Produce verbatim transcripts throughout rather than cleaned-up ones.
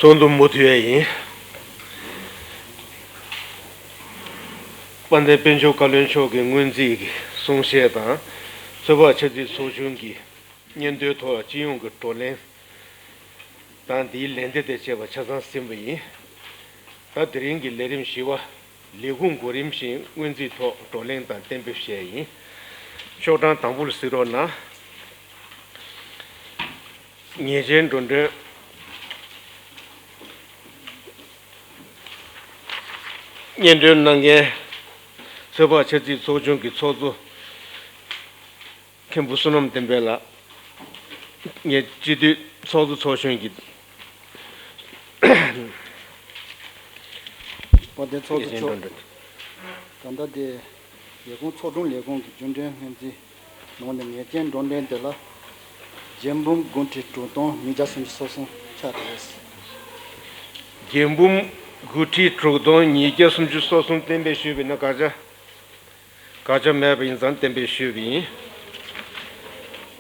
དོན་དུ་མུ་མཐུད་ཡིན། དཔལ་ལྡན་དཔལ་འབྱོར་བཀའ་བློན་མཆོག་གི་སྔོན་རྩིས་ཀྱི་གསུང་བཤད་དང་། ཚོད་དཔག་ཆབ་སྲིད་ཚོགས་ཆུང་གི་སྙན་ཐོའི་ཐོག་སྤྱི་ཡོངས་ཀྱི་བགྲོ་གླེང་དང་། འདིའི་ལན་འདེབས་དེ་བཅས་པ་ཆ་ཚང་ཟིན་པ་ཡིན། ད་དེ་རིང་གི་ལས་རིམ་བཞི་པ། ལས་ཁུངས་གོ་རིམ་བཞིན་སྔོན་རྩིས་ཐོག་བགྲོ་གླེང་དང་གཏན་འབེབས་བྱས་ཡིན། ཤོག་གྲངས་དང་པོ་ལ་གཟིགས་རོགས་གནང་། ཉེས་ཅན་འགྲོ་གྲོན། སྙན་སྒྲོན་གནང་མཁན། ཚོད་དཔག་ཆབ་སྲིད་ཚོགས་ཆུང་གི་ཚོགས་གཙོ་མཁན་པོ་བསོད་ནམས་བསྟན་འཕེལ་ལགས། ངས་སྤྱི་འཐུས་ཚོགས་གཙོ་ཚོགས་གཞོན་གྱི། དཔལ་ལྡན་ཚོགས་གཙོ་མཆོག་ཉེས་ཅན་འགྲོ་གྲོན། ད་ལྟ་དེ། ལས་ཁུངས་ཚོགས་དྲུང་ལས་ཁུངས་ཀྱི་རྒྱུན་གྲོན་སྔོན་རྩིས་ནང་ནས་ཉེས་ཅན་འགྲོ་གྲོན་དེ་ལ། རྒྱན་འབུམ་དགུ་ཁྲི་དྲུག་སྟོང་ཉིས་བརྒྱ་སུམ་ཅུ་སོ་གསུམ་ཆགས་རེད། རྒྱན་འབུམ་དགུ་ཁྲི་དྲུག་སྟོང་ཉིས་བརྒྱ་སུམ་ཅུ་སོ་གསུམ་གཏན་འབེབས་ཞུས་པ་ཡིན་ན་བཀག་ཆ། བཀག་ཆ་མེད་པ་ཡིན་ཙང་གཏན་འབེབས་ཞུས་པ་ཡིན།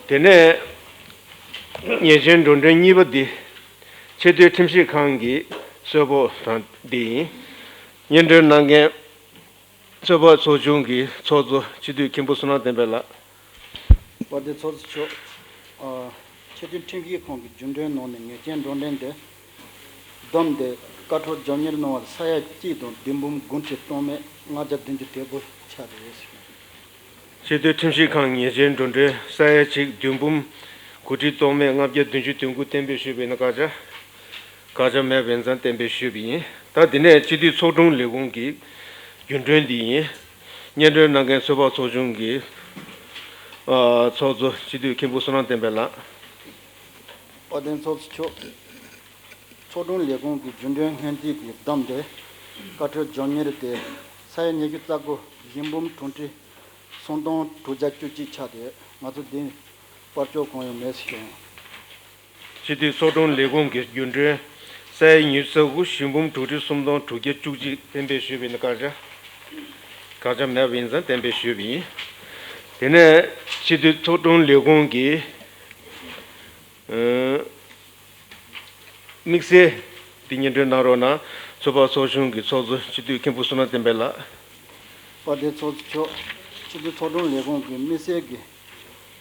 དེ་ནས་ཉེས་ཅན་འགྲོ་གྲོན་གཉིས་པ་འདི། ཆེས་མཐོའི་ཁྲིམས་ཞིབ་ཁང་གི་གསལ་བོ་དང་འདི་ཡིན། སྙན་སྒྲོན་གནང་མཁན། ཚོད་དཔག་ཚོགས་ཆུང་གི་ཚོགས་གཙོ་སྤྱི་འཐུས་མཁན་པོ་བསོད་ནམས་བསྟན་འཕེལ་ལགས། དཔལ་ལྡན་ཚོགས་གཙོ་མཆོག་ཨ། ཆེས་མཐོའི་ཁྲིམས་ཞིབ་ཁང་གི་རྒྱུན་གྲོན་ནང་ནས་ཉེས་ཅན་འགྲོ་གྲོན་དེ་བསྡོམས་ཏེ་བཀའ་འཁྲོལ་རྒྱབ་གཉེར་གནང་བར་ས་ཡ་གཅིག་དང་བདུན་འབུམ་དགུ་ཁྲི་སྟོང་མེད་ལྔ་བརྒྱ་བདུན་ཅུ་དོན་དགུ་ཆགས་རེད། ཆེས་མཐོའི་ཁྲིམས་ཞིབ་ཁང་ཉེས་ཅན་འགྲོ་གྲོན་ས་ཡ་གཅིག་བདུན་འབུམ་དགུ་ཁྲི་སྟོང་མེད་ལྔ་བརྒྱ་བདུན་ཅུ་དོན་དགུ་གཏན་འབེབས་ཞུས་པ་ཡིན་ན་བཀག་ཆ། བཀག་ཆ་མེད་པ་ཡིན་ཙང་གཏན་འབེབས་ཞུས་པ་ཡིན། ད་འདི་ནས་སྤྱི་འཐུས་ཚོགས་དྲུང་ལས་ཁུངས་ཀྱི་རྒྱུན་གྲོན་འདི་ཡིན། སྙན་སྒྲོན་གནང་མཁན་ཚོད་དཔག་ཚོགས་ཆུང་གི་ཨ། ཚོགས་གཙོ་སྤྱི་འཐུས་མཁན་པོ་བསོད་ནམས་བསྟན་འཕེལ་ལགས། དཔལ་ལྡན་ཚོགས་གཙོ་མཆོག་ཚོགས་དྲུང་ལས་ཁུངས་ཀྱི་རྒྱུན་གྲོན་སྔོན་རྩིས་ཀྱིས་བསྡོམས་ཏེ་བཀའ་འཁྲོལ་རྒྱབ་གཉེར་དེ་ས་ཡ་ཉི་ཤུ་རྩ་དགུ་བཞི་འབུམ་དྲུག་ཁྲི་སུམ་སྟོང་དྲུག་བརྒྱ་བཅུ་གཅིག་ཆགས་ཏེ་ང་ཚོ་འདི་ནས་དཔལ་འབྱོར་གང་ཡང་མེད་ཟེར་ཞུ། སྤྱི་འཐུས་ཚོགས་དྲུང་ལས་ཁུངས་ཀྱི་རྒྱུན་གྲོན་ས་ཡ་ཉི་ཤུ་རྩ་དགུ་བཞི་འབུམ་དྲུག་ཁྲི་སུམ་སྟོང་དྲུག་བརྒྱ་བཅུ་གཅིག་གཏན་འབེབས་ཞུས་པ་ཡིན་ན་བཀག་ཆ། བཀག་ཆ་མེད་པ་ཡིན་ཙང་གཏན་འབེབས་ཞུས་པ་ཡིན། དེ་ནས་སྤྱི་འཐུས་ཚོགས་དྲུང་ལས་ཁུངས་ཀྱི་ཨ། དམིགས་བསལ་འདི་སྙན་སྒྲོན་གནང་རོགས་གནང་། ཚོད་དཔག་ཚོགས་ཆུང་གི་ཚོགས་གཙོ་སྤྱི་འཐུས་མཁན་པོ་བསོད་ནམས་བསྟན་འཕེལ་ལགས། དཔལ་ལྡན་ཚོགས་གཙོ་མཆོག་སྤྱི་འཐུས་ཚོགས་དྲུང་ལས་ཁུངས་ཀྱི་དམིགས་བསལ་གྱི་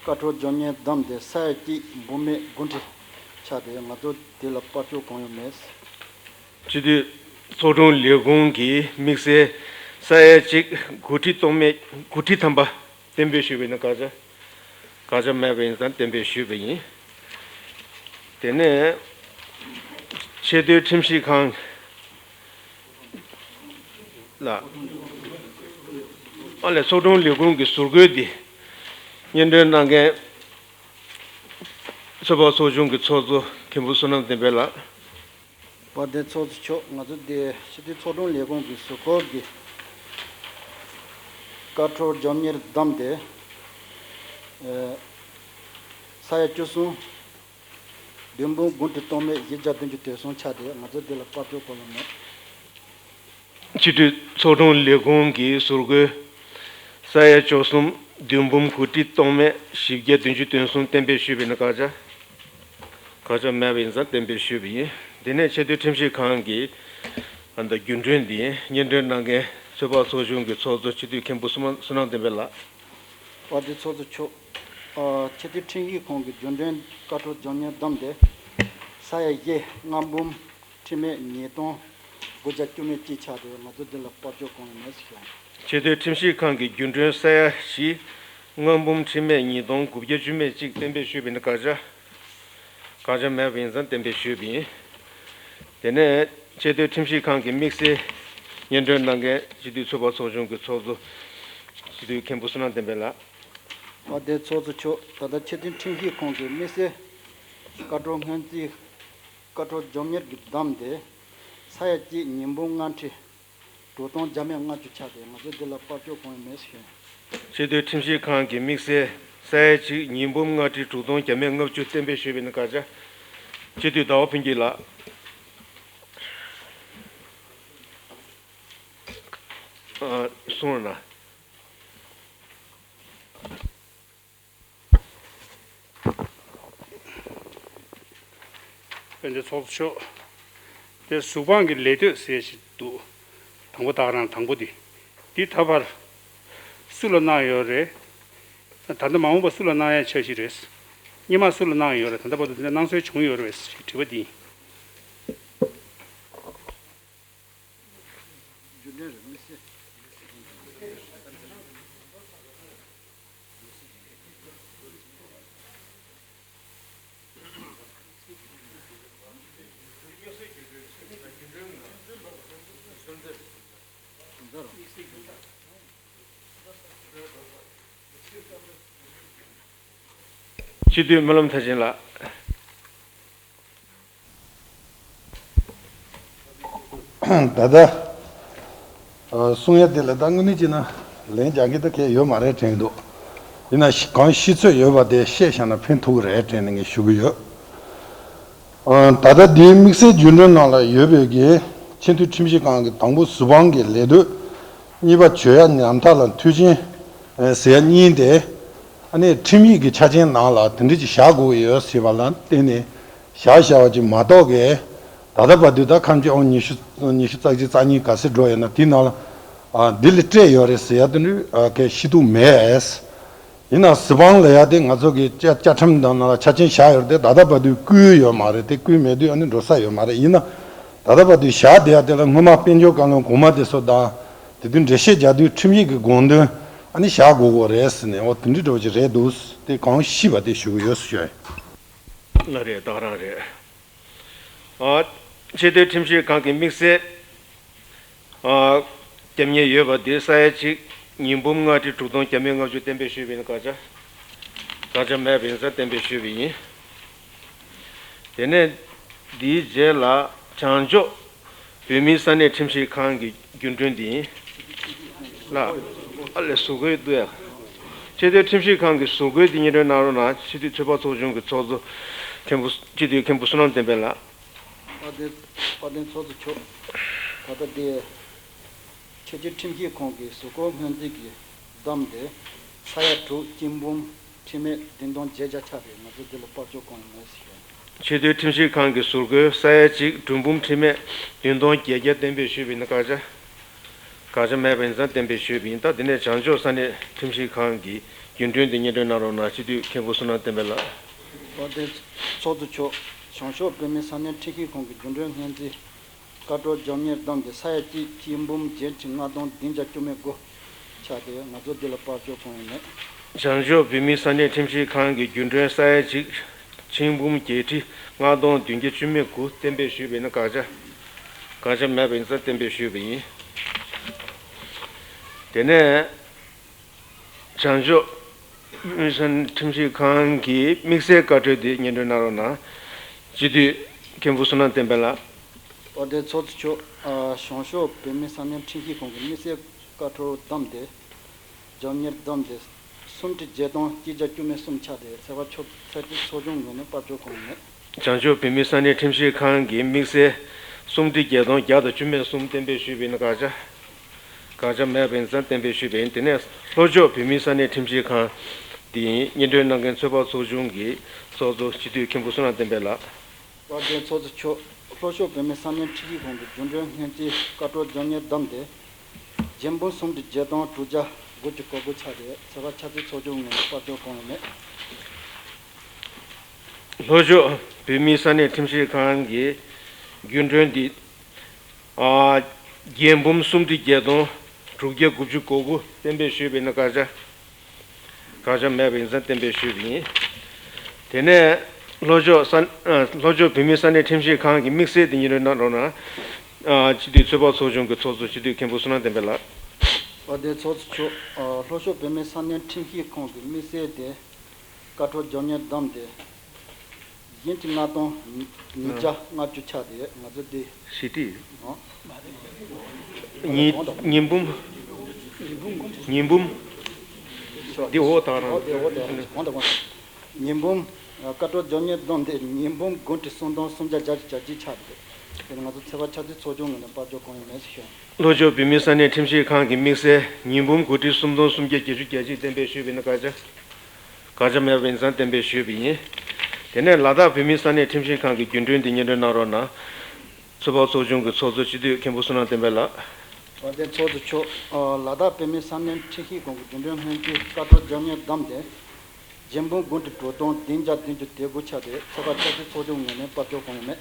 བཀའ་འཁྲོལ་རྒྱབ་གཉེར་བསྡོམས་ཏེ་ས་ཡ་གཅིག་འབུམ་མེད་དགུ་ཁྲི་ཆགས་ཏེ་ང་ཚོ་དེ་ལ་དཔལ་འབྱོར་གང་ཡང་མེད། སྤྱི་འཐུས་ཚོགས་དྲུང་ལས་ཁུངས་ཀྱི་དམིགས་བསལ་ས་ཡ་གཅིག་དགུ་ཁྲི་སྟོང་མེད་དགུ་ཁྲི་ཐམ་པ་གཏན་འབེབས་ཞུས་པ་ཡིན་ན་བཀག་ཆ། བཀག་ཆ་མེད་པ་ཡིན་ཙང་གཏན་འབེབས་ཞུས་པ་ཡིན། དེ་ནས་ཆེས་མཐོའི་ཁྲིམས་ཞིབ་ཁང་ལ་ཨ་ལས་ཚོགས་དྲུང་ལས་ཁུངས་ཀྱི་ཟུར་བཀོད་འདི་སྙན་སྒྲོན་གནང་མཁན་ཚོད་དཔག་ཚོགས་ཆུང་གི་ཚོགས་གཙོ་མཁན་པོ་བསོད་ནམས་བསྟན་འཕེལ་ལགས། དཔལ་ལྡན་ཚོགས་གཙོ་མཆོག་ང་ཚོ་འདི་སྤྱི་འཐུས་ཚོགས་དྲུང་ལས་ཁུངས་ཀྱི་ཟུར་བཀོད་ཀྱི་བཀའ་འཁྲོལ་རྒྱབ་གཉེར་བསྡོམས་ཏེ་ཨེ། ས་ཡ་བཅུ་གསུམ་བདུན་འབུམ་དགུ་ཁྲི་སྟོང་མེད་བཞི་བརྒྱ་བདུན་ཅུ་དོན་གསུམ་ཆགས་ཏེ་ང་ཚོ་འདི་ལ་དཔལ་འབྱོར་གང་ཡང་མེད། སྤྱི་འཐུས་ཚོགས་དྲུང་ལས་ཁུངས་ཀྱི་ཟུར་བཀོད་ས་ཡ་བཅུ་གསུམ་བདུན་འབུམ་དགུ་ཁྲི་སྟོང་མེད་བཞི་བརྒྱ་བདུན་ཅུ་དོན་གསུམ་གཏན་འབེབས་ཞུས་པ་ཡིན་ན་བཀག་ཆ། བཀག་ཆ་མེད་པ་ཡིན་ཙང་གཏན་འབེབས་ཞུས་པ་ཡིན། དེ་ནས་ཆེས་མཐོའི་ཁྲིམས་ཞིབ་ཁང་གི་ཨ་ད་རྒྱུན་གྲོན་འདི་སྙན་སྒྲོན་གནང་མཁན་ཚོད་དཔག་ཚོགས་ཆུང་གི་ཚོགས་གཙོ་སྤྱི་འཐུས་མཁན་པོ་བསོད་ནམས་བསོད་ནམས་བསྟན་འཕེལ་ལགས། དཔལ་ལྡན་ཚོགས་གཙོ་མཆོག་ཨ། ཆེས་མཐོའི་ཁྲིམས་ཞིབ་ཁང་གི་རྒྱུན་གྲོན་བཀའ་འཁྲོལ་རྒྱབ་གཉེར་བསྡོམས་ཏེ་ས་ཡ་བཞི་ལྔ་འབུམ་ཁྲི་མེད་ཉིས་སྟོང་དགུ་བརྒྱ་བཅུ་མེད་གཅིག་ཆགས་ཏེ་ང་ཚོ་འདི་ལ་དཔལ་འབྱོར་གང་ཡང་མེད་ཟེར་ཞུ། ཆེས་མཐོའི་ཁྲིམས་ཞིབ་ཁང་གི་རྒྱུན་གྲོན་ས་ཡ་བཞི་ལྔ་འབུམ་ཁྲི་མེད་ཉིས་སྟོང་དགུ་བརྒྱ་བཅུ་མེད་གཅིག་གཏན་འབེབས་ཞུས་པ་ཡིན་ན་བཀག་ཆ། བཀག་ཆ་མེད་པ་ཡིན་ཙང་གཏན་འབེབས་ཞུས་པ་ཡིན། དེ་ནས་ཆེས་མཐོའི་ཁྲིམས་ཞིབ་ཁང་གི་དམིགས་བསལ་སྙན་སྒྲོན་གནང་མཁན་སྤྱི་འཐུས་ཚོད་དཔག་ཚོགས་ཆུང་གི་ཚོགས་གཙོ་སྤྱི་འཐུས་མཁན་པོ་བསོད་ནམས་བསྟན་འཕེལ་ལགས། དཔལ་ལྡན་ཚོགས་གཙོ་མཆོག་ད་ལྟ་ཆེས་མཐོའི་ཁྲིམས་ཞིབ་ཁང་གི་དམིགས་བསལ་བཀའ་འཁྲོལ་སྔོན་རྩིས་བཀའ་འཁྲོལ་རྒྱབ་གཉེར་གྱི་བསྡོམས་ཏེ་ས་ཡ་གཅིག་ཉིས་འབུམ་ལྔ་ཁྲི་དྲུག་སྟོང་བརྒྱ་མེད་ལྔ་བཅུ་ཆགས་ཏེ་ང་ཚོ་འདི་ལ་དཔལ་འབྱོར་གང་ཡང་མེད་ཟེར་ཞུ། ཆེས་མཐོའི་ཁྲིམས་ཞིབ་ཁང་གི་དམིགས་བསལ་ས་ཡ་གཅིག་ཉིས་འབུམ་ལྔ་ཁྲི་དྲུག་སྟོང་བརྒྱ་མེད་ལྔ་བཅུ་གཏན་འབེབས་ཞུས་པ་ཡིན་ན་བཀག་ཆ། སྤྱི་འཐུས་ཟླ་བ་ཕུན་སྐྱིད་ལགས། ཨ། གསུངས་རོགས་གནང་། དཔལ་ལྡན་ཚོགས་གཙོ་མཆོག་གཟུ་དཔང་གི་ལད་ཟློས་ཟེར་ཞིག་འདུག་དང་པོ་ད་ག་རང་དང་པོ་དེ། འདི་ད་བར་སུ་ལ་གནང་ཡོད་རེད། ད་ལྟ་མ་འོངས་པ་སུ་ལ་གནང་ཡ་འཆར་གཞི་རེད། སྔོན་མ་སུ་ལ་གནང་ཡོད་རེད། ད་ལྟ་བར་དུ་དེ་འདྲ་གནང་སྲོལ་བྱུང་ཡོད་རེད་ཞེས་དྲི་བ་འདི་ཡིན། སྤྱི་འཐུས་སྨོན་ལམ་མཐར་ཕྱིན་ལགས། ད་ལྟ་ཨ་གསུང་ཡ་དེ་ལ་ད་དངོས་གནས་བྱས་ན་ལན་རྒྱག་མཁན་ད་གས་ཡོད་མ་རེད་དྲན་གྱི་འདུག་ཡིན་ན་གང་ཤེས་ཚོད་ཡོད་པ་དེ་བཤད་བཞག་ན་ཕན་ཐོགས་ཀྱི་རེད་དྲན་ནས་ངས་ཞུ་གི་ཡོད། ཨ་ད་ལྟ་འདིའི་དམིགས་བསལ་རྒྱུན་གྲོན་ནང་ལ་ཡོད་པའི་གི་སྤྱི་འཐུས་ཁྲིམས་ཞིབ་ཁང་གི་དང་པོ་གཟུ་དཔང་གི་ལད་ཟློས། གཉིས་པ་བྱོས་ཡ་ཉམ་ཐག་ལ་མཐུན་རྐྱེན་ཨ་ཟེར་ཡ་གཉིས་དེ། ཨ་ནི་ཁྲིམས་ཡིག་གི་ཆ་རྐྱེན་ནང་ལ་དེ་འདྲ་ཅིག་བཞག་དགོས་ཀྱི་ཡོད་ཟེར་བ་ལ་བརྟེན་ནས་བཞག་བཞག་པ་ཅིག་མ་གཏོགས་གི། ད་ལྟ་བར་དུ་ད་ཁམས་ཀྱི་ཨང་ཉི་ཤུ་ཉི་ཤུ་རྩ་གཅིག་རྩ་གཉིས་ག་ཚོད་འགྲོ་ཡོད་ན་དེའི་ནང་ལ་ཨ་འདི་ལ་སྤྲད་ཡོད་རེད་ཟེར་ཡ་དེ་འདྲ་ཨ་གས་ཤེས་ཐུབ་མེད། ཡིན་ན་གཟུ་དཔང་ལབ་ཡ་དེ་ང་ཚོ་གི་བཅའ་བཅའ་ཁྲིམས་དང་ནང་ལ་ཆ་རྐྱེན་བཞག་ཡོད་རེད་དེ། ད་ལྟ་བར་དུ་བསྐུལ་ཡོད་མ་རེད་དེ། བསྐུལ་མེད་དུས་ཨ་ནི་འགྲོ་ས་ཡོད་མ་རེད། ཡིན་ན་ད་ལྟ་བར་དུ་བཞག་བསྡད་ཡ་དེ་ལ་སྔོན་མ་དཔལ་འབྱོར་བཀའ་བློན་གོང་མ་དེ་ཚོ་དང་དེ་དུས་འགྲེལ་བཤད་རྒྱག་དུས་ཁྲིམས་ཡིག་གི་དགོངས་དོན་ཨ་ནི་བཞག་དགོས་གོ་རེད་ཟེར་ནས། འོ་དེ་འདྲ་འགྲོ་གི་རེད་འདུག་དེ་གང་ཤེས་པ་དེ་ཞུ་གི་ཡོད་ཟེར་ཞུ་ཡ་ཡིན། ལགས་རེད། ད་ག་རང་རེད། ཨ་ཆེས་མཐོའི་ཁྲིམས་ཞིབ་ཁང་གི་དམིགས་བསལ་ཨ་རྒྱབ་གཉེར་ཡོད་པ་དེ་ས་ཡ་གཅིག་ཉིས་འབུམ་ལྔ་ཁྲི་དྲུག་སྟོང་བརྒྱ་མེད་ལྔ་བཅུ་གཏན་འབེབས་ཞུས་པ་ཡིན། བཀའ་རྒྱ་བཀའ་རྒྱ་མེད་པ་ཡིན་ཙང་གཏན་འབེབས་ཞུས་པ་ཡིན། དེ་ནས་འདིའི་རྗེས་ལ་བྱང་ཕྱོགས་བོད་མིའི་ས་གནས་ཁྲིམས་ཞིབ་ཁང་གི་རྒྱུན་གྲོན་འདི་ཡིན། ལགས། ཨ་ལས་གཟུགས་བཀོད་འདུག་ཡ། ཆེས་མཐོའི་ཁྲིམས་ཞིབ་ཁང་གི་གཟུགས་བཀོད་འདི་སྙན་སྒྲོན་གནང་རོགས་གནང་། སྤྱི་འཐུས་ཚོད་དཔག་ཚོགས་ཆུང་གི་ཚོགས་གཙོ་མཁན་པོ་སྤྱི་འཐུས་མཁན་པོ་བསོད་ནམས་བསྟན་འཕེལ་ལགས། དཔལ་ལྡན་དཔལ་ལྡན་ཚོགས་གཙོ་མཆོག་ད་ལྟ་འདི་ཆེས་མཐོའི་ཁྲིམས་ཞིབ་ཁང་གི་གཟུགས་བཀོད་སྔོན་རྩིས་ཀྱི་བདམས་ཏེ་ས་ཡ་དྲུག་གཅིག་འབུམ་ཁྲི་མེད་བདུན་སྟོང་བརྒྱད་བརྒྱ་ཆགས་རེད། ང་ཚོ་འདི་ལ་དཔལ་འབྱོར་གང་ཡང་མེད་ཟེར། ཆེས་མཐོའི་ཁྲིམས་ཞིབ་ཁང་གི་ཟུར་བཀོད་ས་ཡ་གཅིག་དྲུག་འབུམ་ཁྲི་མེད་བདུན་སྟོང་བརྒྱད་བརྒྱ་གཏན་འབེབས་ཞུས་པ་ཡིན་ན། བཀའ་རྒྱ། བཀའ་རྒྱ་མེད་པ་ཡིན་ཙང་གཏན་འབེབས་ཞུས་པ་ཡིན། ད་དེ་ནས་བྱང་ཕྱོགས་ས་གནས་ཁྲིམས་ཞིབ་ཁང་གི་རྒྱུན་གྲོན་དེ་སྙན་སྒྲོན་གནང་རོགས་གནང་། སྤྱི་འཐུས་མཁན་པོ་བསོད་ནམས་བསྟན་འཕེལ་ལགས། དཔལ་ལྡན་ཚོགས་གཙོ་མཆོག་བྱང་ཕྱོགས་བོད་མིའི་ས་གནས་ཁྲིམས་ཞིབ་ཁང་གི་རྒྱུན་གྲོན་སྔོན་རྩིས་བཀའ་འཁྲོལ་རྒྱབ་གཉེར་བདམས་ཏེ་ས་ཡ་གཅིག་གཅིག་འབུམ་བརྒྱད་ཁྲི་ལྔ་སྟོང་བདུན་བརྒྱ་བཅུ་མེད་དགུ་ཆགས་ཏེ། ང་ཚོ་འདི་ལ་དཔལ་འབྱོར་གང་ཡང་མེད། བྱང་ཕྱོགས་བོད་མིའི་ས་གནས་ཁྲིམས་ཞིབ་ཁང་གི་རྒྱུན་གྲོན་ས་ཡ་གཅིག་ཆིག་འབུམ་བརྒྱད་ཁྲི་ལྔ་སྟོང་བདུན་བརྒྱ་བཅུ་མེད་དགུ་གཏན་འབེབས་ཞུས་པ་ཡིན་ན། བཀའ་རྒྱ། བཀའ་རྒྱ་མེད་པ་ཡིན་ཙང་གཏན་འབེབས་ཞུས་པ་ཡིན། དེ་ནས་བྱང་ཕྱོགས་བོད་མིའི་ས་གནས་ཁྲིམས་ཞིབ་ཁང་གི་དམིགས་བསལ་བཀའ་འཁྲོལ་དེ་སྙན་སྒྲོན་གནང་རོགས་གནང་། སྤྱི་འཐུས་མཁན་པོ་བསོད་ནམས་བསྟན་འཕེལ་ལགས། དཔལ་ལྡན་ཚོགས་གཙོ་མཆོག་ཨ་བྱང་ཕྱོགས་བོད་མིའི་ས་གནས་ཁྲིམས་ཞིབ་ཁང་གི་དམིགས་བསལ་བཀའ་འཁྲོལ་བདམས་ཏེ། རྒྱབ་གཉེར་བདམས་ཏེ་སུམ་ཁྲི་བརྒྱད་སྟོང་གཅིག་བརྒྱ་བཅུ་མེད་གསུམ་ཆགས་ཏེ། ཚོད་དཔག་ཚོགས་ཚོགས་ཆུང་ངོས་ནས་དཔལ་འབྱོར་གང་ཡང་མེད། བྱང་ཕྱོགས་བོད་མིའི་ས་གནས་ཁྲིམས་ཞིབ་ཁང་གི་དམིགས་བསལ་སུམ་ཁྲི་བརྒྱད་སྟོང་བརྒྱ་དང་བཅུ་མེད་གསུམ་གཏན་འབེབས་ཞུས་པ་ཡིན་ན། བཀའ་རྒྱ། བཀའ་རྒྱ་མེད་པ་ཡིན་ཙང་གཏན་འབེབས་ཞུས་པ་ཡིན། དེ་ནས་ལྷོ་ཕྱོགས་བོད་མིའི་ས་གནས་ཁྲིམས་ཞིབ་ཁང་འདི་ཡིན། སྙན་སྒྲོན་གནང་མཁན་ཚོད་དཔག་ཚོགས་ཆུང་གི་ཚོགས་གཙོ་སྤྱི་འཐུས་མཁན་པོ་བསོད་ནམས་བསྟན་འཕེལ་ལགས། དཔལ་ལྡན་ཚོགས་གཙོ་མཆོག་ལྷོ་ཕྱོགས་བོད་མིའི་ས་གནས་ཁྲིམས་ཞིབ་ཁང་གི་རྒྱུན་གྲོན་སྔོན་རྩིས་བཀའ་འཁྲོལ་རྒྱབ་གཉེར་བདམས་ཏེ། བརྒྱད་འབུམ་སུམ་ཁྲི་བརྒྱད་སྟོང་དྲུག་བརྒྱ་དགུ་བཅུ་གོ་དགུ་ཆགས་ཏེ། ཚོད་དཔག་ཆ་ཚད་ཚོགས་ཆུང་ངོས་ནས་དཔལ་འབྱོར་གང་ཡང་མེད། ལྷོ་ཕྱོགས་བོད་མིའི་ས་གནས་ཁྲིམས་ཞིབ་ཁང་གི་རྒྱུན་གྲོན་འདི་ཨ་བརྒྱད་འབུམ་སུམ་ཁྲི་བརྒྱད་སྟོང་དྲུག་བརྒྱ་དགུ་བཅུ་གོ་དགུ་གཏན་འབེབས་ཞུས་པ་ཡིན་ན། བཀའ་རྒྱ། བཀའ་རྒྱ་མེད་པ་ཡིན་ཙང་གཏན་འབེབས་ཞུས་པ་ཡིན། དེ་ནས་ལྷོ་ཕྱོགས་ས་ཨ་ལྷོ་ཕྱོགས་བོད་མིའི་ས་གནས་ཁྲིམས་ཞིབ་ཁང་གི་དམིགས་བསལ་དེ་སྙན་སྒྲོན་གནང་རོགས་གནང་། ཨ་སྤྱི་འཐུས་ཚོད་དཔག་ཚོགས་ཆུང་གི་ཚོགས་གཙོ་སྤྱི་འཐུས་མཁན་པོ་བསོད་ནམས་བསྟན་འཕེལ་ལགས། དཔལ་ལྡན་ཚོགས་གཙོ་མཆོག་ཨ་ལྷོ་ཕྱོགས་བོད་མིའི་ས་གནས་ཁྲིམས་ཞིབ་ཁང་གི་དམིགས་བསལ་དེ་བཀའ་འཁྲོལ་རྒྱབ་གཉེར་བདམས་ཏེ། བཞི་ཁྲི་ལྔ་སྟོང་ཉིས་བརྒྱ་ལྔ་བཅུ་ཆགས་ཏེ། ང་ཚོ་འདི་ཞི་ཏི་ཨ་ཉིས་ཉིས་འབུམ་ཉིས་འབུམ་འདི་འོ་ད་རང་འོ་དེ་འོ་དེ་གོང་དུ་གོང་དུ་ཉིས་འབུམ་བཀའ་འཁྲོལ་རྒྱབ་གཉེར་བདམས་ཏེ་ཉིས་འབུམ་དགུ་ཁྲི་སུམ་སྟོང་སུམ་བརྒྱ་བརྒྱད་ཅུ་གྱ་གཅིག་ཆགས་ཏེ། དེ་ང་ཚོ་ཚོད་དཔག་ཆ་ཚད་ཚོགས་ཆུང་ངོས་ནས་དཔལ་འབྱོར་གང་ཡང་མེད་ཟེར་ཞུ། ལྷོ་ཕྱོགས་བོད་མིའི་ས་གནས་ཁྲིམས་ཞིབ་ཁང་གི་དམིགས་བསལ་ཉིས་འབུམ་དགུ་ཁྲི་སུམ་སྟོང་སུམ་བརྒྱ་བརྒྱད་ཅུ་གྱ་གཅིག་གཏན་འབེབས་ཞུས་པ་ཡིན་ན། བཀའ་རྒྱ། བཀའ་རྒྱ་མེད་པ་ཡིན་ཙང་གཏན་འབེབས་ཞུས་པ་ཡིན། དེ་ནས་ལ་དྭགས་བོད་མིའི་ས་གནས་ཁྲིམས་ཞིབ་ཁང་གི་རྒྱུན་གྲོན་དེ་སྙན་སྒྲོན་གནང་རོགས་གནང་། ཚོད་དཔག་ཚོགས་ཆུང་གི་ཚོགས་གཙོ་སྤྱི་འཐུས་མཁན་པོ་བསོད་ནམས་བསྟན་འཕེལ་ལགས། དཔལ་ལྡན་ཚོགས་གཙོ་མཆོག་ལ་དྭགས་བོད་མིའི་ས་གནས་ཁྲིམས་ཞིབ་ཁང་གི་རྒྱུན་གྲོན་སྔོན་རྩིས་བཀའ་འཁྲོལ་རྒྱབ་གཉེར་བདམས་ཏེ། རྒྱལ་འབུམ་དགུ་ཁྲི་དྲུག་སྟོང་བདུན་བརྒྱ་བདུན་ཅུ་དོན་དགུ་ཆགས་ཏེ་ཚོད་དཔག་ཆ་ཚང་ཚོགས་ཆུང་ངོས་ནས་བསྐྱར་བཅོས་གང་ཡང་མེད།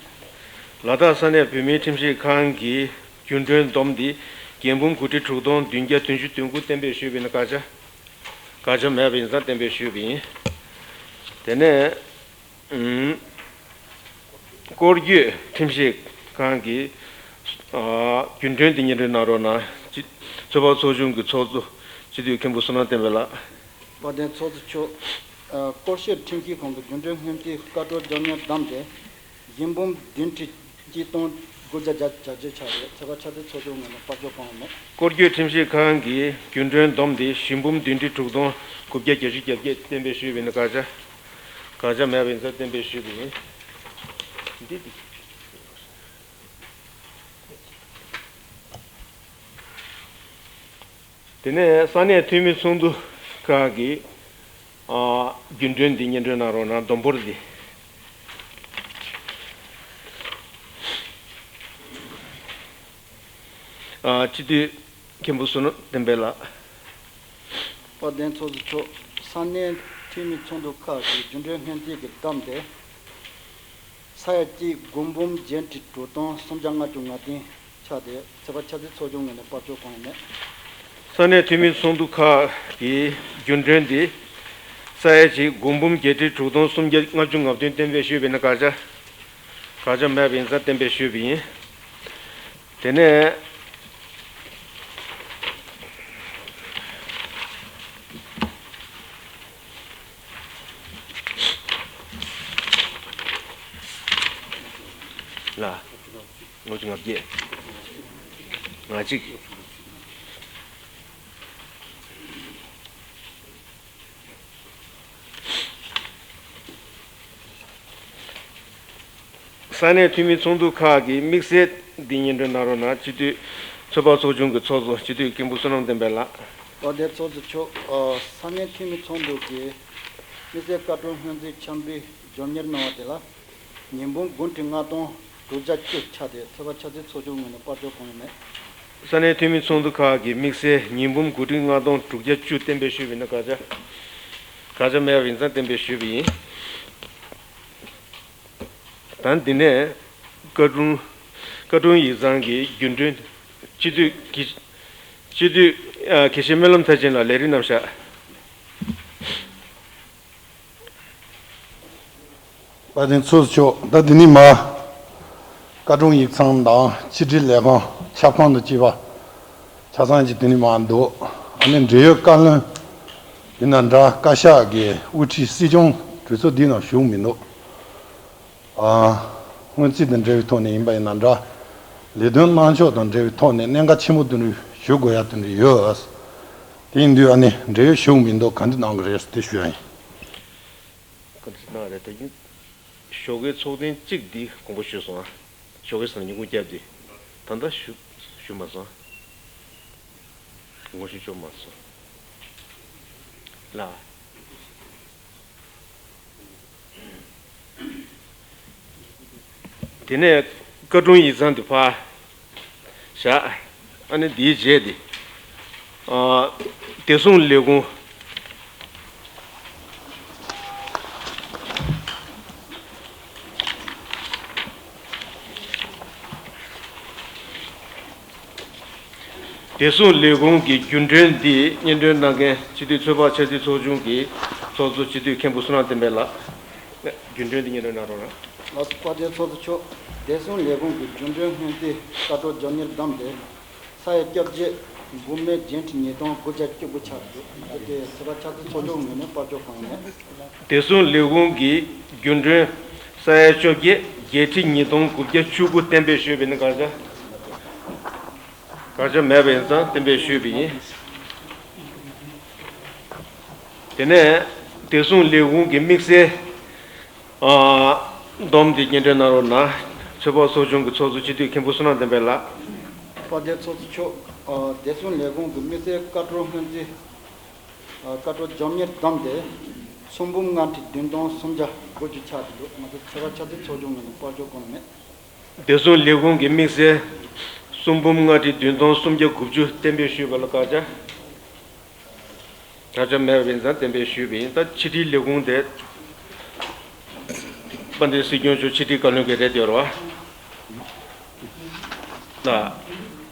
ལ་དྭགས་ས་གནས་བོད་མིའི་ཁྲིམས་ཞིབ་ཁང་གི་རྒྱུན་གྲོན་བསྡོམས་ཏེ་རྒྱལ་འབུམ་དགུ་ཁྲི་དྲུག་སྟོང་བདུན་བརྒྱ་བདུན་ཅུ་དོན་དགུ་གཏན་འབེབས་ཞུས་པ་ཡིན་ན་བཀག་ཆ། བཀག་ཆ་མེད་པ་ཡིན་ཙང་གཏན་འབེབས་ཞུས་པ་ཡིན། དེ་ནས། ཨུམ། སྐོར་སྐྱོད་ཁྲིམས་ཞིབ་ཁང་གི་ཨ་རྒྱུན་གྲོན་དེ་སྙན་སྒྲོན་གནང་རོགས་གནང་། སྤྱི་ཚོད་དཔག་ཚོགས་ཆུང་གི་ཚོགས་གཙོ་སྤྱི་འཐུས་མཁན་པོ་བསོད་ནམས་བསྟན་འཕེལ་ལགས། དཔལ་ལྡན་ཚོགས་གཙོ་མཆོག་ཨ་སྐོར་སྐྱོད་ཁྲིམས་ཞིབ་ཁང་གི་རྒྱུན་གྲོན་སྔོན་རྩིས་བཀའ་འཁྲོལ་རྒྱབ་གཉེར་བདམས་ཏེ། རྒྱལ་འབུམ་བདུན་ཁྲི་གཅིག་སྟོང་དགུ་བརྒྱ་བརྒྱད་ཅུ་གྱ་བརྒྱད་ཆགས་རེད། ཚོད་དཔག་ཆ་ཚང་ཚོགས་ཆུང་ངོས་ནས་བསྐྱར་བཅོས་གང་ཡང་མེད། སྐོར་སྐྱོད་ཁྲིམས་ཞིབ་ཁང་གི་རྒྱུན་གྲོན་བསྡོམས་ཏེ་གཞི་འབུམ་བདུན་ཁྲི་དྲུག་སྟོང་དགུ་བརྒྱ་བརྒྱད་ཅུ་གྱ་བརྒྱད་གཏན་འབེབས་ཞུས་པ་ཡིན་ན་བཀག་ཆ། བཀག་ཆ་མེད་པ་ཡིན་ཙང་གཏན་འབེབས་ཞུས་པ་ཡིན། འདི་འདི། དེ་ནས་ས་གནས་འཐུས་མི་ཚོགས་འདུ་ཁག་གི་ཨ་རྒྱུན་གྲོན་འདི་སྙན་སྒྲོན་གནང་རོགས་གནང་། བསྡོམས་འབོར་འདི། ཨ་སྤྱི་འཐུས་མཁན་པོ་བསོད་ནམས་བསྟན་འཕེལ་ལགས། དཔལ་ལྡན་ཚོགས་གཙོ་མཆོག་ས་གནས་འཐུས་མི་ཚོགས་འདུ་ཁག་གི་རྒྱུན་གྲོན་སྔོན་རྩིས་ཀྱི་བདམས་ཏེ། ས་ཡ་གཅིག་དགུ་འབུམ་བརྒྱད་ཁྲི་དྲུག་སྟོང་སུམ་བརྒྱ་ལྔ་བཅུ་ང་བདུན་ཆགས་ཏེ་ཚོད་དཔག་ཆ་ཚང་ཚོགས་ཆུང་ངོས་ནས་བསྐྱར་བཅོས་གང་ཡང་མེད། ས་གནས་འཐུས་མི་ཚོགས་འདུ་ཁག་གི་རྒྱུན་གྲོན་འདི་ས་ཡ་གཅིག་དགུ་འབུམ་བརྒྱད་ཁྲི་དྲུག་སྟོང་སུམ་བརྒྱ་ལྔ་བཅུ་ང་བདུན་གཏན་འབེབས་ཞུས་པ་ཡིན་ན་བཀག་ཆ། བཀག་ཆ་མེད་པ་ཡིན་ཙང་གཏན་འབེབས་ཞུས་པ་ཡིན། དེ་ནས། ལ། ལྔ་བཅུ་ང་བརྒྱད། ང་གཅིག་ས་གནས་འཐུས་མི་ཚོགས་འདུ་ཁག་གི་དམིགས་བསལ་འདི་སྙན་སྒྲོན་གནང་རོགས་གནང་། སྤྱི་འཐུས་ཚོད་དཔག་ཚོགས་ཆུང་གི་ཚོགས་གཙོ་སྤྱི་འཐུས་མཁན་པོ་བསོད་ནམས་བསྟན་འཕེལ་ལགས། དཔལ་ལྡན་ཚོགས་གཙོ་མཆོག་ཨ་ས་གནས་འཐུས་མི་ཚོགས་འདུ་གིས་དམིགས་བསལ་བཀའ་འཁྲོལ་སྔོན་རྩིས་ཆ་འཕྲིན་རྒྱབ་གཉེར་གནང་བ་དེ་ལ། ཉིས་འབུམ་དགུ་ཁྲི་ལྔ་སྟོང་དྲུག་བརྒྱ་བཅུ་ཆགས་ཏེ་ཚོད་དཔག་ཆ་ཚང་ཚོགས་ཆུང་ངོས་ནས་བསྐྱར་བཅོས་གང་ཡང་མེད། ས་གནས་འཐུས་མི་ཚོགས་འདུ་ཁག་གིས་དམིགས་བསལ་ཉིས་འབུམ་དགུ་ཁྲི་ལྔ་སྟོང་དྲུག་བརྒྱ་བཅུ་གཏན་འབེབས་ཞུས་པ་ཡིན་ན་བཀག་ཆ། བཀག་ཆ་མེད་པ་ཡིན་ཙང་གཏན་འབེབས་ཞུས་པ་ཡིན། ད་འདི་ནས་བཀའ་དྲུང་བཀའ་དྲུང་ཡིག་ཚང་གི་རྒྱུན་གྲོན། སྤྱི་འཐུས་དགེ་སྤྱི་འཐུས་ཨ་དགེ་བཤེས་སྨོན་ལམ་མཐར་ཕྱིན་ལགས་ལས་རིམ་རྣམས་བཞག་དཔལ་ལྡན་ཚོགས་གཙོ་མཆོག་ད་འདི་ནས་མར་བཀའ་དྲུང་ཡིག་ཚང་དང་ཕྱི་དྲིལ་ལས་ཁང་ཆབ་ཁང་དང་བཅས་པ་ཆ་ཚང་གཅིག་འདི་ནས་མར་འདུག་ཨ་ནི་འབྲེལ་ཡོད་བཀའ་བློན་ཡིན་ན་འདྲ། བཀའ་ཤག་གི་དབུ་ཁྲིད་སྲིད་སྐྱོང་གྲོས་ཚོགས་འདི་ནང་བཞུགས་མི་འདུག་ཨ། སྔོན་རྩིས་དང་འབྲེལ་བའི་ཐོག་ནས་ཡིན་པ་ཡིན་ན་འདྲ། ལས་དོན་གནང་ཕྱོགས་དང་འབྲེལ་བའི་ཐོག་ནས་གནད་འགག་ཆེན་པོ་དེ་འདྲ་ཞུ་དགོས་ཡ་དེ་འདྲ་ཡོད། དེ་ཡིན་དུས་ཨ་ནི་འབྲེལ་ཡོད་ཞུ་མི་འདུག་ག་འདྲ་གནང་གི་རེད་དེ་ཞུ་ཡ་ཡིན། ག་འདྲ་གནང་རེད་དེ་ཡིན། ཞོགས་ཀའི་ཚོགས་ཐེངས་གཅིག་འདི་དགོངས་པ་ཞུས་སོང་ཨ། ཞོགས་ཀའི་ཟ་ཉིན་གུང་རྒྱབ་དེ། ད་ལྟ་ཞུ་ཞུ་མ་སོང་ཨ། དགོངས་པ་ཞུ་ཆོག་མ་སོང་། ལ། དེ་ནས་བཀའ་དྲུང་ཡིག་ཚང་དུ་ཕར་བཞག་ཨ་ནི་འདིའི་རྗེས་དེ། ཨ། བདེ་སྲུང་ལས་ཁུངས། བདེ་སྲུང་ལས་ཁུངས་ཀྱི་རྒྱུན་གྲོན་འདི་སྙན་སྒྲོན་གནང་མཁན་སྤྱི་འཐུས་ཚོད་དཔག་འཆར་རྩིས་ཚོགས་ཆུང་གི་ཚོགས་གཙོ་སྤྱི་འཐུས་མཁན་པོ་བསོད་ནམས་བསྟན་འཕེལ་ལགས། རྒྱུན་གྲོན་འདི་སྙན་སྒྲོན་གནང་རོགས་གནང་། ལགས་སོ། དཔལ་ལྡན་ཚོགས་གཙོ་མཆོག་བདེ་སྲུང་ལས་ཁུངས་ཀྱི་རྒྱུན་གྲོན་སྔོན་རྩིས་བཀའ་འཁྲོལ་རྒྱབ་གཉེར་བདམས་ཏེ། ས་ཡ་བརྒྱད་ཅུ། འབུམ་མེད་བརྒྱད་ཁྲི་ཉིས་སྟོང་དགུ་བརྒྱ་བཅུ་དགུ་ཆགས་འདུག་དེ་ཚོད་དཔག་ཆ་ཚང་ཚོགས་ཆུང་ངོས་ནས་བསྐྱར་བཅོས་གང་ཡང་མེད། བདེ་སྲུང་ལས་ཁུངས་ཀྱི་རྒྱུན་གྲོན་ས་ཡ་བཅོ་བརྒྱད་བརྒྱད་ཁྲི་ཉིས་སྟོང་དགུ་བརྒྱ་བཅུ་དགུ་གཏན་འབེབས་ཞུས་པ་ཡིན་ན་བཀག་ཆ། བཀག་ཆ་མེད་པ་ཡིན་ཙང་གཏན་འབེབས་ཞུས་པ་ཡིན། དེ་ནས་བདེ་སྲུང་ལས་ཁུངས་ཀྱི་དམིགས་བསལ་ཨ་བསྡོམས་ཏེ་སྙན་སྒྲོན་གནང་རོགས་གནང་། ཚོད་དཔག་ཚོགས་ཆུང་གི་ཚོགས་གཙོ་སྤྱི་འཐུས་མཁན་པོ་བསོད་ནམས་བསྟན་འཕེལ་ལགས། དཔལ་ལྡན་ཚོགས་གཙོ་མཆོག་ཨ་བདེ་སྲུང་ལས་ཁུངས་ཀྱི་དམིགས་བསལ་བཀའ་འཁྲོལ་སྔོན་རྩིས་ཨ་བཀའ་འཁྲོལ་རྒྱབ་གཉེར་བདམས་ཏེ། སུམ་འབུམ་ལྔ་ཁྲི་བདུན་སྟོང་སུམ་བརྒྱ་དགུ་བཅུ་ཆགས་ཀྱི་འདུག་ང་ཚོ་ཚོད་དཔག་ཆ་ཚང་ཚོགས་ཆུང་ངོས་ནས་བསྐྱར་བཅོས་གང་ཡང་མེད། བདེ་སྲུང་ལས་ཁུངས་ཀྱི་དམིགས་བསལ་གསུམ་འབུམ་ལྔ་ཁྲི་བདུན་སྟོང་སུམ་བརྒྱ་དགུ་བཅུ་གཏན་འབེབས་ཞུས་པ་ལ་བཀའ་རྒྱ། དགག་བྱ་མེད་པ་ཡིན་ཙང་གཏན་འབེབས་ཞུས་པ་ཡིན། ད་ཕྱི་དྲིལ་ལས་ཁུངས་དེ་དཔལ་ལྡན་སྲིད་སྐྱོང་མཆོག་ཕྱི་དྲིལ་བཀའ་བློན་གྱི་རེད་འདུག་རོ། ད་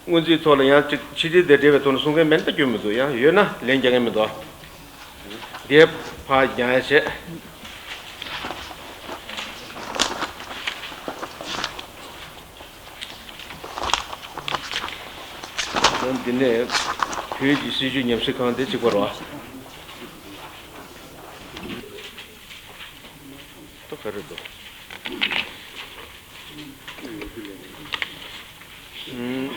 སྔོན་རྩིས་ཐོག་ལ་ཡང་ཅིག་ཕྱི་དྲིལ་དེ་འབྲེལ་བའི་ཐོག་ནས་གསུང་མཁན་མེད་ན་ད་སྐྱོན་མི་འདུག་ཡང་ཡོད་ན་ལན་རྒྱག་མཁན་མི་འདུག་དེ་ཕར་རྒྱག་ཡ་བྱས། འདི་ནས་བོད་ཀྱི་སྲིད་བྱུས་ཉམས་ཞིབ་ཁང་དེ་གཅིག་པ་རེད་བ། ད་ག་རེ་འདུག་ཨུམ།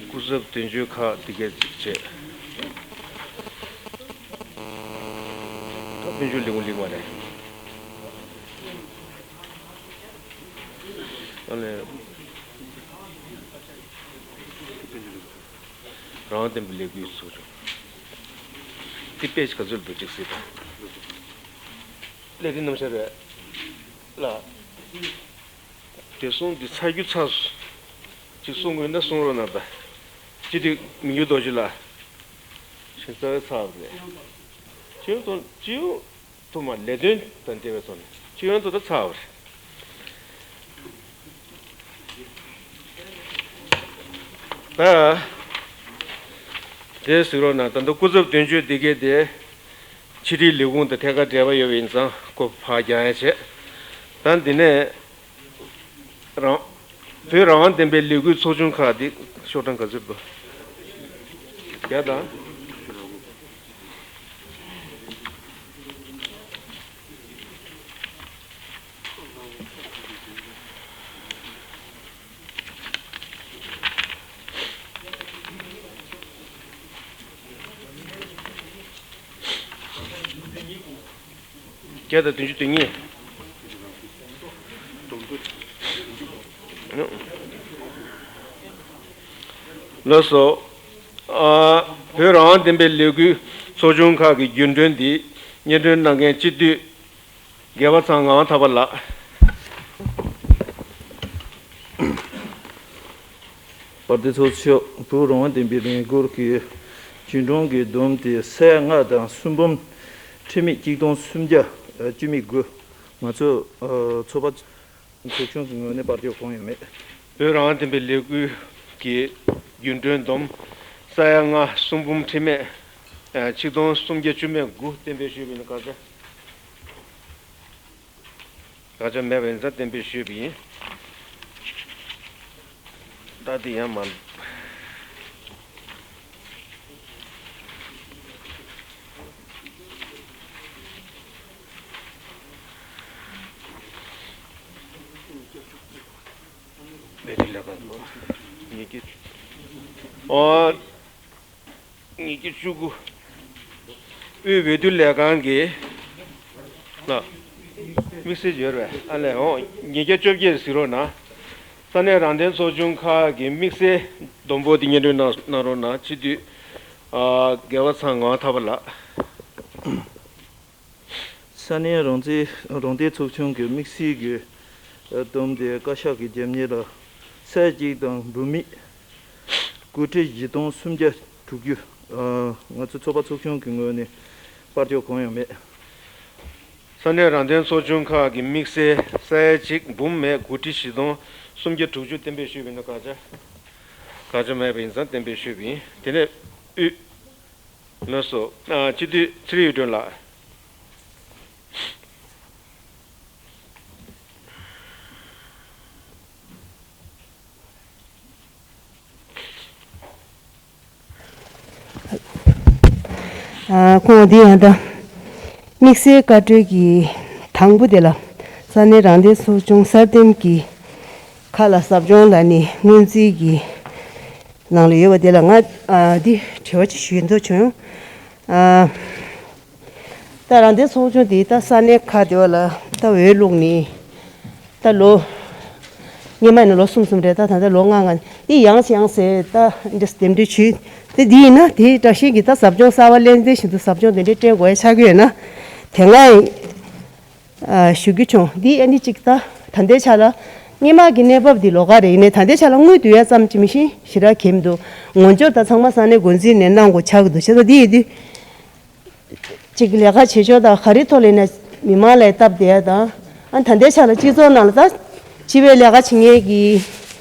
སྐུ་ཚབ་དོན་གཅོད་ཁག་དེ་གས་གཅིག་བྱས། ད་དཔལ་འབྱོར་ལས་ཁུངས་ལེགས་མ་རེད། ཨ་ནི། རང་དབང་ལྡན་པའི་ལས་འགུལ་ཚོགས་ཆུང་། འདི་དཔེ་ག་ཚོད་འདུག་ཅིག་གཟིགས་དང་། ལས་དོན་རྣམ་གཞག་རེད་ལ། བདེ་སྲུང་འདི་ཚར་རྒྱུ་ཚར་སོང་། ཅིག་གསུང་དགོས་ན་གསུང་རོགས་གནང་དང་། སྤྱི་འཐུས་མི་འགྱུར་རྡོ་རྗེ་ལགས། ཞིང་རྩ་བའི་ཚར་བ་རེད། སྤྱི་ཡོངས་དང་སྤྱི་ཡོངས། ཐོག་མར་ལས་དོན་དང་འབྲེལ་བའི་ཐོག་ནས་སྤྱི་ཡོངས་དུ་ད་ཚར་བ་རེད། ད་དེ་ཟེར་རོགས་གནང་། ད་ལྟ་སྐུ་ཚབ་དོན་གཅོད་འདི་གས་དེ་ཕྱི་དྲིལ་ལས་ཁུངས་དང་ཐད་ཀར་འབྲེལ་བ་ཡོད་པ་ཡིན་ཙང་ཁོ་ཕར་རྒྱག་ཡ་བྱས། ད་འདི་ནས། རང་། བོད་རང་དབང་ལྡན་པའི་ལས་འགུལ་ཚོགས་ཆུང་ཁག་འདི་ཤོག་གྲངས་ག་ཚོད་འདུག་བརྒྱ་དང་། བརྒྱ་དང་བདུན་ཅུ་དོན་གཉིས། ལགས་སོ། ཨ། བོད་རང་དབང་ལྡན་པའི་ལས་འགུལ་ཚོགས་ཆུང་ཁག་གི་རྒྱུན་གྲོན་འདི་སྙན་སྒྲོན་གནང་མཁན་སྤྱི་འཐུས་རྒྱལ་བ་ཚང་ངག་དབང་ཐར་པ་ལགས། དཔལ་ལྡན་ཚོགས་གཙོ་མཆོག་བོད་རང་དབང་ལྡན་པའི་ལས་འགུལ་གྱི་རྒྱུན་གྲོན་གྱི་བསྡོམས་ཏེ་ས་ཡ་ལྔ་དང་སུམ་འབུམ་ཁྲི་མེད་གཅིག་སྟོང་སུམ་བརྒྱ་བཅུ་མེད་དགུ། ང་ཚོ་ཚོགས་པ་ཚོགས་ཆུང་གི་ངོས་ནས་དཔལ་འབྱོར་གང་ཡང་མེད། བོད་རང་དབང་ལྡན་པའི་ལས་འགུལ་གྱི་རྒྱུན་གྲོན་བསྡོམས་ས་ཡ་ལྔ་སུམ་འབུམ་ཁྲི་མེད་ཆིག་སྟོང་སུམ་བརྒྱ་བཅུ་མེད་དགུ་གཏན་འབེབས་ཞུས་པ་ཡིན། བཀའ་རྒྱ། བཀའ་རྒྱ་མེད་པ་ཡིན་ཙང་གཏན་འབེབས་ཞུས་པ་ཡིན། ད་དེ་ཡང་མ། འོ། ཉིས་བརྒྱ་བཅུ་དགུ། དབུས་འོས་བསྡུ་ལས་ཁང་གི། ལ། དམིགས་བསལ་ཡོད་རེད། ཨ་ལས་འོང་། ཉིས་བརྒྱ་བཅོ་བརྒྱད་ཟེར་རོགས་གནང་། ས་གནས་རང་བདེན་ཚོགས་ཆུང་ཁག་གི་དམིགས་བསལ་བསྡོམས་པོ་དེ་སྙན་སྒྲོན་གནང་གནང་རོགས་གནང་། སྤྱི་འཐུས། ཨ། རྒྱལ་བ་ཚང་ངག་དབང་ཐར་པ་ལགས། ས་གནས་རང་བཙན་རང་བདེན་ཚོགས་ཆུང་གི་དམིགས་བསལ་གྱི་བསྡོམས་དེ་བཀའ་ཤག་གི་རྒྱབ་གཉེར་ལ་ས་ཡ་གཅིག་དང་འབུམ་མེད་དགུ་ཁྲི་བཞི་སྟོང་སུམ་བརྒྱ་དྲུག་ཅུ། ང་ཚོ་ཚོགས་པ་ཚོགས་ཆུང་གི་ངོས་ནས་དཔལ་འབྱོར་གང་ཡང་མེད། ས་གནས་རང་བདེན་ཚོགས་ཆུང་ཁག་གི་དམིགས་བསལ་ས་ཡ་གཅིག་འབུམ་མེད་དགུ་ཁྲི་བཞི་སྟོང་སུམ་བརྒྱ་དྲུག་ཅུ་གཏན་འབེབས་ཞུས་པ་ཡིན་ན། བཀའ་རྒྱ། བཀའ་རྒྱ་མེད་པ་ཡིན་ཙང་གཏན་འབེབས་ཞུས་པ་ཡིན། དེ་ནས་དབུས། ལགས་སོ། ཨ། སྤྱི་འཐུས་ཚེ་རིང་གཡུ་སྒྲོན་ལགས། ཨ། ཁོང་འདི་ཡང་ད་དམིགས་བསལ་བཀའ་འཁྲོལ་གྱི་དང་པོ་དེ་ལ་ས་གནས་རང་བདེན་ཚོགས་ཆུང་གསར་འདེམས་ཀྱི་ཁ་ལ་ཟབ་སྦྱོང་ལ་ནི་སྔོན་རྩིས་ཀྱི་ནང་ལ་ཡོད་པ་དེ་ལ་ང་ཨ་འདི་དྲི་བ་ཅིག་ཞུ་འདོད་བྱུང་། ཨ། ད་རང་བདེན་ཚོགས་ཆུང་དེ་ད་ས་གནས་ཁག་དེ་བ་ལ་ད་འོས་བླུགས་ནི་ད་ལོ་སྔོན་མ་ནས་ལོ་གསུམ་གསུམ་རེད། ད་ད་ལྟ་ལོ་ལྔ་ལྔ་དེ་ཡང་སེ་ཡང་སེ་ད་འདི་འདེམས་སྒྲུག་བྱུས་དེ་འདི་ཡིན་ན་དེའི་དྲག་ཤན་གྱི་ད་ཟབ་སྦྱོང་གསར་བ་ལེན་ཚེ་བཞིན་དུ་ཟབ་སྦྱོང་དེ་འདྲའི་སྤྲད་དགོས་ཡ་ཆགས་ཀྱི་ཡོད་ན་དེ་སྔ་ཞུ་རྒྱུ་བྱུང་། འདི་ཨ་ནི་གཅིག་ད་ད་ལྟའི་ཆ་ལ། སྔོན་མ་གི་གནས་བབ་འདི་ལོགས་ཀ་རེད། ཡིན་ནའི་ད་ལྟའི་ཆ་ལ་དངུལ་བསྡུ་ཡ་ཙམ་གྱིས་མི་ཤེས་ཞེ་དྲག་གལ་མི་འདུག་ངོ་སྦྱོར་དང་ཚང་མ་ས་གནས་འགོ་འཛིན་ནས་གནང་དགོས་ཆགས་ཀྱི་འདུག་བྱས་ཙང་འདི་ཡིན་དུས། གཅིག་ལས་ཀ་བྱེད་ཕྱོགས་དང་ག་རེ་ཐོག་ལ་ཡིན་ན་མི་མང་ལ་སྟབས་བདེ་ཡ་དང་། ཨ་ད་ལྟའི་ཆ་ལ་སྤྱི་ཚོགས་ནང་ལ་ད་སྤྱི་པའི་ལས་ཀ་བྱེད་མཁན་གྱི་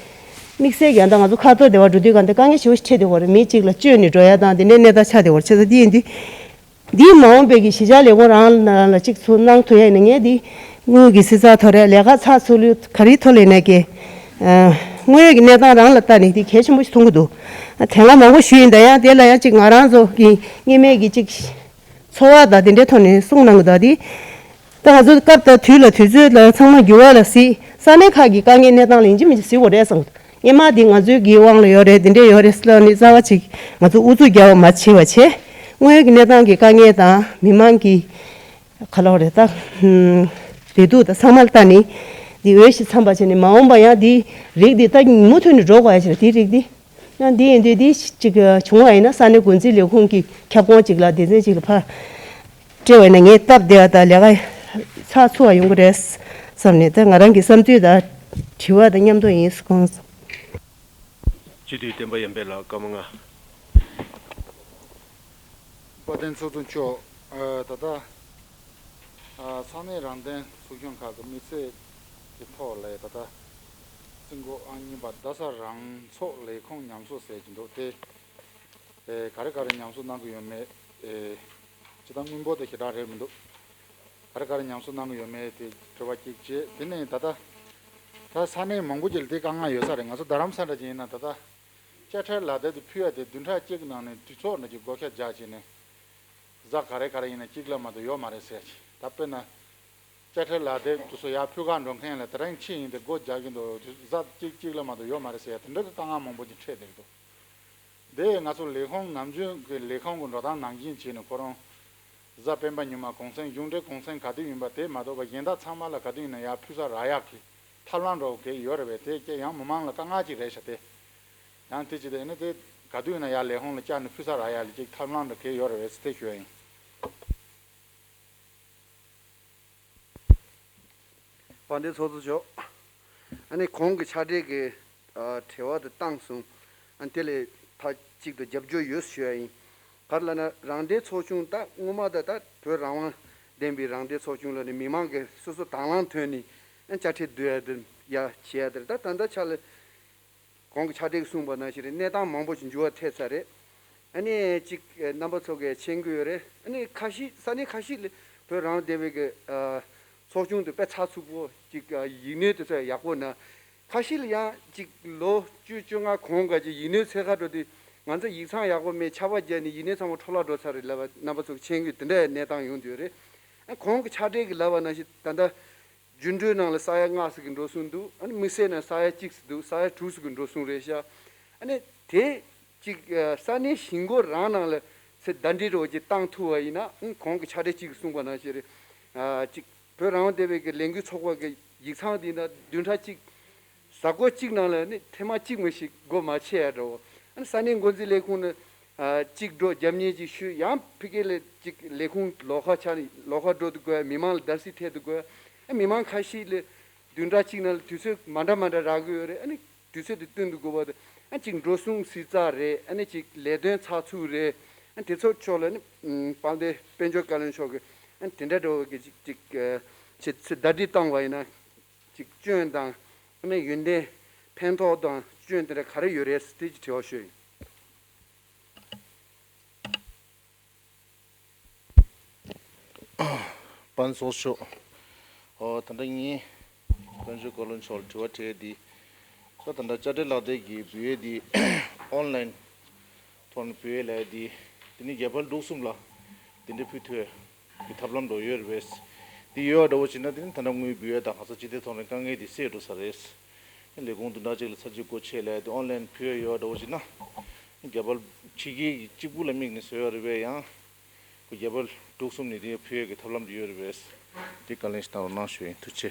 དམིགས་བསལ་གྱི་ཨ་ད་ང་ཚོ་ཁ་ཐོར་སྡེ་བ་འགྲོ་དུས་གང་དེ་དཀའ་ངལ་ཞེ་པོ་ཞིག་འཕྲད་བསྡད་ཡོད་རེད། མི་གཅིག་ལ་བཅོལ་ནས་འགྲོ་ཡ་དང་དེ་འདྲའི་གནས་སྟངས་ཆགས་བསྡད་ཡོད་རེད། བྱས་ཙང་འདི་ཡིན་དུས། འདིའི་མ་འོངས་པའི་གི་གཞིས་ཆགས་ལས་ཁུངས་རང་ནང་ལ་གཅིག་ཚུར་གནང་ཐུབ་ཡ་ཡིན་ན། ངས་འདི་དངུལ་གྱི་བསྲི་ཚགས་ཐོག་རེད། ལས་ཀ་ཚགས་ཚུད་ལུགས་ག་རེའི་ཐོག་ལ་ཡིན་ན་གི་ཨ་དངོས་ཡོད་ཀྱི་གནས་སྟངས་རང་ལ་ལྟ་ནས་འདི་གལ་ཆེན་པོ་ཞིག་མཐོང་གི་འདུག་ཨ་དེ་སྔ་མང་པོ་ཞུས་ཡིན། ད་ཡང་དེ་ལ་ཡང་གཅིག་ང་རང་ཚོ་གི་སྔོན་མའི་གི་གཅིག་ཚོར་བ་དང་དེ་འདྲའི་ཐོག་ནས་གསུངས་གནང་གི་འདུག་འདི་ད་ང་ཚོ་སྐབས་དང་དུས་ལ་དུས་ཚོད་ལ་ཚང་མ་འགྱུར་བ་ལ་གཟིགས། ས་གནས་ཁག་གི་དཀའ་ངལ་གནས་སྟངས་ལ་ཡིན་གཅིག་མིན་གཅིག་གཟིགས་དགོས་རེད་བསམ་གི་འདུག་སྔོན་མ་འདི་ང་ཚོའི་གི་དབང་ལ་ཡོད་རེད། དེ་འདྲས་ཡོད་རེད་ཟེར་ནས་རྩ་བ་གཅིག་ང་ཚོ་ཨུ་ཚུགས་རྒྱག་པ་མ་བྱེད་པ་བྱས། དངོས་ཡོད་ཀྱི་གནས་སྟངས་ཀྱི་དཀའ་ངལ་དང་མི་མང་གི་ག་ལབ་རེད་ད། ཨམ། བདེ་སྡུག་དང་ཚང་མ་ལ་ལྟ་ནས་འདི་འོས་ཤིང་འཚམས་པ་བྱས་ནས་མ་འོངས་པ་ཡང་འདི་རིགས་འདི་ད་མུ་མཐུད་ནས་འགྲོ་དགོས་ཡ་ཞིག་རེད། འདི་རིགས་འདི་ཡང་འདི་ཡིན་དུས་འདི་གཅིག་བྱུང་བ་ཡིན་ན་ས་གནས་འགོ་འཛིན་ལས་ཁུངས་ཀྱི་ཁྱབ་ཁོངས་གཅིག་ལ་སྡེ་ཚན་གཅིག་ལ་ཕར་སྤྲད་པ་ཡིན་ན་ངའི་སྟབས་བདེ་བ་དང་ལས་ཀ་ཚགས་ཚུད་པ་ཡོང་གི་རེད་བསམ་ནས། ད་ང་རང་གི་བསམ་ཚུལ་དང་དྲི་བ་དང་མཉམ་དུ་ཡིན་གསུངས། སྤྱི་འཐུས་བསྟན་པ་ཡར་འཕེལ་ལགས་སྐར་མ་ལྔ། དཔལ་ལྡན་ཚོགས་གཙོ་མཆོག་ཨ་ད་ལྟ་ཨ་ས་གནས་རང་བདེན་ཚོགས་ཆུང་ཁག་གི་དམིགས་བསལ་གྱི་ཐོག་ལ་ད་ལྟ་རྩིས་འགོ་ཨང་གཉིས་པ་རྡ་ས་རང་ཚོགས་ལས་ཁུངས་ཉམས་གསོ་ཟེར་གྱི་འདུག་དེ་ཨེ་ག་རེ་ག་རེ་ཉམས་གསོ་གནང་གི་ཡོད་མེད། ཨེ་ཇི་ལྟར་སྔོན་པོ་དེ་ཞེ་དྲག་རེད་མི་འདུག་ག་རེ་ག་རེ་ཉམས་གསོ་གནང་གི་ཡོད་མེད་དེ་དྲི་བ་གཅིག་བྱས། དེ་ནས་ད་ལྟ་ད་ས་གནས་མང་པོ་ཅིག་ལ་དེ་དཀའ་ངལ་ཡོད་ས་རེད། ང་ཚོ་རྡ་རམ་ས་ལ་ཅིག་ཡིན་ན་ད་ལྟ་དཔྱ་ཁྲལ་ལག་དེབ་དེ་ཕུལ་ཡ་དེ་བདུན་ཕྲག་གཅིག་གི་ནང་ནས་དུས་ཚོད་ནང་ཅིག་བགོ་བཤའ་རྒྱག་བྱས་ནས་གཟའ་ག་རེ་ག་རེ་ཡིན་ན་གཅིག་ལས་མ་གཏོགས་ཡོད་མ་རེད་ཟེར་ཡ་ཅིག་ད་དཔེར་ན་དཔྱ་ཁྲལ་ལག་དེབ་དེ་ཚོ་ཡར་ཕུལ་ག་འགྲོ་མཁན་ལ་དེ་རིང་ཕྱིན་ཡིན་དེ་སྒོ་རྒྱག་གི་འདུག་གཟའ་གཅིག་གཅིག་ལས་མ་གཏོགས་ཡོད་མ་རེད་ཟེར་ཡ་དེ་འདྲ་གི་དཀའ་ངལ་མང་པོ་ཅིག་འཕྲད་བསྡད་ཀྱི་འདུག་དེ་ང་ཚོ་ལས་ཁུངས་ནམ་རྒྱུན་གྱི་ལས་ཁུངས་ཀྱི་འགྲོ་སྟངས་ནང་བཞིན་བྱས་ནས་ཁོ་རང་གཟའ་སྤེན་པ་ཉི་མ་གུང་སེང་གཞུང་འབྲེལ་གུང་སེང་ག་དུས་ཡིན་པ་དེ་མ་གཏོགས་པ་གཞན་དག་ཚང་མ་ལ་ག་དུས་ཡིན་ན་ཡར་ཕུལ་ས་རག་ཡག་གི་ཐབས་ལམ་འདྲ་བོ་གལ་ཡོད་རེད་པས། དེ་ཀྱེ་ཡང་མི་མང་ལ་དཀའ་ངལ་ཅིག་རེད་ཤག་དེ་ཡང་དེ་ཅི་དེ་ནི་དེ་ག་དུས་ཡིན་ན་ཡར་ལས་ཁུངས་ལ་བཅར་ནས་ཕུལ་ས་རག་ཡག་ལ་ཅིག་ཐབས་ལམ་འདྲ་གལ་ཡོད་རེད་པས་ཟེར་དེ་ཞུ་ཡ་ཡིན། དཔལ་ལྡན་ཚོགས་གཙོ་མཆོག་ཨ་ནི་གོང་གི་ཕྱག་སྦྲེལ་གྱི་ཨ་དྲི་བ་དེ་བཏང་སོང་། ཨ་ནི་དེ་ལས་མཐའ་གཅིག་ཏུ་རྒྱབ་སྐྱོར་ཡོད་ཞུ་ཡ་ཡིན། ག་རེ་ལབ་ན་རང་བདེན་ཚོགས་ཆུང་ད་སྔོན་མ་ད་ད་བོད་རང་དབང་ལྡན་པའི་རང་བདེན་ཚོགས་ཆུང་ལ་ནི་མི་མང་གི་སོ་སོ་དང་བླངས་ཐོག་ནས་ཨ་དཔྱ་ཁྲལ་བསྡུ་ཡ་དེ་ཡ་བྱེད་ཡ་དེ་རེད། ད་ད་ལྟ་ཆ་ལ་གོང་གི་ཕྱག་སྦྲེལ་གྱིས་གསུངས་པ་ནང་བཞིན་རེད། གནས་སྟངས་མང་པོ་ཞིག་འགྱུར་བ་ཐེབས་ཚར་རེད། ཨ་ནི་གཅིག་རྣམ་པ་ཚོ་གིས་མཁྱེན་གྱི་ཡོད་རེད། ཨ་ནི་ཁ་ཤས་ས་གནས་ཁ་ཤས་ལ་བོད་རང་དབང་སྡེ་བའི་གི་ཨ་ཚོགས་ཆུང་དེ་དཔེ་ཚགས་ཚུད་པོ་གཅིག་ཨ་ཡིག་སྣོད་དེ་ཚོ་ཡག་པོ་གནང་། ཁ་ཤས་ལ་ཡང་གཅིག་ལོ་བཅུ་བཅོ་ལྔ་གོང་ག་ཅིག་ཡིག་སྣོད་འཚོལ་ག་འགྲོ་དུས་ང་ཚོ་ཡིག་ཚང་ཡག་པོ་མེད། ཆར་པ་བརྒྱབ་ནས་ཡིག་སྣོད་ཚང་མ་འཕྲོ་བརླག་འགྲོ་ཚར་རེད་ལབ་པ་རྣམ་པ་ཚོ་གིས་མཁྱེན་གྱི་ཡོད། དེ་འདྲ་གནས་སྟངས་ཡོང་དུས་རེད། ཨ་གོང་གི་ཕྱག་སྦྲེལ་གྱིས་ལབ་པ་ནང་བཞིན་ད་ལྟ་རྒྱུན་གྲོན་ནང་ལ་ས་ཡ་ལྔ་ཙམ་གྱི་འགྲོ་སོང་འདུག་ཨ་ནི་དམིགས་བསལ་ནང་ས་ཡ་གཅིག་ཙམ་འདུག་ས་ཡ་དྲུག་ཙམ་གྱི་འགྲོ་སོང་རེད་ཤག་ཨ་ནི་དེ་གཅིག་ཨ་ས་གནས་གཞིས་འགོ་རང་ནང་ལ་ཚེ་བརྡ་འདྲི་རོགས་ཀྱིས་བཏང་ཐུབ་པ་ཡིན་ན། ཨང་གོང་གི་ཕྱག་སྦྲེལ་གཅིག་གིས་གསུངས་པ་ནང་བཞིན་རེད། ཨ་གཅིག་བོད་རང་དབང་སྡེ་བའི་གི་ལས་འགུལ་ཚོགས་པ་གི་ཡིག་ཚང་འདི་ན་བདུན་ཕྲག་གཅིག་གཟའ་འཁོར་གཅིག་ནང་ལ་ནི་ཐེངས་མ་གཅིག་མ་ཞིག་སྒོ་མ་ཕྱེ་ཡ་འདྲ་བོ། ཨ་ནི་ས་གནས་འགོ་འཛིན་ལས་ཁུངས་ནས་ཨ་གཅིག་འགྲོ་རྒྱབ་གཉེར་གཅིག་ཞུས། ཡང་ཕ་གི་ལ་གཅིག་ལས་ཁུངས་ལོགས་ཀ་ཆགས་ནས་ལོགས་ཀ་འགྲོ་དུ་དགོས། མི་མང་ལ་བརྡབ་གསིག་ཐེབས་དུ་དགོས། ཨ་མི་མང་ཁ་ཤས་ལ་བདུན་ཕྲག་གཅིག་ནང་ལ་དུས་ཚོད་མ་འདྲ་མ་འདྲ་རག་གི་ཡོད་རེད། ཨ་ནི་དུས་ཚོད་དེ་བསྟུན་དུ་དགོས་པ་དང་། ཨ་གཅིག་འགྲོ་སོང་བསྲི་རྩ་རེད། ཨ་ནི་གཅིག་ལས་དོན་ཚགས་ཚུད་རེད། ཨ་དེ་ཚོ་ཕྱོགས་ལ་ནི་དཔལ་ལྡན་དཔལ་འབྱོར་བཀའ་བློན་མཆོག་གིས་ཨ་དེ་འདྲ་འདྲ་བོ་གི་གཅིག་གཅིག་ཨ་ཆེད་ཚེ་བརྡ་འདྲི་བཏང་བ་ཡིན་ན་གཅིག་སྐྱོན་དང་ཨ་ནི་ཡོན་ཏན་ཕན་ཐོགས་དང་སྐྱོན་དེ་འདྲ་ག་རེ་ཡོད་རེད་ཟེར་དེ་གཅིག་དྲི་བ་ཞུ་ཡིན། དཔལ་ཚོགས་གཙོ་མཆོག་ཨོ་ད་ལྟ་ངས་དཔལ་འབྱོར་བཀའ་བློན་མཆོག་ལ་དྲི་བ་དྲིས་ཏེ། ད་ད་ལྟ་དཔྱ་ཁྲལ་ལག་དེབ་ཀྱི་འབུལ་ཡས་འདི་ཨོན་ལན་ཐོག་ནས་འབུལ་ཡས་ལས་འདི་དེ་ནི་རྒྱ་བལ་འབྲུག་གསུམ་ལ་དེ་འདྲ་ཕུལ་ཐུབ་ཀྱི་ཐབས་ལམ་འགྲོ་ཡོད་རེད་པས། འདི་ཡོད་འདྲ་བོ་བྱས་ན་དེ་ནི་ད་ལྟ་དངུལ་འབུལ་ཡས་དང་ཁ་ས་སྤྱི་བདེ་ཐོག་ནས་དཀའ་ངལ་འདི་སེལ་འགྲོ་ས་རེད། ལས་ཁུངས་བདུན་ཕྲག་གཅིག་ལ་ཚར་གཅིག་སྒོ་ཕྱེ་ལས་དེ་ཨོན་ལན་འབུལ་ཡས་ཡོད་འདྲ་བོ་བྱས་ན། རྒྱ་བལ་ཕྱི་རྒྱལ་གྱི་གཅིག་པུ་ལ་དམིགས་ནས་བཟོས་ཡོད་རེད་པས། ཡང་རྒྱ་བལ་འབྲུག་གསུམ་ནས་དེ་འབུལ་ཡས་ཀྱི་ཐབས་ལམ་འདི་ཡོད་རེད་པས། དེ་བཀའ་ལན་ཞིག་གནང་རོགས་གནང་ཞུ་ཡིན། ཐུགས་རྗེ་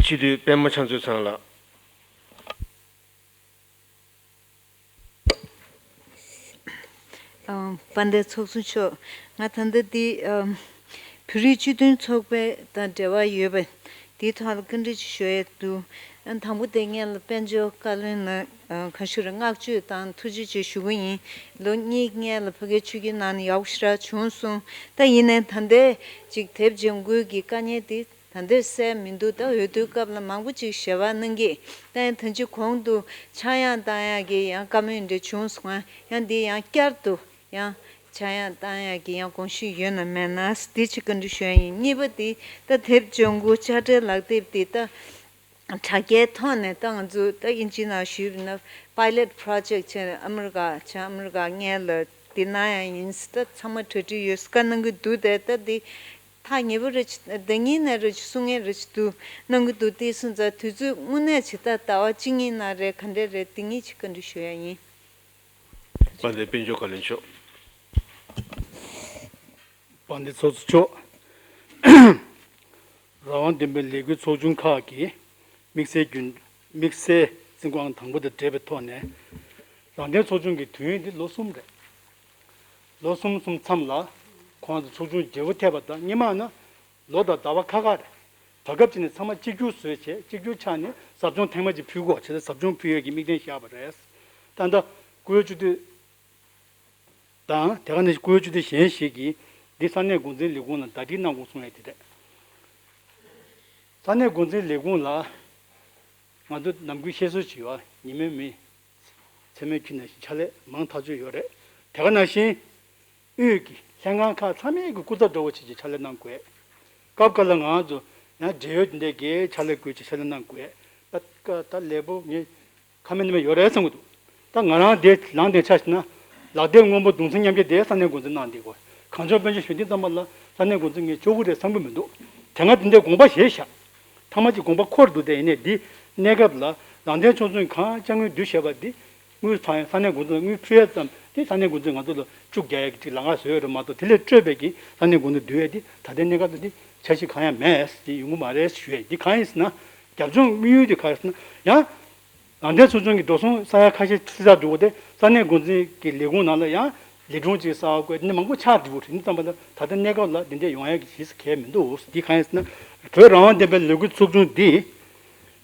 ཆེ། སྤྱི་འཐུས་པད་མ་ཕྱག་མཛོད་ཚང་ལགས། ཨ་དཔལ་ལྡན་ཚོགས་གཙོ་མཆོག་ང་ད་ལྟ་འདི་ཨ་བོད་རིགས་སྤྱི་མཐུན་ཚོགས་པ་དང་འབྲེལ་བ་ཡོད་པ། དེའི་ཐོག་ལ་བཀའ་འདྲི་ཅིག་ཞུ་ཡས་འདུག། ཨ་དང་པོ་དེ་སྔོན་ལ་དཔལ་འབྱོར་བཀའ་བློན་ལ་ཨ་ག་ཞུ་རེད། བསྔགས་བརྗོད་དང་ཐུགས་རྗེ་ཆེ་ཞུ་གི་ཡིན། ལོ་གཉིས་སྔོན་ལ་ཕ་གིའི་ཆོས་བརྒྱུད་ནང་ནས་ཡག་པོ་ཞེ་དྲག་བྱུང་སོང་། ད་ཡིན་ནའི་ད་ལྟའི་ཅིག་དེབ་སྦྱང་དགོས་ཀྱི་དཀའ་ངལ་དེ་ད་ལྟའི་སེལ་མི་འདུག། ད་འོས་བསྡུའི་སྐབས་ལ་མང་པོ་ཅིག་ཞལ་པར་གནང་གི། ད་ཡང་ད་ཅི་གོང་དུ་ཆག་ཡང་བཏང་ཡག་གི་ཡང་བཀའ་མོལ་འདྲ་བྱུང་སོང་། ཡང་འདི་ཡང་བསྐྱར་དུ་ཡང་ཆག་ཡང་བཏང་ཡག་གི་ཡང་དགོངས་གཞི་ཡོད་ན་མེད་ན་འདི་ཅིག་བཀའ་འདྲི་ཞུ་ཡ་ཡིན། གཉིས་པ་འདི་ད་དེབ་སྦྱང་དགོས་དཔྱ་ཁྲལ་ལག་དེབ་འདི་ད་དྲ་རྒྱའི་ཐོག་ནས་ད་ང་ཚོ་ད་དབྱིན་ཇིའི་ནང་ཞུས་པ་ན་pilot project བྱས་ནས་ཨ་མི་རི་ཀ་བྱས་ཨ་མི་རི་ཀ་སྔོན་ལ་འདི་གནང་ཡ་ཡིན། ད་ཚང་མ་གྲ་སྒྲིག་ཡོད་བཀའ་གནང་གི་འདུག། དེ་ད་འདི་ཐག་ཉེ་པོ་རེ་ཆེ་ཟླ་གཉིས་ནས་རེ་ཆེ་གསུང་ངེས་རེ་ཆེ་འདུག་གནང་གི་འདུག། དེ་སོང་ཙང་དུས་ཚོད་དངོས་གནས་ཆེ་ད་ཟླ་བ་གཅིག་གཉིས་ནང་རེད་ག་འདྲས་རེད། དེ་གཉིས་ཅིག་བཀའ་འདྲི་ཞུ་ཡ་ཡིན། དཔལ་ལྡན་དཔལ་འབྱོར་བཀའ་བློན་མཆོག། དཔལ་ལྡན་ཚོགས་གཙོ་མཆོག། རང་དབང་ལྡན་པའི་ལས་འགུལ་ཚོགས་ཆུང་ཁག་གིས་དམིགས་བསལ་རྒྱུན་དམིགས་བསལ་བཙོན་ཁང་དང་པོ་དང་འབྲེལ་བའི་ཐོག་ནས་རང་བཙན་ཚོགས་ཆུང་གི་དུས་ཡུན་འདི་ལོ་གསུམ་རེད། ལོ་གསུམ་གསུམ་མཚམས་ལ་ཁོང་ཚོ་ཚོགས་ཆུང་བརྗེ་པོ་ཐེབས་པ་དང་སྔོན་མ་ན་ལོ་དང་ཟླ་བ་ཁ་ཁ་རེད། བར་སྐབས་ཅིག་ནས་ཚང་མ་གཅིག་གྱུར་བཟོས་བྱས་གཅིག་གྱུར་ཆགས་ནས་ཟབ་སྦྱོང་ཐེངས་མ་གཅིག་ཕུལ་དགོས་བྱས་ཏེ་ཟབ་སྦྱོང་ཕུལ་ཡས་ཀྱི་དམིགས་འབེན་བཞག་པ་རེད། ད་ལྟ་བཀུར་འོས་སྤྱི་འཐུས་དང་དེ་ག་ནང་བཞིན་བཀུར་འོས་སྤྱི་འཐུས་གཞན་ཞིག་གིས་འདི་ས་གནས་འགོ་འཛིན་ལས་ཁུངས་ལ་ཟླ་སྒྲིལ་གནང་དགོས་གསུངས་ཡས་དེ་རེད། ས་གནས་འགོ་འཛིན་ལས་ཁུངས་ལ་ང་ཚོ་ནམ་རྒྱུན་བཤད་སྲོལ་ཞིག་ཡོད། ཉི་མའི་མི་མཚན་མོའི་ཁྱི་ནང་བཞིན་ཕྱག་ལས་མང་ཐག་ཆོད་ཡོད་རེད། དེ་ག་ནང་བཞིན་དབུས་ཀྱི་ལྷན་ཁང་ཁག་ཚང་མས་ཀྱི་སྐུ་ཚབ་འདྲ་བོ་བྱེད་ཀྱི་ཕྱག་ལས་གནང་དགོས། སྐབས་འགའ་ལ་ང་ཚོ་ཡང་འབྲེལ་ཡོད་དེ་འདྲས་ཀྱིས་ཕྱག་ལས་དགོས་ཀྱི་ཕྱག་ལས་གནང་དགོས། ད་ད་ལས་པོ་ངས་ཁ་མེད་ནི་མེད་ཡོད་རེད་བསམ་གྱི་འདུག། ད་ང་རང་དེ་ལངས་དེ་ཆ་བཞག་ན་ལག་དེབ་སྔོན་པོ་གདུང་སེམས་མཉམ་སྐྱེད་དེ་ས་གནས་འགོ་འཛིན་གནང་བསྡད་དགོས། གངས་ལྗོངས་དཔལ་འབྱོར་གཞོན་སྐྱེས་ཙམ་པ་ལ་ས་གནས་འགོ་འཛིན་ངས་ཆོག་གི་རེད་བསམ་གྱི་མི་འདུག། དེ་སྔ་དེ་འདྲའི་དགོངས་པ་བཞེས་བཞག། ཐ་མ་གཅིག་དགོངས་པ་འཁོར་འདུག་སྟེ་ཡིན་ནའི་འདི་གནས་སྐབས་ལ་རང་བཙན་ཚོགས་ཆུང་གང་ཅང་ངོས་བསྡུ་བྱས་པ་འདི་དངུལ་ཚང་ཡང་ས་གནས་འགོ་འཛིན་ལ་དངུལ་ཕུལ་ཡས་ཙམ་དེ་ས་གནས་འགོ་འཛིན་ང་ཚོ་ལ་བཅུག་རྒྱག་ཡས་ཀྱི་ཅིག་ལམ་ཁ་བཟོས་ཡོད་རེད་མ་གཏོགས་དེ་ལས་སྤྲོས་པའི་གི་ས་གནས་འགོ་འཛིན་བསྡུ་ཡས་འདི་ད་ལྟའི་གནས་སྐབས་ལ་འདི་འཆར་གཞི་གང་ཡང་མེད་ཟེར་ཡོང་གི་མ་རེད་ཞུ་ཡས། འདི་གང་ཡིན་ཟེར་ན་རྒྱབ་ལྗོངས་དམིགས་ཡུལ་འདི་གང་ཡིན་ཟེར་ན་ཡང་རང་བཙན་ཚོགས་ཆུང་གི་འགྲོ་སོང་ས་ཡ་ཁ་ཤས་ཁྲི་ཚར་འགྲོ་གི་དེ་ས་གནས་འགོ་འཛིན་གྱི་ལས་ཁུངས་ནང་ལ་ཡང་ལས་ཁུངས་གཅིག་གསར་པ་བསྐོས་འདི་མང་པོ་ཆགས་འགྲོ་གི་རེད། འདི་ཙམ་པ་ལ་ད་ལྟ་གནས་སྐབས་ལ་འདི་འདྲས་ཡོང་ཡ་གི་གཞི་གལ་མི་འདུག། འདི་གང་ཡིན་ཟེར་ན་བོད་རང་དབང་ལྡན་པའི་ལས་འགུལ་ཚོགས་ཆུང་འདི་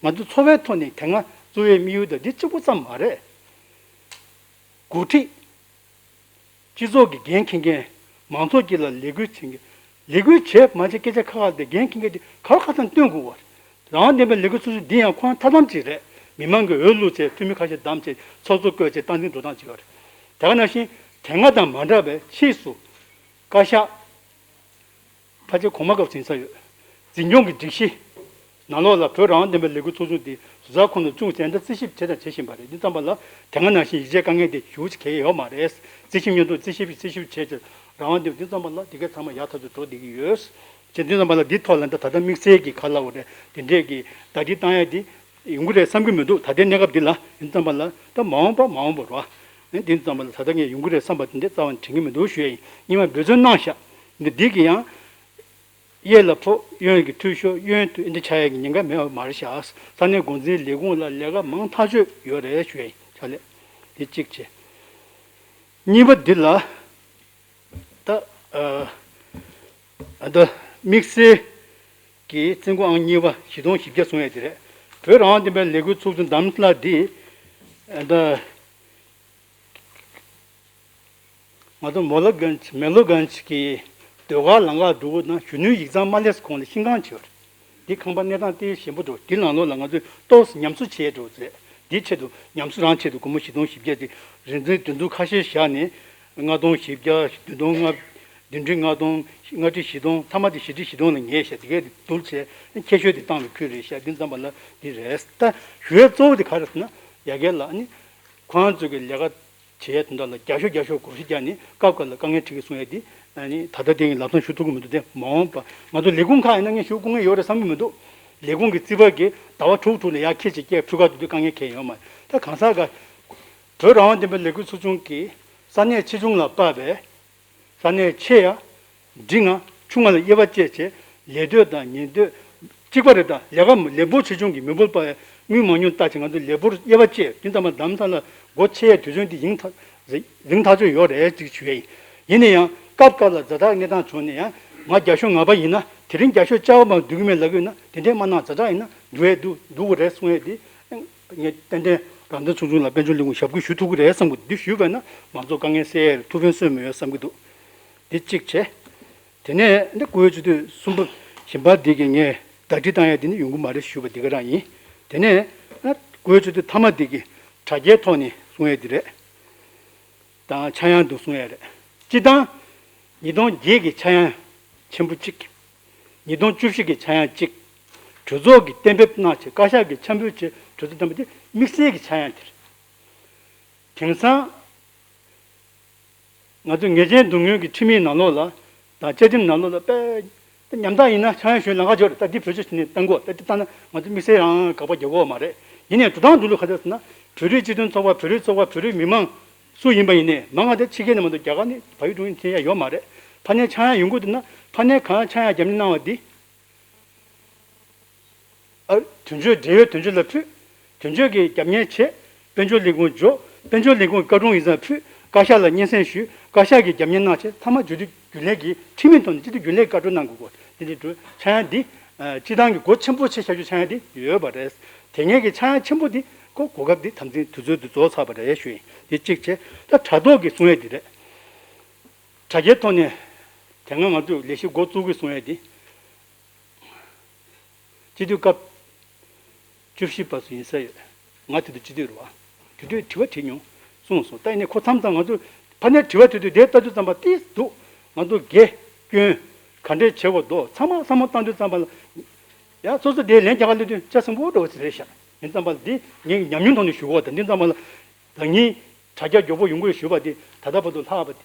ང་ཚོ་འཚོ་བའི་ཐོག་ནས་དེ་སྔ་བཙུགས་པའི་དམིགས་ཡུལ་དང་འདི་གཅིག་པུ་ཙམ་མ་རེད། འགོ་ཁྲིད། སྤྱི་ཚོགས་ཀྱི་འགན་འཁྱེར་མཁན། མང་ཚོགས་ཀྱི་ལ་ལས་འགུལ་བྱེད་མཁན། ལས་འགུལ་བྱེད་མ་བྱེད་སྐད་ཆ་ཁ་ཁ་དེ་འགན་འཁྱེར་མཁན་དེ་ག་རེ་ཁ་སང་སྟོན་དགོས་པ་རེད། རང་དབང་ལྡན་པའི་ལས་འགུལ་ཚོགས་ཆུང་འདི་ཡང་ཁོང་ཐབས་ལམ་ཅིག་རེད། མི་མང་གི་འོས་བླུགས་བྱས་འཐུས་མི་ཁ་ཤས་བདམས་བྱས་ཚོགས་གཙོ་བསྐོས་བྱས་སྟངས་འཛིན་འགྲོ་སྟངས་ཅིག་ཡོད་རེད། དེ་ག་ནང་བཞིན་དེ་སྔ་དང་མ་འདྲ་བའི་ཕྱིས་སུ་བཀའ་ཤག་ཕལ་ཆེར་གོང་མ་སྐབས་ཟིན་ས་ཡོད། འཛིན་སྐྱོང་གི་སྒྲིག་གཞི། ནང་ལོགས་ལ་བོད་རང་དབང་ལྡན་པའི་ལས་འགུལ་ཚོགས་ཆུང་དེ་ཟུར་ཟ་ཁོངས་སུ་བཅུག་བྱས་འདི་རྩིས་ཞིབ་བྱས་དང་བྱེད་བཞིན་པ་རེད། འདི་ཙམ་པ་ལ་དེ་སྔ་ནང་བཞིན་ཡིག་ཆའི་དཀའ་ངལ་དེ་ཞེ་པོ་ཅིག་གང་ཡང་ཡོད་མ་རེད། རྩིས་ཞིབ་སྙན་ཐོ་རྩིས་ཞིབ་རྩིས་ཞིབ་བྱས་བྱས་རང་དབང་ལྡན་པ་འདི་ཙམ་པ་ལ་དེ་གའི་ཚང་མ་ཡག་ཐག་ཆོད་འགྲོ་བསྡད་ཀྱི་ཡོད། བྱས་འདི་ཙམ་པ་ལ་འདི་ཐོག་ལ་འདི་ད་ལྟ་དམིགས་བསལ་གྱི་ག་ལ་འོ་རེད་དེ་འདྲས་ཀྱི་ཟླ་སྒྲིལ་བཏང་ཡ་འདི་ཡོང་གི་རེད་བསམ་གྱི་མི་འདུག། ད་ལྟའི་གནས་སྐབས་འདི་ལ་འདི་ཙམ་པ་ལ་ད་མ་འོངས་པ་མ་འོངས་པ་རོ། འདི་ཙམ་པ་ལ་ད་ལྟ་ངས་ཡོང་གི་རེད་བསམ་པ་དེ་འདྲས་རྩ་བ་ནས་དྲན་གྱི་མི་འདུག་ཞུ་ཡ་ཡིན། སྔོན་མ་འབད་བརྩོན་གནང་ཤག། འདི་འདི་གི་ཡང་། གཡས་ལ་ཕོག་གཡོན་གྱི་འཐུས་ཤོར་གཡོན་དུ་ཨེ་འདྲ་ཆགས་ཡས་ཀྱི་ཉེན་ཁ་མེད་པ་མ་རེད་ཤག། ས་གནས་འགོ་འཛིན་ལས་ཁུངས་ལ་ལས་ཀ་མང་ཐག་ཆོད་ཡོད་རེད་ཞུ་ཡ་ཡིན་ཕྱག་ལས། འདི་གཅིག་བྱས། གཉིས་པ་འདི་ལ། ད། ཨ། ད་དམིགས་བསལ་གྱི་བཙོན་ཁང་ཨང་གཉིས་པ་བཞི་སྟོང་བཞི་བརྒྱ་གསུང་ཡས་དེ་རེད། བོད་རང་དབང་ལྡན་པའི་ལས་འགུལ་ཚོགས་ཆུང་འདམ་ལྷ་འདི། ད། ང་ཚོ་མོ་ལ་གན་མེ་ལོ་གན་གྱི་ཟློས་གར་ལམ་ཁ་འགྲོ་དུས་ན་གཞོན་ནུའི་ཡིག་ཚང་མ་སླེབས་གོང་ལ་ཤིང་ཁང་བྱས་པ་རེད། འདི་ཁང་པ་གནས་སྟངས་དེ་ཞན་པོ་འགྲོ། འདི་ནང་ལོགས་ལ་ང་ཚོས་ཏོག་ཙམ་ཉམས་གསོ་བྱས་འགྲོ་ཟེར། འདི་ཆེད་དུ་ཉམས་གསོ་རང་ཆེད་དུ་སྒོར་མོ་བཞི་སྟོང་བཞི་བརྒྱ་ཅིག་རིན་ཆེན་བདུན་ཚོ་ཁ་ཤས་བཞག་ནས་ལྔ་སྟོང་བཞི་བརྒྱ་བདུན་སྟོང་ལྔ། བདུན་ཁྲི་ལྔ་སྟོང་། ལྔ་ཁྲི་བཞི་སྟོང་། ཐ་མ་དེ་བཞི་ཁྲི་བཞི་སྟོང་ལ་ཉེ་ཤག། དེ་གས་བསྡུར་བྱས་ཁྱད་ཆོས་དེ་བཏང་བའི་ཁུལ་རེད་ཤག། འདི་ཙམ་པ་ལ་འདི་རེད། ད་ཞུ་ཡས་གཙོ་བོ་དེ་ག་རེ་ཟེར་ན་ཡ་གི་ལ་ནི་ཁོང་ཚོ་གི་ལས་ཀ་བྱེད་ཡས་དོན་དག་ལ་རྒྱབ་ཤོག་རྒྱབ་ཤོག་སྒོར་གཞས་རྒྱག་ནས་སྐབས་འགའ་ལ་དཀའ་ངལ་འཕྲད་ཀྱི་གསུང་ཡས་དེ་ནི་ད་ལྟ་དེ་ངས་ལམ་སང་ཞུ་ཐུབ་ཀྱི་མི་འདུག། དེ་མ་འོངས་པ་ང་ཚོ་ལས་ཁུངས་ཁག་ཡིན་ན་ངས་ཞུ་དགོས་ངེས་ཡོད་རེད་བསམ་གྱི་མི་འདུག། ལས་ཁུངས་ཀྱི་རྩིས་པ་གིས་ཟླ་བ་དྲུག་དྲུག་ལ་ཡར་ཁྱེད་ཅིག་སྐྱེལ་ཕུལ་ག་འདུག་དུས་དཀའ་ངལ་གང་ཡང་ཡོད་མ་རེད། ད་གང་ཟག་ག་བོད་རང་དབང་ལྡན་པའི་ལས་འགུལ་ཚོགས་ཆུང་གིས་ས་གནས་ཆེ་ཆུང་ལ་དཔག་པའི་ས་གནས་ཆེ་ཡ། འབྲིང་ང་། ཆུང་ང་ལ་དབྱེ་བ་བཅད་བྱས་ལས་དོད་དང་ཉེན་དོད་གཅིག་པ་རེད། ད་ལས་ཀ་ལས་འབོར་ཆེ་ཆུང་གི་མི་འབོར་དཔག་ཡ་དངུལ་མང་ཉུང་བལྟ་བྱས་ང་ཚོ་ལས་འབོར་དབྱེ་བ་བཅད་དེ་ཙམ་པ་ལམ་སང་ལ་སྒོ་ཕྱེ་ཡའི་དུས་ཚོད་འདི་ཡིན་ཐག་རིང་ཐག་ཆོད་ཡོད་རེད་ཅིག་ཞུ་ཡ་ཡིན། ཡིན་ན་ཡང་སྐབས་སྐབས་ལ་ཛ་དྲག་གནས་སྟངས་བྱུང་ནས་ཡང་ང་རྒྱབ་ཤོག་ང་པ་ཡིན་ན་ དེ་རིང་རྒྱ་ཤོག་བཅའ་བ་མ་འདུག་གི་མེད་ལབ་གི་ཡོད་ན། དེ་འདྲའི་མ་གནང་། ཛ་དྲག་ཡིན་ན་འགྲོ་ཡས་འདུག་འགྲོ་གི་རེད་གསུང་ཡས་དེ། ངས་ཏན་ཏན་རང་བཙན་ཚོགས་ཆུང་ལ་དཔལ་འབྱོར་ལས་ཁུངས་ཞབས་སྐུལ་ཞུ་ཐུབ་ཀྱི་རེད་བསམ་གི། འདི་ཞུས་པས་ན་མང་ཚོགས་དཀའ་ངལ་སེལ་ཡས་ཐུགས་ཕན་གསོས་མི་ཡོད་བསམ་གི་འདུག་འདི་གཅིག་བྱས། དེ་ནས་འདི་བཀུར་འོས་སྤྱི་འཐུས་གསུམ་པ་གཞན་པ་འདི་གིས་ངས་བརྡ་ཁྲིད་བཏང་ཡས་འདི་ནི་ཡོང་གི་མ་རེད་ཞུས་པ་འདི་ག་རང་ཡིན། དེ་ནས་བཀུར་འོས་སྤྱི་འཐུས་མཐའ་མ་འདི་གིས་དྲ་རྒྱའི་ཐོག་ནས་གསུང་ཡས་འདི་རེད། དང་ཆག་ཡང་དུ་གསུང་ཡས་རེད། སྤྱི་བཏང་ཉིས་སྟོང་བརྒྱད་ཀྱི་ཆག་ཡང་ཆེན་པོ་གཅིག་ཉིས་སྟོང་བཅུ་བཞི་གི་ཆག་ཡང་གཅིག་གྲོས་ཚོགས་ཀྱིས་གཏན་འབེབས་གནང་བྱས་བཀའ་ཤག་གིས་འཆར་འབུལ་བྱས་གྲོས་ཚོགས་བཏོན་པ་དེ་དམིགས་བསལ་གྱི་ཆག་ཡང་དེ་རེད། དེང་སང་ང་ཚོ་ཉེས་ཅན་སྡུག་བསྔལ་གྱི་ཁྲིམས་ཡིག་ནང་ལོགས་ལ་དང་བཅའ་ཁྲིམས་ནང་ལོགས་ལ་དཔེ་ཉམ་ཐག་ཡིན་ན་ཆག་ཡང་ཞུ་ལམ་ཁ་འབྱོར་རེད། ད་འདི་བེད་སྤྱོད་བྱས་ནས་བཏང་དགོས། ད་འདི་བཏང་ན་ང་ཚོ་དམིགས་བསལ་རང་དགག་པ་རྒྱག་དགོས་མ་རེད། ཡིན་ནའི་འགྲོ་སྟངས་འགྲོ་ལུགས་ག་རེ་ཟེར་ན། བོད་རིགས་སྤྱི་མཐུན་ཚོགས་པ། བོད་རིགས་ཚོགས་པ། བོད་རིགས་མི་མང་སུ་ཡིན་པ་ཡིན་ནའི་མང་ང་དེ་ཕྱི་རྒྱལ་ནས་མ་གཏོགས་རྒྱ་གར་ནས་བལ་ཡུལ་འགྲོ་མཁན་ཡང་ཡོད་མ་རེད། ཕ་ནས་ཆག་ཡང་ཡོང་གི་འདུག་ན་ཕ་ནས་གང་ཆག་ཡང་རྒྱབ་གཉེར་གནང་བ་འདི། ཨ། དོན་གཅོད་འབྲེལ་ཡོད་དོན་གཅོད་ལ་ཕུལ། དོན་གཅོད་ཀྱིས་རྒྱབ་གཉེར་བྱས། དཔལ་འབྱོར་ལས་ཁུངས་འཇོག་དཔལ་འབྱོར་ལས་ཁུངས་ཀྱི་བཀའ་དྲུང་ཡིག་ཚང་ཕུལ། བཀའ་ཤག་ལ་སྙན་སེང་ཞུས། བཀའ་ཤག་གིས་རྒྱབ་གཉེར་གནང་བྱས་མཐའ་མ་སྤྱི་འཐུས་རྒྱུན་ལས་ཀྱིས་ཁྲིམས་མིན་ཐོག་ནས་སྤྱི་འཐུས་རྒྱུན་ལས་བཀའ་འཁྲོལ་གནང་དགོས་སྐོར་དེ་འདྲའི་འགྲོ་ཆག་ཡང་འདི། ཨ། སྤྱི་བཏང་གི་གོ་ཆེན་པོ་ཆེ་བཞག་རྒྱུ་ཆག་ཡང་འདི་ཡོད་པ་རེད། དེ་སྔའི་གི་ཆག་ཡང་ཆེན་པོ་འདི་ཁོ་གོ་སྐབས་འདི་དམ་འཛིན་དུས་ཚོད་འདི་རྫོགས་ཚར་བ་རེད་ཞུ་ཡིན། འདི་གཅིག་བྱས། ད་དྲ་ཐོག་གི་གསུང་ཡས་འདི་རེད། དྲ་རྒྱའི་ཐོག་ནས་དེ་སྔ་ང་ཚོས་ལས་གཞི་འགོ་བཙུགས་ཀྱི་གསུང་ཡས་འདི། སྤྱི་འཐུས་སྐབས་བཅུ་བཞི་པ་སུ་ཡིན་ས་ཡོད། ང་དེ་དུས་སྤྱི་འཐུས་རེད་བ། དེ་དུས་དྲི་བ་དྲིས་མྱོང་། གསུངས་སོང་། ད་ཡིན་ནའི་ཁོ་མཚམས་མཚམས་ང་ཚོ་ཕ་ནས་དྲི་བ་དེ་དུས་དེ་ལྟ་དུས་ཙམ་པ་ཏིས་འདུག་ང་ཚོ་དགེ་སྐྱོན་ག་འདྲས་བྱེད་དགོས་འདུག་ཚང་མ་བསམ་བློ་བཏང་དུས་ཙམ་པ་ལ། ཡང་སོ་སོ་དེའི་ལན་རྒྱག་ག་སླེབས་དུས་ཆ་ཚང་པོ་འགྲོ་བ་ཞིག་རེད་ཤག་ཡིན་ཙམ་པ་ལ་འདི་ངས་ཉམས་མྱོང་ཐོག་ནས་ཞུ་གོ། ད་འདི་ཙམ་པ་ལ་ད་ངས་དྲ་རྒྱ་མགྱོགས་པོ་ཡོང་གི་རེད་ཞུ་བ་འདི་ད་ལྟ་བར་དུ་ལྷག་པ་འདི།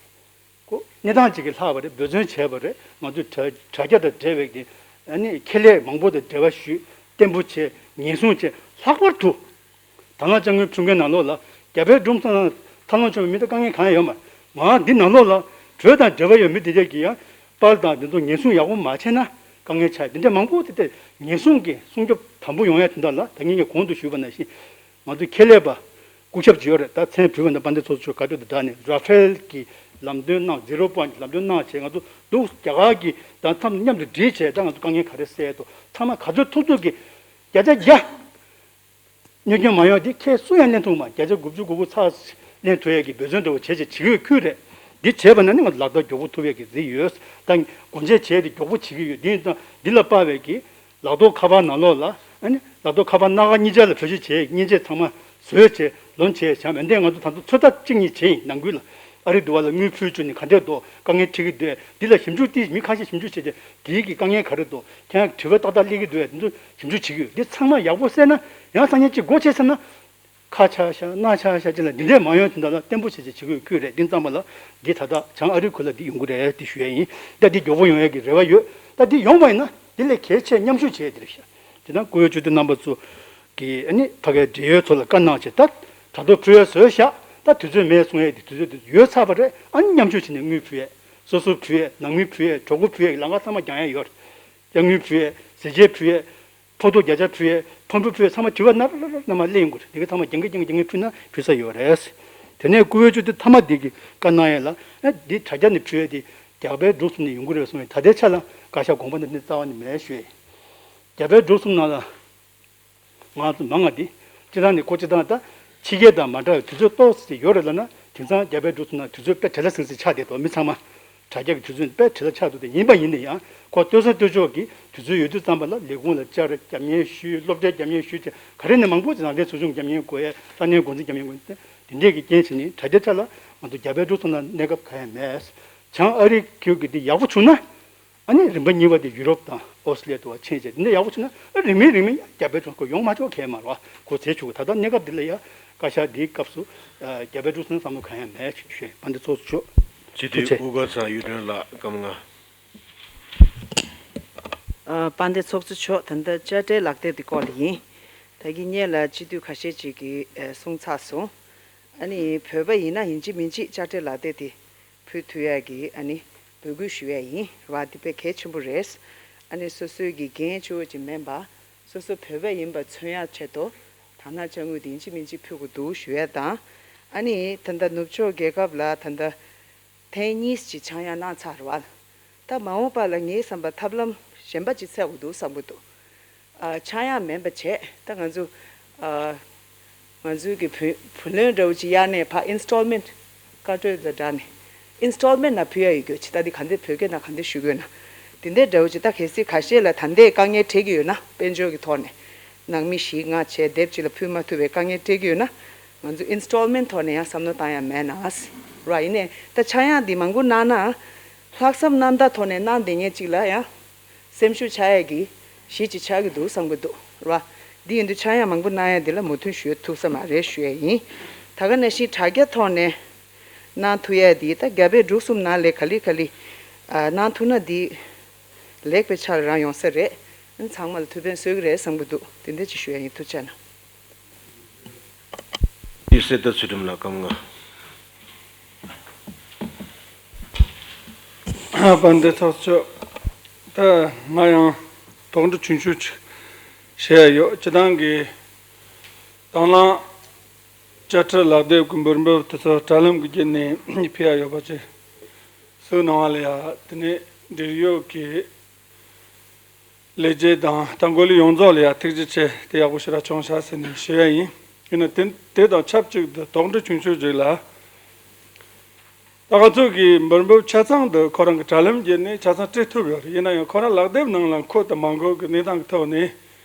ཁོ་གནས་སྟངས་ཅིག་གིས་ལྷག་པ་རེད། འབད་བརྩོན་བྱས་པ་རེད། ང་ཚོས་དྲ་དྲ་རྒྱ་དང་འབྲེལ་བའི་གི་ཨ་ནི་ཁེ་ལས་མང་པོ་དང་འབྲེལ་བ་ཞུས། བརྟན་པོ་བྱས། ཉེན་སྲུང་བྱས། ལྷག་པར་དུ་དར་ནག་ཅ་དངོས་ཕུལ་མཁན་ནང་ལོགས་ལ་རྒྱ་བལ་འབྲུག་གསུམ་ནང་ཐབས་ལམ་བྱུང་བའི་མི་དང་དཀའ་ངལ་གང་ཡང་ཡོད་མ་རེད། མ་འདི་ནང་ལོགས་ལ་བོད་དང་འབྲེལ་བ་ཡོད་མི་དེ་འདྲས་ཀྱིས་ཡང་པར་དང་འདི་ཚོ་ཉེན་སྲུང་ཡག་པོ་མ་བྱས་ན་དཀའ་ངལ་ཆགས། འདི་འདྲས་མང་པོ་དེ་ལྟར་ཉེན་སྲུང་གི་སྲུང་སྐྱོབ་དམ་པོ་ཡོང་ཡ་དོན་དག་ལ་ད་ངས་ངས་གོང་དུ་ཞུས་པ་ནང་བཞིན། ང་ཚོའི་ཁེ་ལས་པ་སྐུ་ཞབས་ཅིག་ཡོད་རེད། ད་མཚན་བོས་པ་ན་དཔལ་ལྡན་ཚོགས་གཙོ་མཆོག་བཀའ་འཁྲོལ་དང་སྦྲགས་ནས་ར་ཧྥེལ་གྱི་ལམ་སྟོན་གནང་། ཛི་རོ་པོ་ཡིན་ཊི་ལམ་སྟོན་གནང་བྱས། ང་ཚོ་འདུག་རྒྱ་གར་གྱི་དང་འཐབ་མཉམ་དུ་སྒྲིལ་བྱས། ད་ང་ཚོ་དཀའ་ངལ་ག་རེ་སེལ་འདུག་ཚང་མ་ག་ཚོད་ཐུབ་ཐུབ་ཀྱིས་བརྒྱ་ཆ་བརྒྱ་གནོད་སྐྱོན་མ་ཡོང་དེ་ཁྱེད་སུ་ཡང་ལེན་ཐུབ་མ། བརྒྱ་ཆ་དགུ་བཅུ་གོ་དགུ་ཚར་ལེན་ཐུབ་ཡས་ཀྱི་འབད་བརྩོན་འདྲ་བོ་བྱས་བྱས་བྱེད་དགོས་ཁུལ་རེད། འདི་བྱས་པ་ན་ནི་ང་ཚོ་ལག་བསྟར་མགྱོགས་པོ་ཐུབ་ཡས་ཀྱི་རེ་ཡོད། ད་སྒོ་འབྱེད་བྱས་ཏེ་མགྱོགས་པོ་བྱེད་ཀྱི་ཡོད། འདི་ཡིན་ཙང་འདི་ལ་དཔག་པའི་གི་ལག་ཐོག་ཁ་པར་ནང་ལོགས་ལ་ཨ་ནི་ལག་ཐོག་ཁ་པར་སྣ་ཁ་གཉིས་ཆ་ལ་བེད་སྤྱོད་བྱས། མཉེན་ཆས་ཚང་མ་བཟོས་བྱས་ལོན་བྱས་བྱ། འོན་ཏེ་ང་ཚོ་ད་ཚོད་ལྟ་གཅིག་གཉིས་བྱས་ཡིན། ནང་ཁུལ་ལ་ཨ་རི་འདྲ་བ་ལ་དངུལ་ཕུལ་བཅུག་ནས་ག་འདྲས་འདུག་དཀའ་ངལ་འཕྲད་ཀྱི་འདུག་འདི་ལ་ཞིབ་འཇུག་ཏིས་མི་ཁ་ཤས་ཞིབ་འཇུག་བྱས་ཏེ་དེའི་གི་དཀའ་ངལ་ག་རེ་འདུག་ཁྱེད་རང་དྲི་བ་ཏག་ཏག་སླེབས་ཀྱི་འདུག་དེ་ཚོ་ཞིབ་འཇུག་བྱེད་ཀྱི་ཡོད། འདི་ཚང་མ་ཡག་པོ་གསལ་ན་ཡང་སང་ཉིན་གཅིག་སྒོ་ཕྱེ་ཚར་ན། ཁ་ཆག་ཤག་སྣ་ཆག་ཤག་ཅིག་ལ་འདི་འདྲས་མ་ཡོང་དོན་དག་ལ་བརྟན་པོ་བྱས་བྱས་བྱེད་དགོས་ཁུལ་རེད། འདི་ཙམ་པ་ལ་འདི་ད་ལྟ་བྱང་ཨ་རི་ཁུལ་ལ་འདི་ཡོང་གི་རེད་འདི་ཞུ་ཡས་ཡིན། ད་འདི་མགྱོགས་པོ་ཡོང་ཡས་ཀྱི་རེ་བ་ཡོད། ད་འདི་ཡོང་བ་ཡིན་ན་འདི་ལས་གལ་ཆེ་མཉམ་ཞུགས་བྱས་འདི་རེད་ཤག་དེ་ན་བཀུར་འོས་སྤྱི་འཐུས་རྣམ་པ་ཚོ་གིས་ཨ་ནི་ཕ་གའི་འབྲེལ་ཡོད་ཚོ་ལ་བཀའ་གནང་བྱས། ད་དྲ་ཐོག་ཕུལ་ཡས་བཟོས་ཤག་ད་དུས་ཚོད་མེད་གསུང་ཡས་འདི་དུས་ཚོད་འདི་ཡོལ་ཚར་བ་རེད། ཨ་ནི་མཉམ་ཞུགས་བྱས་ནས་དངུལ་ཕུལ་ཡས། སོ་སོ་ཕུལ་ཡས། ནང་མི་ཕུལ་ཡས། གྲོགས་པོ་ཕུལ་ཡས། ལམ་ཁ་ཚང་མ་རྒྱག་ཡས་ཡོད་རེད། དངུལ་ཕུལ་ཡས། ཟས་བཅད་ཕུལ་ཡས། ཕོ་ཐོག་བརྒྱ་ཆ་ཕུལ་ཡས། ཕོན་པོ་ཕུལ་ཡས། ཚང་མ་དྲི་བ་ནར་ནར་ནར་མར་སླེབས་ཡོང་གི་རེད། འདི་ག་ཚང་མ་རྒྱང་གི་རྒྱང་གི་རྒྱང་གི་ཕུལ་ན་ཕུལ་ས་ཡོད་རེད། དེ་ནས་བཀུར་འོས་སྤྱི་འཐུས་མཐའ་མ་འདི་གིས་བཀའ་གནང་ཡས་ལ། ཨ་འདི་དྲ་རྒྱ་ནས་ཕུལ་ཡས་འདི་རྒྱ་བལ་འབྲུག་གསུམ་ནས་ཡོང་གི་རེད་གསུངས་ཡས། ད་ལྟའི་ཆ་ལ་བཀའ་ཤག་དགོངས་པ་འདི་འདི་རྩ་བ་ནས་མེད་ཞུ་ཡས། རྒྱ་བལ་འབྲུག་གསུམ་ནང་ལ་ང་ཚོ་མང་ང་འདི་སྤྱི་བཏང་ནས་ཁོ་སྤྱི་བཏང་ད་ཕྱི་རྒྱལ་དང་མ་འདྲ་བའི་དུས་ཚོད་ཏོག་ཙམ་ཡོད་རེད་ལབ་ན། དེང་སང་རྒྱ་བལ་འབྲུག་གསུམ་ནང་དུས་ཚོད་དཔེ་བྲེལ་བ་ཟིང་ཟིང་ཆགས་བསྡད་འདུག་མི་ཚང་མ། དྲ་རྒྱ་གི་དུས་ཚོད་དཔེ་བྲེལ་བ་ཆགས་འདུག་དེ་ཡིན་པ་ཡིན་ན་ཡང་ཁོ་སྟོད་སྲུང་སྟོད་ཕྱོགས་ཀྱི་དུས་ཚོད་ཡོད་དུས་ཙམ་པ་ལ་ལས་ཁུངས་ལ་བཅར། རྒྱབ་གཉེར་ཞུས། སློབ་གྲྭའི་རྒྱབ་གཉེར་ཞུས་བྱས། ག་རེ་ནས་མང་པོ་ཅིག་ནང་བསྟན་ཚོགས་ཆུང་རྒྱབ་གཉེར་དགོས་ཡས། ས་གནས་འགོ་འཛིན་རྒྱབ་གཉེར་དགོས་ཡས། དེ་འདྲས་ཀྱི་རྐྱེན་བྱས་ནས་དྲ་རྒྱ་ཆ་ལ་ང་ཚོ་རྒྱ་བལ་འབྲུག་གསུམ་ལ་གནས་སྐབས་གང་ཡང་མེད། བྱང་ཨ་རི་ཁུལ་གྱི་འདི་ཡག་པོ་བྱུང་ན། ཨ་ནི་རིམ་པ་གཉིས་པ་དེ་ཡུ་རོབ་དང་ཨོ་སི་ལེ་དུ་བ་ཕྱིན་བྱས། འདི་འདྲ་ཡག་པོ་བྱུང་ན་ཨ་རིང་མིན་རིང་མིན་རྒྱ་བལ་འབྲུག་གསུམ་ཁོ་ཡོང་མ་ཆོག་གལ་མ་རེད་བ། ཁོ་ཚེ་ཆུ་གི་ད་ལྟ་གནས་སྐབས་འདི་ལ་ཡ་བཀའ་ཤག་འདིའི་སྐབས་སུ་ཨ་རྒྱ་བལ་འབྲུག་གསུམ་བསམ་བློ་གང་ཡང་མེད་ཞུ་ཞུ། དཔལ་ལྡན་ཚོགས་གཙོ་མཆོག་སྤྱི་འཐུས་ཐུགས་རྗེ་ཆེ། དབུ་དཀར་ཚང་གཡུ་སྒྲོན་ལགས་སྐར་མ་ལྔ། ཨ་དཔལ་ལྡན་ཚོགས་གཙོ་མཆོག་ད་ལྟ་དཔྱ་ཁྲལ་ལག་དེབ་དེ་སྐོར་ལ་ཡིན། ད་གིན་སྔོན་ལ་སྤྱི་འཐུས་ཁ་ཤས་ཅིག་གིས་ཨ་གསུངས་ཚར་སོང་། ཨ་ནི་བོད་པ་ཡིན་ན་ཡིན་གཅིག་མིན་གཅིག་དཔྱ་ཁྲལ་ལག་དེབ་དེ་ཕུལ་ཐུབ་ཡག་གི་ཨ་ནི་འབོད་སྐུལ་ཞུ་ཡག་ཡིན་རེད་བ། དེ་དཔེ་གལ་ཆེན་པོ་རེད། ཨ་ནི་སོ་སོའི་གི་འགན་གཅིག་པོ་ཅིག་མིན་པ། སོ་སོ་བོད་པ་ཡིན་པ་མཚོན་ཡག་ཆེད་དུ་དར་ནག་དཔྱ་དངུལ་དེ་ཡིན་གཅིག་མིན་གཅིག་ཕུལ་དགོས་འདུག་ཞུ་ཡག་དང་། ཨ་ནི་ད་ལྟ་ནུབ་ཕྱོགས་རྒྱལ་ཁབ་ལ་ད་ལྟ་ཐེངས་གཉིས་ཅིག་ཆག་ཡང་གནང་ཚར་རེད་བ། ད་མ་འོངས་པ་ལ་ངའི་བསམ་པ་ཐབས་ལམ་ གཞན་པ་ཅིག་འཚོལ་དགོས་འདུག་བསམ་གྱི་འདུག་ཨ། ཆག་ཡང་མིན་པ་བྱས། ད་ང་ཚོ་ཨ། ང་ཚོའི་གི་བུ་བུ་ལོན་འདྲ་བོ་ཅིག་གཡར་ནས་ཕར་ཨིན་སི་ཊོལ་མེན་ཊི་བཀའ་འཁྲོལ་དང་སྦྲགས་ནས་ཨིན་སི་ཊོལ་མེན་ཊི་ནང་ཕུལ་ཡ་ཡོད་རྒྱུ་ཅིག་ད་འདི་ག་འདྲ་བོད་སྐད་ནང་ག་འདྲ་ཞུ་དགོས་ན། དེ་འདྲའི་འདྲ་བོ་ཅིག་ད་གལ་སྲིད་ཁ་ཤས་ལ་ད་ལྟའི་དཀའ་ངལ་འཕྲད་ཀྱི་ཡོད་ན། དཔལ་འབྱོར་གྱི་ཐོག་ནས་ནང་མི་བཞི་ལྔ་བྱས་དེབ་ཅིག་ལ་ཕུལ་མ་ཐུབ་པའི་དཀའ་ངལ་འཕྲད་ཀྱི་ཡོད་ན། ང་ཚོ་ཨིན་སི་ཊོལ་མེན་ཊི་ཐོག་ནས་ཡང་བསམ་བློ་བཏང་ཡ་མེད་ན་ར། ཡིན་ནའི་ད་ཆག་ཡང་འདི་མང་པོ་གནང་ན། ལྷག་བསམ་རྣམ་དག་ཐོག་ནས་གནང་བསྡད་མཁན་ཅིག་ལ་ཡང་སེམས་ཤུགས་ཆག་ཡ་གི་གཞི་ཅིག་ཆགས་ཀྱི་འདུག་བསམ་གྱི་འདུག་ར། འདི་ཡིན་དུས་ཆག་ཡང་མང་པོ་གནང་ཡ་འདི་ལ་མོས་མཐུན་ཞུ་ཐུབ་ས་མ་རེད་ཞུ་ཡ་ཡིན། ད་ག་ནང་བཞིན་དྲ་རྒྱ་ཐོག་ནས་གནང་ཐུབ་ཡ་འདི་ད་རྒྱ་བལ་འབྲུག་གསུམ་ནང་ལ་ག་ལེ་ག་ལེ་ཨ། གནང་ཐུབ་ན་འདི་ལེགས་པའི་ཆ་ལ་རག་ཡོང་ས་རེད། གང་ཚང་མ་ལ་ཐུགས་ཕན་གསོས་ཀྱི་རེད་བསམ་གྱི་འདུག་དེ་འདྲ་ཅིག་ཞུ་ཡ་ཡིན། ཐུགས་རྗེ་གནང་། དབུས་སེ་ད་ཚུལ་ཁྲིམས་ལགས་སྐབས་ལྔ། དཔལ་ལྡན་ཚོགས་གཙོ། ད་ང་ཡང་དོགས་འདྲི་ཆུང་ཆུང་ཅིག་བཤད་ཡ་ཡོད། སྤྱིར་བཏང་གི་དང་བླངས་དཔྱ་ཁྲལ་ལག་དེབ་ཀྱི་འབུལ་འབབ་དེ་ཚོ་དྲ་ལམ་གྱི་བརྒྱུད་ནས་ཕུལ་ཡ་ཡོད་པ་ཅིག་གསུངས་གནང་བ་ལ་ཡ། དེ་ནས་འབྲེལ་ཡོད་ཀྱི་ལས་བྱེད་དང་ད་འགོ་ལས་ཡོངས་རྫོགས་ལ་ཡང་ཐུགས་རྗེ་ཆེ། དེ་ཡག་པོ་ཞེ་དྲག་བྱུང་ཤག་ཟེར་ནས་ཞུ་ཡ་ཡིན། ཡིན་ན་དེ་དེ་དང་ཆབས་ཅིག་ཏུ་དོགས་འདྲི་ཆུང་ཆུང་ཞིག་ལ། ད་ང་ཚོ་གི་འབུལ་འབབ་ཆ་ཚང་དུ་ཁོ་རང་གི་དྲ་ལམ་བརྒྱུད་ནས་ཆ་ཚང་སྤྲད་ཐུབ་ཡོད་རེད། ཡིན་ན་ཡང་ཁོ་རང་ལག་དེབ་ནང་ལ་འཁོད་དང་མ་འཁོད་ཀྱི་གནས་སྟངས་ཀྱི་ཐོག་ནས་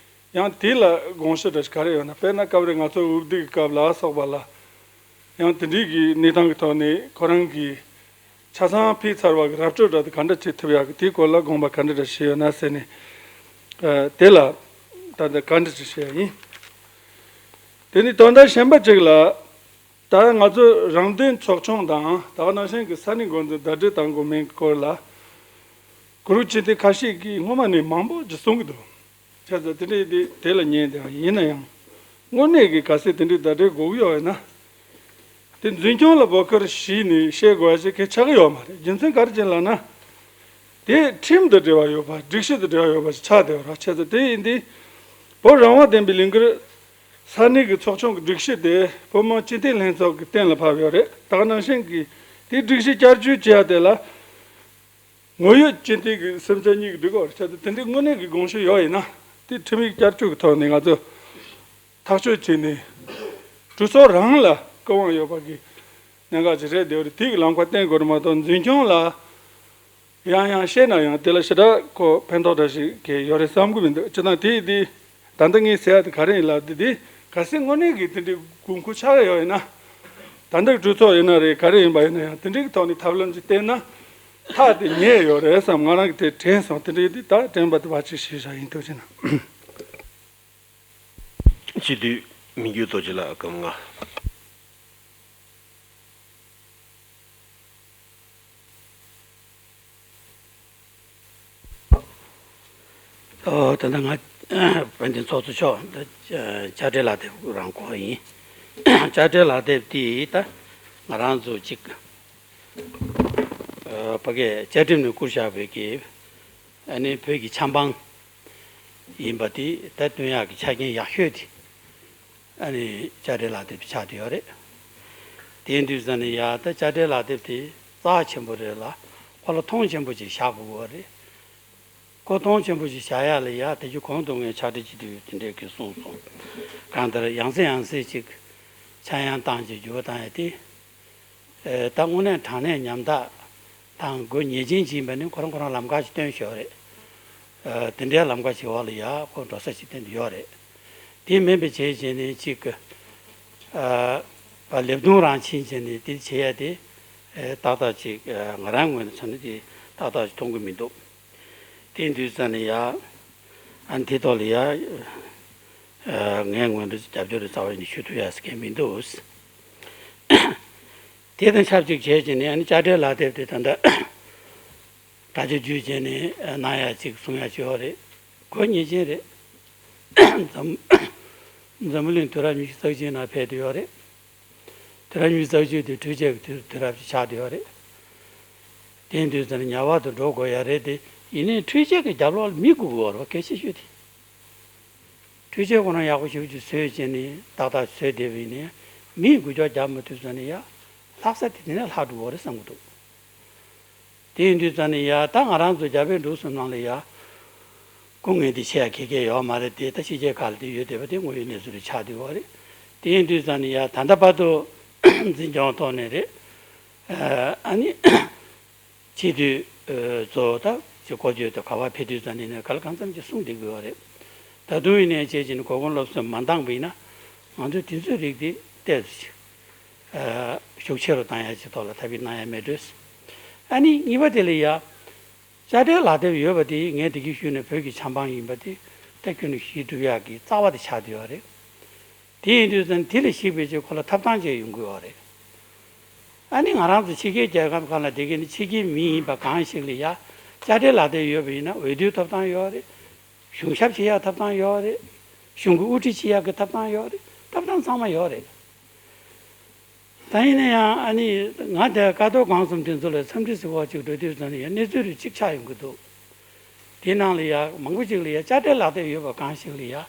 ཡང་དེ་ལ་དགོངས་ཞུ་འདྲ་ཞིག་ག་རེ་ཡོད་ན། དཔེར་ན་སྐབས་རེ་ང་ཚོ་འོས་བསྡུ་གི་སྐབས་ལ་སོགས་པ་ལ་ཡང་དེ་འདྲའི་གི་གནས་སྟངས་ཀྱི་ཐོག་ནས་ཁོ་རང་གི་ཆ་ཚང་ཕུལ་ཚར་བ་གི་ར་སྤྲོད་འདྲ་དེ་ག་འདྲ་བྱེད་ཐུབ་ཡག་གི་དེའི་སྐོར་ལ་དགོངས་པ་ག་འདྲ་འདྲ་བཞེས་ཡོད་ན་ཟེར་ནས། ཨ། དེ་ལ་ད་ལྟ་བཀའ་འདྲི་ཅིག་ཞུ་ཡ་ཡིན། དེ་ནི་དོན་དག་གཞན་པ་ཅིག་ལ། ད་ང་ཚོ་རང་དོན་ཚོགས་ཆུང་དང་ད་ག་ནང་བཞིན་གྱི་ས་གནས་འགོ་འཛིན་ཟླ་སྒྲིལ་དང་གོ་མིན་སྐོར་ལ་གུ་རུ་སྤྱི་འཐུས་ཁ་ཤས་ཀྱིས་སྔོན་མ་ནས་མང་པོ་ཅིག་གསུང་གི་འདུག་བྱས་ཙང་དེ་འདྲའི་དེ་དེ་ལ་ཉན་དེ་ཡིན་ན་ཡང་། དངོས་གནས་ཀྱི་གལ་སྲིད་དེ་འདྲའི་ཟླ་སྒྲིལ་དགོས་ཀྱི་ཡོད་ན། དེ་འཛིན་སྐྱོང་ལ་འབོད་སྐུལ་བྱས་ནས་བཤད་དགོས་ཡ་ཞིག་གལ་ཆགས་ཀྱི་ཡོད་མ་རེད། རྒྱུ་མཚན་ག་རེ་བྱས་ལབ་ན། དེ་ཁྲིམས་དང་འབྲེལ་བ་ཡོད་པ། སྒྲིག་གཞི་དང་འབྲེལ་བ་ཡོད་པ་ཞིག་ཆགས་བསྡད་ཡོད་རེད། བྱས་ཙང་དེ་ཡིན་དུས་བོད་རང་དབང་ལྡན་པའི་ལས་འགུལ་ས་གནས་ཀྱི་ཚོགས་ཆུང་གི་སྒྲིག་གཞི་དེ་བོད་མི་སྤྱི་འཐུས་ལྷན་ཚོགས་ཀྱིས་གཏན་ལ་ཕབ་ཡོད་རེད། ད་ག་ནང་བཞིན་གྱི་དེའི་སྒྲིག་གཞི་བསྐྱར་བཅོས་བྱེད་ཡ་དེ་ལ་དངོས་ཡོད་སྤྱི་འཐུས་ཀྱི་སེམས་ཆ་གཉིས་ཀྱི་འགྲིག་གི་ཡོད་རེད། བྱས་ཙང་དེ་འདྲའི་དངོས་གནས་ཀྱི་དགོངས་ཞུ་ཡོད་ཡིན་ན། དེ་ཁྲིམས་ཡིག་བསྐྱར་བཅོས་ཀྱི་ཐོག་ནས་ང་ཚོ་ཐག་གཅོད་བྱས་ནས་གྲོས་ཚོགས་རང་ལ་སྐུ་དབང་ཡོད་པ་གི་གནད་འགག་ཅིག་རེད་བསྡད་ཡོད་རེད། དེ་གི་ལམ་ཁ་བསྟན་དགོས་རེད་མ་གཏོགས་འཛིན་སྐྱོང་ལ། ཡང་ཡང་བཤད་ན་ཡང་དེ་ལ་ཞེ་དྲག་ཁོ་ཕན་ཐོགས་འདྲ་ཞིག་གི་ཡོད་རེད་བསམ་གྱི་མི་འདུག་སྤྱིར་བཏང་དེ་ཡིན་དུས་ད་ལྟ་ངས་ཟེར་ཡ་དེ་ག་རེ་ཡིན་ལབ་དུས། དེ་གལ་སྲིད་དངོས་གནས་ཀྱི་དེ་འདྲའི་དགོས་མཁོ་ཆགས་ཡོད་ཡིན་ན། ད་ལྟ་གྲོས་ཚོགས་ཡིན་ན་རེད། ག་རེ་ཡིན་པ་ཡིན་ན་ཡང་དེ་འདྲའི་གི་ཐོག་ནས་ཐབས་ལམ་ཅིག་བསྟན་ན་ཐག་དེ་ཉེ་ཡོད་རེད་བསམ། ང་རང་གི་དེ་དྲན་སོང་། དེ་འདྲའི་དེ་ད་དྲན་པ་དེ་བ་ཅིག་ཞུས་བཞག་ཡིན། ཐུགས་རྗེ་གནང་། སྤྱི་འཐུས་མི་འགྱུར་རྡོ་རྗེ་ལགས་སྐབས་ལྔ། ཨོ། ད་ལྟ་ང་དཔལ་ལྡན་ཚོགས་གཙོ་མཆོག་ད་དཔྱ་ཁྲལ་ལག་དེབ་རང་སྐོར་ཡིན། དཔྱ་ཁྲལ་ལག་དེབ་དེ་ད་ང་རང་ཚོ་གཅིག་ཨ། ཕ་གིའི་བཅའ་ཁྲིམས་ནས་བསྐུར་བཞག་པའི་གི་ཨ་ནི་བོད་ཀྱི་ཆབ་འབངས་ཡིན་པ་དེ་ད་སྟོན་ཡག་གི་ཆ་རྐྱེན་ཡག་ཤོས་དེ་ཨ་ནི་དཔྱ་ཁྲལ་ལག་དེབ་ཆགས་བསྡད་ཡོད་རེད། དེ་ཡིན་དུས་ཙང་ནས་ཡ་ད་དཔྱ་ཁྲལ་ལག་དེབ་དེ་རྩ་ཆེན་པོ་རེད་ལ། ཁོ་ལ་མཐོང་ཆེན་པོ་ཅིག་བཞག་དགོས་པ་རེད། ཁོ་མཐོང་ཆེན་པོ་ཞིག་བཞག་ཡ་ལ་ཡ། དེ་རྒྱུ་གོང་དུ་ངས་ཕྱག་བྲིས་ཅིག་ཏུ་དེ་འདྲས་ཀྱི་གསུངས་སོང་། གང་ལྟར་ཡང་སེ་ཡང་སེ་ཅིག་ཆག་ཡང་བཏང་ཅིག་འགྱུར་བ་བཏང་ཡ་དེ། ཨེ། ད་དངོས་གནས་དྲང་གནས་ཉམ་ཐག་དང་དགོས་ངེས་ཅན་ཅིག་ཡིན་པ་ནི་ཁོ་རང་ཁོ་རང་ལམ་ཁ་ཞིག་སྟོན་ཞོར་རེད། ཨེ། དེ་འདྲའི་ལམ་ཁ་ཞིག་འོག་ལ་ཡ་ཁོ་འགྲོ་ས་ཞིག་སྟོན་དུ་ཡོད་རེད། དེ་མིན་པའི་བྱས་བྱས་ནས་ཅིག་ཨ། ལེབ་རྡུང་རང་ཕྱིན་བྱས་ནས་དེ་བྱེད་ཡ་དེ། ཨེ། ཏག་ཏག་ཅིག་ཨ། ང་རང་ངོས་ནས་མཚོན་ན་དེ་ཏག་ཏག་ཅིག་མཐོང་གི་མི་འདུག་དེ་དུས་ཙམ་ནས་ཡ། ཨ། འདི་ཐོག་ལ་ཡ། ཨ། ངའི་ངོས་ནས་རྒྱབ་སྐྱོར་རེ་རྩ་བ་ནས་ཞུ་ཐུབ་ཡ་ཟེར་མཁན་མི་འདུག་དེ་དང་ཆབས་ཅིག་བྱས་བྱས་ནས་ཨ་ནི་དཔྱ་ཁྲལ་ལག་དེབ་དེ་ད་ལྟ་དྲ་རྒྱ་བརྒྱུད་བྱས་ནས་གནང་ཡ་ཅིག་གསུང་ཡ་ཅིག་ཡོད་རེད། དགོས་ངེས་ཅན་རེད། འཛམ་འཛམ་བུ་གླིང་དུས་རབས་ཉི་ཤུ་རྩ་གཅིག་ནང་ཕེབས་བསྡད་ཡོད་རེད། དུས་རབས་ཉི་ཤུ་རྩ་གཅིག་དེ་འཕྲུལ་ཆས་ཀྱི་དུས་དུས་རབས་ཅིག་ཆགས་བསྡད་ཡོད་རེད། དེ་དུས་ཙམ་ནས་ཉར་བ་དུ་འགྲོ་དགོས་ཡ་རེད་དེ། ཡིན་ནའི་འཕྲུལ་ཆས་ཀྱི་རྒྱབ་ལོགས་ལ་མི་དགོས་ཀྱི་ཡོད་རེད་པ། གལ་ཆེ་ཤོས་དེ། འཕྲུལ་ཆས་ཁོ་རང་ཡག་པོ་ཞེ་པོ་ཅིག་བཟོས་བྱས་ནས་ཏག་ཏག་བཟོས་བསྡད་པ་ཡིན་ནའི་མིས་འགུལ་སྐྱོད་རྒྱག་མ་ཐུབ་ཙང་ནས་ཡ། ལྷག་ས་དེ་དེ་ནས་ལྷག་འགྲོ་གི་རེད་བསམ་གྱི་འདུག་དེ་ཡིན་དུས་ཙང་ནས་ཡ། ད་ང་རང་ཚོ་རྒྱ་བལ་འབྲུག་གསུམ་ནང་ལ་ཡ། སྐུ་ངལ་དེ་ཆེ་ཡ་གེ་གེ་ཡོད་མ་རེད་དེ། ད་ཕྱི་རྒྱལ་ཁག་ལ་དེ་ཡོད་བསྡད་པ་དེ་དངོས་ཡོད་གནས་ཚུལ་རེ་ཆགས་བསྡད་ཡོད་རེད། དེ་ཡིན་དུས་ཙང་ནས་ཡ་ད་ལྟ་བར་དུ་འཛིན་སྐྱོང་ཐོག་ནས་རེད། ཨ་ནི་སྤྱི་འཐུས་ཚོ་ད་ཅིག་སྐོར་སྐྱོད་དུ་ག་པར་ཕེབས་དུས་ཙང་ནས་ནས་ག་ལ་གང་འཚམ་ཅིག་གསུངས་བསྡད་ཀྱི་ཡོད་རེད། ད་དུང་ཡིན་ནའི་བྱས་ཀྱི་ནི་གོ་སྐོན་སློབ་གསོ་མ་འདང་བ་ཡིན་ན་ང་ཚོས་དེ་ཚོའི་རིགས་དེ་ཏོག་ཙམ་ཅིག་ཤུགས་ཆེ་རུ་བཏང་ཡ་ཅིག་ཐོག་ལ་ཐབས་ཤེས་གནང་ཡ་མེད་འགྲོས། ཨ་ནི་གཉིས་པ་དེ་ལ་ཡ། དཔྱ་ཁྲལ་ལག་དེབ་ཡོད་པ་དེ་ངས་དེ་གི་ཤུལ་ནས་བོད་ཀྱི་ཆབ་འབངས་ཡིན་པ་དེ་ད་ཁྱོན་ནས་ཞི་སྒྲུབ་ཡག་གི་རྩ་བ་དེ་ཆགས་བསྡད་ཡོད་རེད། དེ་ཡིན་དུས་ཙང་དེ་ལ་གཞིགས་པའི་ཆེད་ཁོ་ལ་ཐོབ་ཐང་ཅིག་ཡོང་གི་ཡོད་རེད། ཨ་ནི་ང་རང་ཚོ་ཕྱི་རྒྱལ་རྒྱལ་ཁབ་ཁག་ལ་བསྡད་མཁན་ནི་ཕྱི་རྒྱལ་མི་ཡིན་པ་གང་ཞིག་ལ་ཡ་དཔྱ་ཁྲལ་ལག་དེབ་ཡོད་པ་ཡིན་ན་འོས་བསྡུའི་ཐོབ་ཐང་ཡོད་རེད། གཞུང་ཞབས་བྱེད་ཡག་ཐོབ་ཐང་ཡོད་རེད། གཞུང་གི་དབུ་ཁྲིད་བྱེད་ཡག་གི་ཐོབ་ཐང་ཡོད་རེད། ཐོབ་ཐང་ཚང་མ་ཡོད་རེད། ད་ཡིན་ན་ཡང་ཨ་ནི་ང་དེ་ཀ་ཏོག་གང་གསུམ་དེ་ཚོ་ལ་འཚམས་འདྲི་ཟེར་བ་ཅིག་འགྲོ་དུས་ཙམ་ནས་ཡང་གནས་ཚུལ་རེ་གཅིག་ཆགས་ཡོང་གི་འདུག་དེའི་ནང་ལ་ཡང་མང་པོ་ཅིག་ལ་ཡང་དཔྱ་ཁྲལ་ལག་དེབ་ཡོད་པ་གང་ཞིག་ལ་ཡང་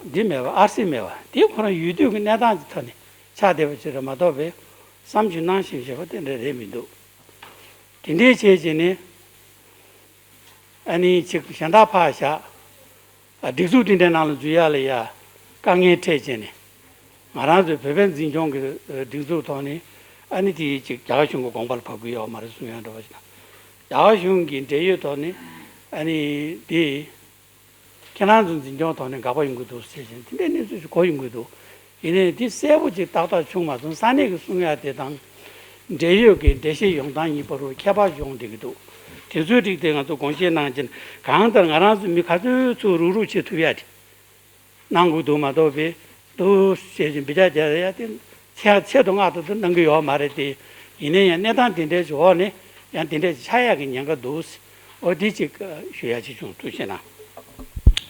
འདི་མེད་པ་ཨར་སི་མེད་པ་དེ་ཁོ་རང་ཡུལ་དུས་ཀྱི་གནས་སྟངས་ཀྱི་ཐོག་ནས་ཆགས་བསྡད་པ་ཅིག་རེད་མ་གཏོགས་པའི་བསམ་ཚུལ་སྣང་ཞིབ་བྱེད་པ་དེ་འདྲ་རེད་མི་འདུག་དེ་འདྲའི་བྱས་བྱས་ནས་ཨ་ནི་ཅིག་གཞན་དག་ཕར་བཞག་སྒྲིག་འཛུགས་དེ་འདྲའི་ནང་ལ་འཛུལ་ཡག་ལ་ཡ་དཀའ་ངལ་འཕྲད་བྱས་ནས་ང་རང་ཚོའི་བོད་པའི་འཛིན་སྐྱོང་གི་སྒྲིག་འཛུགས་ཐོག་ནས་ཨ་ནི་དེ་ཅིག་རྒྱ་གར་གཞུང་གི་དགོངས་པ་ལ་བབས་ཀྱི་ཡོད་མ་རེད་གསུང་ཡག་འདྲ་བ་ཞིག་དང་། རྒྱ་གར་གཞུང་གི་འབྲེལ་ཡོད་ཐོག་ནས་ཨ་ནི་དེ་ཁྱེད་རང་ཚོའི་འཛིན་སྐྱོང་ཐོག་ནས་དགག་པ་ཡོང་གི་འདུག་ཟེར་བཞིན་དེ་འདྲའི་གནས་ཚུལ་ཞིག་གོ་ཡོང་གི་འདུག་ཡིན་ནའི་དེ་གསལ་པོ་ཅིག་ཏག་ཏག་བྱུང་མ་སོང་། ས་གནས་ཀྱི་གསུང་ཡག་དེ་དང་འབྲེལ་ཡོད་ཀྱི་འགྲེལ་བཤད་ཡོང་སྟངས་གཉིས་བར་རུ་ཁྱད་པར་ཡོང་བསྡད་ཀྱི་འདུག་དེ་ཚོའི་རིགས་དེ་ང་ཚོ་དགོངས་བཞེས་གནང་བྱས་གང་ལྟར་ང་རང་ཚོ་མི་ག་ཚོད་ཚུར་རུག་རུག་བྱེད་ཐུབ་ཡག་དེ་གནང་དགོས་འདུག་མ་གཏོགས་པའི་འདུག་ཟེར་བཞིན་འབུད་རྒྱག་རྒྱག་ཡག་དེ་ཆེད་ཆེད་དུ་མངགས་ཐུབ་ཐུབ་གནང་གི་ཡོད་མ་རེད་དེ། ཡིན་ན་ཡང་གནས་སྟངས་དེ་འདྲའི་འོག་ནས་ཡང་དེ་འདྲའི་ཆགས་ཡག་གི་ཉེན་ཁ་འདུག་འོ་དེ་ཅིག་ཞུ་ཡ་ཅིག་བྱུང་། ཐུགས་རྗེ་གནང་།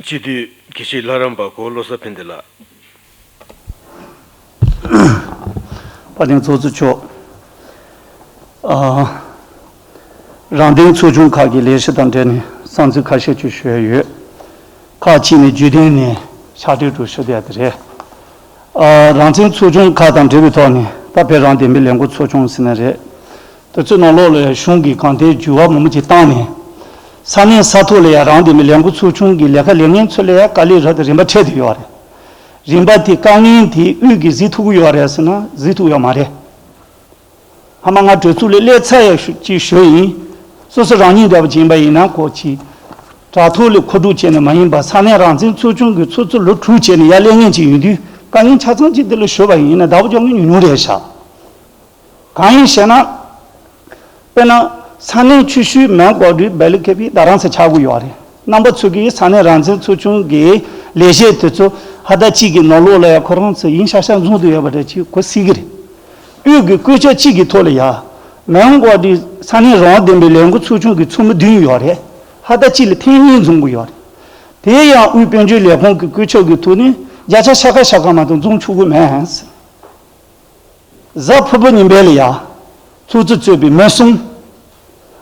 སྤྱི་འཐུས་དགེ་བཤེས་ལྷ་རམས་པ་གོ་བློ་བཟང་ཕན་བདེ་ལགས། དཔལ་ལྡན་ཚོགས་གཙོ་མཆོག་ཨ། རང་བདེན་ཚོགས་ཆུང་ཁག་གི་ལས་གཞི་དང་འབྲེལ་ནས་བསམ་ཚུལ་ཁ་ཤས་ཅིག་ཞུ་ཡ་ཡོད། ཁག་ཅིག་ནས་བརྒྱུད་ལྡན་ནས་ཕྱག་སྦྲེལ་དུ་ཞུ་བསྡད་ཡ་དེ་རེད། ཨ། རང་བཙན་ཚོགས་ཆུང་ཁག་དང་འབྲེལ་བའི་ཐོག་ནས་ད་ཕན་རང་བདེན་པའི་ལས་འགུལ་ཚོགས་ཆུང་ཟེར་ན་རེད། དེ་ཚོའི་ནང་ལོགས་ལ་གཞུང་གིས་གང་ཐད་འགྱུར་བ་མང་པོ་ཅིག་བཏང་ནས། ས་གནས་ས་ཐོག་ལ་ཡང་རང་བདེན་པའི་ལས་འགུལ་ཚོགས་ཆུང་གི་ལས་ཀ་ལས་མཁན་ཚོ་ལ་ཡང་དཀའ་ལས་རབ་དང་རིམ་པ་འཕྲད་བསྡད་ཡོད་རེད། རིམ་པ་དེ་དཀའ་ངལ་དེ་དབུས་ཀྱིས་གཟིགས་ཐུབ་ཀྱི་ཡོད་རེད་ཟེར་ན་གཟིགས་ཐུབ་ཡོད་མ་རེད། ཧ་མ་ང་གྲོས་ཚོགས་ལ་སླེབས་ཚར་ཡག་ཅིག་ཞུ་ཡིན། སོ་སོ་རང་ཉིད་འདྲ་པོ་ཅིག་ཡིན་པ་ཡིན་ན་ཁོ་ཅིག་དྲ་ཐོག་ལ་མཁོ་སྒྲུབ་བྱས་ནས་མ་ཡིན་པ་ས་གནས་རང་བཙན་ཚོགས་ཆུང་གི་ཚོགས་གཙོ་ལོ་དྲུག་བྱས་ནས་ཡར་སླེབས་མཁན་ཅིག་ཡིན་དུས་དཀའ་ངལ་ཆ་ཚང་ཅིག་འདི་ལ་ཞུས་པ་ཡིན་ན་བདག་པོ་རྒྱག་མཁན་ཉུང་ཉུང་རེད་ཤག་གང་ཡིན་ཞེ་ན། དཔེར་ན། ས་གནས་ཆུ་ཤུལ་མོན་གྷོ་རི་སྦེལ་ཀེ་པི་རྡ་རམ་ས་ཆགས་ཀྱི་ཡོད་རེད། རྣམ་པ་ཚོ་གིས་ས་གནས་རང་བཙན་ཚོགས་ཆུང་གི་ལས་བྱེད་དེ་ཚོ་ཧ་ད་གཅིག་གི་ནང་ལོགས་ལ་ཡང་ཁོ་རང་ཚོ་ཡིན་ཤག་ཤག་འཛོམས་དུ་ཡོད་པ་འདྲ་ཅིག་གོ་སྲིད་ཀྱི་རེད། དབུས་ཀྱི་བཀོད་ཁྱབ་གཅིག་གི་ཐོག་ལ་ཡ། མོན་གྷོ་རི་ས་གནས་རང་བདེན་པའི་ལས་འགུལ་ཚོགས་ཆུང་གི་ཚོགས་མི་བདུན་ཡོད་རེད། ཧ་ད་གཅིག་ལ་ཐེངས་གཉིས་འཛོམས་ཀྱི་ཡོད་རེད། དེ་ཡང་དབུས་དཔལ་འབྱོར་ལས་ཁུངས་ཀྱི་བཀོད་ཁྱབ་ཀྱི་ཐོག་ནས་བརྒྱ་ཆ་ཕྱེད་ཀ་ཕྱེད་ཀ་མ་གཏོགས་འཛོམས་ཆོག་གི་མེད། གཟའ་ཕུར་བུ་ཉིན་པས་ལ་ཡ། ཚོགས་གཙོ་གཙོས་པའི་མི་གསུམ།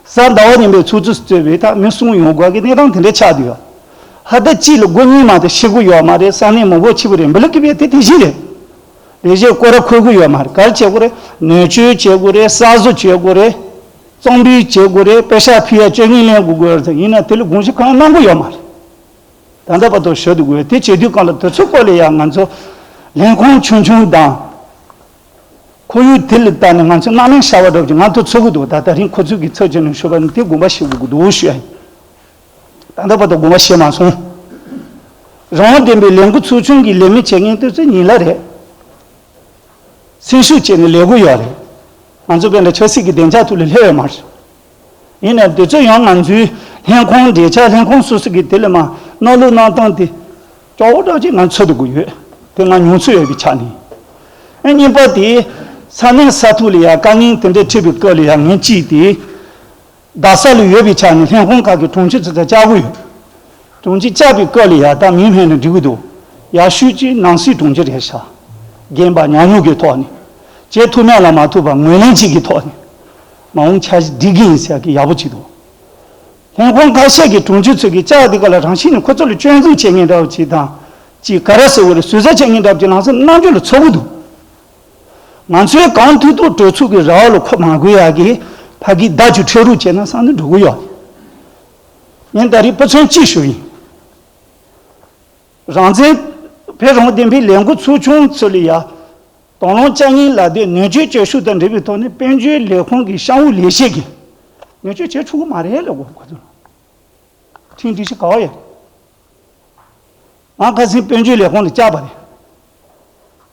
གཟའ་ཟླ་བ་ཉིན་པའི་ཚོགས་གཙོ་གཙོས་པའི་ད་མི་གསུམ་ཡོང་དགོས་ཀྱི་གནས་སྟངས་དེ་འདྲ་ཆགས་འདུག་ཡ། ཧ་ད་གཅིག་ལ་སྒོ་གཉིས་མ་གཏོགས་ཕྱེ་གི་ཡོད་མ་རེད། ས་གནས་མང་པོ་ཕྱེ་གི་རེད། འབི་ལི་ཀི་བས་དེ་དེ་བཞིན་རེད། ལས་བྱེད་སྐོར་ར་འཁོར་གི་ཡོད་མ་རེད། ག་རེ་བྱེད་དགོས་རེད། ནུས་སྤྱོད་བྱེད་དགོས་རེད། གསར་བཟོ་བྱེད་དགོས་རེད། རྩོམ་སྤེལ་བྱེད་དགོས་རེད། པེ་ཤག་ཕུལ་ཡ་སྤྱོད་ངན་ལེན་དགོས་དགོས་རེད། ཡིན་ན་དེ་ལ་དགོངས་གཞི་གང་ཡང་གནང་གི་ཡོད་མ་རེད། ད་ལྟ་བར་དུ་ཞུ་འདུག་གོ། དེ་བྱེད་དུས་སྒང་ལ་དེ་ཚོའི་སྐོར་ལ་ཡང་ང་ཚོ་ལས་ཁུངས་ཆུང་ཆུང་དང་། ཁོར་ཡུག་དེ་ལ་བལྟས་ནས་ང་ཚོ་སྣང་མེད་ཤར་བ་འདྲ་བོ་ཅིག་ང་ཚོ་ཚོར་གི་འདུག་ད་ད་རིང་ཁོ་ཚོས་ཀྱི་ཚབ་བྱས་ནས་ཞུས་པ་ནི་དེ་དགོངས་པ་བཞེས་དགོས་ཀྱི་འདུག་ཞུ་ཡ་ཡིན། ད་ལྟ་བར་དུ་དགོངས་པ་བཞེས་མ་སོང་། རང་དབང་ལྡན་པའི་ལས་འགུལ་ཚོགས་ཆུང་གི་ལས་མི་བྱེད་མཁན་དེ་ཚོ་ཉིན་ལ་རེད། སེམས་ཤུགས་བྱས་ནས་ལས་དགོས་ཡོད་རེད། ང་ཚོ་དཔེ་འདྲ་ཆབ་སྲིད་ཀྱི་བདེ་འཇགས་ཐོག་ལ་སླེབས་ཡོད་མ་རེད། ཡིན་ནའི་དེ་ཚོ་ཡང་ང་ཚོའི་ལྷན་ཁང་འབྲེལ་ཆགས་ལྷན་ཁང་སོ་སོ་གི་དེ་ལ་མ་གནང་ལུགས་གནང་སྟངས་དེ་སྐྱོ་བོ་འདྲ་ཅིག་ང་ཚོར་འདུག་གི་ཡོད། དེ་ང་མྱོང་ཚོར་ཡོད་པའི་ཆ་ནས། ཨ་གཉིས་པ་དེ་ས་གནས་ས་ཐོག་ལ་ཡང་དཀའ་ངལ་དེ་འདྲ་འཕྲད་པའི་སྐབས་ལ་ཡང་ངས་གཅིག་དེ། རྡ་ས་ལ་ཡོད་པའི་ཆ་ནས་ལྷན་ཁང་ཁག་གི་དྲུང་ཆེ་ཚོ་དང་བཅར་གི་ཡོད། དྲུང་ཆེ་བཅར་བའི་སྐབས་ལ་ཡ་ད་མིང་སྨོས་ན་འགྲིག་གི་འདུག་ཡག་ཤོས་ཀྱི་ནང་སྲིད་དྲུང་ཆེ་རེད་ཤག་རྒན་པ་ཉམས་མྱོང་གི་ཐོག་ནས། བྱེད་ཐུབ་མེད་ལ་མ་ཐུབ་པ་ངོས་ལེན་གཅིག་གི་ཐོག་ནས། མ་འོངས་འཆར་གཞི་སྒྲིག་གི་ཡིན་ཟེར་གི་ཡག་པོ་ཅིག་འདུག་ལྷན་ཁང་ཁ་ཤས་ཀྱི་དྲུང་ཆེ་ཚོས་ཀྱི་བཅར་འདི་ག་ལ་རང་བཞིན་ནས་ཁོ་ཚོ་ལ་སྐྱོན་འཛུགས་བྱེད་མཁན་འདྲ་བོ་ཅིག་དང་། ཅིག་ག་རེ་ཟེར་དགོས་རེད། ཟུར་ཟ་བྱེད་མཁན་འདྲ་བོ་ཅིག་ལམ་སང་རྣམ་འགྱུར་ལ་ཚོར་གི་འདུག་ང་ཚོས་གང་ཐུབ་ཐུབ་གྲོས་ཚོགས་ཀྱི་ར་བ་ལ་ཁོ་མ་དགོས་ཡག་གི་ཕ་གི་བརྡ་ཅིག་འཕྲོད་རོགས་བྱས་ན་བསམ་ནས་འགྲོ་གི་ཡོད། ངས་ད་རེས་དཔེ་མཚོན་གཅིག་ཞུ་ཡིན། རང་བཙན་བོད་རང་བཙན་བདེན་པའི་ལས་འགུལ་ཚོགས་ཆུང་ཚོ་ལ་ཡ། དང་བླངས་བཅའ་ངན་ལ་དེ་ནུས་ཆོད་བྱེད་ཤུགས་དང་འབྲེལ་བའི་ཐོག་ནས་དཔལ་འབྱོར་ལས་ཁུངས་ཀྱི་གཤམ་འོག་ལས་བྱེད་ཀྱིས་ནུས་ཆོད་བྱེད་ཆོག་གི་མ་རེད་ལབ་དགོས་ཁོ་ཚོ། ཁྲིམས་སྒྲིག་གཞི་ག་བ་ཡོད། ང་ཁ་སང་དཔལ་འབྱོར་ལས་ཁུངས་ལ་བཅར་བ་རེད།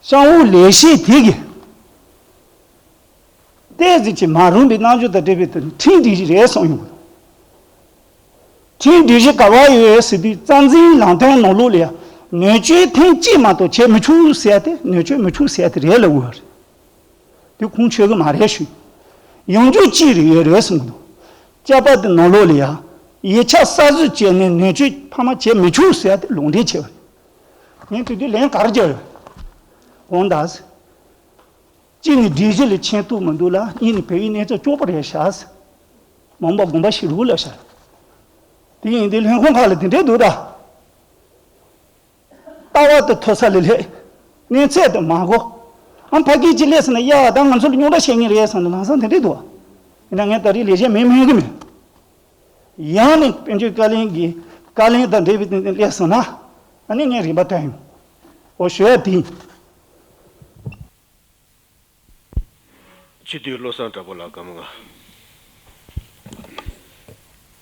གཤམ་འོག་ལས་བྱེད་དེ་གིས། ཏོག་ཙམ་གྱིས་མ་རུང་བའི་རྣམ་འགྱུར་དང་འབྲེལ་བའི་དོན་ཁྲིམས་སྒྲིག་གཞི་རེད་གསུངས་ཡོང་གི་འདུག་ཁྲིམས་སྒྲིག་གཞི་ག་བ་ཡོད་ཟེར་དུས་རྩ་འཛིན་ལམ་སྟོན་ནང་ལོགས་ལ་ཡང་ནུས་ཆོད་ཐེངས་གཅིག་མ་གཏོགས་བྱེད་མི་ཆོག་ཟེར་ཏེ་ནུས་ཆོད་མི་ཆོག་ཟེར་ཏེ་རེད་ལབ་དགོས་པ་རེད། དེ་ཁུངས་འཁྱོལ་གི་མ་རེད་ཞུ། ཡོང་རྒྱུ་གཅིག་རེ་ཡོད་རེད་གསུངས་འདུག་བཅའ་པ་དེ་ནང་ལོགས་ལ་ཡང་ཡིག་ཆ་གསར་བཟོ་བྱས་ནས་ནུས་ཆོད་ཕ་མ་བྱེད་མི་ཆོག་ཟེར་ཏེ་ལུང་འདྲེན་བྱས་པ་རེད། ངས་དེ་དུས་ལན་ག་རེ་བརྒྱབ་ཡོད། འོང་ད། གཅིག་ནི་སྒྲིག་གཞི་ལ་མཁྱེན་རྟོགས་མི་འདུག་ལ། གཉིས་ནི་བོད་ཡིག་གནས་ཚད་སྐྱོ་པོ་རེད་ཤག་མ་འོངས་པ་དགོངས་པ་བཞེས་རོགས་ལབ་ཤག་དེ་ཡིན་དུས་ལྷན་ཁང་ཁག་ལ་དེ་འདྲས་འདུག་ད། ལྟ་བ་དེ་མཐོ་ས་ལ་སླེབས། གནས་ཚད་དེ་མ་གོ་ཨ་ཕ་སྐད་ཅིག་སླེབས་སོང་ན་ཡ་ད་ང་ཚོ་ལ་རྙོག་དྲ་བཤད་མཁན་རེད་བསམ་ནས་ལམ་སང་དེ་འདྲས་འདུག་ཡིན་ན་ངས་ད་རེས་ལས་བྱེད་མི་མིན་གི་མེད། ཡང་ནས་དཔལ་འབྱོར་བཀའ་བློན་གྱི་བཀའ་བློན་དང་འབྲེལ་བའི་སྟེང་ནས་སླེབས་སོང་ན་ཨ་ནི་ངས་རིན་པ་བཏོན་ཡོང་། འོ་ཞུ་ཡ་དེ་ཡིན། སྤྱི་འཐུས་བློ་བཟང་གྲགས་པ་ལགས་བཀའ་མོལ་ང་།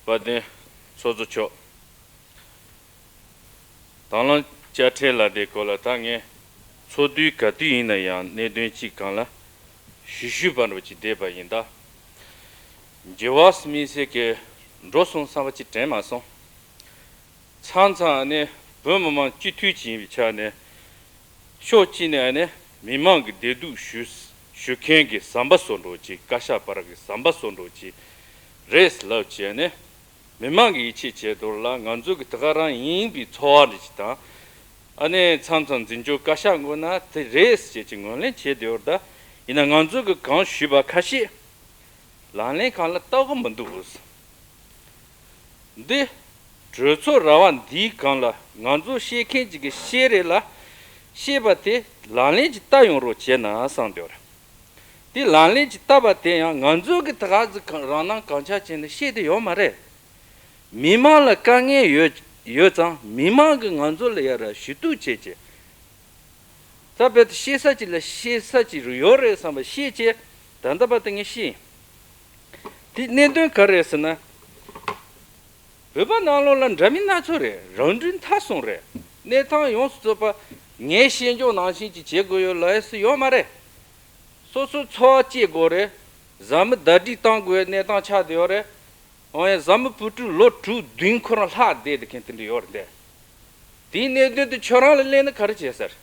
དཔལ་ལྡན་ཚོགས་གཙོ་མཆོག་དང་བླངས་དཔྱ་ཁྲལ་ལ་དེ་སྐོར་ལ་ད་ངས་ཚོགས་འདུའི་ག་དུས་ཡིན་ན་ཡང་གནད་དོན་གཅིག་སྒང་ལ་ཞུ་ཞུས་པ་འདྲ་བ་ཅིག་བསྡད་པ་ཡིན་ད། འགྱུར་བ་སྨིན་སའི་གི་འགྲོ་སོང་བསམ་པ་ཅིག་དྲན་མ་སོང་། མཚམས་མཚམས་ནས་བོད་མི་མང་སྤྱི་འཐུས་ཅིག་ཡིན་པའི་ཆ་ནས། ཕྱོགས་གཅིག་ནས་ཨ་ནི་མི་མང་གི་བདེ་སྡུག་ཞུ་ཞུ་མཁན་གྱི་ཟམ་པ་བཟོ་འདྲ་ཅིག་བཀའ་ཤག་བར་གྱི་ཟམ་པ་བཟོ་འདྲ་ཅིག་རེད་ལབ་བྱས་ནས་མི་མང་གི་ཡིད་ཆེས་བྱས་དོར་ལ་ང་ཚོ་གི་དེ་ག་རང་ཡིན་པའི་ཚོར་བ་འདྲ་ཅིག་དང་། ཨ་ནི་མཚམས་མཚམས་འཛིན་སྐྱོང་བཀའ་ཤག་ངོས་ན་དེ་རེད་ཅེས་ཅིག་ངོས་ལེན་བྱས་དོར་ད་ཡིན་ན་ང་ཚོ་གི་གང་ཞུས་པ་ཁ་ཤས། ལག་ལེན་སྒང་ལ་བསྟར་གི་མི་འདུག་འདི་གྲོས་ཚོགས་ར་བ་འདིའི་སྒང་ལ་ང་ཚོ་བཤད་མཁན་ཅིག་གིས་བཤད་རེད་ལ། བཤད་པ་དེ་ལག་ལེན་ཅིག་བསྟར་ཡོང་རོགས་བྱས་ན་བསམ་དེ་བར། དེ་ལག་ལེན་ཅིག་བསྟར་པ་དེ་ཡང་ང་ཚོ་གི་ད་ག་ཟིག་རང་སྣང་གང་ཆགས་བྱས་ནས་བཤད་དེ་ཡོད་མ་རེད། མི་མང་ལ་དཀའ་ངལ་ཡོད་ཡོད་ཙང་མི་མང་གིས་ང་ཚོ་ལ་ཡ་ར་ཞུ་གཏུག་བྱེད་ཀྱི། ད་བོད་དུ་ཤེས་ས་ཅིག་ལ་ཤེས་ས་ཅིག་རུ་ཡོད་རེད་བསམ་པ་ཤེས་ཀྱི། ད་ལྟ་བར་དུ་ངས་ཤེས་ཡིན། དེ་གནད་དོན་ག་རེ་རེད་ཟེར་ན། བོད་པ་ནང་ལོགས་ལ་འདྲ་མིན་སྣ་ཚོགས་རེད། རང་འགྲུལ་མཐའ་སོང་རེད། གནས་སྟངས་ཡོངས་སུ་རྫོགས་པ་ངས་ཤེས་འཇོག་ནང་བཞིན་ཅིག་བྱེད་དགོས་ཡོད་ལ་ཡས་སུ་ཡོད་མ་རེད། སོ་སོའི་འཚོ་བ་སྐྱེལ་དགོས་རེད། བཟའ་མི་ཟླ་སྒྲིལ་གཏང་དགོས་ཡའི་གནས་སྟངས་ཆགས་བསྡད་ཡོད་རེད། འོ་ཡ་བཟའ་མི་བུ་ཕྲུག་ལོ་དྲུག་བདུན་ཁོ་རང་ལྷག་བསྡད་དེ་མཁན་དེ་འདྲ་ཡོད་རེད་འདས། དེའི་གནད་དོན་དེ་ཁྱོད་རང་ལ་གླེང་ན་ག་རེ་བྱེད་ཟེར།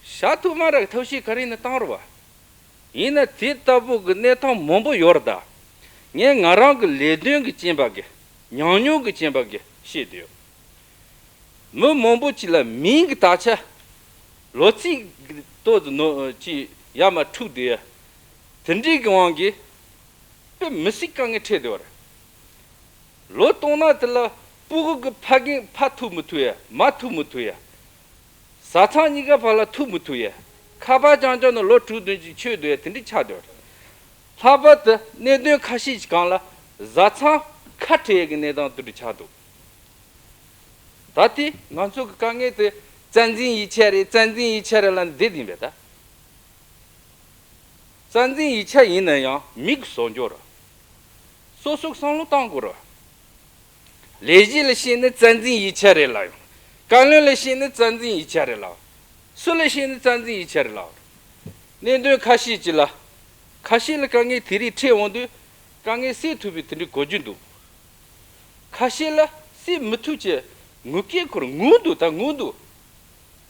ཤ་ཐུག་མ་རག་ཐབས་ཤེས་ག་རེ་ཡིན་ན་བཏང་རོགས་བ། ཡིན་ན་དེ་ལྟ་བུ་གི་གནས་སྟངས་མང་པོ་ཡོད་རེད་ད། ངས་ང་རང་གི་ལས་དོན་གི་རྐྱེན་པ་གི་ཉམས་མྱོང་གི་རྐྱེན་པ་གི་བཤད་དེ་ཡོད། མི་མང་པོ་ཅིག་ལ་མིང་གི་དག་ཆ། ལོ་ཚིགས་ཀྱི་ཏོག་ཙམ་ནོར་ཅིག་ཡར་མར་འཁྲུགས་བསྡད་ཡ། དེ་འདྲའི་གི་དབང་གིས་དཔེ་མི་སྲིད་དཀའ་ངལ་འཕྲད་བསྡད་པ་རེད། ལོ་སྟོང་ན་དེ་ལ་སྤུ་གུ་གི་ཕ་རྒན་ཕ་ཐུག་མི་ཐུབ་ཡ་མ་ཐུག་མི་ཐུབ་ཡ། བཟའ་ཚང་གཉིས་ཀ་བར་ལ་ཐུག་མི་ཐུབ་ཡ། ཁ་པར་རྐྱང་རྐྱང་ནང་ལོ་དྲུག་བདུན་ཅིག་ཆོད་བསྡད་ཡ་དེ་འདྲའི་ཆགས་བསྡད་པ་རེད། ལྷག་པར་དུ་གནད་དོན་ཁ་ཤས་ཀྱི་སྒང་ལ་བཟའ་ཚང་ཁ་བྲལ་གྱི་གནས་སྟངས་དེ་འདྲ་ཆགས་འདུག་ད་ལྟའི་ང་ཚོ་གི་དཀའ་ངལ་དེ་རྩ་འཛིན་ཡིག་ཆ་རེད་རྩ་འཛིན་ཡིག་ཆ་རེད་ལབ་ནས་བསྡད་ཡིན་པས་ད། རྩ་འཛིན་ཡིག་ཆ་ཡིན་ན་ཡང་མི་གི་བཟོ་འཇོག་རེད། སོ་སོ་གི་བསམ་བློ་བཏང་དགོས་རེད། ལས་གཞི་ལ་བཤད་ན་རྩ་འཛིན་ཡིག་ཆ་རེད་ལབ་ཡོང་། བཀའ་བློན་ལ་བཤད་ན་རྩ་འཛིན་ཡིག་ཆ་རེད་ལབ། སུ་ལ་བཤད་ན་རྩ་འཛིན་ཡིག་ཆ་རེད་ལབ། གནད་དོན་ཁ་ཤས་ཅིག་ལ། ཁ་ཤས་ལ་དཀའ་ངལ་དེ་རིགས་འཕྲད་འོང་དུས་དཀའ་ངལ་སེལ་ཐུབ་པའི་དེ་འདྲའི་གོ་རྒྱུ་འདུག་ཁ་ཤས་ལ་སེལ་མི་ཐུབ་ཅེས་ངུ་སྐད་ཁོར་ངུ་འདུག་ད་ངུ་འདུག་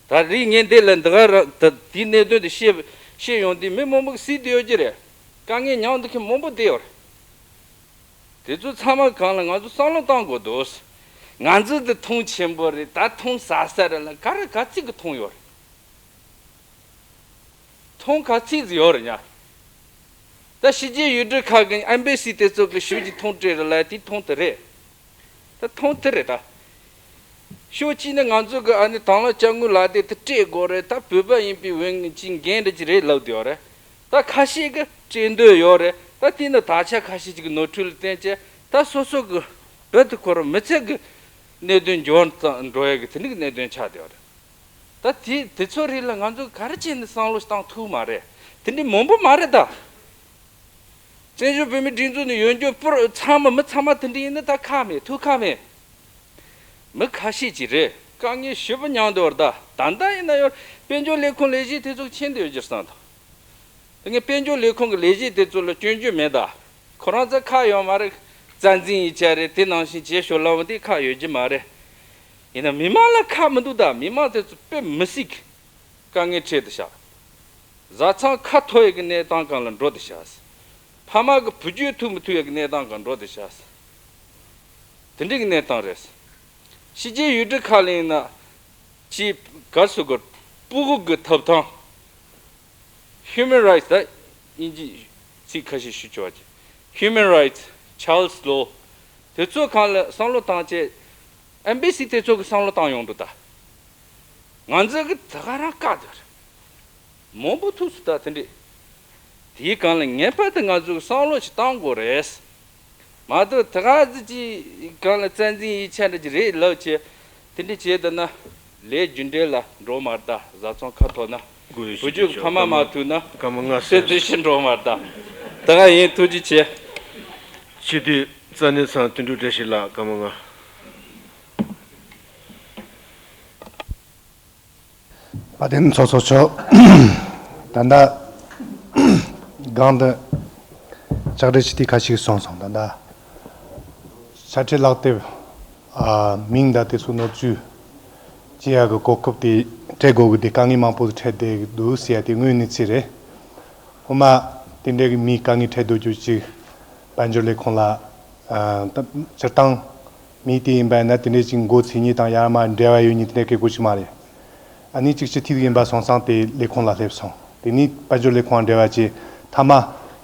ད་རེས་ངས་འདི་ལ་འདི་ག་ར་ད་དེའི་གནད་དོན་དེ་བཤད་བཤད་ཡོང་དུས་མི་མང་པོ་གིས་སེལ་བསྡད་ཡོད་ཀྱི་རེད། དཀའ་ངལ་མྱངས་འདུག་མཁན་མང་པོ་བསྡད་ཡོད་རེད། དེ་ཚོ་ཚང་མ་སྒང་ལ་ང་ཚོ་བསམ་བློ་བཏང་དགོས་འདུག་ང་ཚོ་འདི་མཐོང་ཆེན་པོ་རེད་ད་མཐོང་ཟ་ས་རེད་ལ་ག་རེ་ག་ཚིག་གི་མཐོང་ཡོད་རེད། མཐོང་ག་ཚིག་ཟིག་ཡོད་རེད་ཉ། ད་ཕྱི་རྒྱལ་ཡུལ་གྲུ་ཁག་གི་ཨེམ་བེ་སི་དེ་ཚོ་གི་ཞུ་རྒྱུ་མཐོང་སྤྲད་རེད་ལ་དེ་མཐོང་དེ་རེད། ད་མཐོང་དེ་རེད་ད། ཕྱོགས་གཅིག་ནས་ང་ཚོ་གི་ཨ་ནི་དང་བླངས་དཔྱ་དངུལ་ལག་དེབ་དེ་སྤྲད་དགོས་རེད་ད་བོད་པ་ཡིན་པའི་འོས་ཀྱི་འགན་འདྲ་ཅིག་རེད་ལབ་བསྡད་ཡོད་རེད། ད་ཁ་ཤས་ཀྱིས་སྤྲད་འདོད་ཡོད་རེད་ད་དེ་ནི་དག་ཆ་ཁ་ཤས་ཅིག་གི་ནོར་འཁྲུལ་ལ་བརྟེན་བྱས་ད་སོ་སོ་གི་ རྦད་དེ་ཁོ་རང་མི་ཚེ་གི་གནད་དོན་འགྱུར་བ་འགྲོ་ཡ་གི་དེ་འདྲའི་གནད་དོན་ཆགས་བསྡད་པ་རེད། ད་དེ་དེ་ཚོ་རིགས་ལ་ང་ཚོ་ག་རེ་བྱས་ནས་བསམ་བློ་བཏང་ཐུབ་མ་རེད། དེ་འདྲའི་མང་པོ་མ་རེད་ད། བཙན་བྱོལ་བོད་མིའི་སྒྲིག་འཛུགས་ནས་ཡོད་རྒྱུ་པུར་ཚང་མ་མི་ཚང་མ་དེ་འདྲ་ཡིན་ན་ད་ཁག་མེད་ཐུག་ཁག་མེད། མི་ཁ་ཤས་ཅིག་རེད། དཀའ་ངལ་ཞེ་པོ་མྱངས་འདུག་བར་ད་ད་ལྟ་ཡིན་ན་ཡང་དཔལ་འབྱོར་ལས་ཁུངས་ལས་བྱེད་དེ་ཚོ་ཕྱིན་བསྡད་ཡོད་ཀྱི་བསམ་འདུག་དེ་ངས་དཔལ་འབྱོར་ལས་ཁུངས་ཀྱི་ལས་བྱེད་དེ་ཚོ་ལ་སྐྱོན་བརྗོད་མེད་ད། ཁོ་རང་ཚོ་ཁག་ཡོད་མ་རེད། རྩ་འཛིན་ཡིག་ཆ་རེད། དེ་ནང་བཞིན་བྱེད་ཤོག་ལབ་པ་དེ་ཁག་ཡོད་ཀྱི་མ་རེད། ཡིན་ན་མི་མང་ལ་ཁག་མི་འདུག་ད་མི་མང་དེ་ཚོ་དཔེ་མི་སྲིད་ཀྱི་དཀའ་ངལ་འཕྲད་དུ་བཞག་བཟའ་ཚང་ཁ་འཐོར་ཡས་ཀྱི་གནས་སྟངས་སྒང་ལ་འགྲོ་དུ་བཞག་ཕ་མ་གི་བུ་རྒྱུད་ཐུག་མི་ཐུབ་ཡས་ཀྱི་གནས་སྟངས་སྒང་འགྲོ་དུ་བཞག་དེ་འདྲའི་གི་གནས་སྟངས་རེད། ཕྱི་རྒྱལ་ཡུལ་གྲུ་ཁག་ལ་ཡིན་ན་ཕྱིའི་ག་ཟེར་དགོས་ཕྲུ་གུ་གི་ཐོབ་ཐང་། Human Rights ད་དབྱིན་ཇིའི་ཚིག་ཁ་ཤས་ཞུ་ཆོག་པ་ཅིག Human Rights, Child's Law དེ་ཚོ་སྒང་ལ་བསམ་བློ་བཏང་བྱས། ཨེམ་བྷེ་སི་དེ་ཚོ་གི་བསམ་བློ་བཏང་ཡོང་འདུག་ད། ང་ཚོ་གི་ད་ག་རང་བཀག་འདུག་རེད། མང་པོ་ཐུག་སོང་ད་དེ་འདྲས། དེའི་སྒང་ལ་ངེས་པར་དུ་ང་ཚོས་བསམ་བློ་ཞིག་བཏང་དགོས་རེད། མ་གཏོགས་ད་ག་ཟིག་ཅིག་སྒང་ལ་རྩ་འཛིན་ཡིག་ཆ་འདྲ་ཅིག་རེད་ལབ་བྱས། དེ་འདྲ་བྱས་བསྡད་ན་ལས་རྒྱུ་འབྲས་ལ་འགྲོ་མ་རེད་ད། བཟའ་ཚང་ཁ་འཐོར་ན། དགོས་ཡོད་བུ་རྒྱུད་ཕ་མ་མ་ཐུག་ན། སྐར་མ་ལྔ་ཚེ་ཟེར་འདི་ཕྱིར་འགྲོ་མ་རེད་ད། ད་ག་ཡིན། ཐུགས་རྗེ་ཆེ། སྤྱི་འཐུས་རྩ་གནས་ཚང་དོན་གྲུབ་བཀྲ་ཤིས་ལགས། སྐར་མ་ལྔ། བཀའ་དྲིན་ཚོགས་གཙོ་མཆོག་ད་ལྟ་སྒང་དུ་ཕྱག་བྲིས་ཅི་ཐུབ་ཁ་ཤས་གསུངས་སོང་། ད་ལྟ་དཔྱ་ཁྲལ་ལག་དེབ་ཨ་མིང་དང་དེ་ཚོ་ནོར་བཅོས་བྱེད་ཡག་གི་གོ་སྐབས་དེ་སྤྲད་དགོས་གི་དེ་དཀའ་ངལ་མང་པོ་འཕྲད་བསྡད་འདུག་ཟེར་ཡ་དེ་དངོས་གནས་ཚིག་རེད། ངོ་མ་དེ་འདྲའི་གི་མིའི་དཀའ་ངལ་འཕྲད་སྡོད་རྒྱུ་ཅིག་དཔལ་འབྱོར་ལས་ཁུངས་ལ་ཨ་ད་སྤྱིར་བཏང་མི་དེ་ཡིན་པ་ཡིན་ན་དེ་འདྲའི་ཅིག་མགོ་ཚོས་མཁན་དང་ཡར་མར་འབྲེལ་བ་ཡོད་མཁན་དེ་འདྲའི་སྐད་གོ་ཅིག་མ་རེད། ཨ་ནི་ཅིག་སྤྱི་འཐུས་ཡིན་པ་སོང་ཙང་དེ་ལས་ཁུངས་ལ་སླེབས་སོང་། དེ་ནས་དཔལ་འབྱོར་ལས་ཁུངས་འབྲེལ་བ་བྱས། མཐའ་མ་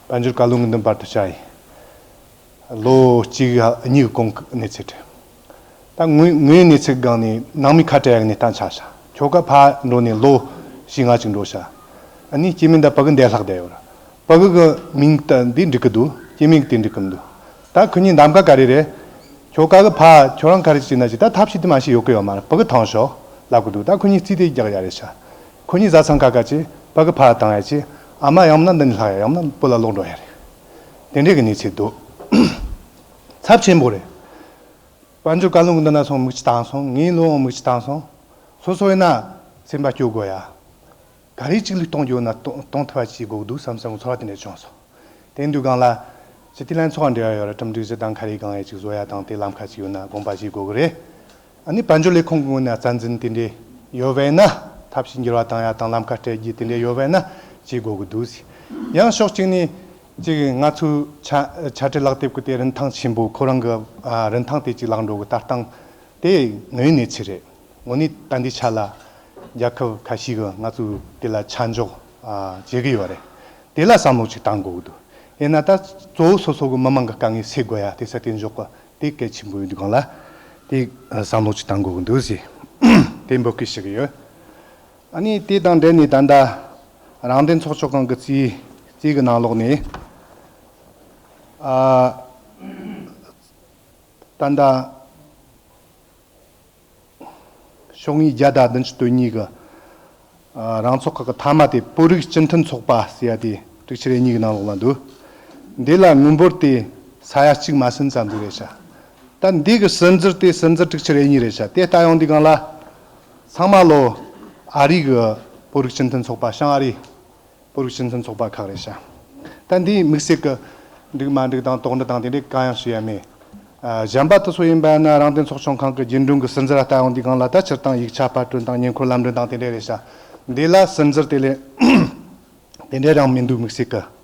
དཔལ་འབྱོར་བཀའ་བློན་གྱི་འདུན་པར་དུ་བཅར་ཡིན། ལོ་གཅིག་གཉིས་གི་གོང་གི་གནས་ཚུལ་རེད། ད་དངོས་དངོས་གནས་ཚིག་སྒང་ནས་ནང་མི་ཁ་བྲལ་ཡག་གནས་སྟངས་ཆགས་ཤག་ཁྱོ་ག་ཕར་འགྲོ་ནས་ལོ་བཞི་ལྔ་ཅིག་འགྲོ་ཤག་ཨ་ནི་སྐྱེ་དམན་དང་ཕྲུ་གུ་འདས་ལྷག་བསྡད་ཡོད་ར། ཕྲུ་གུ་གི་མིང་ད་འདི་འགྲིག་གི་འདུག་སྐྱེ་དམན་གི་དེ་འགྲིག་གི་མི་འདུག་ད་ཁོ་གཉིས་གདམ་ག་ག་རེ་རེད། ཁྱོ་ག་གི་ཕ་ཁྱོ་རང་ག་རེ་བྱས་ན་ཅི་ད་ཐབས་ཤེས་དེ་མ་ཤེས་ཡོད་གི་ཡོད་མ་རེད། ཕྲུ་གུ་ཐང་ཤོག་ལབ་གི་འདུག་ད་ཁོ་གཉིས་རྩིས་དེ་རྒྱག་ཡ་རེད་ཤག་ཁོ་གཉིས་བཟའ་ཚང་ཁ་ཁ་ཅིག་ཕྲུ་གུ་ཕར་བཏང་ཡ་ཅིག་ཨ་མ་ཡང་ན་འདི་ནས་ལྷག་ཡ་ཡང་ན་བུ་ལ་ལོག་འགྲོ་ཡ་རེད། དེ་འདྲའི་གི་གནས་ཚུལ་འདུག་ཚབས་ཆེན་པོ་རེད། དཔལ་འབྱོར་བཀའ་བློན་གྱི་མདུན་ན་སོང་མིག་ཆུ་བཏང་སོང་། ངའི་ལོ་མིག་ཆུ་བཏང་སོང་། སོ་སོ་ཡིན་ན་སེམས་པ་སྐྱོ་དགོས་ཡ། ག་རེ་གཅིག་ལུས་གཏོང་རྒྱུ་ན་གཏོང་གཏོང་ཐུབ་པ་བྱེད་དགོས་འདུག་བསམ་བསམ་གྱི་ཚོར་བ་དེ་འདྲ་བྱུང་སོང་། དེ་འདུག་སྒང་ལ་སྤྱི་འཐུས་ལྷན་ཚོགས་འབྲེལ་བ་ཡོད་ར། གྲུབ་འབྲས་གཞི་དང་ཁ་རས་གང་ཡང་ཅིག་བཟོ་ཡ་དང་དེ་ལམ་ཁ་ཅིག་ཡོད་ན་དགོངས་པ་བཞེས་དགོས་གི་རེད། ཨ་ནི་དཔལ་འབྱོར་ལས་ཁུངས་ཀྱི་ངོས་ནས་རྩ་འཛིན་དེ་འདྲས་ཡོད་པས་ན་ཐབས་ཤེས་འགྱུར་བ་བཏང་ཡ་དང་ལམ་ཁ་སྤྲད་རྒྱུ་དེ་འདྲས་ཡོད་པས་ན་བྱེད་དགོས་ཀྱི་འདུག་ཟེར། ཡང་ཕྱོགས་གཅིག་ནས་ཅིག་ང་ཚོའི་ཆ་ཆ་འཕྲིན་ལག་དེབ་ཀྱི་དེ་རིན་ཐང་ཆེན་པོ་ཁོ་རང་གི་ཨ་རིན་ཐང་དེ་ཅིག་ལངས་འགྲོ་གི་ལྟ་སྟངས་དེ་དངོས་གནས་ཚིག་རེད། དངོས་གནས་ད་འདི་ཆ་ལ་རྒྱལ་ཁབ་ཁ་ཤས་ཀྱིས་ང་ཚོའི་དེ་ལ་ཆ་འཇོག་ཨ་བྱེད་ཀྱི་ཡོད་རེད། དེ་ལ་བསམ་བློ་ཅིག་གཏང་དགོས་ཀྱི་འདུག་ཡིན་ན་ད་གཙོ་བོ་སོ་སོ་གི་མི་མང་གི་དཀའ་ངལ་སེལ་དགོས་ཡ་དེ་ས་དེ་འཇོག་གི་དེ་གལ་ཆེན་པོ་ཡིན་དུས་སྒང་ལ་དེ་བསམ་བློ་ཅིག་གཏང་དགོས་ཀྱི་འདུག་ཟེར་དེ་འབོད་སྐུལ་ཞུ་གི་ཡོད། ཨ་ནི་དེ་དང་འབྲེལ་ནས་ད་ལྟ་རང་བདེན་ཚོགས་ཆུང་ཁང་གི་རྩིས་རྩིས་ཀྱི་ནང་ལོགས་ནས་ཨ་ད་ལྟ་ཤོག་ངོས་བརྒྱ་དང་བདུན་ཅུ་དོན་གཉིས་ཀྱི་ཨ་རང་ཚོགས་ཁག་གི་མཐའ་མ་དེ་བོད་རིགས་སྤྱི་མཐུན་ཚོགས་པ་ཟེར་ཡ་དེ་དྲུག་ཅུ་རེ་གཉིས་ཀྱི་ནང་ལོགས་ལ་འདུག་འདི་ལ་དངུལ་འབོར་དེ་ས་ཡ་གཅིག་མ་ཟིན་ཙམ་ཟིག་རེད་ཤག་ད་འདི་གི་ཟུར་འཛུལ་དེ་ཟུར་འཛུལ་དྲུག་ཅུ་རེ་གཉིས་རེད་ཤག་དེ་ལྟ་ཡོང་དུས་སྒང་ལ་ཚང་མ་ལོ་ཨ་རི་གི་བོད་རིགས་སྤྱི་མཐུན་ཚོགས་པ་བྱང་ཨ་རི་བོད་རིགས་སྤྱི་མཐུན་ཚོགས་པ་ཁག་རེད་ཤག་ད་འདིའི་དམིགས་བསལ་གྱི་འགྲིག་མ་འགྲིག་དང་དོགས་འདྲི་དང་དེ་འདྲའི་གང་ཡང་ཞུ་ཡ་མེད། ཨ་གཞན་པ་དེ་ཚོ་ཡིན་པ་ན་རང་བདེན་ཚོགས་ཆུང་ཁང་གི་རྒྱུན་གྲོན་གྱི་ཟུར་འཛུལ་ལ་ལྟ་ཡོང་དུས་སྒང་ལ་ད་སྤྱིར་བཏང་ཡིག་ཆ་པར་སྐྲུན་དང་ཉེ་འཁོར་ལམ་འགྲོ་དང་དེ་འདྲ་རེད་ཤག་འདི་ལ་ཟུར་འཛུལ་དེ་ལས་དེ་འདྲ་རང་མི་འདུག་དམིགས་བསལ་གྱི།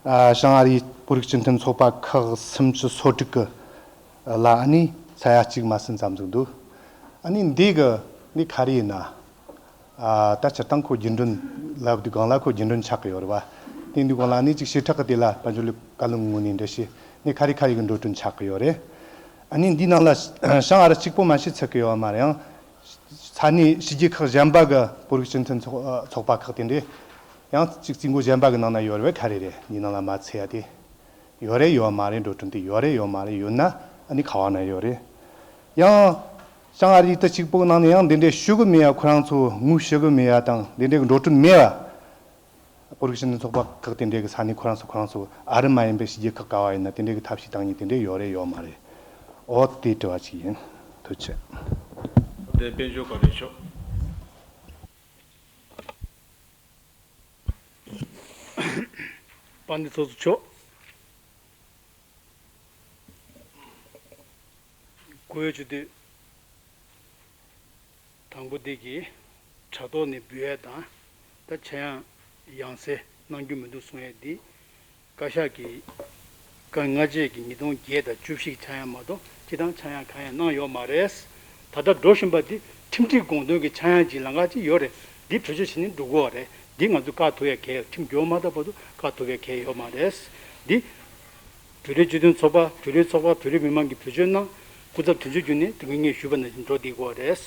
ཨ་བྱང་ཨ་རིའི་བོད་རིགས་སྤྱི་མཐུན་ཚོགས་པ་ཁག་སུམ་ཅུ་སོ་དྲུག་གི་ལ་ཨ་ནི་ས་ཡ་གཅིག་མ་ཟིན་ཙམ་ཟིག་འདུག་ཨ་ནི་འདི་གི་འདི་ག་རེ་ཡིན་ན། ཨ་ད་སྤྱིར་བཏང་ཁོ་རྒྱུན་གྲོན་ལབ་དུས་སྒང་ལ་ཁོ་རྒྱུན་གྲོན་ཆགས་ཀྱི་ཡོད་རེད་བ། དེ་དུས་སྒང་ལ་ཨ་ནི་ཅིག་ཞེ་དྲག་གི་དེ་ལ་དཔལ་འབྱོར་བཀའ་བློན་ངོས་ནས་འགྲེལ་བཤད་ནི་ཁ་རི་ཁ་རི་གི་འགྲོ་གྲོན་ཆགས་ཀྱི་ཡོད་རེད། ཨ་ནི་འདི་ནང་ལ་བྱང་ཨ་རི་གཅིག་པོ་མ་ཤེས་ཚིག་གི་ཡོད་མ་རེད། ཡང་ས་གནས་ཕྱི་རྒྱལ་ཁག་གཞན་པ་གི་བོད་རིགས་སྤྱི་མཐུན་ཚོགས་ཚོགས་པ་ཁག་དེ་འདྲས་ཡང་གཅིག་རྩིས་འགོ་གཞན་པ་གི་ནང་ན་ཡོད་རེད་བས། ག་རེ་རེད་འདི་ནང་ལ་མ་ཚུད་ཡ་དེ། ཡོད་རེད་ཡོད་མ་རེད། འགྲོ་གྲོན་དེ་ཡོད་རེད་ཡོད་མ་རེད། ཡོད་ན་ ཨ་ནི་ག་བ་ན་ཡོད་རེད། ཡང་། བྱང་ཨ་རི་ཡིག་ཏུ་གཅིག་པོ་ནང་ནས་ཡང་འདི་འདྲའི་ཞུ་གི་མེད་ཡ། ཁོ་རང་ཚོ་ངོ་ཤེས་གི་མེད་ཡ་དང་འདི་འདྲའི་འགྲོ་གྲོན་མེད་པ། ཨོ་རིག་ཤན་ཚོགས་པ་ཁག་དེ་འདྲའི་གི་ས་ནས་ཁོ་རང་ཚོ་ཁོ་རང་ཚོ་ཨ་རི་མ་ཡིན་པའི་ཕྱི་རྒྱལ་ཁག་ག་བ་ཡིན་ན་དེ་འདྲའི་གི་ཐབས་ཤེས་བཏང་མཁན་དེ་འདྲའི་ཡོད་རེད་ཡོད་མ་རེད། ཨོ་དེ་དྲི་བ་ཅིག་ཡིན། ཐུགས་རྗེ་ཆེ། དེ་དཔལ་འབྱོར་བཀའ་བློན་མཆོག་དཔལ་ལྡན་ཚོགས་གཙོ་མཆོག་བཀུར་འོས་སྤྱི་འཐུས། དང་པོ་འདི་གིས་དྲ་ཐོག་ནས་འབུལ་ཡས་དང་། ད་ཆ་ཡང་ཡང་སེ་གནང་རྒྱུ་མི་འདུག་གསུང་ཡས་འདི། བཀའ་ཤག་གིས་བཀའ་སྔ་རྗེས་ཀྱི་ཉིས་སྟོང་བརྒྱད་དང་བཅུ་བཞི་གི་ཆ་ཡང་མ་གཏོགས་སྤྱི་བཏང་ཆ་ཡང་གང་ཡང་གནང་ཡོད་མ་རེད། ད་ལྟ་འགྲོ་བཞིན་པ་འདི་ཁྲིམས་སྒྲིག་དགོངས་དོན་གྱི་ཆ་ཡང་གྱི་ལམ་ཁ་ཅིག་ཡོད་རེད། འདི་བེད་སྤྱོད་བྱས་ནས་འགྲོ་དགོས་པ་རེད། འདི་ང་ཚོས་བཀག་ཐུབ་ཡས་གལ། ཁྲིམས་འགྱུར་བ་མ་བཏང་བར་དུ་བཀག་ཐུབ་ཡས་གལ་ཡོད་མ་རེད། འདི། བོད་རིགས་སྤྱི་མཐུན་ཚོགས་པ། བོད་རིགས་ཚོགས་པ། བོད་རིགས་མི་མང་གིས་བེད་སྤྱོད་གནང་། སྐུ་ཚབ་དོན་གཅོད་བརྒྱུད་ནས་དེ་སྔ་ངས་ཞུས་པ་ནང་བཞིན་འགྲོ་བསྡད་དགོས་པ་རེད།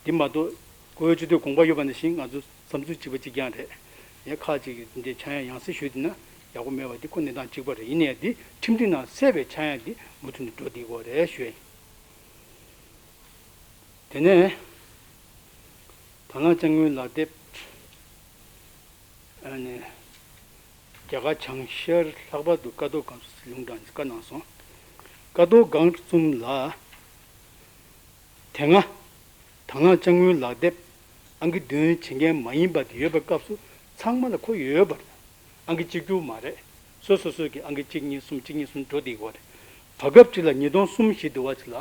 འདི་མ་གཏོགས་བཀུར་འོས་སྤྱི་འཐུས་དགོངས་པ་ཡོད་པ་ནང་བཞིན་ང་ཚོ་བསམ་ཚུལ་གཅིག་པ་གཅིག་རྐྱང་རེད། ཡང་ཁག་ཅིག་གིས་འདི་ཆ་ཡང་ཡང་སེ་ཞུས་བསྡད་ན་ཡག་པོ་མེད་པ་འདི་ཁོ་གནས་སྟངས་གཅིག་པ་རེད། ཡིན་ནའི་འདི་ཁྲིམས་སྒྲིག་ནང་གསལ་བའི་ཆ་ཡང་འདི་མུ་མཐུད་ནས་འགྲོ་བསྡད་དགོས་པ་རེད་ཞུ་ཡ་ཡིན། དེ་ནས་དང་བླངས་དཔྱ་དངུལ་ལག་དེབ། ཨ་ནི་རྒྱ་གར་བྱང་ཤར་ལྷག་པར་དུ་ཀ་རྡོར་སྒང་གསུམ་ལུང་དྲངས་བཀའ་གནང་སོང་། ཀ་རྡོར་སྒང་གསུམ་ལ་དེ་སྔ་དང་བླངས་དཔྱ་དངུལ་ལག་དེབ་ཨང་ཀི་བདུན་བྱེད་མཁན་མ་ཡིན་པ་དེ་ཡོད་པའི་སྐབས་སུ་ཚང་མ་ལ་ཁོ་ཡོད་པ་རེད། ཨང་ཀི་གཅིག་གྱུར་མ་རེད། སོ་སོ་སོ་གི་ཨང་ཀི་གཅིག་གཉིས་གསུམ་གཅིག་གཉིས་གསུམ་འགྲོ་བསྡད་ཀྱི་ཡོད་རེད། བར་སྐབས་གཅིག་ལ་ཉིས་སྟོང་གསུམ་བཞི་དུ་བ་ཅིག་ལ་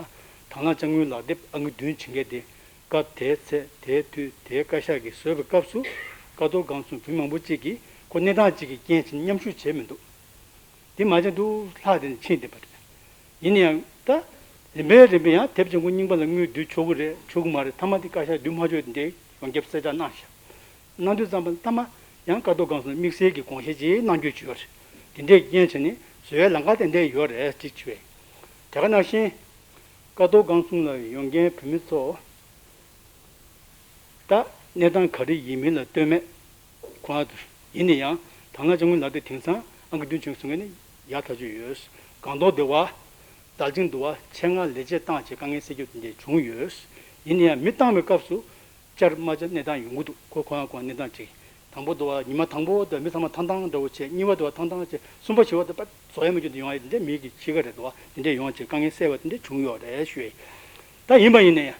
དང་བླངས་དཔྱ་དངུལ་ལག་དེབ་ཨང་ཀི་བདུན་བྱེད་མཁན་དེ། སྐབས་དེའི་ཚེ་དེའི་དུས་དེའི་བཀའ་ཤག་གིས་བཟོས་པའི་སྐབས་སུ་ཀ་རྡོར་སྒང་གསུམ་བོད་མི་མང་པོ་གཅིག་གིས་ཁོ་གནས་སྟངས་གཅིག་གི་རྐྱེན་བྱས་ནས་མཉམ་ཞུགས་བྱས་མི་འདུག་དེ་མ་བྱས་འདུག་ལྷག་དེ་ནས་ཕྱིན་བསྡད་པ་རེད། ཡིན་ན་ཡང་ད་རིམ་པས་རིམ་པས་ཡང་དེབ་ཆེན་པོ་རྙིང་པ་ལ་དངུལ་བསྡུ་ཆོག་གི་རེད་ཆོག་གི་མ་རེད། མཐའ་མ་དེ་བཀའ་ཤག་བསྡུ་མ་ཆོག་དེ་འདྲའི་ཡོངས་ཁྱབ་གསལ་བསྒྲགས་གནང་ཤག་གནང་དུས་ཙམ་པ་མཐའ་མ་ཡང་ཀ་རྡོར་སྒང་གསུམ་དམིགས་བསལ་གྱི་དགོངས་བཞེས་ཅིག་གནང་རྒྱུ་བྱས་ཡོད་རེད། དེ་འདྲའི་རྐྱེན་བྱས་ནས་བཟོ་བའི་ལམ་ཁ་དེ་འདྲ་ཡོད་རེད་ཅེས་བྱས། དེ་ག་ནང་བཞིན། ཀ་རྡོར་སྒང་གསུམ་ལ་ཡོང་མཁན་བོད་མི་ཚོ། ད་གནས་སྟངས་ག་རེ་ཡིན་མིན་ལ་ལྟོས་མེད། ཁོ་ཡིན་ན་ཡང་དང་བླངས་དཔྱ་དངུལ་ལག་དེབ་དེང་སང་ཨང་ཀི་བདུན་བྱུང་སོང་ངས་ནི་ཡག་ཐག་ཆོད་ཡོད། སྒང་ཏོག་འདི་བ། བརྡ་ལྗིང་འདི་བ་ཆེད་མངགས་ལས་བྱེད་བཏང་བྱས་དཀའ་ངལ་སེལ་རྒྱུ་དེ་འདྲ་བྱུང་ཡོད། ཡིན་ན་ཡང་མི་བཏང་བའི་སྐབས་སུ། བཅར་མ་བཅར་གནས་སྟངས་ཡོང་གི་འདུག་ཁོ་ཁོ་རང་ཁོ་རང་གནས་སྟངས་ཅིག་དང་པོ་འདུག་བ། ཉི་མ་དང་པོ་དང་མི་ཚང་མ་ཐང་ཐང་འདྲ་བོ་བྱས། གཉིས་པ་འདུག་བ། ཐང་ཐང་བྱས། གསུམ་པ་བཞི་པ་དེ་པ་བཟོ་ཡ་མི་འཇུག་དེ་ཡོང་ཡ་དེ་འདྲ་མི་གི་ཕྱི་ཁ་རེད་འདུག་བ། དེ་འདྲ་ཡོང་བྱས་དཀའ་ངལ་སེལ་བ་དེ་འདྲ་བྱུང་ཡོད་རེད་ཞུ་ཡ་ཡིན། ད་ཡིན་པ་ཡིན་ནའི།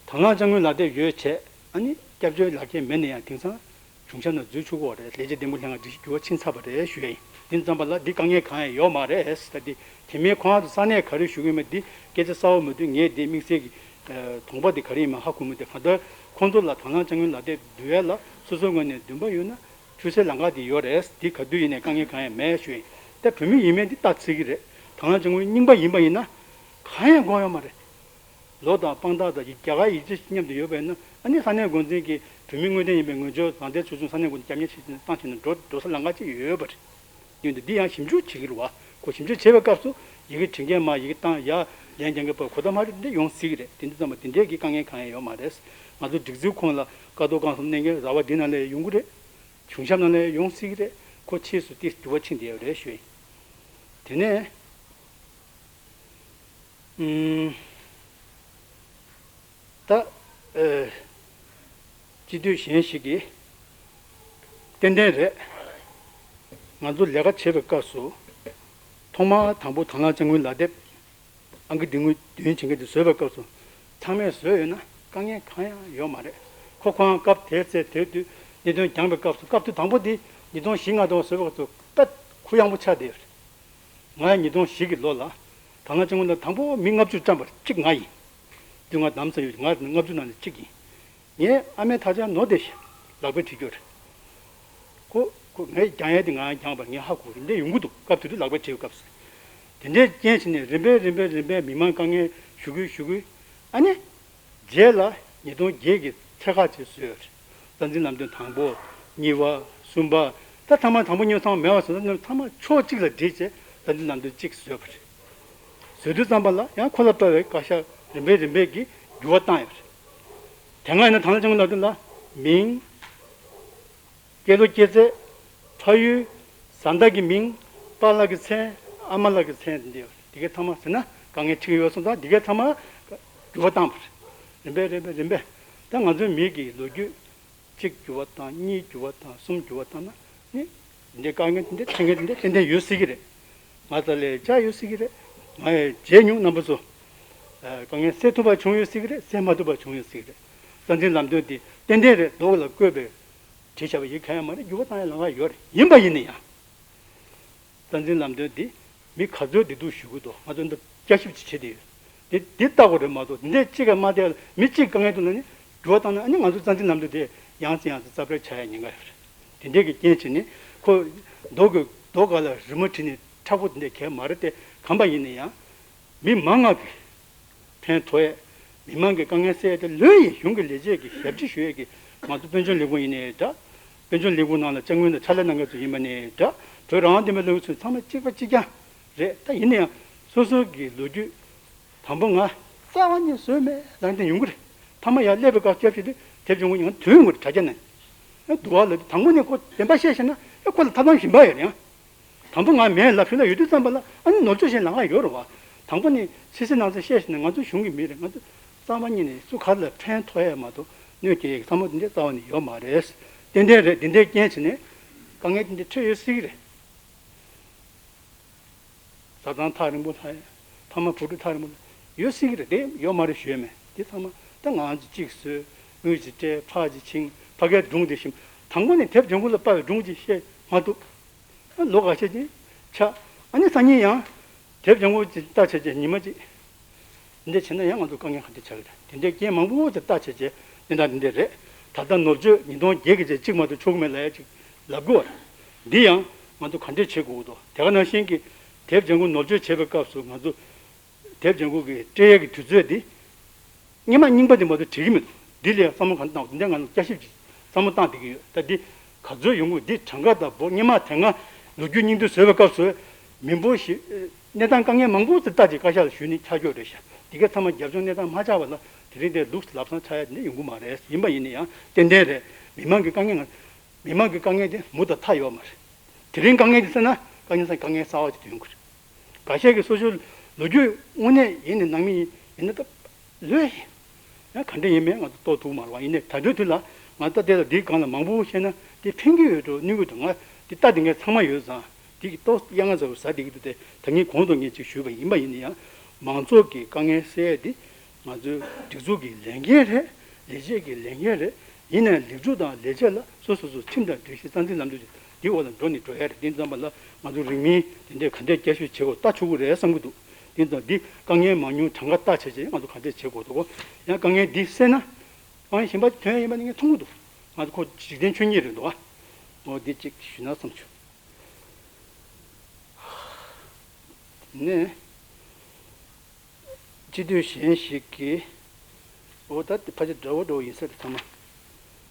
དང་བླངས་དཔྱ་དངུལ་ལག་དེབ་ཡོད་བྱས། ཨ་ནི་སྐྱབས་བཅོལ་ལག་ཁྱེར་མེད་ན་ཡང་དེང་སང་གཞུང་ཞབས་ནང་འཛུལ་ཆོག་གི་རེད། ལས་བྱེད་འདེམས་བསྐོ་ལྷན་ཁང་སྒྲིག་གཞི་འགྱུར་བ་ཕྱིན་ཚར་བ་རེད་ཞུ་ཡ་ཡིན། དེ་ཙམ་པ་ལ་འདི་དཀའ་ངལ་གང་ཡང་ཡོད་མ་རེད། ད་འདི་དེ་མིན་ཁོང་ཚོ་ས་གནས་ག་རེ་ཞུ་གི་ཡོད་མེད་འདི་སྐད་ཆ་གསལ་བོ་མི་འདུག་ངས་འདི་དམིགས་བསལ་གྱི་དོགས་པ་འདི་ག་རེ་ཡིན་མིན་ཧ་གོ་མི་འདུག་གང་ལྟར་ཁོང་ཚོ་ལ་དང་བླངས་དཔྱ་དངུལ་ལག་དེབ་བསྡུ་ཡས་ལ་སོ་སོའི་ངོས་ནས་འདུན་པ་ཡོད་ན་ཆུད་ཟོས་ལམ་ཁ་འདི་ཡོད་རེད། འདི་ག་དུས་ཡིན་ནའི་དཀའ་ངལ་གང་ཡང་མེད་ཞུ་ཡིན། ད་བོད་མི་ཡིན་མིན་འདི་ལྟ་ཚིག་གི་རེད། དང་བླངས་དཔྱ་དངུལ་རྙིང་པ་ཡིན་པ་ཡིན་ན་གང་ཡང་དགོས་ཡོད་མ་རེད། ལོ་དང་དཔང་རྟགས་དང་ཡི་རྒྱ་གར་ཡིག་ཆ་མཉམ་དུ་ཡོད་པས་ན། ཨ་ནི་ས་གནས་འགོ་འཛིན་གྱིས་བོད་མི་དངོས་དོན་ཡིན་པའི་ངོས་སྦྱོར་བཟང་ཐལ་ཆེ་ཆུང་ས་གནས་འགོ་འཛིན་རྒྱབ་གཉེར་བྱེད་བཏང་བྱས་ན་འགྲོ་འགྲོ་ས་ལམ་ཁ་ཅིག་ཡོད་པ་རེད། ཡིན་དུས་འདི་ཡང་ཞིབ་འཇུག་བྱེད་ཀྱི་རེད་བ། ཁོ་ཞིབ་འཇུག་བྱེད་པའི་སྐབས་སུ་ཡི་གེ་འབྲི་མཁན་མ་ཡི་གེ་བཏང་ཡ་ལན་རྒྱག་མཁན་པ་གོ་ད་མ་རེད་འདི་ཡོང་སྲིད་ཀྱི་རེད། དེ་འདི་ཙམ་པ་དེ་འདྲའི་གི་དཀའ་ངལ་གང་ཡང་ཡོད་མ་རེད། ང་ཚོ་སྒྲིག་འཛུགས་ཁོངས་ལ་ཀ་རྡོར་སྒང་གསུམ་གནས་མཁན་ར་བ་འདི་ནང་ལ་ཡོང་གི་རེད། གཞུང་ཞབས་ནང་ལ་ཡོང་སྲིད་ཀྱི་རེད། ཁོ་ཕྱིས་སུ་དེ་འགྱུར་བ་ཕྱིན་བསྡད་ཡོད་རེད་ཞུ་ཡིན། དེ་ནས། ཨུམ། ད། ཨེ། སྤྱི་འཐུས་གཞན་ཞིག་གིས། ཏན་ཏན་རེད། ང་ཚོ་ལས་ཀ་བྱེད་པའི་སྐབས་སུ། ཐོག་མར་དང་པོ་དང་བླངས་དཔྱ་དངུལ་ལག་དེབ། ཨང་ཀི་བདུན་དངུལ་བདུན་བྱེད་མཁན་དེ་བཟོས་པའི་སྐབས་སུ། ཚང་མས་བཟོས་ཡོད་ན་དཀའ་ངལ་གང་ཡང་ཡོད་མ་རེད། ཁོ་ཁོ་རང་སྐབས་དེའི་ཚེ་དེའི་དུས་གནད་དོན་སྦྱངས་པའི་སྐབས་སུ་སྐབས་དེ་དང་པོ་དེ་ཉིས་སྟོང་བཞི་ལྔ་དང་བཟོས་པའི་སྐབས་སུ་དཔེ་གུ་ཡངས་པོ་ཆགས་བསྡད་ཡོད་རེད། ང་ཉིས་སྟོང་བཞི་གི་ལོ་ལ། དང་བླངས་དཔྱ་དངུལ་ལ་དང་པོ་མི་ལྔ་བཅུ་བཀྲམ་པ་གཅིག་ང་ཡིན། དུས་ང་གདམ་ས་ཡོད་ང་ལྔ་བཅུ་ནང་ནས་གཅིག་ཡིན། ངའི་ཨ་མའི་ཐ་ཆད་ནོར་བསྡད་ཤག་ལག་པས་བྲིས་རྒྱུ་རེད། ཁོ་ཁོ་ངས་རྒྱག་ཡས་དེ་ང་རྒྱག་པ་ངས་ཧ་གོ་རེད་འདྲ་ཡོང་གི་འདུག་སྐབས་དེ་དུས་ལག་པས་བྲིས་པའི་སྐབས་སུ། དེ་འདྲའི་རྐྱེན་བྱས་ནས་རིམ་པས་རིམ་པས་རིམ་པས་མི་མང་དཀའ་ངལ་ཞུ་གི་ཞུ་གི། ཨ་ནི། རྗེས་ལ་ཉིས་སྟོང་བརྒྱད་ཀྱི་ཚད་བཀག་ཅིག་བཟོས་ཡོད་རེད། རྩ་འཛིན་ལམ་སྟོན་དང་པོ། གཉིས་པ། གསུམ་པ། ད་ཐ་མ་དང་པོ་གཉིས་པ་ཚང་མ་མེད་པ་བཟོས་ན་ཚང་མ་ཕྱོགས་གཅིག་ལ་བསྒྲིལ་བྱས་རྩ་འཛིན་ལམ་སྟོན་གཅིག་བཟོས་པ་རེད། བཟོས་དུས་ཙམ་པ་ལ་ཡང་ཁོ་ལ་ལྟ་བའི་བཀའ་ཤག་རིམ་པས་རིམ་པས་ཀྱིས་འགྱུར་བ་བཏང་ཡོད་རེད། དེ་སྔ་ཡིན་ན་དང་བླངས་དཔྱ་དངུལ་ལག་དེབ་ལ་མིང་། སྐྱེས་ལོ་སྐྱེས་ཚེས། ཕ་ཡུལ། བཟའ་ཟླ་གི་མིང་། པཱ་ལགས་ཀྱི་མཚན། ཨ་མ་ལགས་ཀྱི་མཚན་འདི་ཡོད་རེད། འདི་གའི་ཚང་མ་ཟེར་ན་དཀའ་ངལ་འཕྲད་ཀྱི་ཡོད་སོང་ཙང་འདི་གའི་ཚང་མ་འགྱུར་བ་བཏང་བ་རེད། རིམ་པས་རིམ་པས་རིམ་པས་ད་ང་ཚོའི་མི་གི་ལོ་རྒྱུས་གཅིག་འགྱུར་བ་བཏང་གཉིས་འགྱུར་བ་བཏང་གསུམ་འགྱུར་བ་བཏང་ན་ནི་འདི་དཀའ་ངལ་འདི་འཕྲད་མཁན་འདི་ཏན་ཏན་ཡོད་སྲིད་ཀྱི་རེད། ང་ཚོ་ལས་བྱ་ཡོད་སྲིད་ཀྱི་རེད། ང་ཡི་མཇལ་མྱོང་རྣམ་པ་ཚོ་དཀའ་ངལ་སེལ་ཐུབ་པ་བྱུང་ཡོད་སྲིད་ཀྱི་རེད། སེལ་མ་ཐུབ་པ་བྱུང་ཡོད་སྲིད་ཀྱི་རེད། རྩ་འཛིན་ལམ་སྟོན་འདི་ཏན་ཏན་རེད། མདོ་ལ་བཀོད་པའི་བྲིས་བཞག་པ་ཡིན་གང་ཡང་མ་རེད། འགྱུར་བ་བཏང་ཡ་ལམ་ཁ་ཡོད་རེད། ཡིན་པ་ཡིན་ན་ཡང་། རྩ་འཛིན་ལམ་སྟོན་འདི་མི་ག་ཚོད་བདེ་སྡུག་ཞུ་གི་འདུག་ང་ཚོ་འདི་བསྐྱར་ཞིབ་ཅིག་བྱེད་དེ་ཡོད། འདི་འདི་ལྟ་དགོས་རེད་མ་གཏོགས་འདི་འདྲས་གཅིག་ག་མ་བསྡད་ལ་མི་གཅིག་དཀའ་ངལ་འདུག་ན་ནི་འགྱུར་བ་བཏང་ན་ཨ་ནི་ང་ཚོ་རྩ་འཛིན་ལམ་སྟོན་དེ་ཡང་སེ་ཡང་སེ་རྩ་བྲལ་བྱ་ཡ་ཉེན་ཁ་ཡོད་རེད། དེ་འདྲས་ཀྱི་རྐྱེན་བྱས་ནས་ཁོ་མདོ་གི་མདོ་ག་ལ་རི་མོ་བྲིས་ནས་མཁྲེགས་པོ་དེ་འདྲས་གལ་མ་རེད་དེ། གང་པ་ཡིན་ན་ཡང་མི་མང་ང་གི་ཕན་ཐོགས་ཡས། མི་མང་གི་དཀའ་ངལ་སེལ་ཡས་དེ་ལོས་ཡིན། གཞུང་གི་ལས་བྱེད་ཀྱི་ཞབས་ཕྱི་ཞུ་ཡས་ཀྱི་ང་ཚོ་དཔལ་འབྱོར་ལས་ཁུངས་ཡིན་ནའི་འདྲ། དཔལ་འབྱོར་ལས་ཁུངས་ནང་ལ་ཕྱག་དངུལ་དང་ཕྱག་ལས་གནང་མཁན་ཚོ་ཡིན་པ་ནའི་འདྲ། བོད་རང་དབང་བསྟན་པའི་ལས་འགུལ་ཚོ་ཚང་མ་གཅིག་པ་གཅིག་རྐྱང་རེད། ད་ཡིན་ན་ཡང་སོ་སོ་གི་ལོ་རྒྱུས་དང་པོ་ང་རྩ་བ་ནས་བཟོས་མེད་ལབ་མཁན་ཡོང་གི་རེད། མཐའ་མ་ཡར་སླེབས་པའི་སྐབས་སྐྱབས་བྱེད་དུས་དེབ་སྦྱོང་གི་ཡང་དོན་ཡོང་གི་རེད། དྲ་རྒྱ་ནས་ཨ་འདུག་བ་ལ་དང་པོ་ནས་ཁོ་བདེན་པ་བཤད་ཤེས་ན་ཨ་ཁོ་ལ་ཐབས་ལམ་གཞན་པ་ཡོད་རེད་ཡང་། དང་པོ་ང་མེད་ལབ་ཞུ་ལ་ཡོད་དུས་ཙམ་པ་ལ་ཨ་ནི་ནོར་བཅོས་བྱེད་ལང་ང་ཡོད་རེད་བ། དང་པོ་ནས་ཕྱི་གསལ་ནང་གསལ་བཤད་ཤེས་ན་ང་ཚོ་གཞུང་གི་མི་རེད། ང་ཚོ་རྩ་བ་ཉིད་ནས་སུ་ག་ལ་ཕན་ཐོགས་ཡས་མ་གཏོགས་གནོད་སྐྱེལ་ཡས་ཀྱི་བསམ་བློ་དེ་འདྲས་རྩ་བ་ནས་ཡོད་མ་རེད། ཏན་ཏན་རེད། འདི་འདྲས་རྐྱེན་བྱས་ནས་དཀའ་ངལ་དེ་འདྲས་འཕྲད་ཡོད་སྲིད་ཀྱི་རེད། བཟའ་ཚང་ཐག་རིང་པོ་ལྷག་ཡས། ཕ་མ་བུ་ཕྲུག་ཐག་རིང་པོ་ལྷག་ཡོད་སྲིད་ཀྱི་རེད། དེ་ཡོད་མ་རེད་ཞུ་ཡས་མེད། དེ་ཚང་མ་ད་ང་ཚོ་གཅིག་བཟོས་དངུལ་གཅིག་སྤྲད་ཕར་གཅིག་ཕྱིན་ཕ་གིའི་སྒྲུང་དེ་ཞིམ་དང་པོ་ནས་དེབ་ལྗང་གུ་ལ་དཔར་བའི་སྒྲུང་གཅིག་བཤད་མ་ཐུབ། ལོ་འགའ་ཤས་ཅིག་ཆགས། ཨ་ནི་སང་ཉིན་ཡང་དེབ་ལྗང་གུ་ཅིག་ལྟ་བྱས་རྗེས་ཉི་མ་གཅིག་འདི་བྱས་ན་ཡང་ང་ཚོ་དཀའ་ངལ་ག་འདྲ་ཆགས་ཀྱི་རེད། དེ་འདྲའི་རྐྱེན་མང་པོ་ཅིག་ལྟ་བྱས་རྗེས་འདི་འདྲ་འདི་འདྲ་རེད། ད་ལྟ་ནོར་བཅོས་ཉིས་སྟོང་བརྒྱད་ཀྱི་རྗེས་གཅིག་མ་གཏོགས་ཆོག་གི་མེད་ལབ་ཡ་ཅིག་ལབ་དགོས་པ་རེད། འདི་ཡང་ང་ཚོ་ག་འདྲས་བྱེད་དགོས་ཀྱི་འདུག་དེ་ག་ནང་བཞིན་གྱི་དེབ་ལྗང་གུ་ནོར་བཅོས་བྱེད་པའི་སྐབས་སུ་ང་ཚོ་དེབ་ལྗང་གུ་གི་སྤྲད་ཡས་ཀྱི་དུས་ཚོད་འདི་སྔོན་མ་རྙིང་པ་འདི་མ་གཏོགས་བྲིས་ཀྱི་མི་འདུག་འདི་ལ་བསམ་བློ་གང་བཏང་འདི་འདྲ་ང་ཚོ་བསྐྱར་ཞིབ་ཀྱིས་བསམ་བློ་བཏང་བསྡད་ཀྱི་ཡོད། ད་འདི་ག་ཚོད་ཡོང་གི་འདི་གྲངས་ཀ་དང་པོ་སྔོན་མ་དེ་སྔ་ལོ་རྒྱུས་སྙིང་བསྡུས་བཟོས་པའི་སྐབས་སུ་མི་འབོར་ཞིག་གནས་སྟངས་དཀའ་ངལ་མང་པོ་ཅིག་ལྟ་ཅིག་བཀའ་ཤག་ལ་ཞུས་ནས་ཆ་འཇོག་རེད་ཤག་འདི་ག་ཚང་མ་རྒྱབ་ལྗོངས་གནས་སྟངས་མ་ཆགས་པ་ལ་དེ་རིང་དེ་ལུགས་ལབ་སང་ཆགས་ཡ་དེ་འདྲ་ཡོང་གི་མ་རེད། ཡིན་པ་ཡིན་ན་ཡང་ཏན་ཏན་རེད། མི་མང་གི་དཀའ་ངལ་ང་མི་མང་གི་དཀའ་ངལ་དེ་མུ་མཐུད་མཐའ་ཡོད་མ་རེད། དེ་རིང་དཀའ་ངལ་དེ་སེལ་ན་དཀའ་ངལ་སང་དཀའ་ངལ་གསར་པ་ཅིག་ཐོན་གྱི་རེད། འགའ་ཤས་ཀྱིས་སོ་སོའི་ལོ་རྒྱུས་དངོས་གནས་ཡིན་ནའི་ནང་མི་ཡིན་ན་སྟབས་ལོས་ཡིན། ཡང་ག་འདྲ་ཡིན་མིན་ང་ཚོ་རྟོགས་ཐུབ་མ་རེད་བ། ཡིན་ནའི་ད་ལྟའི་དུས་ལ་ང་ད་ལྟའི་ལ་འདིའི་སྒང་ལ་མང་པོ་བཤད་ན་དེ་ཕན་གྱི་ཡོད་འགྲོ་གནོད་ཀྱི་འདུག་ང་འདི་ལྟ་དེ་ངས་ཚང་མ་ཡོད་ཙང་དེ་གི་ཏོག་གཡང་ང་ཚ་བོ་ཟ་བསྡད་ཀྱི་འདུག་དེ་ད་ངས་གོང་དུ་ངས་ཅིག་ཞུས་པ་ཡིན་པ་ཡིན་ན་ཡང་མང་ཚོགས་ཀྱི་དཀའ་ངལ་སེལ་ཡས་དེ་ང་ཚོའི་སྒྲིག་འཛུགས་ཀྱི་ལས་འགན་རེད། ལས་བྱེད་ཀྱི་ལས་འགན་རེད། ཡིན་ནའི་ལས་འཛུགས་དང་ལས་བྱེད་ལ་སོ་སོ་སོ་ཁྲིམས་དང་སྒྲིག་གཞི་རྩ་འཛིན་ལམ་ལུགས་ཀྱི་འདི་འོག་ལ་འགྲོ་ནས་འགྲོ་ཡ་རེད། དེ་ཙམ་པ་ལ་ང་ཚོ་རིང་མིན་དེ་འདྲས་ག་འདྲས་བསྐྱར་ཞིབ་བྱེད་དགོས་རྟ་ཆུ་བོ་རེད་བསམ་གྱི་འདུག་དེ་ཙམ་འདི་དཀའ་ངལ་མང་ཉུང་གྲངས་ཀ་བལྟ་བྱས་རྗེས་ང་ཚོ་ག་འདྲས་བྱེད་དགོས་འདུག་ཡང་དཀའ་ངལ་འདི་སེལ་ན་དཀའ་ངལ་གཞན་པ་ཐོན་ཡ་ཡིན་པ་ནི་ངས་མཐོང་གི་འདུག་ང་ཚོ་ཁོ་འཇིག་རྟེན་ཆོས་ཉིད་རེད་འདུག་ཨ། འོ་འདི་གཅིག་ཞུས་ན་བསམ་བྱུང་། དེ་ནས། སྤྱི་འཐུས་གཞན་ཞིག་གིས། འོ་ད་དེ་ཕལ་ཆེར་འདྲ་བོ་འདྲ་བོ་ཡིན་ས་རེད་ཚང་མ།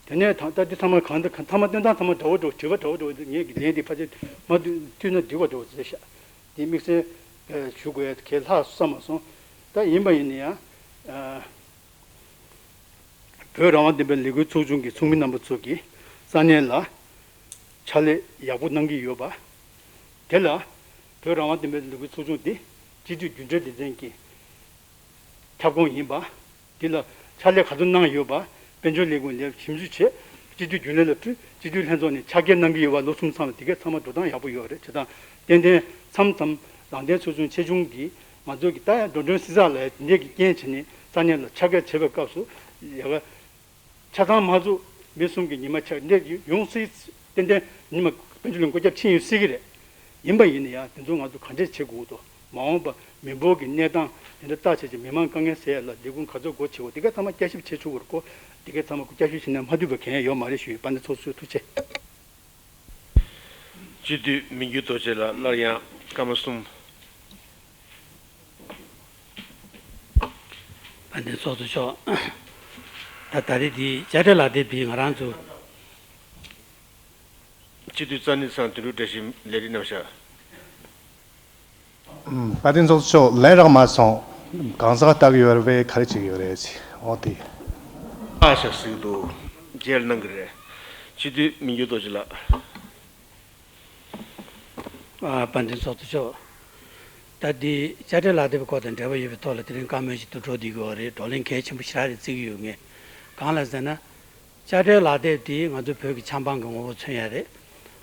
དེ་ནས་ད་ད་འདི་ཚང་མ་གང་འདྲ་གང་ཐ་མ་སྟོན་སྟངས་ཚང་མ་འདྲ་བོ་འདྲ་བོ་དྲི་བ་འདྲ་བོ་འདྲ་བོ་ངས་ཀྱི་ལན་འདི་ཕལ་ཆེར་མ་བསྡུས་བསྡུས་ན་འགྲིག་པ་འདྲ་བོ་བྱས་ཤག་འདི་དམིགས་བསལ་ཞུ་དགོས་ཡ་གལ་ལྷག་བསམ་མ་སོང་། ད་ཡིན་པ་ཡིན་ན་ཡང་། བོད་རང་དབང་བདེན་པའི་ལས་འགུལ་ཚོགས་ཆུང་གི་ཚོགས་མི་རྣམ་པ་ཚོ་གིས་ས་གནས་ལ་ཕྱག་ལས་ཡག་པོ་གནང་གི་ཡོད་པ། དེ་ལ་བོད་རང་དབང་བདེན་པའི་ལས་འགུལ་ཚོགས་ཆུང་འདི་སྤྱི་འཐུས་རྒྱུན་ལས་སྡེ་ཚན་གྱི་ཁྱབ་ཁོངས་ཡིན་པ། འདི་ལ་ཕྱག་ལས་ག་ཚོད་གནང་ཡོད་པ་དཔལ་འབྱོར་ལས་ཁུངས་ལ་ཞིབ་འཇུག་བྱས་སྤྱི་འཐུས་རྒྱུན་ལས་ལ་ཕུལ། སྤྱི་འཐུས་ལྷན་ཚོགས་ནས་ཕྱག་འཁྱེར་གནང་གི་ཡོད་པ། ལོ་གསུམ་ཚང་ལ་དེ་གས་ཚང་མ་འགྲོ་སྟངས་ཡག་པོ་ཡོད་རེད། བྱས་ཙང་ཏན་ཏན་མཚམས་མཚམས་རང་བདེན་ཚོགས་ཆུང་ཆེ་ཆུང་གིས་ང་ཚོ་གི་ད་ཡང་འགྲོ་གྲོན་བསྲི་ཚགས་ལ་འདི་གི་རྐྱེན་བྱས་ནས་ས་གནས་ལ་ཕྱག་འཁྱེར་བྱེད་པའི་སྐབས་སུ་ཡ་ག་ཆ་ཚང་མ་བཙུགས་མི་གསུམ་གྱི་ཉི་མ་ཆ་འདྲ་ཡོང་སྲིད། ཏན་ཏན་ཉི་མ་དཔལ་འབྱོར་ལ་བཀོད་ཁྱབ་ཕྱིན་ཡོད་སྲིད་ཀྱི་རེད། ཡིན་པ་ཡིན་ན་ཡང་དེ་ཚོ་ང་ཚོ་ག་འདྲས་བྱེད་དགོས་འདུག་མ་འོངས་པ་མི་འབོར་གྱི་གནས་སྟངས་དེ་འདྲ་བལྟ་བྱས་ཀྱི་མི་མང་དཀའ་ངལ་སེལ་ཡ་ལ་ལས་ཁུངས་ག་ཚོད་སྒོ་ཕྱེ་དགོས་དེ་ག་ཚང་མ་བསྐྱར་ཞིབ་བྱེད་ཆོག་གི་རེད་ཀོ། དེ་ག་ཚང་མ་བསྐྱར་ཞིབ་བྱས་ན་མ་འདུས་པ་གང་ཡང་ཡོད་མ་རེད་ཞུ་ཡི། དཔལ་ལྡན་ཚོགས་གཙོ་ཐུགས་རྗེ་ཆེ། སྤྱི་འཐུས་མི་འགྱུར་རྡོ་རྗེ་ལགས་སླར་ཡང་སྐར་མ་གསུམ། དཔལ་ལྡན་ཚོགས་གཙོ་མཆོག་ད་ད་རེས་འདི་དཔྱ་ཁྲལ་ལག་དེབ་འདི་ང་རང་ཚོ་སྤྱི་འཐུས་རྩ་གཉིས་ཚང་དོན་གྲུབ་བཀྲ་ཤིས་ལས་རིགས་རྣམ་གཞག་ཨུམ། དཔལ་ལྡན་ཚོགས་གཙོ་མཆོག་ལན་རག་མ་སོང་། གང་ཟག་ལྟ་གི་ཡོད་རེད་པས་ག་རེ་བྱེད་ཀྱི་ཡོད་རེད་ཟེར། འོ་དེ། ཨ་ཤ་ཟིག་འདུག་མཇལ་གནང་གི་རེད། སྤྱི་འཐུས་མི་འགྱུར་རྡོ་རྗེ་ལགས། ཨ། དཔལ་ལྡན་ཚོགས་གཙོ་མཆོག་ད་འདི་དཔྱ་ཁྲལ་ལག་དེབ་སྐོར་དང་འབྲེལ་བ་ཡོད་པའི་ཐོག་ལ་དེ་རིང་བཀའ་མོལ་ཞིག་ཏུ་འགྲོ་བསྡད་ཀྱི་ཡོད་རེད། བགྲོ་གླེང་གལ་ཆེན་པོ་ཞེ་དྲག་རེད་བརྩི་གི་ཡོད་ངས། གང་ལ་ཟེར་ན། དཔྱ་ཁྲལ་ལག་དེབ་དེ་ང་ཚོ་བོད་ཀྱི་ཆབ་འབངས་ཀྱི་ངོ་བོ་མཚོན་ཡ་རེད།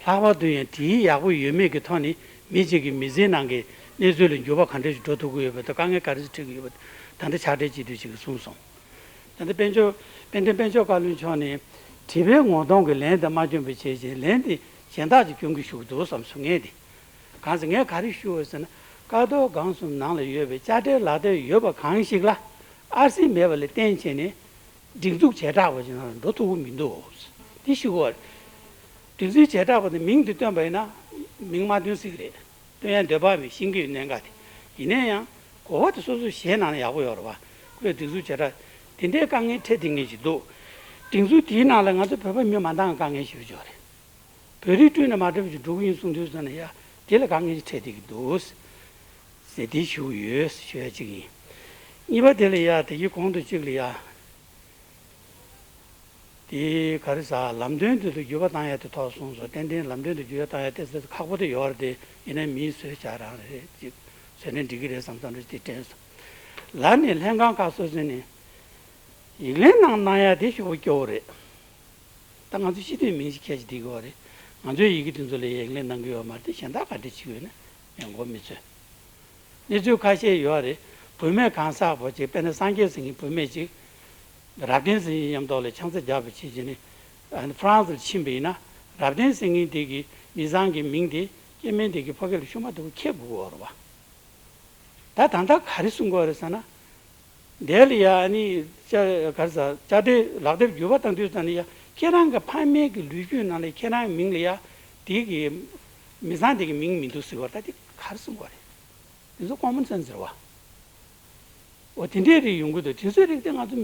ལྷག་པར་དུ་ཡང་དེའི་ཡག་པོ་ཡོད་མེད་ཀྱི་ཐོག་ནས་མི་གཅིག་གི་མི་ཚེའི་ནང་གི་གནས་ཚུལ་ལ་འགྱུར་བ་ག་འདྲ་ཞིག་འགྲོ་ཐུབ་ཀྱི་ཡོད་པ་དང་དཀའ་ངལ་ག་རེ་ཞིག་འཕྲད་ཀྱི་ཡོད་པ་ད་ལྟ་ཕྱག་སྦྲེལ་སྤྱི་འཐུས་ཅིག་གིས་གསུངས་སོང་། ད་ལྟ་དཔལ་འབྱོར་དཔལ་ལྡན་དཔལ་འབྱོར་བཀའ་བློན་མཆོག་ནས་དྲི་བའི་ངོ་གདོང་གི་ལན་དེ་མ་བསྐྱོན་པ་བྱས་ཤིང་ལན་དེ་གཞན་དག་ཅིག་སྐྱོན་གྱི་ཞུ་གི་འདུག་བསམ་སོང་ངས་དེ། གང་ཟེར་ངས་ག་རེ་ཞུ་བ་ཟེར་ན། ཀ་རྡོར་སྒང་གསུམ་ནང་ལ་ཡོད་པའི་དཔྱ་ཁྲལ་ལག་དེབ་ཡོད་པ་གང་ཞིག་ལ་ཨར་སི་མེད་པ་ལ་བརྟེན་བྱས་ནས་སྒྲིག་འཛུགས་བྱེ་བྲག་པ་ཅིག་ནང་ལ་འགྲོ་ཐུབ་ཀྱི་མི་འདུག་དེ་ཞུ་གི་ཡོད་རེད། སྒྲིག་འཛུགས་བྱེ་བྲག་པ་དེ་མིང་དེ་བཏོན་པ་ཡིན་ན་མིང་མ་བཏོན་སྲིད་ཀྱི་རེད། བཏོན་ཡ་འདོད་པ་མེད། ཤེས་ཀྱི་ཡོད་གནད་འགག་དེ། ཡིན་ན་ཡང་གོ་བ་དེ་སོ་སོས་བཞེས་གནང་ན་ཡག་པོ་ཡོད་རེད་བ། ཁོས་སྒྲིག་འཛུགས་བྱེ་བྲག་དེ་འདྲའི་དཀའ་ངལ་འཕྲད་བསྡད་མཁན་ཞིག་འདུག་སྒྲིག་འཛུགས་དེའི་ནང་ལ་ང་ཚོ་བོད་པ་མི་མ་འདང་བའི་དཀའ་ངལ་ཞེ་པོ་ཅིག་ཡོད་རེད། བོད་རིགས་བསྐྲུན་ན་མ་འགྲིག་པ་ཞིག་འགྲོ་གི་ཡིན་གསུང་དུས་ཙམ་ན་ཡ་དེ་ལ་དཀའ་ངལ་ཞིག་འཕྲད་བསྡད་ཀྱི་འདུག་ཟེར་དེ་ཞུ་གི་ཡོད་ཞུ་ཡ་གཅིག་ཡིན། གཉིས་པ་དེ་ལ་ཡ་དེ་གི་གོང་དུ་གཅིག་ལ་ཡ། དེ་ག་རེ་ཟ་ལམ་སྟོན་དེ་ཚོ་འགྱུར་བ་བཏང་ཡ་དེ་ཐོག་གསུངས་སོང་། ཏན་ཏན་ལམ་སྟོན་དེ་འགྱུར་བ་བཏང་ཡ་དེ་ཚོ་ཁག་པོ་དེ་ཡོད་རེད་དེ། ཡིན་ན་མིའི་བཟོས་བྱ་རང་རེད་ཅིག་བཟོས་ན་འགྲིག་གི་རེད་བསམ་བསམ་རེད་དེ་དྲན་སོང་། ལར་ནས་ལྷན་ཁང་ཁག་སོ་སོ་ནས་ཡིག་ལན་གནང་གནང་ཡ་དེ་ཞེ་པོ་སྐྱོ་བོ་རེད། ད་ང་ཚོ་སྤྱི་འཐུས་མིང་ཞིག་ཁྱེར་ཞིག་བསྡད་ཀྱི་ཡོད་རེད། ང་ཚོའི་ཡི་གེ་དེ་ཚོ་ལ་ཡིག་ལན་གནང་གི་ཡོད་མ་རེད་དེ། གཞན་དག་ག་འདྲ་བྱེད་ཀྱི་ཡོད་ན་ཡང་མགོ་མི་ཚོས། གནས་ཚུལ་ཁ་ཤས་ཡོད་རེད། བུད་མེད་གང་ཟག་པོ་ཅིག་དཔེར་ན་སངས་རྒྱས་ཟེར་མཁན་བུད་མེད་ཅིག་རབ་བརྟན་ཟེར་མཁན་མཉམ་དུ་ལ་ཆང་ས་བརྒྱབ་པ་བྱེད་ཀྱི་ནི། ཨ་ནི་ཧྥ་རན་སི་ལ་ཕྱིན་པ་ཡིན་ན། རབ་བརྟན་ཟེར་མཁན་དེ་གི་མི་ཚང་གི་མིང་དེ་སྐྱེ་དམན་དེ་གི་ཕ་སྐད་ལ་ཤུ་མ་དེ་གི་ཁྱེར་དགོས་ཀྱི་ཡོད་རེད་བ། ད་ད་ལྟ་ག་རེ་གསུང་གི་ཡོད་རེད་ཟེར་ན། དེ་ལ་ཡ་ཨ་ནི་ཅ་ག་རེ་ཟ་དཔྱ་ཁྲལ་ལག་དེབ་འགྱུར་བ་བཏང་དུས་ཙམ་ལ་ཡ་ཁྱེད་རང་གི་ཕ་མའི་གི་ལོ་རྒྱུས་ནང་ལ་ཁྱེད་རང་མིང་ལ་ཡ་དེ་གི་མི་ཚང་དེ་གི་མིང་མི་འདུག་ཟེར་བ། ད་དེ་ག་རེ་གསུང་གི་ཡོད་རེད། དེ་ཚོ་ཀོ་མོན་སེན་སི་རེད་བ། འོ་དེ་འདྲའི་རིགས་ཡོང་གི་འདུག་དེ་ཚོའི་རིགས་དེ་ང་ཚོ་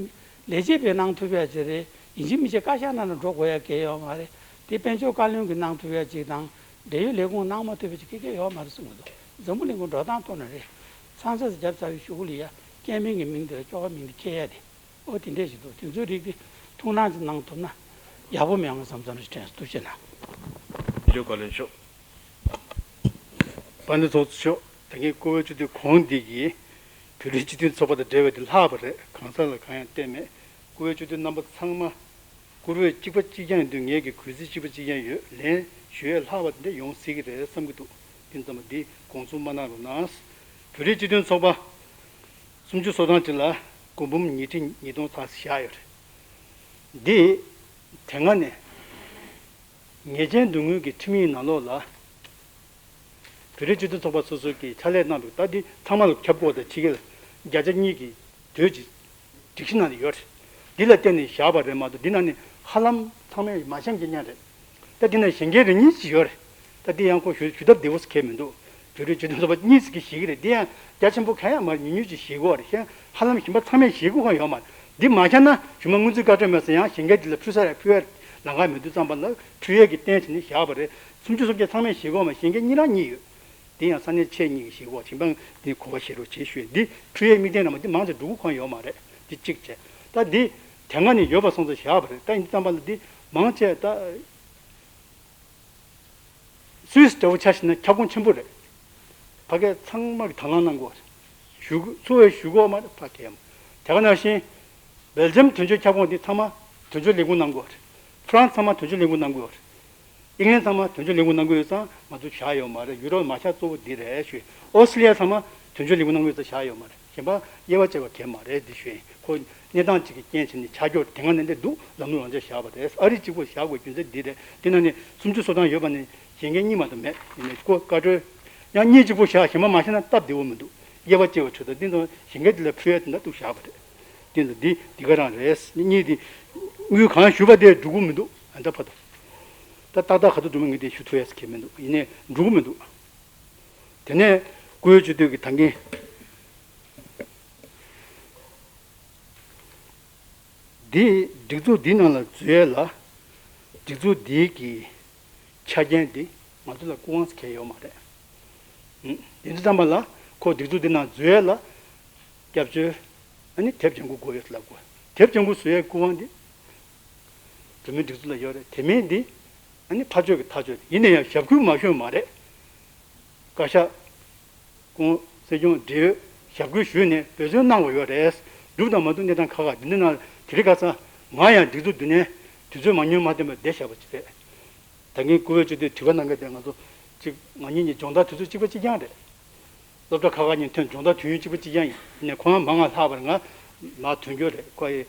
ལས་བྱེད་པས་གནང་ཐུབ་ཡ་ཅིག་རེད། ཡིན་གཅིག་མིན་གཅིག་བཀའ་ཤག་ནང་ལ་འགྲོ་དགོས་ཡ་གལ་ཡོད་མ་རེད། དེ་དཔལ་འབྱོར་བཀའ་བློན་གྱིས་གནང་ཐུབ་ཡ་ཅིག་དང་འབྲེལ་ཡོད་ལས་ཁུངས་གནང་མ་ཐུབ་ཡ་ཅིག་གལ་གལ་ཡོད་མ་རེད་གསུང་གི་འདུག་འཛམ་བུ་གླིང་གི་འགྲོ་སྟངས་ཐོག་ནས་རེད། ཚང་ཚ་ཟེར་རྒྱབ་ཚར་བའི་གཞུག་གུ་ལ་ཡ་སྐྱེ་དམན་གྱི་མིང་དེ་ལ་སྐྱོ་བ་མིང་དེ་འཁྱེར་ཡ་དེ། ཨོ་དེ་འདྲས་ཞིག་འདུག་དེ་ཚོའི་རིགས་དེ་ཐུགས་སྣང་ཅིག་གནང་ཐུབ་ན་ཡག་པོ་མེད་འོང་བསམ་བསམ་རེ་དྲན་སོང་། ཐུགས་རྗེ་གནང་། འཇོ་བཀའ་བློན་མཆོག་དཔལ་ལྡན་ཚོགས་གཙོ་མཆོག་དེ་སྔའི་བཀུར་འོས་སྤྱི་འཐུས་གོང་འདི་གིས་བོད་རིགས་སྤྱི་མཐུན་ཚོགས་པ་དང་འབྲེལ་བའི་དེ་ལྷག་པ་རེད། གང་ཟག་ལ་གང་ཡང་བལྟས་མེད། བཀུར་འོས་སྤྱི་འཐུས་རྣམ་པ་ཚང་མ་བཀུར་འོས་གཅིག་པ་གཅིག་རྐྱང་ཡིན་དུས་ངེད་ཀྱི་གུས་བརྩི་གཅིག་པ་གཅིག་རྐྱང་ཡོད། ལན་ཞུ་ཡས་ལྷག་པ་དེ་འདྲ་ཡོང་སྲིད་ཀྱི་རེད་བསམ་གྱི་འདུག་དེ་ཙམ་པ་འདི་དགོངས་ཚུལ་མ་གནང་རོགས་གནང་། བོད་རིགས་སྤྱི་མཐུན་ཚོགས་པ་སུམ་ཅུ་སོ་གྲངས་ཅིག་ལ་སྒོར་འབུམ་ཉིས་ཁྲི་ཉིས་སྟོང་ཙམ་བཞག་ཡོད་རེད། འདི་དེ་སྔ་ནས་ཉེས་ཅན་སྡུག་བསྔལ་གྱི་ཁྲིམས་ཡིག་ནང་ལོགས་ལ་བོད་རིགས་སྤྱི་མཐུན་ཚོགས་པ་སོ་སོ་གིས་ཕྱག་ལས་གནང་འདུག་ད་འདི་ཚང་མ་ལ་ཁྱབ་དགོས་དང་ཕྱི་རྒྱལ་བརྒྱ་ཆ་གཉིས་ཀྱི་དོད་ཀྱི་སྒྲིག་གཞི་ནང་ལ་ཡོད་རེད། འདི་ལ་བརྟེན་ནས་བཞག་པ་རེད་མ་གཏོགས་འདི་ནང་ནས་ཧ་ལམ་ཚང་མས་མ་བཤམས་ཀྱི་ཉག་རེད། ད་འདི་ན་གཞན་སྐད་རེ་གཉིས་ཅིག་ཡོད་རེད། ད་འདི་ཡང་ཁོ་ཞུ་ཞུ་ཐབས་བདེ་བོ་ཟེར་མཁན་མི་འདུག་བོད་རིགས་སྤྱི་མཐུན་ཚོགས་པ་གཉིས་ཀྱིས་ཞིག་གི་རེད། འདི་ཡང་རྒྱ་ཆེན་པོ་གང་ཡང་མ་རེད། ཉུང་ཉུང་ཅིག་ཞིག་གི་རེད། ཁྱེད་ཧ་ལམ་གཞན་པ་ཚང་མས་ཞིག་གི་ཁོ་ཡོད་མ་རེད། འདི་མ་ཤར་ན་གཞུག་མ་སྔོན་རྩིས་བཀའ་འཁྲོལ་མེད་ཙང་ཡང་གཞན་སྐད་འདི་ལ་ཕུལ་ས་རེད། ཕུལ་ཡ་ལམ་ཁ་མི་འདུག་ཙམ་པ་ལ་ཕུལ་ཡས་ཀྱི་རྟེན་བྱས་ནས་བཞག་པ་རེད། སུམ་ཅུ་སོ་བརྒྱད་ཚང་མས་ཞིག་གི་ཡོད་མ་རེད། གཞན་སྐད་གཉིས་རང་གཉིས་ཡོད། དེ་ཡང་ས་གནས་ཆེ་གཉིས་ཀྱིས་ཞིག་གོ། གཞན་པ་དེ་གོ་བ་བཞེས་རོགས་བྱེད་ཞུས། འདི་འཕྲུལ་ཡས་དམིགས་ལྡན་ར་མ་འདི་མང་ཆེ་འགྲོ་གི་ཁོམ་ཡོད་མ་རེད། འདི་གཅིག་བྱས། ད་འདི་དེ་སྔ་ནས་ཡོད་པ་སོང་ཙང་བཞག་པ་རེད། ད་ཡིན་ཙམ་པ་ལ་འདི་མང་ཆེ་ད་སུད་སི་འདྲ་བོ་ཆ་བཞག་ན་ཁྱབ་ཁོངས་ཆེན་པོ་རེད། ཕ་གིར་ཚང་མ་གི་དང་བླངས་གནང་དགོས་རེད། ཞུ་གི་འཚོ་བའི་ཞུ་གོ་མ་རེད། ཕ་གིར་ཡང་དེ་ག་ནང་བཞིན་སྦེལ་ཇམ་དོན་གཅོད་ཁྱབ་ཁོངས་འདི་ཚང་མ་དོན་གཅོད་ལས་ཁུངས་གནང་དགོས་རེད། ཧྥ་རན་སི་ཚང་མ་དོན་གཅོད་ལས་ཁུངས་གནང་དགོས་རེད། ཨིང་ལན་ཚང་མ་དོན་གཅོད་ལས་ཁུངས་གནང་གི་ཡོད་ཙང་ང་ཚོ་བཞག་ཡོད་མ་རེད། ཡུ་རོབ་མ་ཤར་གཙོ་བོ་འདི་རེད་ཞུས། ཨོ་སི་ཀྲི་ལི་ཡ་ཚང་མ་དོན་གཅོད་ལས་ཁུངས་གནང་གི་ཡོད་ཙང་བཞག་ཡོད་མ་རེད། གཞན་པ་དབྱེ་བ་བྱས་པ་གང་ཡང་མ་རེད་འདི་ཞུས་ཡིན། ཁོ་གནས་སྟངས་གཅིག་གི་རྐྱེན་བྱས་ནས་ཆ་འཇོག་དེ་སྔ་ནས་འདི་འདུག་ལམ་ལུགས་རང་འཇགས་བཞག་དགོས། རྒྱུ་མཚན་འདི་རེད། འདི་ན་ནི་སུམ་ཅུ་སོ་གྲངས་ཡོད་པ་ནི་གཞན་སྐད་གཉིས་མ་གཏོགས་མེད། ཡིན་ནའི་ཁོ་བཀའ་འཁྲོལ་ཡང་གཉིས་གཅིག་པོ་བཞག་གཞན་པ་མ་བཞག་ན་སྟབས་བདེ་བོ་མི་འདུག་དབྱེ་བ་བྱས་པ་ཆོད་ད་འདི་ཚོ་གཞན་སྐད་འདི་ལ་ཕུལ་ཡ་དེ་འདྲ་འདུག་བཞག་པ་རེད། དེ་ཚོ་འདི་འདི་ག་རང་རེད། གཉིས་འདི་དངུལ་གང་ཞུ་བ་དེ་འགྲོ་གི་མི་འདུག་ཨ་ད་ཕ་ད། ད་ཏག་ཏག་ག་ཚོད་འགྲོ་མིན་ངས་དེ་ཞུ་ཐུབ་ཡ་ཟེར་གྱི་མི་འདུག་ཡིན་ནའི་འགྲོ་གི་མི་འདུག་དེ་ནས་བཀུར་འོས་སྤྱི་འཐུས་ཀྱི་ད་གིན་འདི་སྒྲིག་འཛུགས་འདི་ནང་ལ་འཛུལ་ཡས་ལ་སྒྲིག་འཛུགས་འདི་གི་ཆ་རྐྱེན་འདི་ང་ཚོ་ལ་སྐུ་དབང་ཟེར་མཁན་ཡོད་མ་རེད། ཨུམ། དེ་ཚོ་ཙམ་པ་ལ་ཁོ་སྒྲིག་འཛུགས་འདི་ནང་འཛུལ་ཡས་ལ་སྐྱབས་བཅོལ་ཨ་ནི་དེབ་ལྗང་གུ་དགོས་ཡོད་ལབ་དགོས། དེབ་ལྗང་གུ་བཟོ་ཡས་སྐུ་དབང་འདི་བོད་མིའི་སྒྲིག་འཛུགས་ལ་ཡོད་རེད། དེ་མིན་འདི་ཨ་ནི་ཕར་ཕྱོགས་ཀྱི་ཐག་གཅོད་ཡིན་ན་ཡང་ཞབས་སྐུལ་མ་ཞུས་མ་རེད། བཀའ་ཤག་སྐུ་ སྲིད་སྐྱོང་འབྲེལ་ཡོད་ཞབས་སྐུལ་ཞུས་ནས་འབད་བརྩོན་གནང་བ་ཡོད་རེད། འགྲུབ་དང་མ་འགྲུབ་གནས་སྟངས་ཁག་ཁག་འདི་འདྲ་ནང་དེ་རིང་ཁ་སང་ང་ཡང་སྒྲིག་འཛུགས་འདི་ནས་དུས་ཚོད་མང་ཉུང་མ་བསྟུན་པར་བསྡད་བཞག་པ་ཅིག་རེད། ད་གིན་སྐུ་བོད་སྤྱི་འཐུས་དྲི་བ་གནང་མཁན་དེ་ང་ཚོ་གཅིག་ང་གཉིས་གཉིས་སྦྱོང་བརྡར་དུས་ཚོད་གཅིག་པ་གཅིག་རྐྱང་རེད། སློབ་གྲྭ་ཁག་ཁག་གཉིས་ཐོན་སྦྱོང་བརྡར་དུས་ཡུན་གཅིག་པ་གཅིག་རྐྱང་ཡིན་ནས་ཁོ་རང་མང་ང་ལྷག་པར་ང་མར་ཐོན་རྒྱུ་རེད། ཁོ་ཡི་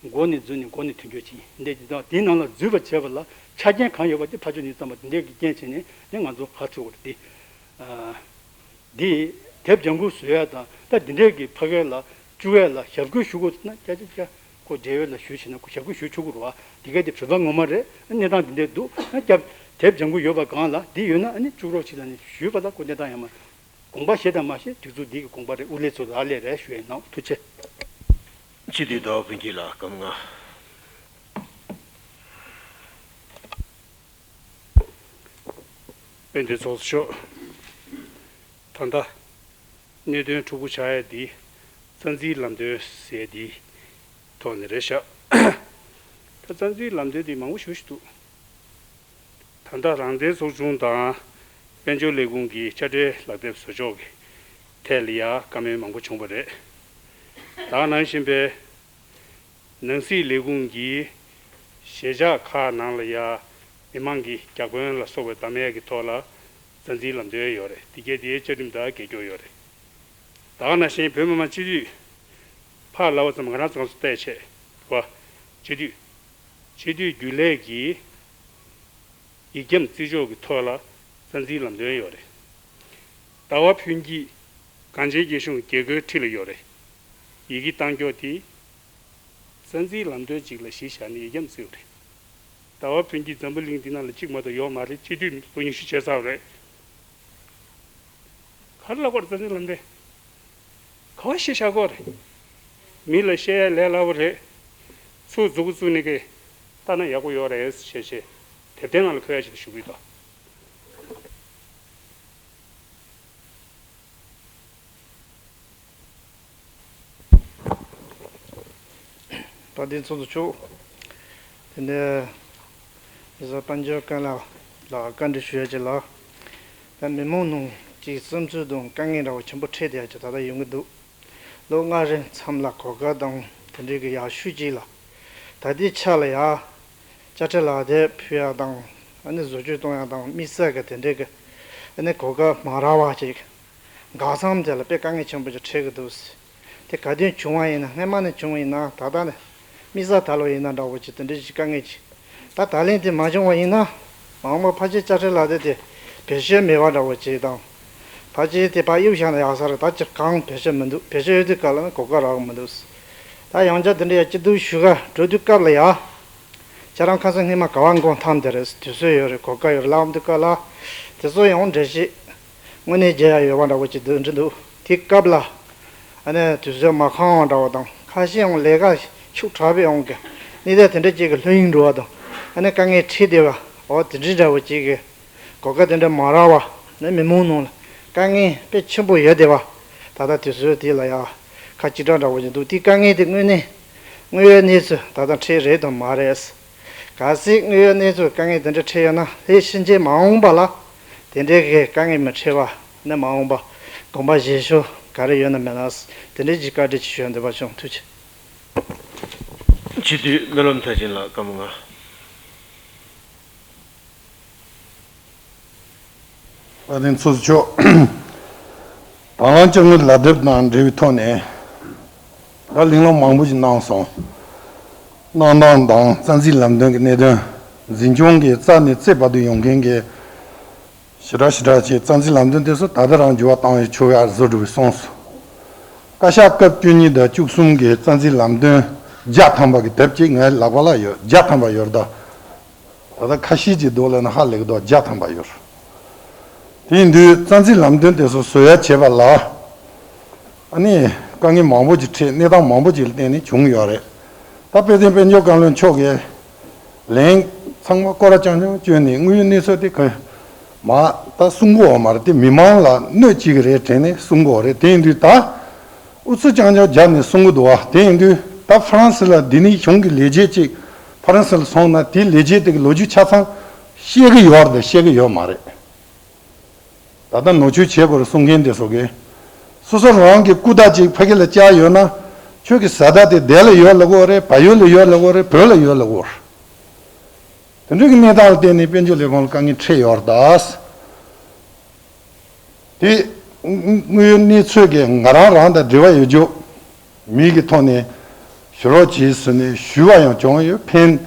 མགོ་ནས་འཛུལ་ནས་མགོ་ནས་ཐོན་རྒྱུ་ཅིག་ཡིན། འདི་དེ་དང་དེའི་ནང་ལ་འཛུལ་བར་བྱས་པ་ལ་ཆ་རྐྱེན་གང་ཡོད་པ་དེ་ཕར་ཕྱོགས་ནས་བརྩམས་པ་དེ་འདྲའི་གི་རྐྱེན་བྱས་ནས་ནི་ང་ཚོ་ཕར་ཚུར་བར་དེ། འདི་དེབ་ལྗང་གུ་བཟོ་ཡ་དང་ད་འདི་འདྲའི་གི་ཕ་གི་ལ་བཅུག་ཡ་ལ་ཞབས་སྐུལ་ཞུ་དགོས་ན་སྐྱ་སྐྱ་སྐྱ་ཁོ་འབྲེལ་ཡོད་ལ་ཞུས་བྱས་ན་ཁོ་ཞབས་སྐུལ་ཞུ་ཆོག་གི་རེད་བ། འདི་ག་དེ་བོད་པ་ངོ་མ་རེད། གནས་སྟངས་འདི་འདྲའི་འདུག་ན་སྐྱ་དེབ་ལྗང་གུ་ཡོད་པ་གང་ལ་འདི་ཡོད་ན་ཨ་ནི་བཅུག་རོགས་བྱེད་ལ་ནི་ཞུས་པ་ལ་ཁོ་གནས་སྟངས་ཡང་མ་དགོངས་པ་བཞེས་དང་མ་བཞེས་སྒྲིག་འཛུགས་འདི་གི་དགོངས་པ་རེད། དབུ་ལས་ཚོ་ལག་ལས་རེད་ཞུ་ཡ་ཡིན་ནོ། ཐུགས་རྗེ་ཆེ། སྤྱི་འཐུས་ཟླ་བ་ཕུན་སྐྱིད་ལགས་སྐར་མ་ལྔ། དཔལ་ལྡན་ཚོགས་གཙོ་མཆོག་ད་ལྟ་གནད་དོན་འཁྲུག་པོ་ཆགས་ཡ་འདི་རྩ་འཛིན་ལམ་སྟོན་ཟེར་འདི་ཐོག་ནས་རེད་ཤག་ད་རྩ་འཛིན་ལམ་སྟོན་འདི་མང་པོ་ཞེ་པོ་ཞིག་འདུག་ད་ལྟ་རང་བཙན་ཚོགས་ཆུང་དང་དཔལ་འབྱོར་ལས་ཁུངས་ཀྱི་དཔྱ་ཁྲལ་ལག་དེབ་བཟོ་ཕྱོགས་ཀྱི་ཐད་ལ་ཡ་བཀའ་མོལ་མང་པོ་བྱུང་བ་རེད། ད་ག་ནང་བཞིན་པའི་ནང་སྲིད་ལས་ཁུངས་ཀྱི་གཞིས་ཆགས་ཁག་ནང་ལ་ཡ་མི་མང་གི་བརྒྱ་དཔོན་ལ་སོགས་པའི་བདམས་ཡས་ཀྱི་ཐོག་ལ་རྩ་འཛིན་ལམ་སྟོན་ཡོད་རེད། དེ་གས་དེའི་བཅའ་ཁྲིམས་དང་འགལ་སྐྱོར་ཡོད་རེད། ད་ག་ནང་བཞིན་བོད་མི་མང་སྤྱི་འཐུས་ཕར་ལབ་པ་ཙམ་ང་རང་ཚོ་གང་སུ་བལྟས་བྱས་བ། སྤྱི་འཐུས་སྤྱི་འཐུས་རྒྱུན་ལས་ཀྱི་ཡིག་འཁྱམ་རྩིས་འཇོག་གི་ཐོག་ལ་རྩ་འཛིན་ལམ་སྟོན་ཡོད་རེད། ཟླ་བ་ཕུན་སྐྱིད་གངས་ཅན་སྐྱིད་གཤོངས་རྒྱལ་སྒོའི་འཁྲིས་ལ་ཡོད་རེད། ཡི་གེ་བཏང་ཀྱོག་དེ་རྩ་འཛིན་ལམ་སྟོན་ཅིག་ལ་གཞི་བཞག་ནས་ཡིག་འཁྱམ་བརྩིས་ཡོད་རེད། ཟླ་བ་ཕུན་སྐྱིད་འཛམ་བུ་གླིང་འདི་ནང་ལ་གཅིག་མ་གཏོགས་ཡོད་མ་རེད། སྤྱི་འཐུས་ལོ་ཉི་ཤུ་བྱས་ཚར་བ་རེད། ག་རེ་ལབ་དགོས་རེད། རྩ་འཛིན་ལམ་སྟོན་ག་བ་བཤད་བཞག་དགོས་རེད། མི་ལ་བཤད་ཡ་ལས་སླ་པོ་རེད། ཚུར་མཛུབ་གུ་བཙུགས་ནས་ཀྱི་ལྟ་ན་ཡག་པོ་ཡོད་རེད་ཞེས་བྱས་དེབ་ཐེར་ནང་ལ་འཁོད་ཡ་ཞིག་ལ་ཞུ་གི་ཡོད། དཔལ་ལྡན་ཚོགས་གཙོ་མཆོག་དེ་ནས་མི་བཟང་དཔལ་འབྱོར་ཀུན་ལེགས་ལགས་བཀའ་འདྲི་ཞུ་ཡ་ཅིག་ལ། ད་མི་མང་ནང་གི་བསམ་ཚུལ་དང་དཀའ་ངལ་འདྲ་བོ་ཆེན་པོ་འཕྲད་བསྡད་ཡ་ཅིག་ད་ལྟ་ཡོང་གི་འདུག་ལོ་ལྔ་རིང་མཚམས་ལ་གོ་སྐབས་དང་དེ་འདྲའི་གི་ཡག་ཤོས་ཅིག་ལ། ད་ལྟའི་ཆ་ལ་ཡ། དཔྱ་ཁྲལ་ལག་དེབ་ཕུལ་ཡ་དང་། ཨ་ནི་བཟོ་བཅོས་གཏོང་ཡ་དང་དམིགས་བསལ་གི་དེ་འདྲའི་གི། ཨ་ནི་གོ་སྐབས་མ་རག་པ་ཅིག་འགག་མཚམས་དེ་ལ་དཔེ་དཀའ་ངལ་ཆེན་པོ་ཅིག་འཕྲད་གི་འདུག་དེ་ག་དུས་བྱུང་བ་ཡིན་ན་སྔས་མ་ནས་བྱུང་བ་ཡིན་ན་ད་ལྟ་ནས་དམིགས་བསལ་ད་ལོ་ཡིན་ན་འདྲ་བོ་ཅིག་དེ་འདྲའི་ཅིག་དཀའ་ངལ་ཅིག་ད་ད་ལན་དེ་མ་བྱུང་བ་ཡིན་ན་མ་འོངས་པ་ཕལ་ཆེར་དཔྱ་ཁྲལ་ལག་དེབ་དེ་བེད་སྤྱོད་མེད་པ་འདྲ་བོ་ཅིག་དང་། ཕལ་ཆེར་དེ་ཕར་གཡུག་བཞག་ན་ཡག་ས་རེད། ད་ཅིག་གང་བེད་སྤྱོད་མི་འདུག་བེད་སྤྱོད་ཡོད་དུས་སྐབས་ལ་ནི་གོ་སྐབས་རག་གི་མི་འདུག་ད་ཡང་བསྐྱར་དེ་འདྲ་ཡ་སྐྱིད་སྡུག་ཞུ་ག་འགྲོ་དུས་སྐབས་ལ་ཡ། ཁྱེད་རང་ཁ་སང་སྔས་མ་ག་བ་འགོང་ཐང་དེ་རེད། དུས་ཚོད་ཡོད་རེད། གོ་སྐབས་ཡོད་རེད་ལབ་འདུག་ག་ལ། དེ་ཚོ་ཡང་འགྲེལ་བཤད་དངོས་གནས་རྒྱག་ཡ་ཡོད་པ་འདྲ་བོ་ཅིག་འདུག་འདྲི་འདུག་དེ་སྐབས་ལ་ཨ་ནི་དུས་ཚོད་མ་ཁོམ་པ་འདྲ་བོ་དང་ཁ་ཤས་ཡང་ལས་ཀ་ཤུགས་དྲག་པོ་ཡོང་གི་གནས་སྟངས་དེ་འདྲ་ཅིག་གི་ལྷོད་གཡེང་འགྲོ་བ་དང་ཨ་ནི་དཀའ་ངལ་འཕྲད་བསྡད་པ་འོ་དེ་འདྲའི་འདྲ་བོ་ཅིག་གི་གོ་སྐབས་དེ་འདྲ་མ་རག་པ་ནི་མི་མང་ནང་ལ་དཀའ་ངལ་དཔེ་ཆེན་པོ་ཡོད་བསྡད་པ་ད་ལྟ་དུས་ཚོད་དེ་ལ་ཡ་ཁ་གཅིག་གྲགས་འདྲ་བོ་ཅིག་འདུག་དེ་དཀའ་ངལ་དེ་དངོས་གནས་དངོས་ཡོད་གནས་ཚུལ་ད་ལྟ་འཕྲད་རེད་དང་མ་རེད། གལ་སྲིད་དངོས་ཡོད་གནས་ཚུལ་དཀའ་ངལ་དེ་འདྲ་འཕྲད་ཡོད་ན་ལྷོད་ཕྱིན་ཆད་མ་འོངས་པ་ལ་དེ་འདྲའི་གི་དཀའ་ངལ་མི་འཕྲད་པ་ནི་མ་འོངས་པ་དགོངས་པ་བཞེས་ཕྱོགས་ག་རེ་ཡོད་ན་མེད་ན་དེ་འདྲའི་གི་བཀའ་འདྲི་ཅིག་ཞུ་འདོད་པ་བྱུང་། ཐུགས་རྗེ་ཆེ། སྤྱི་འཐུས་སྨོན་ལམ་མཐར་ཕྱིན་ལགས་སྐར་མ་ལྔ། དཔལ་ལྡན་ཚོགས་གཙོ་མཆོག་དང་བླངས་དཔྱ་དངུལ་ལག་དེབ་དང་འབྲེལ་བའི་ཐོག་ནས་ད་གླེང་སློང་མང་པོ་ཞིག་གནང་སོང་། གནང་སྟངས་དང་རྩ་འཛིན་ལམ་སྟོན་གྱི་གནད་དོན། འཛིན་སྐྱོང་གི་རྩ་ནས་རྩེ་བར་དུ་ཡོང་མཁན་གྱི་ཞེ་དྲག་ཞེ་དྲག་ཅིག་རྩ་འཛིན་ལམ་སྟོན་དེ་ཚོ་ད་ལྟ་རང་འགྱུར་བ་བཏང་བའི་ཆོ་ག་བཟོ་འགྲོ་བའི་སོང་སོང་། བཀའ་ཤག་སྐབས་བཅུ་གཉིས་དང་བཅུ་གསུམ་གྱི་རྩ་འཛིན་ལམ་སྟོན་བརྒྱ་ཐམ་པ་གི་དེབ་ཅིག་ངའི་ལག་པ་ལ་ཡོད། བརྒྱ་ཐམ་པ་ཡོད་ད། ད་ལྟ་ཁ་ཤས་ཀྱི་འདུག་ལབ་ན་ཧ་ལས་ཀྱི་འདུག་བརྒྱ་ཐམ་པ་ཡོད། དེ་ཡིན་དུས་རྩ་འཛིན་ལམ་སྟོན་དེ་ཚོ་བཟོ་ཡ་བྱེད་པ་ལ། ཨ་ནི་དཀའ་ངལ་མང་པོ་ཅིག་འཕྲད། གནས་སྟངས་མང་པོ་ཅིག་ལ་བརྟེན་ནས་བྱུང་ཡོད་རེད། ད་དཔལ་ལྡན་དཔལ་འབྱོར་བཀའ་བློན་མཆོག་གིས་ལན་ཚང་མ་སྐོར་ར་རྐྱང་རྐྱང་བསྐྱོན་ནས་དངོས་ཡོད་གནས་ཚུལ་དེ་ག་མ་ད་གསུང་གི་ཡོད་མ་རེད། དེ་མི་མང་ལ་གནོད་བྱེད་ཀྱི་རེད་དྲན་ནས་གསུང་གི་ཡོད་རེད། དེ་ཡིན་དུས་ད། ཨུ་ཚུགས་རྐྱང་རྐྱང་བརྒྱབ་ནས་གསུང་གི་འདུག་བ། དེ་ཡིན་དུས་ད་ཧྥ་རན་སི་ལ་འདི་ནས་གཞུང་གི་ལས་བྱེད་ཅིག་ཧྥ་རན་སི་ལ་སོང་ན་དེའི་ལས་བྱེད་དེ་གི་ལོ་རྒྱུས་ཆ་ཚང་ཤེས་ཀྱི་ཡོད་རེད་དང་ཤེས་ཀྱི་ཡོད་མ་རེད། ད་ལྟ་ནོར་བཅོས་བྱེད་དགོས་རེད་གསུང་མཁན་དེ་ཚོ་གིས་ སོ་སོ་རང་གི་སྐུ་རྟགས་ཅིག་ཕ་གི་ལ་བཅག་ཡོད་ན། ཁྱོད་ཀྱི་བཟའ་ཟླ་དེ་དེ་ལ་ཡོད་ལབ་དགོས་རེད། བལ་ཡུལ་ལ་ཡོད་ལབ་དགོས་རེད། བོད་ལ་ཡོད་ལབ་དགོས་རེད། དེ་འདྲའི་གི་གནས་སྟངས་ལ་བརྟེན་ནས་དཔལ་འབྱོར་ལས་ཁུངས་ལ་དཀའ་ངལ་འཕྲད་ཡོད་རེད་ད། དེ་དངོས་ཡོད་གནས་ཚུལ་གྱི་ང་རང་རང་དང་འབྲེལ་བ་ཡོད་རྒྱུ། མི་གི་ཐོག་ནས་ཞུ་རོགས་བྱས་ཟེར་ནས་ཞུས་པ་ཡང་བྱུང་ཡོད། ཕན་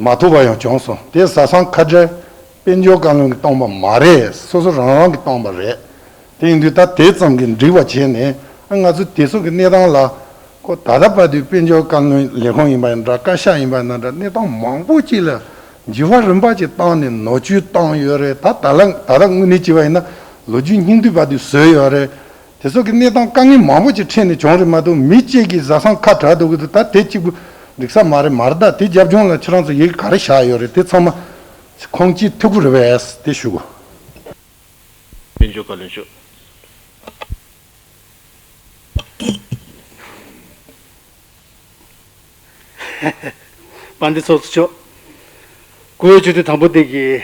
མ་ཐོགས་པ་ཡང་བྱུང་སོང་། དེ་བཟའ་ཚང་ཁ་བྲལ་དཔལ་འབྱོར་བཀའ་བློན་གྱིས་བཏང་པ་མ་རེད། སོ་སོ་རང་རང་གིས་བཏང་པ་རེད། དེ་ཡིན་དུས་ད་དེ་ཙམ་གྱིས་འགྲིག་པ་བྱས་ནས། ང་ཚོ་དེ་ཚོ་གི་གནས་སྟངས་ལ་ཁོ་ད་ལྟ་བར་དུ་དཔལ་འབྱོར་བཀའ་བློན་ལས་ཁུངས་ཡིན་པ་ཡིན་འདྲ། བཀའ་ཤག་ཡིན་པ་ཡིན་འདྲ། གནས་སྟངས་མང་པོ་ཅིག་ལ་འགྱུར་བ་རིམ་པ་ཅིག་བཏང་ནས་ནོར་བཅུད་བཏང་ཡོད་རེད། ད་ད་ལ་ད་ལྟ་དངོས་གནས་བྱས་པ་ཡིན་ན་ལོ་རྒྱུས་སྙིང་བསྡུས་བར་དུ་བཟོས་ཡོད་རེད། དེ་ཚོ་གི་གནས་སྟངས་དཀའ་ངལ་མང་པོ་ཅིག་འཕྲད་ནས་བྱུང་རེད་མ་གཏོགས། མི་གཅིག་གིས་བཟའ་ཚང་ཁ་བྲལ་འདུག་གི་འདུག་ད་དེ་གཅིག་པུ་འགྲིག་ས་མ་རེད། མ་རེད། ད་དེ་རྒྱབ་ལྗོངས་ལ་ཁྱེད་རང་ཚོ་ཡི་གེ་ག་རེ་བཞག་ཡོད་རེད། དེ་ཚང་མ་ཁུངས་སྐྱེལ་ཐུབ་ཀྱི་རེད་པས། དེ་ཞུ་དགོས། དཔལ་འབྱོར་བཀའ་བློན་མཆོག་དཔལ་ལྡན་ཚོགས་གཙོ་མཆོག་བཀུར་འོས་སྤྱི་འཐུས་དང་པོ་དེ་གིས་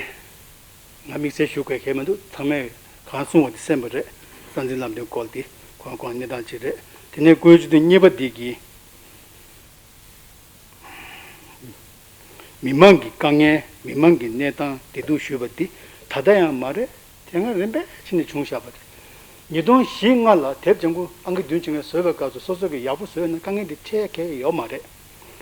ང་དམིགས་བསལ་ཞུ་དགོས་གལ་མི་འདུག་ཚང་མས་གང་གསུང་བ་དེ་གསན་པ་རེད། རྩ་འཛིན་ལམ་སྟོན་སྐོར་དེ་ཁོང་ཁོང་གནས་སྟངས་ཅིག་རེད། དེ་ནས་བཀུར་འོས་སྤྱི་འཐུས་གཉིས་པ་དེ་གིས། མི་མང་གི་དཀའ་ངལ། མི་མང་གི་གནས་སྟངས་བདེ་སྡུག་ཞུས་པ་འདི་ད་ལྟ་ཡང་མ་རེད། དེ་སྔ་རིམ་པས་ཕྱིན་ནས་བྱུང་བཞག་པ་རེད། ཉིས་སྟོང་བཞི་ལྔ་ལ་དེབ་ལྗང་ཁུ་ཨང་ཀི་བདུན་ཅན་ལ་བཟོས་པའི་སྐབས་སུ་སོ་སོ་གིས་ཡག་པོ་བཟོས་ན་དཀའ་ངལ་འདི་འཕྲད་མཁན་ཡོད་མ་རེད།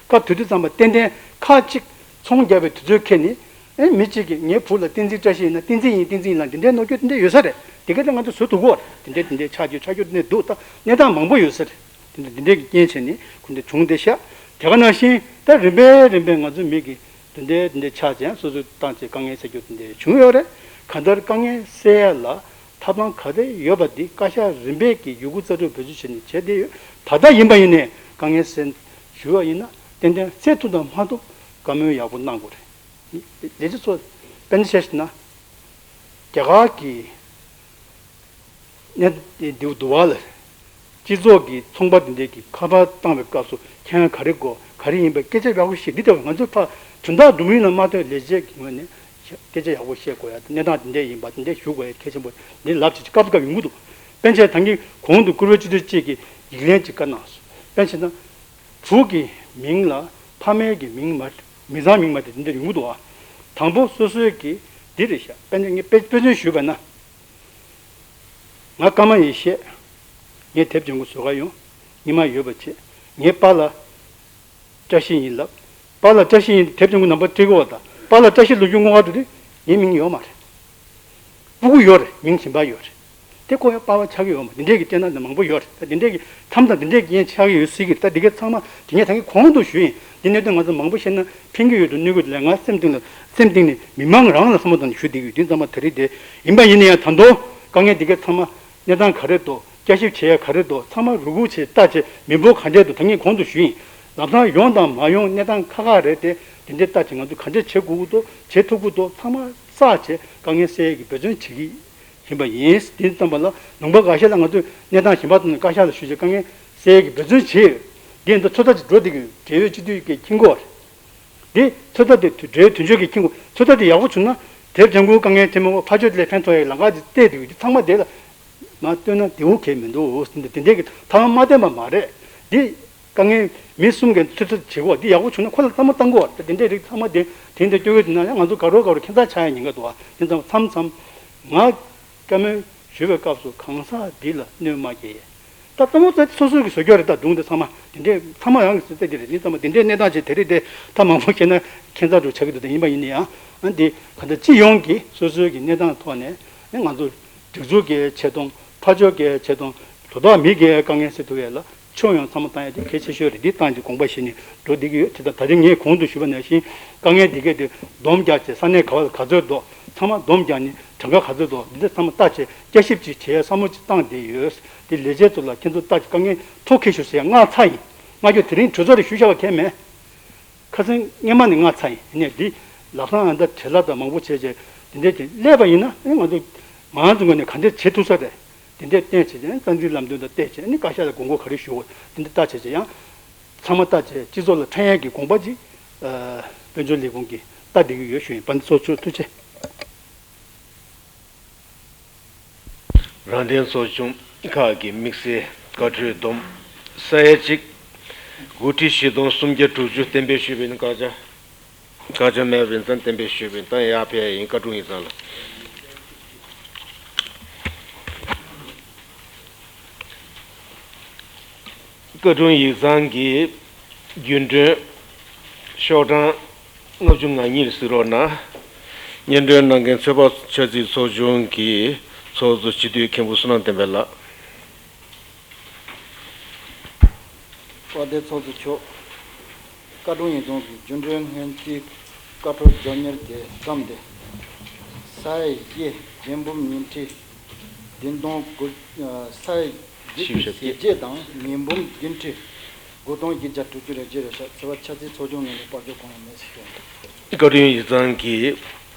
སྐབས་དེ་དུས་ཙམ་པ་ཏན་ཏན་ཁག་གཅིག་ཚོང་རྒྱག་པའི་དུས་ཚོད་འཁེལ་ནས། ཨེ་མི་གཅིག་གིས་ངའི་བུ་ལ་བསྟན་འཛིན་བཀྲ་ཤིས་ཡིན་ན་བསྟན་འཛིན་ཡིན། བསྟན་འཛིན་ཡིན་ལ་འདི་འདྲའི་ནོར་འཁྲུལ་འདི་འདྲ་ཡོད་ས་རེད། དེ་ག་ད་ང་ཚོ་བཟོ་ཐུབ་ཀྱི་ཡོད་རེད། དེ་འདྲའི་དེ་འདྲའི་ཆག་རྒྱུ་ཆག་རྒྱུ་འདི་འདྲ་འདུག་ད་གནས་སྟངས་མང་པོ་ཡོད་ས་རེད། དེ་འདྲ་དེ་འདྲའི་གི་རྐྱེན་བྱས་ནས་ཁོ་འདྲ་བྱུང་བསྡད་ཤག་དེ་ག་ནང་བཞིན་ད་རིམ་པས་རིམ་པས་ང་ཚོ་མི་གི་དེ་འདྲའི་དེ་འདྲའི་ཆག་ཅན་སོ་སོའི་བཏང་བྱས་དཀའ་ངལ་སེལ་རྒྱུ་དེ་འདྲ་བྱུང་ཡོད་རེད། གང་ལྟར་དཀའ་ངལ་སེལ་ཡ་ལ་ཐབས་ལམ་ག་རེ་ཡོད་པ་འདི་བཀའ་ཤག་རིམ་པས་ཀྱི་ཡི་གུ་རྩལ་སྤྲུགས་བེད་སྤྱོད་བྱས་ནས་བྱས་བསྡད་ཡོད། ད་ལྟ་ཡིན་པ་ཡིན་ནའི་དཀའ་ངལ་སེལ་ཞུ་བ་ཡིན་ན་ཏན་ཏན་སེལ་ཐུབ་དང་མ་ཐུབ་བཀའ་མོལ་ཡག་པོ་གནང་དགོས་རེད། ལས་བྱེད་ཚོ་དཔེར་ན་ཆ་བཞག་ན། རྒྱ་གར་གྱི་གནས་འདི་འདུ་བ་ལ། སྤྱི་ཚོགས་ཀྱི་ཚོང་པ་འདི་འདྲས་ཀྱི་ཁ་པར་བཏང་བའི་སྐབས་སུ་ཁྱེད་རང་ག་རེ་དགོས་ག་རེ་ཡིན་པའི་སྐད་ཆ་ཡག་པོ་བཤད། འདི་ལྟ་བུ་ང་ཚོ་ཕར་དོན་དག་སྒྲུབ་མིན་ལ་མ་ལྟོས་ལས་བྱེད་ཀྱི་ངོས་ནས་སྐད་ཆ་ཡག་པོ་བཤད་དགོས་ཡ། གནས་སྟངས་འདི་འདྲས་ཡིན་པ་འདི་འདྲས་ཞུ་དགོས་ཡ་གལ་ཆེན་པོ་འདི་ལབ་བྱས་སྐབས་སུ་སྐབས་ཡོང་གི་འདུག་དཔེར་ན་ཆ་བཞག་ད་གིན་གོང་དུ་བཀུར་འོས་སྤྱི་འཐུས་གཅིག་གིས་ཡིག་ལན་གཅིག་བཀའ་གནང་སོང་། དཔེར་ན་ཆ་བཞག་ན། བུ་གི་མིང་ལ་ཕ་མའི་གི་མིང་མ། མི་ཚང་མིང་མ་དེ་འདི་འདྲ་ཡོང་གི་འདུག་ཨ། དང་པོ་སོ་སོའི་གི་འདི་རེད་ཤག་དཔེར་ན་ངས་དཔེ་དཔེ་མཚོན་ཞུས་པ་ན། ང་ཀརྨ་ཡེ་ཤེས། ངས་དེབ་ལྗང་ཁུ་བཟོ་ག་ཡོང་། ཉི་མ་ཡོད་པ་བྱེད། ངའི་པཱ་ལགས་བཀྲ་ཤིས་ཡིན་ལབ། པཱ་ལགས་བཀྲ་ཤིས་ཡིན་དེབ་ལྗང་ཁུ་ནམ་བར་སྤྲད་གི་བ་དང་པཱ་ལགས་བཀྲ་ཤིས་ལོ་རྒྱུས་སྔོན་ཁ་དུ་དེ་ངའི་མིང་ཡོད་མ་རེད། སྤུ་གུ་ཡོད་རེད། མིང་གཞན་པ་ཡོད་རེད། དེ་ཁོ་ཡང་པ་ཕ་ཆགས་ཀྱི་ཡོད་མ་རེད། འདི་འདྲས་ཀྱི་སྐད་ན་འདི་མང་པོ་ཡོད་རེད། ད་འདི་འདྲས་ཀྱི་ཐམ་དང་འདི་འདྲས་ཀྱི་ཡན་ཆགས་ཀྱི་ཡོད་སྲིད་ཀྱི་རེད། ད་འདི་གའི་ཚང་མ་དེ་ངས་ད་གིན་གོང་དུ་ཞུས་ཡིན། འདི་གནད་དོན་ང་ཚོ་མང་པོ་བཤད་ན་ཕན་གྱི་ཡོད་དུ་གནོད་ཀྱི་ཡོད་དུ་ལས་ང་སེམས་གཏིང་ལ་སེམས་གཏིང་ནས་མི་མང་རང་ལ་བསམ་བློ་བཏང་ནས་ཞུ་བསྡད་ཀྱི་ཡོད། དེ་ཚང་མ་ད་རེས་དེ་ཡིན་པ་ཡིན་ན་ཡང་ད་དུང་དཀའ་ངལ་འདི་གའི་ཚང་མ་གནས་སྟངས་ག་རེ་འདུག་བསྐྱར་ཞིབ་བྱེད་ཡ་ག་རེ་འདུག་ཚང་མ་རུ་ཁུག་བྱས་ལྟ་བྱས་མི་འབོར་ག་འདྲས་འདུག་ད་ངས་གོང་དུ་ཞུས་ཡིན། ལམ་སང་ཡོང་དང་མ་ཡོང་གནས་སྟངས་ཁག་ཁག་རེད་དེ། དེ་འདྲས་ལྟ་བྱས་ང་ཚོ་ག་འདྲས་བྱེད་དགོས་ཀྱི་འདུག་བྱེད་ཐུབ་ཀྱི་འདུག་ཚང་མ་བསགས་བྱས་དཀའ་ངལ་སེལ་ཡས་ཀྱི་འབད་བརྩོན་བྱེད་ཀྱི་ཡིན་པ་ཡིན། དེ་ཙམ་པ་ལ་ལུང་པ་འགའ་ཤས་ལ་ང་ཚོས་གནས་སྟངས་གཞན་པ་ཐོག་ནས་བཀའ་ཤག་ལ་ཞུས་བྱས་དཀའ་ངལ་སེལ་ཡས་ཀྱི་འབད་བརྩོན་བྱས་ཡོད། འདི་ཡིན་ད་ཚོད་ལྟ་ཅིག་འགྲོ་བསྡད་ཀྱི་ཡོད། འབྲེལ་ཡོད་སྤྱི་འཐུས་ཀྱིས་མཁྱེན་གྱི་རེད། འདི་ཚོད་ལྟ་དེ་འབྲེལ་ཡོད་དོན་གཅོད་ཀྱིས་མཁྱེན་དགོས། ཚོད་ལྟ་དེ་ཡག་པོ་བྱུང་ན་དེབ་ལྗང་ཁུའི་དཀའ་ངལ་འཕྲད་མི་འོག་ཕར་ཕྱོགས་དེ་ལས་ཕན་ཐོགས་ཡག་ལམ་ཁ་དེ་བལྟས་བསྡད་ཡོད། འདི་ཚང་མ་དེ་ལ་མ་ལྟོས་ན་བདེ་བོ་གལ་མི་འདུག་དེ་འདྲས་ཀྱི་ཐབས་ལམ་མ་བསྟེན་པ་མ་རེད། འདི་དཀའ་ངལ་མི་གསུམ་གྱིས་ཚོད་ཚོད་བྱེད་དགོས། འདི་ཡག་པོ་བྱུང་ན་ཁོ་ལ་བསམ་བློ་བཏང་དགོས། དེ་འདྲས་རིགས་ཚང་མ་དེ་དེ་འདྲས་སྐྱོ་གི་འདུག་ན་ཡང་ང་ཚོ་དགའ་རོགས་དགའ་རོགས་ཁྱད་མཚར་ཆགས་ཡ་ཉེན་ཁ་འདུག་དེ་ཙམ་མཚམས་མཚམས་ང་བཀའ་མོལ་ཞུ་བའི་སྐབས་སུ་གང་ཟག་འདི་ལ་གནོད་མ་སྐྱེལ་ཡས། ད་ལྟ་མོ་ཙེ་སོ་སོ་གི་བཟོ་སྐྱོ་རེད། ད་སྒྲུང་དེ་ཚང་མ་དེ་འདྲས་ཚང་མ་རང་གི་བཟོ་ཙེ་དེ་རེད། དེ་ཚང་མ་དེ་འདྲས་གནས་སྟངས་ཅིག་དེ་རེད་དེ། ད་མང་པོ་བཤད་ན་ཁྱད་མཚར་འགྲོ་ཆགས་ཀྱི་འདུག་དེ་ཡིན་པ་ཡིན་ན་ཡང་འདི་ག་ད་སྤྱི་ཡོངས་ཀྱི་སོ་སོའི་གི་གནས་སྟངས་ཐོག་ནས་ང་ཚོ་སྒྲིག་འཛུགས་ཀྱི་ཆེ་མཐོང་ཕར་ཕྱོགས་ཀྱི་ཆེ་མཐོང་དོ་བདག་མི་སྒེར་དཀའ་ངལ་སེལ་ཐུབ་ཡས་ལ་ཕྱོགས་ཡོངས་ཚང་མ་བཏང་ཡས་དེ་གལ་ཆེ་ཤོས་རེད། འདི་བཏང་རྒྱུ་དགོངས་པ་བཞེས་ནས་འགྲོ་བསྡད་ཀྱི་ཡོད། དེ་ད་ད་རིང་ངས་གོང་དུ་ཞུས་པ་ནང་བཞིན་དཀའ་ངལ་འདི་གས་དེ་སྡོམ་རྒྱག་བྱས་ས་གནས་ག་བ་ལ་ག་ཚོད་འདུག་ཚང་མ་སྡོམ་རྒྱག་ནས་གྲངས་ཀ་ག་ཚོད་འདུག་འདི་འདྲ་ཚང་མ་བལྟ་བྱས་བསྐྱར་ཞིབ་ཅིག་བྱེད་ཡས་བསམ་བློ་ཅིག་བཏང་བསྡད་ཡོད། དེ་ལས་བྱེད་ཚོ་ལ་ཁྱེད་ཚོ་བལྟ་བྱས་དཀའ་ངལ་ཐོག་ཁེལ་ཤོག་ཟེར་ཡ་མངགས་ཚར་ཡིན། མངགས་རྒྱུ་དེ་རིང་གྲོས་ཚོགས་རེ་ཞུས་བཞག་པ་གལ་མེད། ཁ་སང་སྔས་མ་ནས་མངགས་ཚར་ཡིན། ཡིན་ནའི་འདི་ལམ་སང་ཨ་ད་བྲེལ་བ་དང་མང་པོ་བྱས་བྱས་དེ་འདྲས་ཀྱི་སླེབས་པ་ཡིན་ན་ཨེ་ང་ཚོ་ང་ཚོ་ངོས་ནས་ག་འདྲས་བྱེད་ཐུབ་ས་རེད། དེ་འདྲས་བསྟན་བྱས་བྱས་རྩ་འཛིན་ལམ་སྟོན་དང་བལྟས་བྱས་ཨ་ནི་བཀའ་ཤག་ལ་དགོངས་སྐོར་ག་རེ་ཞུ་དགོས་དེ་འདྲས་བལྟ་བྱས་བྱས་ཡང་ཚང་མ་བལྟ་བྱས་སྤྱི་ཚོགས་ལ་ཕན་ཡག་གི་དགོངས་པ་ཅིག་ཨ་དཔལ་འབྱོར་ལས་ཁུངས་ཀྱིས་བལྟ་བསྡད་ཀྱི་ཡོད་ཞུ་ཡིན། དཔལ་ལྡན་ཚོགས་གཙོ་ཐུགས་རྗེ། རང་བདེན་ཚོགས་ཆུང་ ཁག་གི་དམིགས་བསལ་བཀའ་འཁྲོལ་སྡོམ་ས་ཡ་གཅིག་དགུ་ཁྲི་བཞི་སྟོང་སུམ་བརྒྱ་དྲུག་ཅུ་གཏན་འབེབས་ཞུས་པ་ཡིན། བཀའ་རྒྱ། བཀའ་རྒྱ་མེད་པ་ཡིན་ཙང་གཏན་འབེབས་ཞུས་པ་ཡིན། ད་ཡར་ཕེབས་ཡིན། བཀའ་དྲུང་ཡིག་ཚང་ལ། བཀའ་དྲུང་ཡིག་ཚང་གི་རྒྱུན་གྲོན་ཤོག་གྲངས་ལྔ་བཅུ་ང་གཉིས་གཟིགས་རོགས་གནང་། སྙན་སྒྲོན་གནང་མཁན་ཚོད་དཔག་ཆ་ཚིག་ཚོགས་ཆུང་གི་ཚོགས་གཙོ་སྤྱི་འཐུས་མཁན་པོ་བསོད་ནམས་བསྟན་འཕེལ་ལགས། དཔལ་ལྡན་ཚོགས་གཙོ་མཆོག་བཀའ་དྲུང་ཡིག་ཚང་གི་རྒྱུན་གྲོན་སྔོན་རྩིས་བཀའ་འཁྲོལ་རྒྱབ་གཉེར་གྱི་སྐབས་འདི། ས་ཡ་བཞི་ཉིས་འབུམ་ཉིས་ཁྲི་བདུན་སྟོང་དགུ། ས་ཡ་བཞི་བཅུ་ཞེ་བརྒྱད་དང་ཉིས་འབུམ་བདུན་ཁྲི་དགུ་སྟོང་བཞི་བརྒྱ་དྲུག་ཅུ་རེ་བརྒྱད་རེ་ཤ། ཚོད་དཔག་ཆ་ཚིག་ཚོགས་ཆུང་ངོས་ནས་དཔལ་འབྱོར་གོང་ཡང་མེད་ཟེར་ཞུ། བཀའ་དྲུང་ཡིག་ཚང་གི་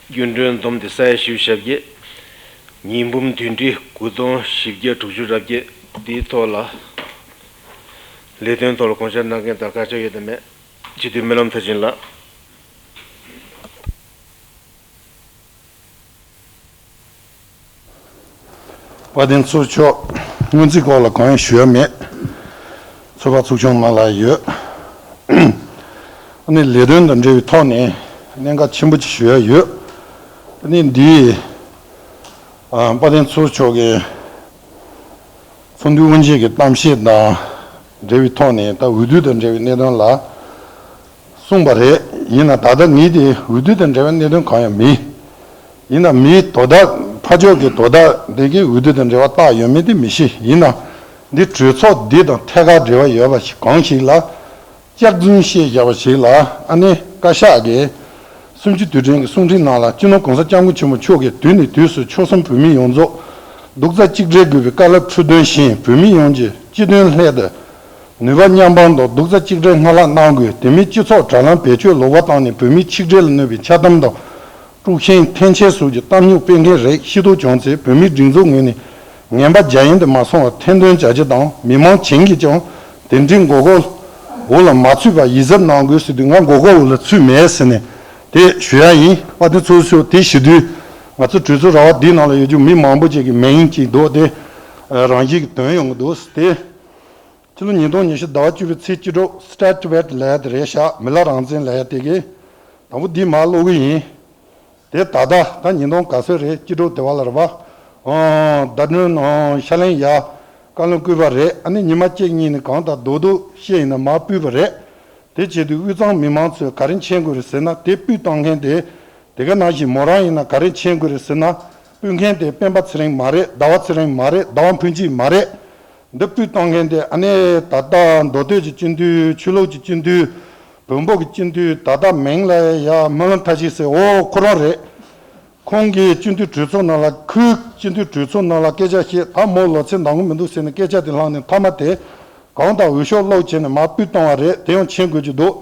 རྒྱུན་གྲོན་བསྡོམས་ཏེ་ས་ཡ་བཞི་བཅུ་ཞེ་བརྒྱད། ཉིས་འབུམ་བདུན་ཁྲི་དགུ་སྟོང་བཞི་བརྒྱ་དྲུག་ཅུ་རེ་བརྒྱད། དེའི་ཐོག་ལ་ལས་དོན་ཐོག་ལ་དགོངས་འཆར་གནང་མཁན་དང་བཀའ་ཁྱབ་ཡོད་དམ་མེད། སྤྱི་འཐུས་སྨོན་ལམ་མཐར་ཕྱིན་ལགས། དཔལ་ལྡན་ཚོགས་གཙོ་མཆོག་སྔོན་རྩིས་སྐོར་ལ་གང་ཡང་ཞུ་ཡ་མེད། ཚོད་དཔག་ཚོགས་ཆུང་ནང་ལ་ཡོད། ཨ་ནི་ལས་དོན་དང་འབྲེལ་བའི་ཐོག་ནས་གནད་འགག་ཆེན་པོ་ཅིག་ཞུ་ཡ་ཡོད། ཨ་ནི་འདི་ཨ་དཔལ་ལྡན་ཚོགས་གཙོ་མཆོག་གི་ཚོགས་འདུའི་དབུ་འབྱེད་ཀྱི་གཏམ་བཤད་དང་འབྲེལ་བའི་ཐོག་ནས་ད་འོས་བསྡུ་དང་འབྲེལ་བའི་གནད་དོན་ལ་གསུངས་པ་རེད། ཡིན་ན་ད་ལྟ་ངས་དེ་འོས་བསྡུ་དང་འབྲེལ་བའི་གནད་དོན་གང་ཡང་མིན། ཡིན་ན་མིའི་དོ་བདག་ཕར་ཕྱོགས་ཀྱི་དོ་བདག་དེ་གའི་འོས་བསྡུ་དང་འབྲེལ་བ་བཏགས་ཡོད་མེད་དེ་མི་ཤེས། ཡིན་ན་འདི་གྲོས་ཚོགས་འདི་དང་ཐད་ཀར་འབྲེལ་བ་ཡོད་པ་ཞིག་གང་ཞིག་ལ་སྐྱག་རྫུན་བཤད་བཞག་པ་ཞིག་ལ་ཨ་ནེ་བཀའ་ཤག་གིས་གསུམ་བཅུ་དུས་དྲན་གྱི་གསུང་འཕྲིན་ནང་ལ་སྤྱི་ནོར་གོང་ས་སྐྱབས་མགོན་ཆེན་པོ་མཆོག་གིས་དུས་ནས་དུས་སུ་ཆོལ་གསུམ་བོད་མི་ཡོངས་རྫོགས་རྡོག་རྩ་གཅིག་སྒྲིལ་དགོས་པའི་བཀའ་སློབ་འཕྲོ་འདོན་བཞིན་བོད་མི་ཡོངས་ཀྱི་སྤྱི་དོན་སླད་དུ་ནུས་པ་མཉམ་སྤུངས་དང་རྡོག་རྩ་གཅིག་སྒྲིལ་སྔར་ལྷག་གནང་དགོས། དེ་མིན་སྤྱི་ཚོགས་དྲ་ལམ་བེད་སྤྱོད་ལོག་པ་བཏང་ནས་བོད་མིའི་ཆིག་སྒྲིལ་ལ་གནོད་པའི་འཆལ་གཏམ་དང་། དཀྲུག་ཤིང་འཐེན་འཁྱེར་སོགས་ཀྱི་གཏམ་རྙོག་སྤེལ་མཁན་རིགས་ཤེས་རྟོགས་བྱུང་ཚེ་བོད་མིའི་སྒྲིག་འཛུགས་ངོས་ནས་ངན་པ་རྒྱ་ཡན་དུ་མ་སོང་བར་ཐེར་འདོན་བྱ་རྒྱུ་དང་མི་མང་བྱིངས་ཀྱིས་ཀྱང་དེ་འདྲའི་མགོ་སྐོར་འོག་ལ་མ་ཚུད་པར་ཡིད་གཟབ་གནང་དགོས་ཟེར་དུས་ང་མགོ་སྐོར་འོག་ལ་ཚུད་མེད་ཟེར་ནས་དེ་ཞུ་ཡ་ཡིན། དཔལ་ལྡན་ཚོགས་གཙོ་དེ་ཞུ་དུས་ང་ཚོ་གྲོས་ཚོགས་ར་བ་འདིའི་ནང་ལ་ཡོད་རྒྱུ་མི་མང་པོ་ཅིག་གི་མིང་ཅིག་འདུག་དེ་རང་བཞིན་གྱིས་ཐོན་ཡོང་གི་འདུག་དེ། ཕྱི་ལོ་ཉིས་སྟོང་ཉི་ཤུ་ཟླ་བ་བཅུ་པའི་ཚེས་བཅུ་དྲུག་Start Tibet ལབ་ཡ་དེ་རེད་ཤག་མི་ལ་རང་བཙན་ལབ་ཡ་དེ་གི་དང་པོ་འདི་མར་ཀློག་གི་ཡིན། དེ་ད་ལྟ་ད་ཉིས་སྟོང་ག་ཚོད་རེད། བཅུ་དྲུག་དེ་བ་ལ་རེད་པ། ཨང་། ཟླ་སྒྲོན་ཨང་ཤར་གླིང་ཡ་བཀའ་བློན་བསྐོས་པ་རེད། ཨ་ནི་ཉི་མ་གཅིག་གཉིས་ནས་གང་ལྟར་རྡོག་རྡོག་བཤད་ཡིན་ན་མར་ཕུད་པ་རེད། དེ་བྱེད་དུས་དབུས་གཙང་མི་མང་ཚོས་ག་རེ་མཁྱེན་དགོས་རེད་ཟེར་ན་དེ་སྤུས་བཏང་མཁན་དེ། དེ་ག་ནང་བཞིན་མོ་རང་ཡིན་ན་ག་རེ་མཁྱེན་དགོས་རེད་ཟེར་ན། སྤུས་མཁན་དེ་སྤེན་པ་ཚེ་རིང་མ་རེད། ཟླ་བ་ཚེ་རིང་མ་རེད། ཟླ་བ་ཕུན་སྐྱིད་མ་རེད། འདི་སྤུས་བཏང་མཁན་དེ་ཨ་ནེ་ད་ལྟ་མདོ་སྟོད་ཀྱི་སྤྱི་འཐུས། ཆོས་ལུགས་ཀྱི་སྤྱི་འཐུས། བོན་པོ་གི་སྤྱི་འཐུས། ད་ལྟ་མིང་ལ་ཡ་སྨོན་ལམ་མཐར་ཕྱིན་ཟེར། འོ་ཁོ་རང་རེད། ཁོང་གིས་སྤྱི་འཐུས་གྲོས་ཚོགས་ནང་ལ། ཁོས་སྤྱི་འཐུས་གྲོས་ཚོགས་ནང་ལ་སྐད་ཆ་བཤད། ད་མོ་ལོ་ཚད་འདང་གི་མི་འདུག་ཟེར་ནས་སྐད་ཆ་དེ་བླངས་ནས་མཐའ་མ་དེ་གང་ལྟར་འོས་ཤོག་སློག་བྱས་ནས་མར་སྤུས་བཏང་བ་རེད། དེ་ཡང་མཁྱེན་དགོས་ཀྱི་འདུག་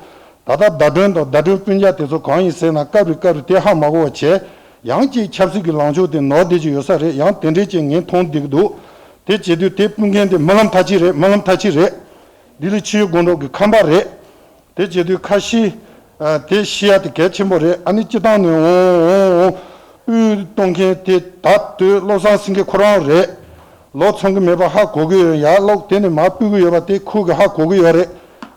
ད་ལྟ་ཟླ་སྒྲོན་དང་ཟླ་སྒྲོན་སྤུན་ཀྱག་དེ་ཚོ་གང་ཡིན་ཟེར་ན་སྐབས་རེ་སྐབས་རེ་དེ་ཧ་མ་གོ་བ་བྱས། ཡང་གཅིག་ཆབ་སྲིད་ཀྱི་ལངས་ཕྱོགས་དེ་ནོར་བསྡད་ཀྱི་ཡོད་ས་རེད། ཡང་དེ་འདྲས་ཅིག་ངས་མཐོང་བསྡད་ཀྱི་འདུག་དེ་བྱེད་དུས་དེ་སྤུན་མཁན་དེ་སྨོན་ལམ་མཐར་ཕྱིན་རེད། སྨོན་ལམ་མཐར་ཕྱིན་རེད། ལྡི་ལི་ཆུ་བཞི་སྒང་དྲུག་གི་ཁམས་པ་རེད། དེ་བྱེད་དུས་ཁ་ཤས་དེ་ཤེས་ཡ་དེ་གལ་ཆེན་པོ་རེད། ཨ་ནི་སྤྱི་བཏང་ནས་འོང་འོང་འོང་སྤུས་གཏོང་མཁན་དེ་ད་དུས་བློ་བཟང་སེང་གེ་ཁོ་རང་རེད། ལོ་ཚང་གི་མེད་པ་ཧ་གོ་གི་ཡོད། ཡར་ཀློག་དེ་ནས་མར་སྤུས་གི་ཡོད་པ་དེ་ཁོ་གི་ཧ་གོ་གི་ཡོད་རེད།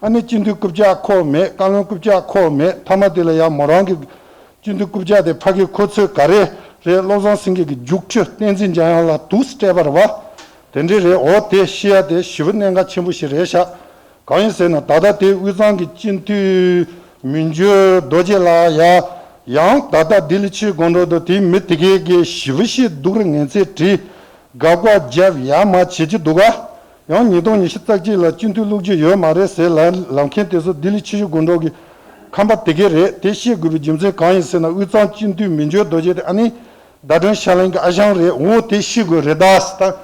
ཨ་ནི་སྤྱི་འཐུས་རྐུབ་བཀྱག་ཁོ་མེད། བཀའ་བློན་རྐུབ་བཀྱག་ཁོ་མེད། མཐའ་མ་དེ་ལ་ཡང་མོ་རང་གི་སྤྱི་འཐུས་རྐུབ་བཀྱག་དེ་ཕ་གི་ཁོ་ཚོས་ག་རེ་རེད། བློ་བཟང་སེང་གེ་གི་རྒྱུགས་ཁྱི་བསྟན་འཛིན་འཇམ་དབྱངས་ལ་དུག་སྤྲད་པ་རེད་བ། དེ་འདྲས་རེད། འོ་དེ་ཤེས་ཡ་དེ་ཞེ་པོ་གནད་འགག་ཆེན་པོ་ཞིག་རེད་ཤག་གང་ཡིན་ཟེར་ན་ད་ལྟ་དེ་དབུས་གཙང་གི་སྤྱི་འཐུས་མི་འགྱུར་རྡོ་རྗེ་ལགས་ཡ། ཡང་ད་ལྟ་ལྡི་ལི་ཆུ་བཞི་སྒང་དྲུག་ཏུ་དེ་མི་དེ་གས་ཀྱིས་ཞེ་པོ་ཞིག་སྡུག་རུ་ངན་ཚད་བྲིས། དགག་པ་བརྒྱབ་ཡ་མ་བྱེད་ཀྱི་འདུག་ག་ཡང་ཉིས་སྟོང་ཉི་ཤུ་རྩ་གཅིག་ལ་སྤྱི་འཐུས་བླུག་རྒྱུ་ཡོད་མ་རེད་ཟེར་ལབ་ལབ་མཁན་དེ་ཚོ་ལྡི་ལི་ཆུ་བཞི་སྒང་དྲུག་གི་ཁམས་པ་དེ་གས་རེད། དེ་ཤེས་དགོས་པའི་རྒྱུ་མཚན་གང་ཡིན་ཟེར་ན་དབུས་གཙང་སྤྱི་འཐུས་མི་འགྱུར་རྡོ་རྗེ་དེ་ཨ་ནི་ཟླ་སྒྲོན་ཤར་གླིང་གི་ཨ་ཞང་རེད། འོ་དེ་ཤེས་དགོས་རེད་ད། ད་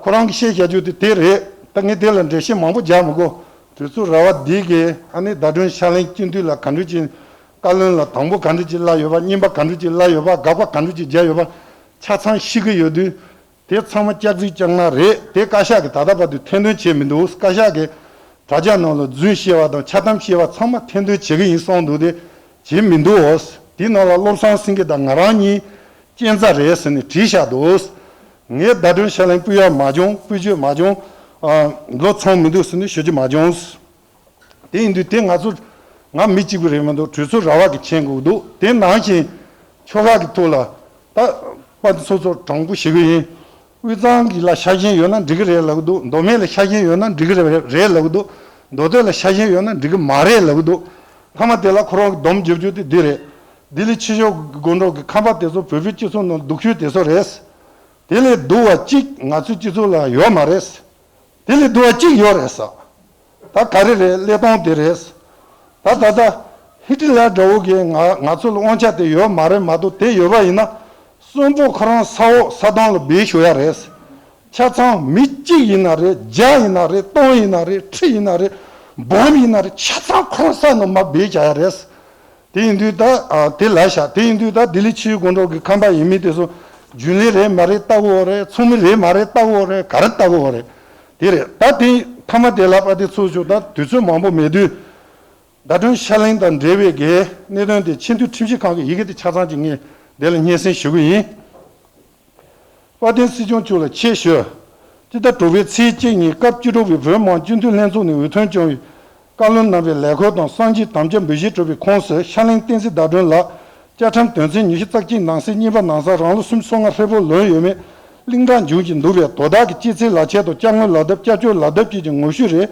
ཁོ་རང་གི་བཤད་བྱ་རྒྱུ་དེ་དེ་རེད། ད་ངས་དེ་ལ་འགྲེལ་བཤད་མང་པོ་རྒྱག་མི་དགོས། གྲོས་ཚོགས་ར་བ་འདི་གས་ཨ་ནི་ཟླ་སྒྲོན་ཤར་གླིང་སྤྱི་འཐུས་ལ་ག་འདྲ་ཅིག་བཀའ་བློན་ལ་དང་པོ་ག་འདྲ་ཅིག་གླ་ཡོད་པ། གཉིས་པ་ག་འདྲ་ཅིག་གླ་ཡོད་པ། དགག་པ་ག་འདྲ་ཅིག་བརྒྱབ་ཡོད་པ་ཆ་ཚང་ཤེས་ཀྱི་ཡོད་དུས། དེ་ཚང་མ་སྐྱག་རྫུན་སྐྱག་ནག་རེད། དེ་བཀའ་ཤག་གིས་ད་ལྟ་བར་དུ་ཐེར་འདོན་བྱས་མི་འདུག་བཀའ་ཤག་གིས་དྲ་རྒྱ་ནང་ལ་རྫུན་བཤད་པ་དང་འཆལ་གཏམ་བཤད་པ་ཚང་མ་ཐེར་འདོན་བྱེད་ཀྱི་ཡིན་གསུངས་འདུག་དེ་བྱེད་མི་འདུག་དེའི་ནང་ལ་བློ་བཟང་སེང་གེ་དང་ང་རང་གཉིས་གཅན་ཚ་རེད་ཟེར་ནས་བྲིས་བཞག་འདུག་ངས་ཟླ་སྒྲོན་ཤར་གླིང་སྤུད་ཡག་མ་བྱུང་། སྤུད་སྐྱོད་མ་བྱུང་། ཨ། ལོ་ཚང་མི་འདུག་ཟེར་ནས་ཞུ་རྒྱུ་མ་བྱུང་། དེ་ཡིན་དུས་དེ་ང་ཚོ་ང་མི་གཅིག་པུ་རེད་མི་འདུག་གྲོས་ཚོགས་ར་བ་གི་མཁྱེན་དགོས་འདུག་དེ་ནང་བཞིན་ཆོལ་ཁ་གི་ཐོག་ལ་ད་པ་དེ་ཚོ་ཚོ་དྲང་པོ་ཞུ་གི་ཡིན། དབུས་གཙང་གི་ལ་ཤ་ཞེན་ཡོད་ན་འགྲིག་གི་རེད་ལབ་གི་འདུག་མདོ་སྨད་ལ་ཤ་ཞེན་ཡོད་ན་འགྲིག་གི་རེད་རེད་ལབ་གི་འདུག་མདོ་སྟོད་ལ་ཤ་ཞེན་ཡོད་ན་འགྲིག་གི་མ་རེད་ལབ་གི་འདུག་མཐའ་མ་དེ་ལ་ཁོ་རང་གི་སྡོམ་རྒྱབ་རྒྱུ་དེ་འདི་རེད། ལྡི་ལི་ཕྱི་ཕྱོགས་ཀྱི་སྒོ་འགྲམ་གྱི་ཁམས་པ་དེ་ཚོ་བོད་པའི་སྤྱི་ཚོགས་ནང་སྡུག་ཤོས་དེ་ཚོ་རེད། དེ་ལས་སྡུག་པ་གཅིག་ང་ཚོའི་སྤྱི་ཚོགས་ལ་ཡོད་མ་རེད། དེ་ལས་སྡུག་པ་གཅིག་ཡོད་རེད་ཟེར། ད་ག་རེ་རེད། ཀླད་སྟོང་དེ་རེད། ད་ད་ལྟ་ཧི་ཏི་ལར་འདྲ་བོ་གིས་ང་ང་ཚོ་ལ་དབང་ཆ་དེ་ཡོད་མ་རེད་མ་གཏོགས། དེ་ཡོད་པ་ཡིན་ན་གསོན་པོ་ཁོ་རང་ས་འོག་ས་གདོང་ལ་སྦས་བཞག་ཡ་རེད། ཆ་ཚང་མི་གཅིག་ཡིན་ན་རེད། བརྒྱ་ཡིན་ན་རེད། སྟོང་ཡིན་ན་རེད། ཁྲི་ཡིན་ན་རེད། སྦོམ་ཡིན་ན་རེད། ཆ་ཚང་ཁོ་རང་ས་ནང་མར་སྦས་བཞག་ཡ་རེད། དེ་ཡིན་དུས་ད་ཨ་དེ་ལ་བཞག་དེ་ཡིན་དུས་ད་ལྡི་ལི་ཕྱི་ཡུལ་སྒོ་འགྲམ་གྱི་ཁམས་པ་ཡིན་མིན་དེ་ཚོ་རྒྱུན་ལས་རེད་མ་རེད་ལྟ་གི་ཡོད་རེད། ཚོགས་མི་རེད་མ་རེད་ལྟ་གི་ཡོད་རེད། ག་རེ་ལྟ་གི་ཡོད་རེད། དེ་རེད། ད་དེ་མཐའ་མ་དེ་ལ་པ་དེ་ཚོ་ཞུ། ད་དུས་ཚོད་མང་པོ་མེད་དུས། ཟླ་སྒྲོན་ཤར་གླིང་དང་འབྲེལ་བའི་གི་གནད་དོན་དེ་ཆེས་མཐོའི་ཁྲིམས་ཞིབ་ཁང་གི་ཡི་གེ་དེ་ཆ་ཚང་ཅིག་ངས་འདི་ལ་སྙན་སེང་ཞུ་གི་ཡིན། དཔལ་ལྡན་སྲིད་སྐྱོང་མཆོག་ལ་ཆེད་ཞུ། སྤྱི་ཟླ་དྲུག་པའི་ཚེས་གཅིག་ཉིན་སྐབས་བཅུ་དྲུག་པའི་བོད་མི་མང་སྤྱི་འཐུས་ལྷན་ཚོགས་ནས་འོས་ཐོན་བྱུང་བའི་བཀའ་བློན་རྣམ་པའི་ལས་འཁོར་དང་གསར་འགྱུར་དམ་བཅའ་འབུལ་བཞེས་གྲུབ་པའི་ཁོངས་སུ་ཤར་གླིང་བསྟན་འཛིན་ཟླ་སྒྲོན་ལགས་བཅའ་ཁྲིམས་དོན་ཚན་ཉི་ཤུ་རྩ་གཅིག་ནང་གསེས་གཉིས་པ་ནང་གསལ་རང་ལོ་སུམ་ཅུ་སོ་ལྔ་ཧྲིལ་པོ་ལོན་ཡོད་མེད་གླེང་གྲབས་འབྱུང་བཞིན་འདུག་པས། དོ་བདག་གི་སྤྱི་ཚེས་ལག་ཁྱེར་དང་བཅའ་དངུལ་ལག་དེབ། བཅའ་སྤྱོད་ལག་དེབ་བཅས་ཀྱི་ངོ་བཤུས་རེ་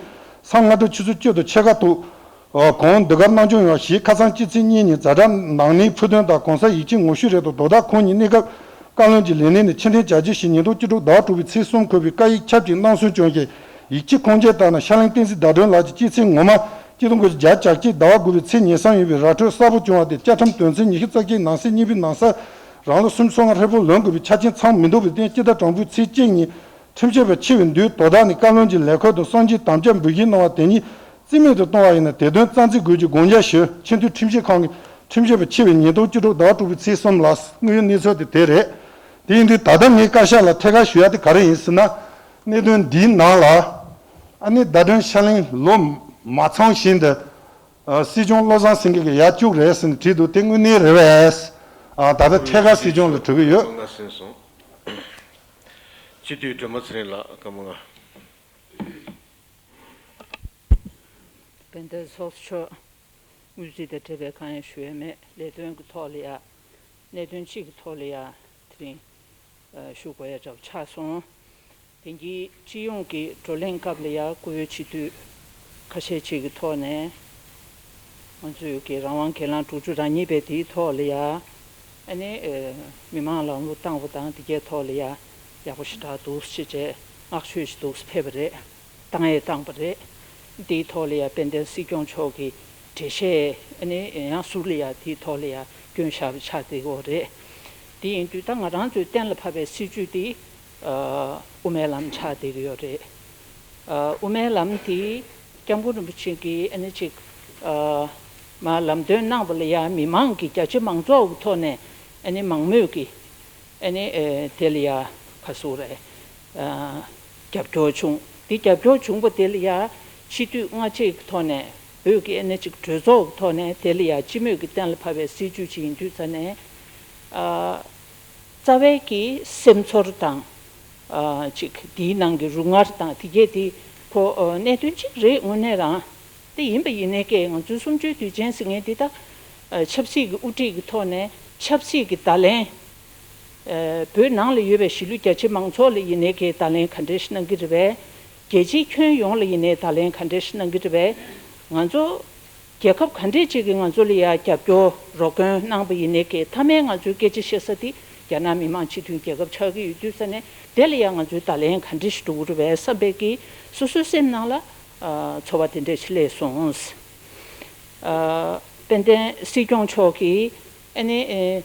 ཟུང་སྔ་དྲོ་ཆུ་ཚོད་བཅུ་དང་ཕྱེད་ཀ་ཐོག་ཨོ། གོང་ཟློས་གར་གནང་སྐྱོང་ཡོང་བ་ཞིག་ཁ་སང་སྤྱི་ཚེས་གཉིས་ཉིན་ཛ་དྲག་ནང་གནས་ཕུགས་འདུན་དང་གོང་གསལ་ཡིག་ཆའི་ངོ་བཤུས་རེ་དང་དོ་བདག་ཁོང་ཉིད་གནས་སྐབས་བཀའ་བློན་གྱི་ལས་གནས་ནས་ཕྱིར་འཐེན་བྱ་རྒྱུ་ཞིག་ཉིས་སྟོང་བཅུ་དྲུག་ཟླ་བ་དྲུག་པའི་ཚེས་གསུམ་འཁོད་པའི་བཀའ་ཡིག་ཁྱབ་ཅིང་གནང་སྲོལ་བྱུང་ཞིང་། ཡིག་ཆའི་ཁུངས་སྐྱེལ་ལྟར་ན་ཤར་གླིང་བསྟན་འཛིན་ཟླ་སྒྲོན་ལགས་ཀྱི་སྤྱི་ཚེས་ངོ་མ་གཅིག་སྟོང་དགུ་བརྒྱ་བརྒྱད་ཅུ་གྱ་གཅིག་ཟླ་བ་དགུ་པའི་ཚེས་ཉེར་གསུམ་ཡིན་པའི་ར་འཕྲོད་གསར་པ་བྱུང་བ་དེ་བཅའ་ཁྲིམས་དོན་ཚན་ཉི་ཤུ་རྩ་གཅིག་ནང་གསེས་གཉིས་པའི་ནང་གསལ་རང་ལོ་སུམ་ཅུ་སོ་ལྔ་ཧྲིལ་པོ་ལོན་དགོས་པའི་ཆ་རྐྱེན་ཚང་མི་འདུག་པར་བརྟེན། སྤྱི་ཟླ་དྲུག་པའི་ཚེས་གཅིག་ཉིན་ཁྲིམས་ཞིབ་པ་ཆེ་བའི་མདུན་དོ་བདག་ནས་བཀའ་བློན་གྱི་ལས་འཁོར་དང་གསར་འགྱུར་དམ་བཅའ་འབུལ་བཞེས་གནང་བ་དེ་ཉིད་རྩིས་མེད་དུ་གཏོང་བ་ཡིན་ན་དེ་དོན་རྩ་འཛིན་དགོས་ཀྱི་དགོངས་འཇགས་ཞུ། ཆེས་མཐོའི་ཁྲིམས་ཞིབ་ཁང་གི་ཁྲིམས་ཞིབ་པ་ཆེ་བས་ཉིས་སྟོང་བཅུ་དྲུག་ཟླ་བ་དྲུག་པའི་ཚེས་གསུམ་ལ། དངོས་ཡོད་གནས་ཚུལ་དེ་དེ་རེད། དེ་ཡིན་དུས་ད་ལྟ་ངས་བཀའ་ཤག་ལ་ཐད་ཀར་ཞུ་ཡ་དེ་ག་རེ་ཡིན་ཟེར་ན། གནད་དོན་འདིའི་ནང་ལ་ཨ་ནི་ཟླ་སྒྲོན་ཤར་གླིང་ལོ་མ་ཚང་བཞིན་དུ་ཨ་སྲིད་སྐྱོང་བློ་བཟང་སེང་གེ་གི་ཡ་བཅུག་རེད་ཟེར་ནས་བྲིས་འདུག་དེ་དངོས་གནས་རེད་པས། ཨ་ད་ལྟ་ཐད་ཀར་སྲིད་སྐྱོང་ལ་འགྲོ་གི་ཡོད། སྤྱི་འཐུས་སྒྲོལ་མ་ཚེ་རིང་ལགས་སྐར་མ་ལྔ། དཔལ་ལྡན་ཚོགས་གཙོ་མཆོག་དངུལ་རྩིས་དང་འབྲེལ་བའི་གང་ཡང་ཞུ་ཡས་མེད། ལས་དོན་གྱི་ཐོག་ལ་ཡ། གནད་དོན་གཅིག་གི་ཐོག་ལ་ཡ་དེ་རིང་ཞུ་དགོས་ཡ་འདྲ་པོ་ཆགས་སོང་། དེང་གི་སྤྱི་ཡོངས་ཀྱི་བགྲོ་གླེང་སྐབས་ལ་ཡ་སྐུ་ཡོད་སྤྱི་འཐུས་ཁ་ཤས་ཅིག་གི་ཐོག་ནས་ང་ཚོའི་གི་རང་དབང་སྒེར་ལངས་དྲུག་ཅུ་རེ་གཉིས་པའི་དེའི་ཐོག་ལ་ཡ། ཨ་ནི་མི་མང་ལམ་ལུགས་བཏང་བ་དང་དེ་གའི་ཐོག་ལ་ཡ་ཡག་པོ་ཞེ་དྲག་འདུག་ཅེས་བྱས་བསྔགས་བརྗོད་ཞིག་འདུག་ཕེབས་པ་རེད། བཏང་ཡས་བཏང་པ་རེད། དེའི་ཐོག་ལ་ཡ་དཔལ་ལྡན་སྲིད་སྐྱོང་མཆོག་གི་འགྲེལ་བཤད་ཨ་ནི་ཡང་ཟུར་ལ་ཡ་དེའི་ཐོག་ལ་ཡ་སྐྱོན་བཞག་པ་ཆགས་བསྡད་ཀྱི་ཡོད་རེད། དེ་ཡིན་དུས་ད་ང་རང་ཚོའི་གཏན་ལ་ཕབ་པའི་སྲིད་བྱུས་དེ་ཨ་དབུ་མའི་ལམ་ཆགས་བསྡད་ཀྱི་ཡོད་རེད། ཨ་དབུ་མའི་ལམ་དེ་སྐྱབས་མགོན་རིན་པོ་ཆེ་གིས་ཨ་ནི་ཅིག་ཨ་མར་ལམ་སྟོན་གནང་བ་ལ་ཡ་མི་མང་གི་རྒྱ་ཆེ་མང་ཚོགས་ཀྱི་ཐོག་ནས་ཨ་ནི་མང་མོས་ཀྱི་ཨ་ནི་ཨེ་དེ་ལ་ཡ་ག་ཟེར་རེད། ཨ་རྒྱབ་སྐྱོར་བྱུང་། དེ་རྒྱབ་སྐྱོར་བྱུང་བ་དེ་ལ་ཡ་སྤྱི་འཐུས་སྔ་རྗེས་ཀྱི་ཐོག་ནས་བོད་ཀྱི་ཨ་ནི་ཅིག་གྲོས་ཚོགས་ཀྱི་ཐོག་ནས་དེ་ལ་ཡ་སྤྱི་མོས་ཀྱི་གཏན་ལ་ཕབ་པའི་སྲིད་བྱུས་ཅིག་ཡིན་དུས་ཙ་ནས་ཨ་རྩ་བའི་གི་སེམས་ཚོར་དང་ཨ་ཅིག་དེའི་ནང་གི་རུ་ངར་དང་དེ་གས་དེ་ཁོ་ཨ་གནད་དོན་ཅིག་རེད། དངོས་གནས་རང་། དེ་ཡིན་པ་ཡིན་ནའི་ཀྱེ་ང་ཚོའི་གསུམ་བཅུའི་དུས་ཆེན་ཟེར་མཁན་འདི་དག་ཆབ་སྲིད་ཀྱི་དབུ་ཁྲིད་ཀྱི་ཐོག་ནས་ཆབ་སྲིད་ཀྱི་བརྡ་ལན། བོད་ནང་ལ་ཡོད་པའི་གཞིས་ལུས་རྒྱ་ཆེ་མང་ཚོགས་ལ་ཡིན་ནའི་ཀྱེ་བརྡ་ལན་ག་འདྲ་ཞིག་གནང་གི་རེད་པས། རྒྱལ་སྤྱིའི་ཁྱོན་ཡོངས་ལ་ཡིན་ནའི་བརྡ་ལན་ག་འདྲ་ཞིག་གནང་གི་རེད་པས། ང་ཚོ་རྒྱལ་ཁབ་ག་འདྲས་ཅིག་གིས་ང་ཚོ་ལ་ཡ་རྒྱབ་སྐྱོར་རོགས་སྐྱོན་གནང་པ་ཡིན་ནའི་ཀྱེ་མཐའ་མའི་ང་ཚོའི་སྐད་ཆ་བཤད་ས་དེ་རྒྱ་ནག་མི་དམངས་སྤྱི་མཐུན་རྒྱལ་ཁབ་ཆགས་ཀྱི་ཡོད་དུས་ཙ་ནས་དེ་ལ་ཡ་ང་ཚོའི་བརྡ་ལན་ག་འདྲ་ཞིག་འགྲོ་གི་རེད་པས་བསམ་པའི་ཀྱི་སོ་སོའི་སེམས་ནང་ལ། ཚོར་བ་དེ་འདྲ་ཞིག་སླེབས་སོང་། ཨ་དཔལ་ལྡན་སྲིད་སྐྱོང་མཆོག་གིས་ཨ་ནི་ཨེ་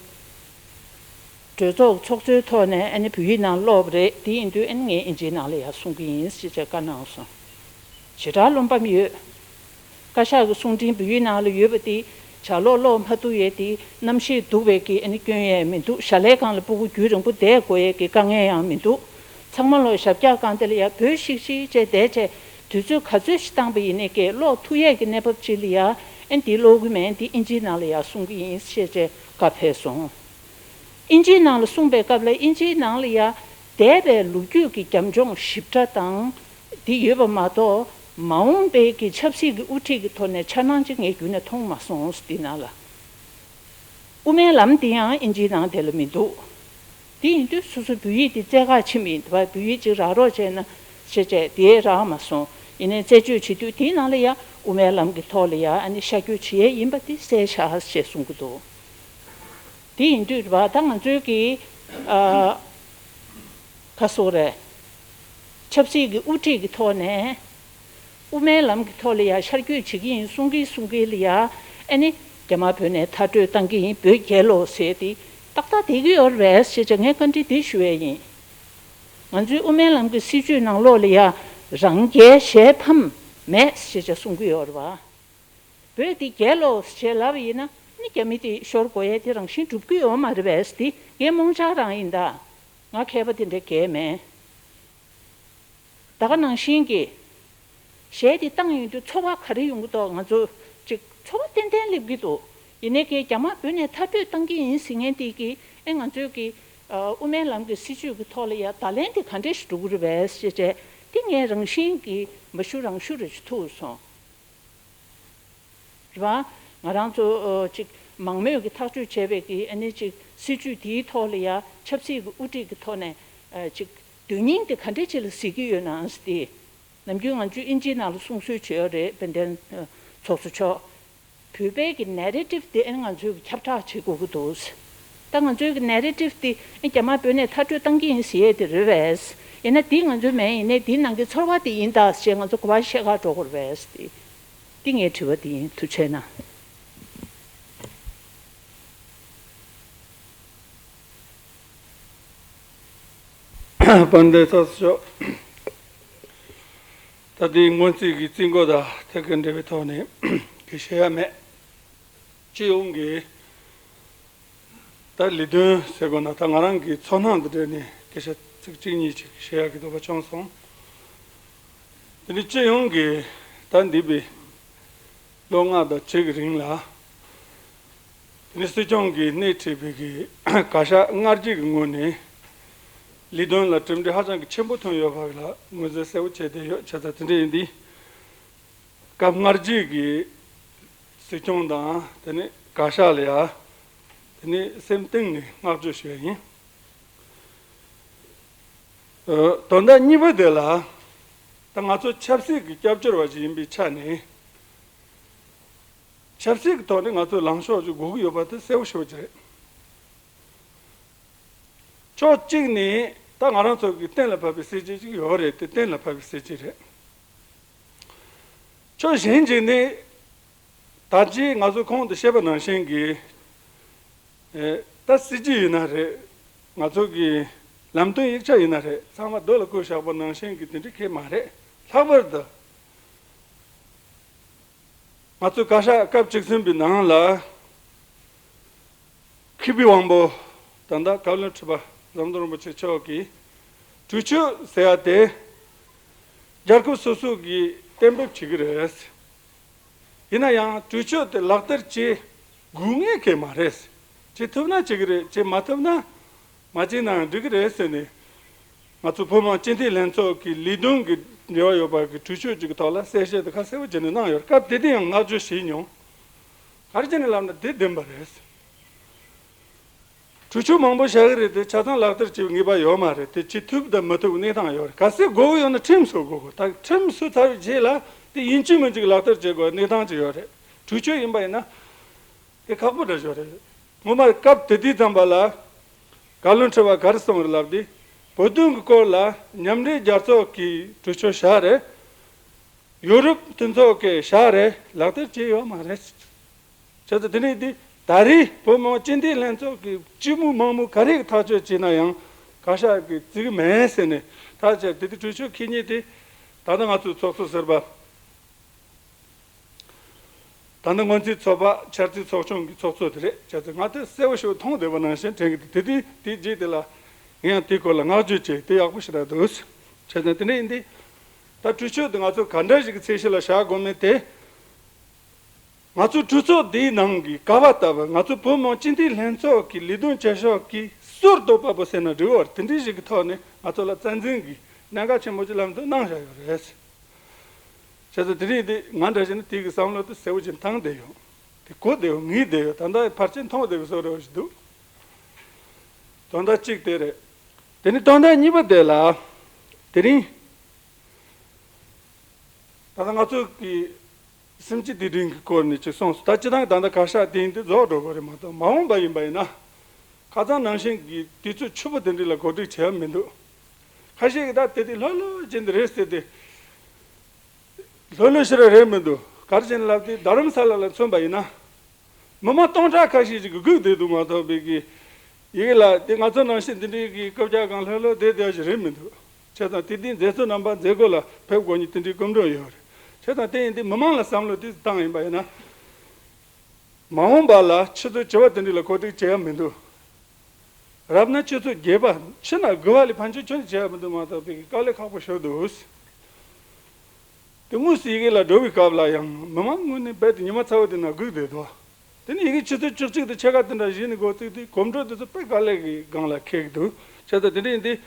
གྲོས་ཚོགས་ཚོགས་གཙོའི་ཐོག་ནས་ཨ་ནི་བོད་ཡིག་ནང་ཀློག་པ་རེད། དེ་ཡིན་དུས་ཨ་ནི་ངས་ཨིན་ཇིའི་ནང་ལ་ཡར་གསུང་གི་ཡིན་ཞེས་བྱས་བཀའ་གནང་སོང་། ཞེ་དྲག་བློ་ཕམ་ཡོད། བཀའ་ཤག་གི་གསུང་འཕྲིན་བོད་ཡིག་ནང་ལ་ཡོད་པ་དེ་ལྗགས་ཀློག་ཀློག་མ་ཐུབ་ཡས་དེ་རྣམ་ཤེས་སྡུག་པའི་གི་ཨ་ནི་སྐྱོན་ཡས་མི་འདུག་ཞལ་ལས་སྒང་ལ་སྤུ་གུ་རྒྱུན་རིང་པོ་བསྡད་དགོས་ཡས་ཀྱི་དཀའ་ངལ་ཡང་མི་འདུག་ཚང་མ་ལོ་ཞབས་བཀྱག་སྒང་དེ་ལ་ཡ་བོད་ཤིག་ཤིག་བྱས་བསྡད་བྱས་དུས་ཚོད་ག་ཚོད་ཞིག་བཏང་པ་ཡིན་ནའི་ཀྱེ་ཀློག་ཐུབ་ཡས་ཀྱི་གནས་བབ་ཅིག་ལ་ཡ་ཨ་ནི་འདི་ཀློག་གི་མེད། འདི་ཨིན་ཇིའི་ནང་ལ་ཡ་གསུང་གི་ཡིན་ཞེས་བྱས་བཀའ་ཕེབས་སོང་། ཨིན་ཇིའི་ནང་ལ་གསུངས་པའི་སྐབས་ལ་ཨིན་ཇིའི་ནང་ལ་ཡ་ འདས་པའི་ལོ་རྒྱུས་ཀྱི་རྒྱབ་ལྗོངས་ཞིབ་ཕྲ་དང་འདི་ཡོད་པ་མ་གཏོགས། མ་འོངས་པའི་གི་ཆབ་སྲིད་ཀྱི་དབུ་ཁྲིད་ཀྱི་ཐོག་ནས་འཆར་སྣང་ཅིག་ངས་རྒྱུན་ནས་མཐོང་མ་སོང་། འདི་ནང་ལ་དབུ་མའི་ལམ་འདི་ཡང་ཨིན་ཇིའི་ནང་དེ་ལ་མི་འདུག་འདི་ཡིན་དུས་སོ་སོ་བོད་ཡིག་འདི་བཙལ་ག་ཕྱིན་མི་ཡིན་དུས། བོད་ཡིག་ཅིག་རག་རོགས་བྱས་ན་ཞེས་བྱས་དེ་རག་མ་སོང་། ཡིན་ནའི་རྩད་གཅོད་བྱེད་དུས་དེའི་ནང་ལ་ཡ་དབུ་མའི་ལམ་གྱི་ཐོག་ལ་ཡ་ཨ་ནི་ཤར་བསྐྱོད་བྱེད་ཡས་ཡིན་པ་དེ་གསལ་ཤག་ཞེས་གསུང་གི་འདུག་དེ་ཡིན་དུས་རེད་པ། ད་ང་ཚོའི་གི་ཨ་ག་སོགས་རེད། ཆབ་སྲིད་ཀྱི་དབུ་ཁྲིད་ཀྱི་ཐོག་ནས་དབུ་མའི་ལམ་གྱི་ཐོག་ལ་ཡ་ཤར་བསྐྱོད་བྱེད་ཀྱི་ཡིན་གསུང་གི་གསུང་གི་ལ་ཡ། ཨ་ནི་རྒྱ་དམར་བོད་ནས་མཐར་སྐྲོད་བཏང་གི་ཡིན། བོད་རྒྱལ་ལོ་ཟེར་དེ་ཏག་ཏག་བསྡད་ཀྱི་ཡོད་རེད་པས་ཞེས་བྱས་ངས་བཀའ་འདྲི་འདི་ཞུ་ཡས་ཡིན། ང་ཚོའི་དབུ་མའི་ལམ་གྱི་སྲིད་བྱུས་ནང་ལོགས་ལ་ཡ་རང་རྒྱལ་གཞན་ཕམ་མེད་ཞེས་བྱས་གསུང་གི་ཡོད་རེད་པ། བོད་འདི་རྒྱལ་ལོ་ཞེས་ལབ་ཡིན་ན་ནི་རྒྱ་མི་དེ་ཤོར་དགོས་ཡས་དེ་རང་བཞིན་འགྲུབ་ཀྱི་ཡོད་མ་རེད་པས། དེ་ངའི་རྨོངས་འཆར་རང་ཡིན་ད། ང་མཁས་པ་དེ་འདྲ་གས་མེད། ད་ག་ནང་བཞིན་གྱི་གཞས་དེ་བཏང་ཡོང་དུས་ཚོར་བ་ག་རེ་ཡོང་གི་འདུག་ང་ཚོ་ཅིག་ཚོར་བ་ཏན་ཏན་སླེབས་ཀྱི་འདུག་ཡིན་ནའི་གི་རྒྱ་དམར་བོད་ནས་མཐར་སྐྲོད་བཏང་གི་ཡིན་ཟེར་མཁན་དེ་གི་ཨེ་ང་ཚོའི་གི་ཨ་དབུ་མའི་ལམ་གྱི་སྲིད་བྱུས་ཀྱི་ཐོག་ལ་ཡ་བརྡ་ལན་དེ་ག་འདྲས་ཞིག་འགྲོ་གི་རེད་པས་ཞེས་བྱས་དེ་ངས་རང་བཞིན་གྱིས་མ་ཞུ་རང་ཞུ་རེ་ཞིག་ཐུག་སོང་། རེད་པ། ང་རང་ཚོ་ཨ་ཅིག་མང་མོས་ཀྱིས་ཐག་གཅོད་བྱས་པའི་གི་ཨ་ནི་ཅིག་སྲིད་བྱུས་དེའི་ཐོག་ལ་ཡ་ཆབ་སྲིད་ཀྱི་དབུ་ཁྲིད་ཀྱི་ཐོག་ནས་ཨ་ཅིག་དོན་སྙིང་དེ་ག་འདྲས་ཅིག་ལ་གཟིགས་ཀྱི་ཡོད་ན་ཟེར་ཏེ། ནམ་རྒྱུན་ང་ཚོས་ཨིན་ཇིའི་ནང་ལ་གསུང་སྲོལ་བྱེད་ཡོད་རེད། དཔལ་ལྡན་ཚོགས་གཙོ་མཆོག་བོད་པའི་གི་ནེ་རེ་ཊིབ་དེ་ཨ་ནི་ང་ཚོས་ཀྱི་ཁྱབ་བསྒྲགས་བྱེད་དགོས་ཀྱི་འདུག་ད་ང་ཚོའི་གི་ནེ་རེ་ཊིབ་དེ་ཨ་རྒྱ་དམར་བོད་ནས་མཐར་སྐྲོད་བཏང་གི་ཡིན་ཟེར་ཡས་དེ་རེད་པས། ཡིན་ན་དེ་ང་ཚོའི་མིན། ཡིན་ནའི་དེ་ནང་གི་ཚོར་བ་དེ་ཡིན་ད་ཞེས་ང་ཚོ་གོ་བ་བཤད་ག་འགྲོ་དགོས་རེད་པས། དེ་དེ་ངའི་དྲི་བ་དེ་ཡིན། ཐུགས་རྗེ་གནང་། དཔལ་ལྡན་ཚོགས་གཙོ་མཆོག་ད་ལྟའི་སྔོན་རྩིས་ཀྱི་རྩིས་འགོ་དང་ཐད་ཀར་འབྲེལ་བའི་ཐོག་ནས་གི་བཤད་ཡ་མེད། སྤྱི་ཡོངས་ཀྱི་ད་ལས་དོན་ཟེར་དགོས་ན་ད་ང་རང་གི་ཚོར་སྣང་དང་འབྲེལ་ནས་སྐད་ཆ་ཚིག་གཅིག་གཉིས་ཅིག་བཤད་ཡ་གི་འདོད་པ་བྱུང་སོང་། དེ་ནི་སྤྱི་ཡོངས་ཀྱི་ད་འདས་པའི་ལོ་ལྔ་དང་ཕྱེད་ཀྱི་རིང་ལ། དེ་ནི་སྲིད་སྐྱོང་གིས་སྣེ་ཁྲིད་པའི་གི་བཀའ་ཤག་སྔར་རྗེས་ཀྱི་ངོས་ནས་ལས་དོན་ལ་གྲུབ་འབྲས་ཧ་ཅང་གི་ཆེན་པོ་ཐོན་ཡོད་པ་ལ་ངོས་འཛིན་གསལ་པོ་བྱས་བསྡད་ཡོད། བྱས་ཙང་དེ་འདྲ་ཡིན་དུས་སྐབས་སྔར་རྗེས་ཀྱི་སྲིད་སྐྱོང་དང་དེ་ནི་བཀའ་ཤག་ལ་ཡ་དེ་ནི་སེམས་གཏིང་ནས་བསྔགས་བརྗོད་ཞུ་ཡ་ཡིན། ཨ་དོན་དག་གཉིས་པ་དེ་ལ་ད་ང་ཚོ་ཆབ་སྲིད་ཀྱི་སྐྱབས་བཅོལ་བ་ཞིག་ཡིན་པའི་ཆ་ནས། ཆབ་སྲིད་ཀྱི་ཐོག་ནས་ང་ཚོས་ལངས་ཕྱོགས་ཅིག་དགོས་ཀྱི་ཡོད་པ་དེ་གསལ་པོ་ཞེ་པོ་ཅིག་རེད། ཕྱོགས་གཅིག་ནས་ད་ང་རང་ཚོ་གི་གཏན་ལ་ཕབ་པའི་སྲིད་ཇུས་ཅིག་ཡོད་རེད། དེ་གཏན་ལ་ཕབ་པའི་སྲིད་ཇུས་རེད། ཕྱོགས་གཞན་ཅིག་ནས་ད་ཅི་ང་ཚོ་གོང་དུ་བཤད་པ་ནང་བཞིན་གྱི་ཨེ་ད་སྲིད་ཇུས་ཡིན་ན་རེད། ང་ཚོ་གི་ལམ་སྟོན་ཡིག་ཆ་ཡིན་ན་རེད། ཚང་མ་རྡོ་ལ་བརྐོས་བཞག་པ་ནང་བཞིན་གྱི་དེ་འདྲ་གང་ཡང་མ་རེད། ལྷག་པར་དུ། ང་ཚོའི་བཀའ་ཤག་སྐབས་བཅུ་གསུམ་པའི་ནང་ལ་མཁས་པའི་དབང་པོ་ད་ལྟ་བཀའ་བློན་ཁྲི་པ་ཟམ་གདོང་རིན་པོ་ཆེ་མཆོག་གིས་གྲོས་ཆོད་ཟེར་ཡ་དེ་རྒྱལ་ཁབ་སོ་སོ་གིས་གཏན་འབེབས་བྱེད་ཀྱི་རེད། ཡིན་ན་ཡང་གྲོས་ཆོད་དེ་ལག་བསྟར་བྱེད་དགོས་ངེས་ཀྱི་མ་རེད། བྱེད་ཐུབ་ན་བྱེད་ཀྱི་རེད། བྱེད་མ་ཐུབ་ན་མ་བྱེད་ན་ཡང་འགྲིག་གི་རེད་ཟེར་ནས། ང་ཚོ་བོད་མི་མང་སྤྱི་འཐུས་ལྷན་ཚོགས་ཀྱི་ལས་དོན་གྱི་འབྲེལ་བ་ཡོད་པ་གི་གྲོས་ཆོད་ཅིག་གི་ཐོག་ལ་གསལ་བཤད་དེ་ཁ་གསལ་པོ་བྱས་ནས་གནང་ཡོད། སྐབས་དེ་དུས་ཡང་བསྔགས་བརྗོད་བྱས་མྱོང་། ག་རེ་བྱས་ནས་ལབ་ན་དེ་བདེན་པ་རེད། གྲོས་ཆོད་མང་པོ་བཞག་གི་རེད་དེ་ཆ་ཚང་ལག་བསྟར་བྱེད་པའི་ངེས་པ་ཡོད་མ་རེད་དེ། བྱེད་ཐུབ་དང་མི་ཐུབ་གནས་སྟངས་ཡོད་རེད། གལ་སྲིད་དགོས་ཀྱི་ཡོད་ན་ཁྲིམས་བཟོ་དགོས་གོ་ད་ཁྲིམས་བཟོས་ཚར་བའི་རྗེས་ལ་དེ་ཡིན་གཅིག་མིན་གཅིག་ལག་བསྟར་བྱེད་དགོས་གནས་སྟངས་ཅིག་ཡོད་རེད། གྲོས་ཆོད་ཡིན་པ་ཡིན་ན། དེ་ཁག་པོ་འདྲ་ཞིག་རེད། ངོ་མ་སྐབས་དེ་དུས་ཙམ་པ་ལ་བཀའ་བློན་ཁྲི་པ་ག་རེ་གསུངས་རེད་ལབ་དུས། བོད་དོན་གྱི་སྐོར་ལ་མཉམ་འབྲེལ་རྒྱལ་ཚོགས་ཀྱི་གྲོས་ཆོད་བཞག་རེད། ཡོ་རོབ་མཐུན་ཚོགས་ཀྱིས་བཞག་རེད། ལག་བསྟར་བྱས་ཡོད་མ་རེད། བྱས་ཙང་དེ་ནས་དེ་ད་རེས་བོད་མི་མང་སྤྱི་འཐུས་ལྷན་ཚོགས་ཀྱི་སྤྱི་མོས་དམངས་མོས་ག་རེ་ཐག་གཅོད་བྱས་ན་ཡང་བཀའ་ཤག་གིས་བརྩི་གི་མེད་ཟེར་ནས་ཐག་བཅད། དེ་དུས་གྲོས་ཆོད་ཁེ་གཉིས་དེ་ད་ལྟ་ང་ཚོའི་ཚོགས་གཙོ་ཟུར་པ། ད་ནི་སྔོན་རྩིས་ཚོགས་པ་འཆར་རྩིས་ཚོགས་ཆུང་གི་ཚོགས་གཙོ་དེ་རེད། བྱས་ཙང་ང་དེ་གསལ་པོ་ཞིག་མཐོང་བསྡད་པ་ནང་བཞིན་དྲན་གྱི་འདུག་དེ་དུས་དེའི་རྗེས་དེ་ལ་ངས་ཡང་དེའི་སྐོར་ལ་བསྔགས་བརྗོད་བྱས། དེ་ཡག་པོ་ཞེ་དྲག་འདུག་བྱས་ཙང་དེ་འདྲ་ཡིན་དུས་ད་གྲོས་ཆོད་དེ་ང་ཚོ་ག་འདྲ་ཞིག་གི་ཚད་གཞི་ལ་བཞག་དགོས་མིན་དེ། ང་ཚོའི་གྲོས་ཚོགས་འདིའི་ནང་གི་ག་བ་ལྟ་བུ་ང་ཚོ་བོད་མི་མང་སྤྱི་འཐུས་ལྷན་ཚོགས་ཀྱི་ལས་དོན་བྱེད་ཕྱོགས་ཀྱི་ གཙུག་ཏོར་པ་པོ་ཟེར་ན་འགྲིག་གི་རེད། དེ་འདྲའི་ཞིག་གི་ཐོག་ནས་ང་ཚོ་ལ་རྩ་འཛིན་གྱི་གནད་འགག་ཆེན་པོ་ཅིག་ལམ་དུ་གནང་བཞག་ཡོད་རེད། བྱས་ཙང་དེ་རིང་འདི་ང་འདྲ་བྱས་ན་དེ་གི་བསམ་བློ་དེ་གསལ་པོ་ཅིག་བཏང་བསྡད་ཡོད། དེ་གོ་བསྡད་ཡོད། ངེས་བསྡད་ཡོད། ད་ལྟ་ཕལ་ཆེར་མཐོང་བསྡད་པའི་བཟོ་འདྲ་ཞིག་འདུག་དོན་དག་གཅིག་དེ་རེད། དེ་ནས་དོན་དག་གཉིས་པ་དེ་ལ། དེ་རིང་ད་ལྟ་ང་ཚོ་གི་སེམས་བསྐྱེད་དེ་རིང་གི་སྐོར་ནས་ཅིག་གསུངས་སོང་། ད་སྤྱིར་བཏང་ད་ལྟ་ག་ཤག་དེ་ཡིན་དུས་རྫོགས་འགྲོ་དགོས་རེད་མ་གཏོགས། མ་འོངས་པ་ཡིན་པ་ཡིན་ན། ཁ་སང་ནང་བཞིན་གྱི་དུས་ཚོད་ཕྱུག་པོ་དེ་འདྲ་ལ་གོ་སྒྲིག་བྱས་མི་འདུག་ཁ་ཤས་ཀྱིས་ད་དེ་དུས་ལྷོད་ལྷོད་བྱས་འདི་རེད་ཟེར་ཏེ། ལྷོད་ལྷོད་ཞེ་དྲག་རེད་མི་འདུག་ག་རེ་བྱས་ན་ལབ་དུས་རྡ་རམ་ས་ལ་ལ་མཚོན་པ་ཡིན་ན། མི་མང་སྟོང་ཕྲག་ཁ་ཤས་ཅིག་གིས་སྒུག་བསྡད་འདུག་མ་གཏོགས་པའི་གི། ཡི་གེ་ལ་དེ་ང་ཚོ་ནང་བཞིན་འདི་འདྲའི་གི་རྐུབ་བཀྱག་སྒང་ལྷོད་ལྷོད་བསྡད་བསྡད་ཞིག་རེད་མི་འདུག་བྱས་ཙང་དེ་དུས་མཛད་གཙོ་རྣམ་པ་མཛད་སྒོ་ལ་ཕེབས་དགོས་མཁན་དེ་འདྲའི་སྐུ་མགྲོན་ཡོད་རེད། བྱས་ཙང་དེ་ཡིན་དུས་མི་མང་ལ་བསམ་བློ་དེ་བཏང་ཡིན་པ་ཡིན་ན། མ་འོངས་པ་ལ་ཆུ་ཚོད་བཅུ་པ་དེ་འདྲ་ལ་གོ་སྒྲིག་བྱེད་ཡ་མི་འདུག་རབ་ན་ཆུ་ཚོད་བརྒྱད་པ། ཆུ་ན་དགུ་པ་ལས་ཕན་ཆད་ཁྱོན་ནས་བྱེད་ཡ་མི་འདུག་མ་གཏོགས་པའི་དཀའ་ལས་ཁག་པོ་ཞིག་འདུག་དེ་དངོས་སུ་ཡི་གེ་ལ་འགྲོ་བའི་སྐབས་ལ་ཡང་མི་མང་དངོས་གནས་རྦད་དེ་ཉི་མ་ཚ་བོ་དེ་ན་སྒུག་བསྡད་འདུག་དེ་ནས་ཡི་གེ་ཆུ་ཚོད་བཅུ་གཅིག་དང་ཕྱེད་ཀ་དེ་འདྲ་བཞེས་ནས་འགོ་བཙུགས་དུས་གོམ་བགྲོད་དེ་ཚོ་དཔེ་དཀའ་ལས་ཀྱི་སྒང་ལ་འཁེལ་གྱི་འདུག་བྱས་ཙང་དེ་འདྲ་ཡིན་དུས།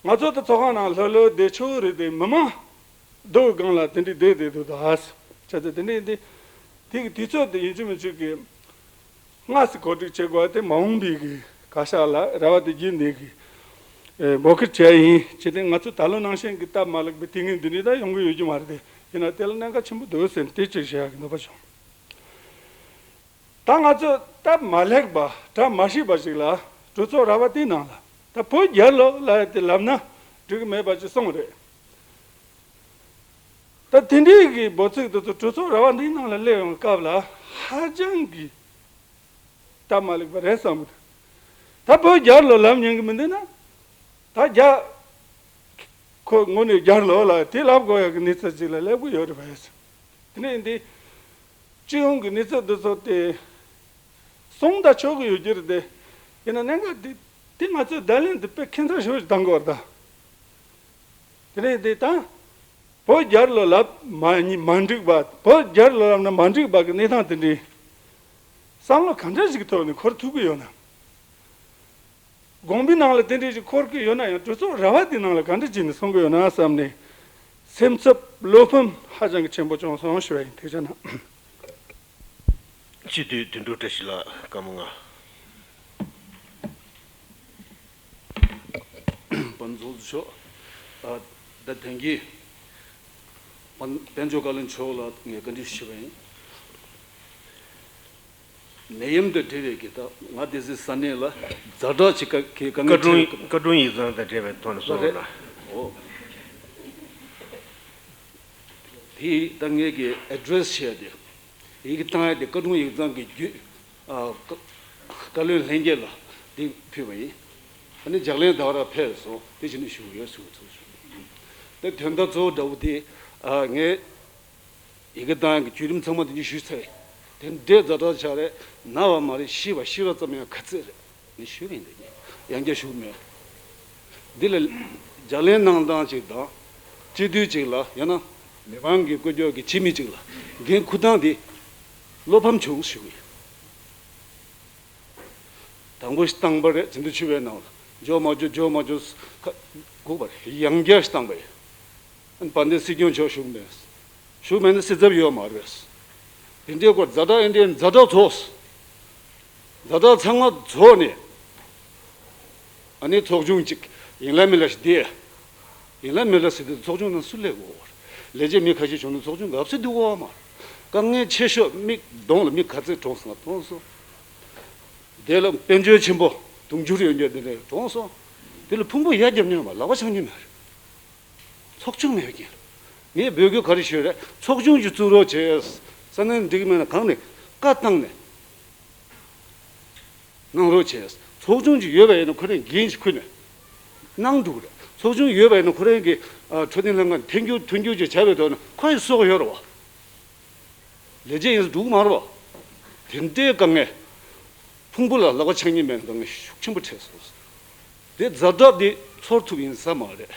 ང་ཚོ་ད་ཚོགས་ཁང་ནང་ལྷོད་ལྷོད་བསྡད་ཆོག་རེད་དེ། མི་མང་སྡུག་སྒང་ལ་དེ་འདྲའི་བསྡད་བསྡད་འདུག་ད་བྱས་ཙང་དེ་འདྲ་ཡིན་དུས། དེ་གི་དུས་ཚོད་དེ་ཡིན་གཅིག་མིན་གཅིག་གི་སྔ་སེ་གོ་སྒྲིག་བྱེད་དགོས་པ་དེ་མ་འོངས་པའི་གི་ག་ཤག་ལ་རེ་བ་དེ་རྒྱུན་འདི་གི་ཨེ་འབོད་སྐུལ་བྱས་ཡིན། ཇི་སྟེ་ང་ཚོ་ད་ལོ་ནང་བཞིན་གི་སྟབས་མ་ལེགས་པའི་དུས་ངན་འདི་འདྲའི་ད་ཡོང་གི་ཡོད་རྒྱུ་མ་རེད་དེ། ཡིན་ན་དེ་ལ་གནད་འགག་ཆེན་པོ་འདུག་ཟེར་ནས་དེ་ཅིག་བཤད་ཡག་གི་འདོད་པ་བྱུང་། ད་ང་ཚོ་སྟབས་མ་ལེགས་པ་གྲ་མ་ཞིག་པ་ཞིག་ལ་གྲོས་ཚོགས་ར་བ་དེའི་ནང་ལ་ད་བོད་རྒྱལ་ལོ་ལབ་ཡ་དེ་ལབ་ན་འགྲིག་གི་མེད་པ་ཅིག་གསུངས་རེད། ད་དེ་འདྲའི་གི་འབོད་ཚིག་དེ་ཚོ་གྲོས་ཚོགས་ར་བ་འདིའི་ནང་ལ་སླེབས་ཡོང་སྐབས་ལ་ཧ་ཅང་གི་སྟབས་མ་ལེགས་པ་རེད་བསམ་གི་འདུག་ད་བོད་རྒྱལ་ལོ་ལབ་ཉན་གི་མི་འདུག་ན། ད་རྒྱ་ཁོ་དངོས་གནས་རྒྱལ་ལོ་ལ་དེ་ལབ་དགོས་ཡག་གི་གནས་ཚུལ་ཅིག་ལ་སླེབས་གི་ཡོད་རེད་པས། དེ་ནས་འདི་སྤྱི་ཡོངས་ཀྱི་གནས་ཚུལ་འདི་ཚོ་དེ་གསུངས་ད་ཆོག་གི་ཡོད་རྒྱུ་རེད་དེ། ཡིན་ན་གནད་འགག་འདི་དེ་ང་ཚོས་བརྡ་ལན་འདི་དཔེ་ཁྱད་མཚར་ཞེ་པོ་ཞིག་བཏང་གི་ཡོད་རེད་ད། དེ་ནས་འདི་ད་བོད་རྒྱལ་ལོ་ལབ་མ་མ་འགྲིག་པ། བོད་རྒྱལ་ལོ་ལབ་ན་མ་འགྲིག་པ་གི་གནས་སྟངས་དེ་འདྲའི་བསམ་བློ་ག་འདྲ་ཞིག་གི་ཐོག་ནས་འཁོར་ཐུབ་ཀྱི་ཡོད་ན། དགོངས་པའི་ནང་ལ་དེ་འདྲ་ཞིག་འཁོར་གྱི་ཡོད་ན་ཡང་གྲོས་ཚོགས་ར་བ་དེའི་ནང་ལ་ག་འདྲ་བྱས་ནས་གསུང་གི་ཡོད་ན་བསམ་ནས་སེམས་འཚབ་བློ་ཕམ་ཧ་ཅང་གི་ཆེན་པོ་བྱུང་སོང་ཞུ་བ་ཡིན། ཐུགས་རྗེ་གནང་། སྤྱི་འཐུས་དོན་གྲུབ་བཀྲ་ཤིས་ལགས་སྐར་མ་ལྔ། པ་ཚོགས་གཙོ་མཆོག་ཨ། ད་དེང་གི་དཔལ་འབྱོར་བཀའ་བློན་མཆོག་ལ་ངས་བཀའ་འདྲི་ཞུ་བ་ཡིན། ནད་ཡམས་དང་འབྲེལ་བའི་གི་ད་ང་དེ་ཚོའི་ས་གནས་ལ་ཛ་དྲག་ཅིག་ག་གི་དཀའ་ངལ་འཕྲད་ཀྱི་ཀ་ཀྲུང་ཡིག་ཚང་དང་འབྲེལ་བའི་ཐོག་ནས་གསུངས་ན། འོ། དེ་ད་ངས་གི་ཨེ་ཌི་རེ་སི་བྱས་ཏེ་ཡི་གེ་བཏང་ཡ་དེ་ཀ་ཀྲུང་ཡིག་ཚང་གི་བརྒྱུད་ཨ། བཀའ་བཀའ་བློན་ལྷན་རྒྱས་ལ་དེ་ཕུལ་བ་ཡིན། ཨ་ནི་ལྗགས་ལན་ད་བར་ཕེབས་སོང་། དེ་བཞིན་ཞུ་གི་ཡོད་ཟེར་བ་ཚོ་ཞུ། དེ་དོན་དག་གཙོ་བོ་འདྲ་བོ་དེ་ཨ། ངས་ཡི་གེ་བཏང་ཡག་གི་བརྒྱུད་རིམ་ཚང་མ་དེ་ཉིད་ཞུས་ཚར་ཡིན། དེ་འདྲའི་ཛ་དྲག་ཆགས་རེད། ན་བ་མ་རེད། ཤི་བ་ཤི་བ་ཙམ་ཡང་ག་ཚོད་རེད། ངས་ཞུས་པ་ཡིན། དེ་ཡང་བསྐྱར་ཞུ་གི་མེད། འདི་ལ་ལྗགས་ལན་གནང་སྟངས་ཅིག་དང་། སྤྱི་འཐུས་ཅིག་ལ་ཡང་ན་མི་མང་གི་སྐུ་སྒེར་གྱི་སྤྱི་མི་ཅིག་ལ་འགན་འཁུར་སྟངས་དེ་བློ་ཕམ་བྱུང་ཞུ་གི་ཡིན། དང་པོ་ཞིག་བཏང་པ་རེད། འཛིན་གྲྭ་བཅུ་པའི་ནང་ལ་འཇོག་མ་འཇོག་འཇོག་མ་འཇོག་ཁ་སྒུག་པ་རེད། ཡང་བསྐྱར་ཞིག་བཏང་པ་རེད། ཨ་ནི་བར་འདི་སྲིད་སྐྱོང་མཆོག་བཞུགས་མེད། བཞུགས་མེད་ན་སྲིད་ཚབ་ཡོད་མ་རེད། དེ་འདྲའི་སྐོར་ཛ་དྲག་ཨེ་འདྲའི་ཛ་དྲག་ཚོགས། ཛ་དྲག་ཚང་མ་ཚོགས་ནས། ཨ་ནི་ཚོགས་ཆུང་གཅིག་ཡིན་ལ་མིན་ལ་ཞིག་བསྡད། ཡིན་ལ་མིན་ལ་ཟེར་དུས་ཚོགས་ཆུང་ནང་སུ་སླེབས་དགོས་པ་རེད། ལས་བྱེད་མི་ཁ་ཤས་བྱུང་ན་ཚོགས་ཆུང་གབ་སེ་འདུག་གོ་མ་རེད། དཀའ་ངལ་ཆེ་ཤོས་མིག་གདོང་ལ་མི་ག་ཚོད་གྲོངས་སོང་ང་གྲོངས་སོང་། དེ་ལ་དཔལ་འབྱོར་ཆེན་པོ་དུང་ཕྱུར་ཡོད་མཁན་དེ་འདྲ་གྲོངས་སོང་། དེ་ལ་ཕུང་པོ་ཡར་རྒྱབ་མཁན་མ་ལག་པ་འཆང་མཁན་མ་རེད། ཚོགས་ཆུང་མེད་མཁན། ངས་འབོད་སྐུལ་ག་རེ་ཞུས་རེད། ཚོགས་ཆུང་ཅིག་བཙུགས་རོགས་བྱས། ས་གནས་འགྲིག་མེད་ན་གང་ནས་བཀའ་བཏང་ནས་གནང་རོགས་བྱས། ཚོགས་ཆུང་ཅིག་ཡོད་པ་ཡིན་ན་ཁོ་རང་འགན་ཞིག་འཁུར་ནས་གནང་འདུག་རེད། ཚོགས་ཆུང་ཡོད་པ་ཡིན་ན་ཁོ་རང་གི་ཨ། འཕྲོད་བསྟེན་ལྷན་ཁང་མཐུན་འགྱུར་མཐུན་འགྱུར་ཅིག་བྱ་བའི་ཐོག་ནས་ཁོ་ཡི་སྲོག་ཡོད་རེད་བ། ལས་བྱེད་ཡིན་ཟེར་འགྲོ་གི་མ་རེད་བ། དེ་འདྲའི་དཀའ་ངལ། ཕུང་པོ་ལ་ལག་པ་འཆང་མཁན་མེད་ན་དཀའ་ངལ་ཤུགས་ཆེན་པོ་འཕྲད་སོང་། དེ་ཛ་དྲག་འདི་ཚོར་ཐུབ་ཡིན་ས་མ་རེད།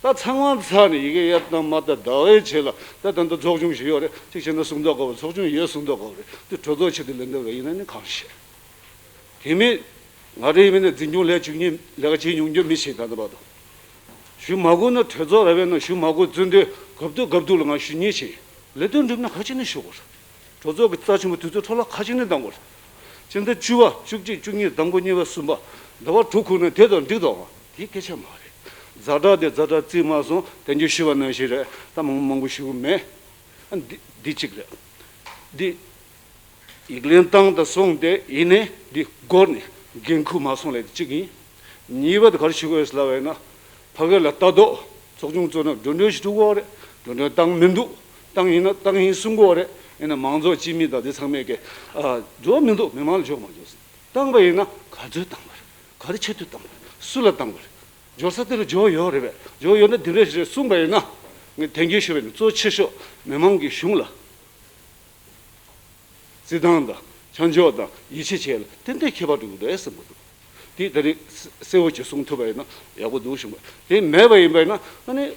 ད་ཚང་མ་ཚར་ནས་ཡི་གེ་ཡར་བཏང་མར་བཏང་ཟླ་བའི་རྗེས་ལ་ད་ད་ལྟ་ཚོགས་ཆུང་ཞིག་ཡོད་རེད། གཅིག་བྱས་ན་གསུང་ཐོག་དགོས་པ་རེད། ཚོགས་ཆུང་ཡོད་གསུང་ཐོག་དགོས་པ་རེད། དེ་གྲོས་ཚོགས་ཆེད་དུ་ལེན་ཐུབ་པ་ཡིན་ན་ནི་གང་ཤེས། དེ་མིན་ང་རའི་མི་ནི་འཛིན་སྐྱོང་ལས་བཅུ་གཉིས་ལས་ཀ་བྱེད་མྱོང་རྒྱུ་མི་ཞིག་ད་ལྟ་བར་དུ། ཞུ་མ་དགོས་ན་གྲོས་ཚོགས་ར་བས་ན་ཞུ་མ་དགོས་བཙུན་དུས་གབ་ཏུ་གབ་ཏུ་ལ་ང་ཞུ་ཉེས་ཆེ། ལས་དོན་འགྲུབ་ན་ཁ་ཅིག་ནས་ཞུ་དགོས། གྲོས་ཚོགས་ཀྱི་རྩ་ཆེན་པོ་དུས་ཚོད་འཕྲོ་བརླག་ཁ་ཅིག་ནས་གཏང་དགོས། སྤྱི་ཟླ་བཅུ་བ་བཅུ་གཅིག་བཅུ་གཉིས་ཟླ་མགོ་གཉིས་པ་གསུམ་པ་ཟླ་བ་དྲུག་ཁུག་ན་དེ་དང་འགྲིག་དང་དེ་སྐད་ཆ་མ་རེད། ཛ་དྲག་དེ་ཛ་དྲག་བརྩིས་མ་སོང་དེ་འདྲ་ཞུ་བ་ནང་བཞིན་རེད། ད་མང་མང་པོ་ཞུ་གི་མེད། ཨ་འདི་འདི་གཅིག་རེད། འདི། ཡིག་ལན་བཏང་དང་སོང་སྟེ་ཡིན་ནའི་འདི་སྒོར་ནས་འགན་ཁུར་མ་སོང་ལས་གཅིག་ཡིན། གཉིས་པ་དེ་ག་རེ་ཞུ་དགོས་ལབ་པ་ཡིན་ན། ཕ་གི་ལ་ལྟ་རྟོག་ཚོགས་ཆུང་བཙུགས་ན་འགྲོ་གྲོན་ཞིག་སྤྲོད་དགོས་རེད། འགྲོ་གྲོན་བཏང་མི་འདུག་བཏང་ཡིན་ན་བཏང་ཡིན་གསུང་དགོས་རེད། ཡིན་ན་མང་ཚོགས་སྤྱི་མི་དང་དེ་ཚང་མས་ཀྱི་ཨ་འགྲོ་མི་འདུག་མི་མང་ལ་འཇོག་མ་འཇོག་བཏང་པ་ཡིན་ན་ག་ཚོད་བཏང་པ་རེད། ག་རེ་ཆེད་དུ་བཏང་པ་རེད། སུ་ལ་བཏང་པ་རེད། འབྱོར་ས་དེ་ལ་འབྱོར་ཡོད་རེད་པས། འབྱོར་ཡོད་ན་དེ་འདྲ་ཞིག་རེད་གསུངས་པ་ཡིན་ན། ངས་དེང་གི་ཞུ་བའི་གཙོ་ཆེ་ཤོས་མི་མང་གི་གཞུང་ལ། བརྩི་སྟངས་དང་ཆ་འཇོག་དང་ཡིད་ཆེས་བྱས་ལ་ཏན་ཏན་ཁྱད་པར་འགྲོ་གི་འདུག་ཨེ་བསམ་གི་འདུག་དེ་ད་རེས་གསལ་བོ་ཅིག་གསུང་ཐུབ་པ་ཡིན་ན་ཡག་པོ་འདུག་གཞུང་པ་དེ་མེད་པ་ཡིན་པ་ཡིན་ན་ཨ་ནི།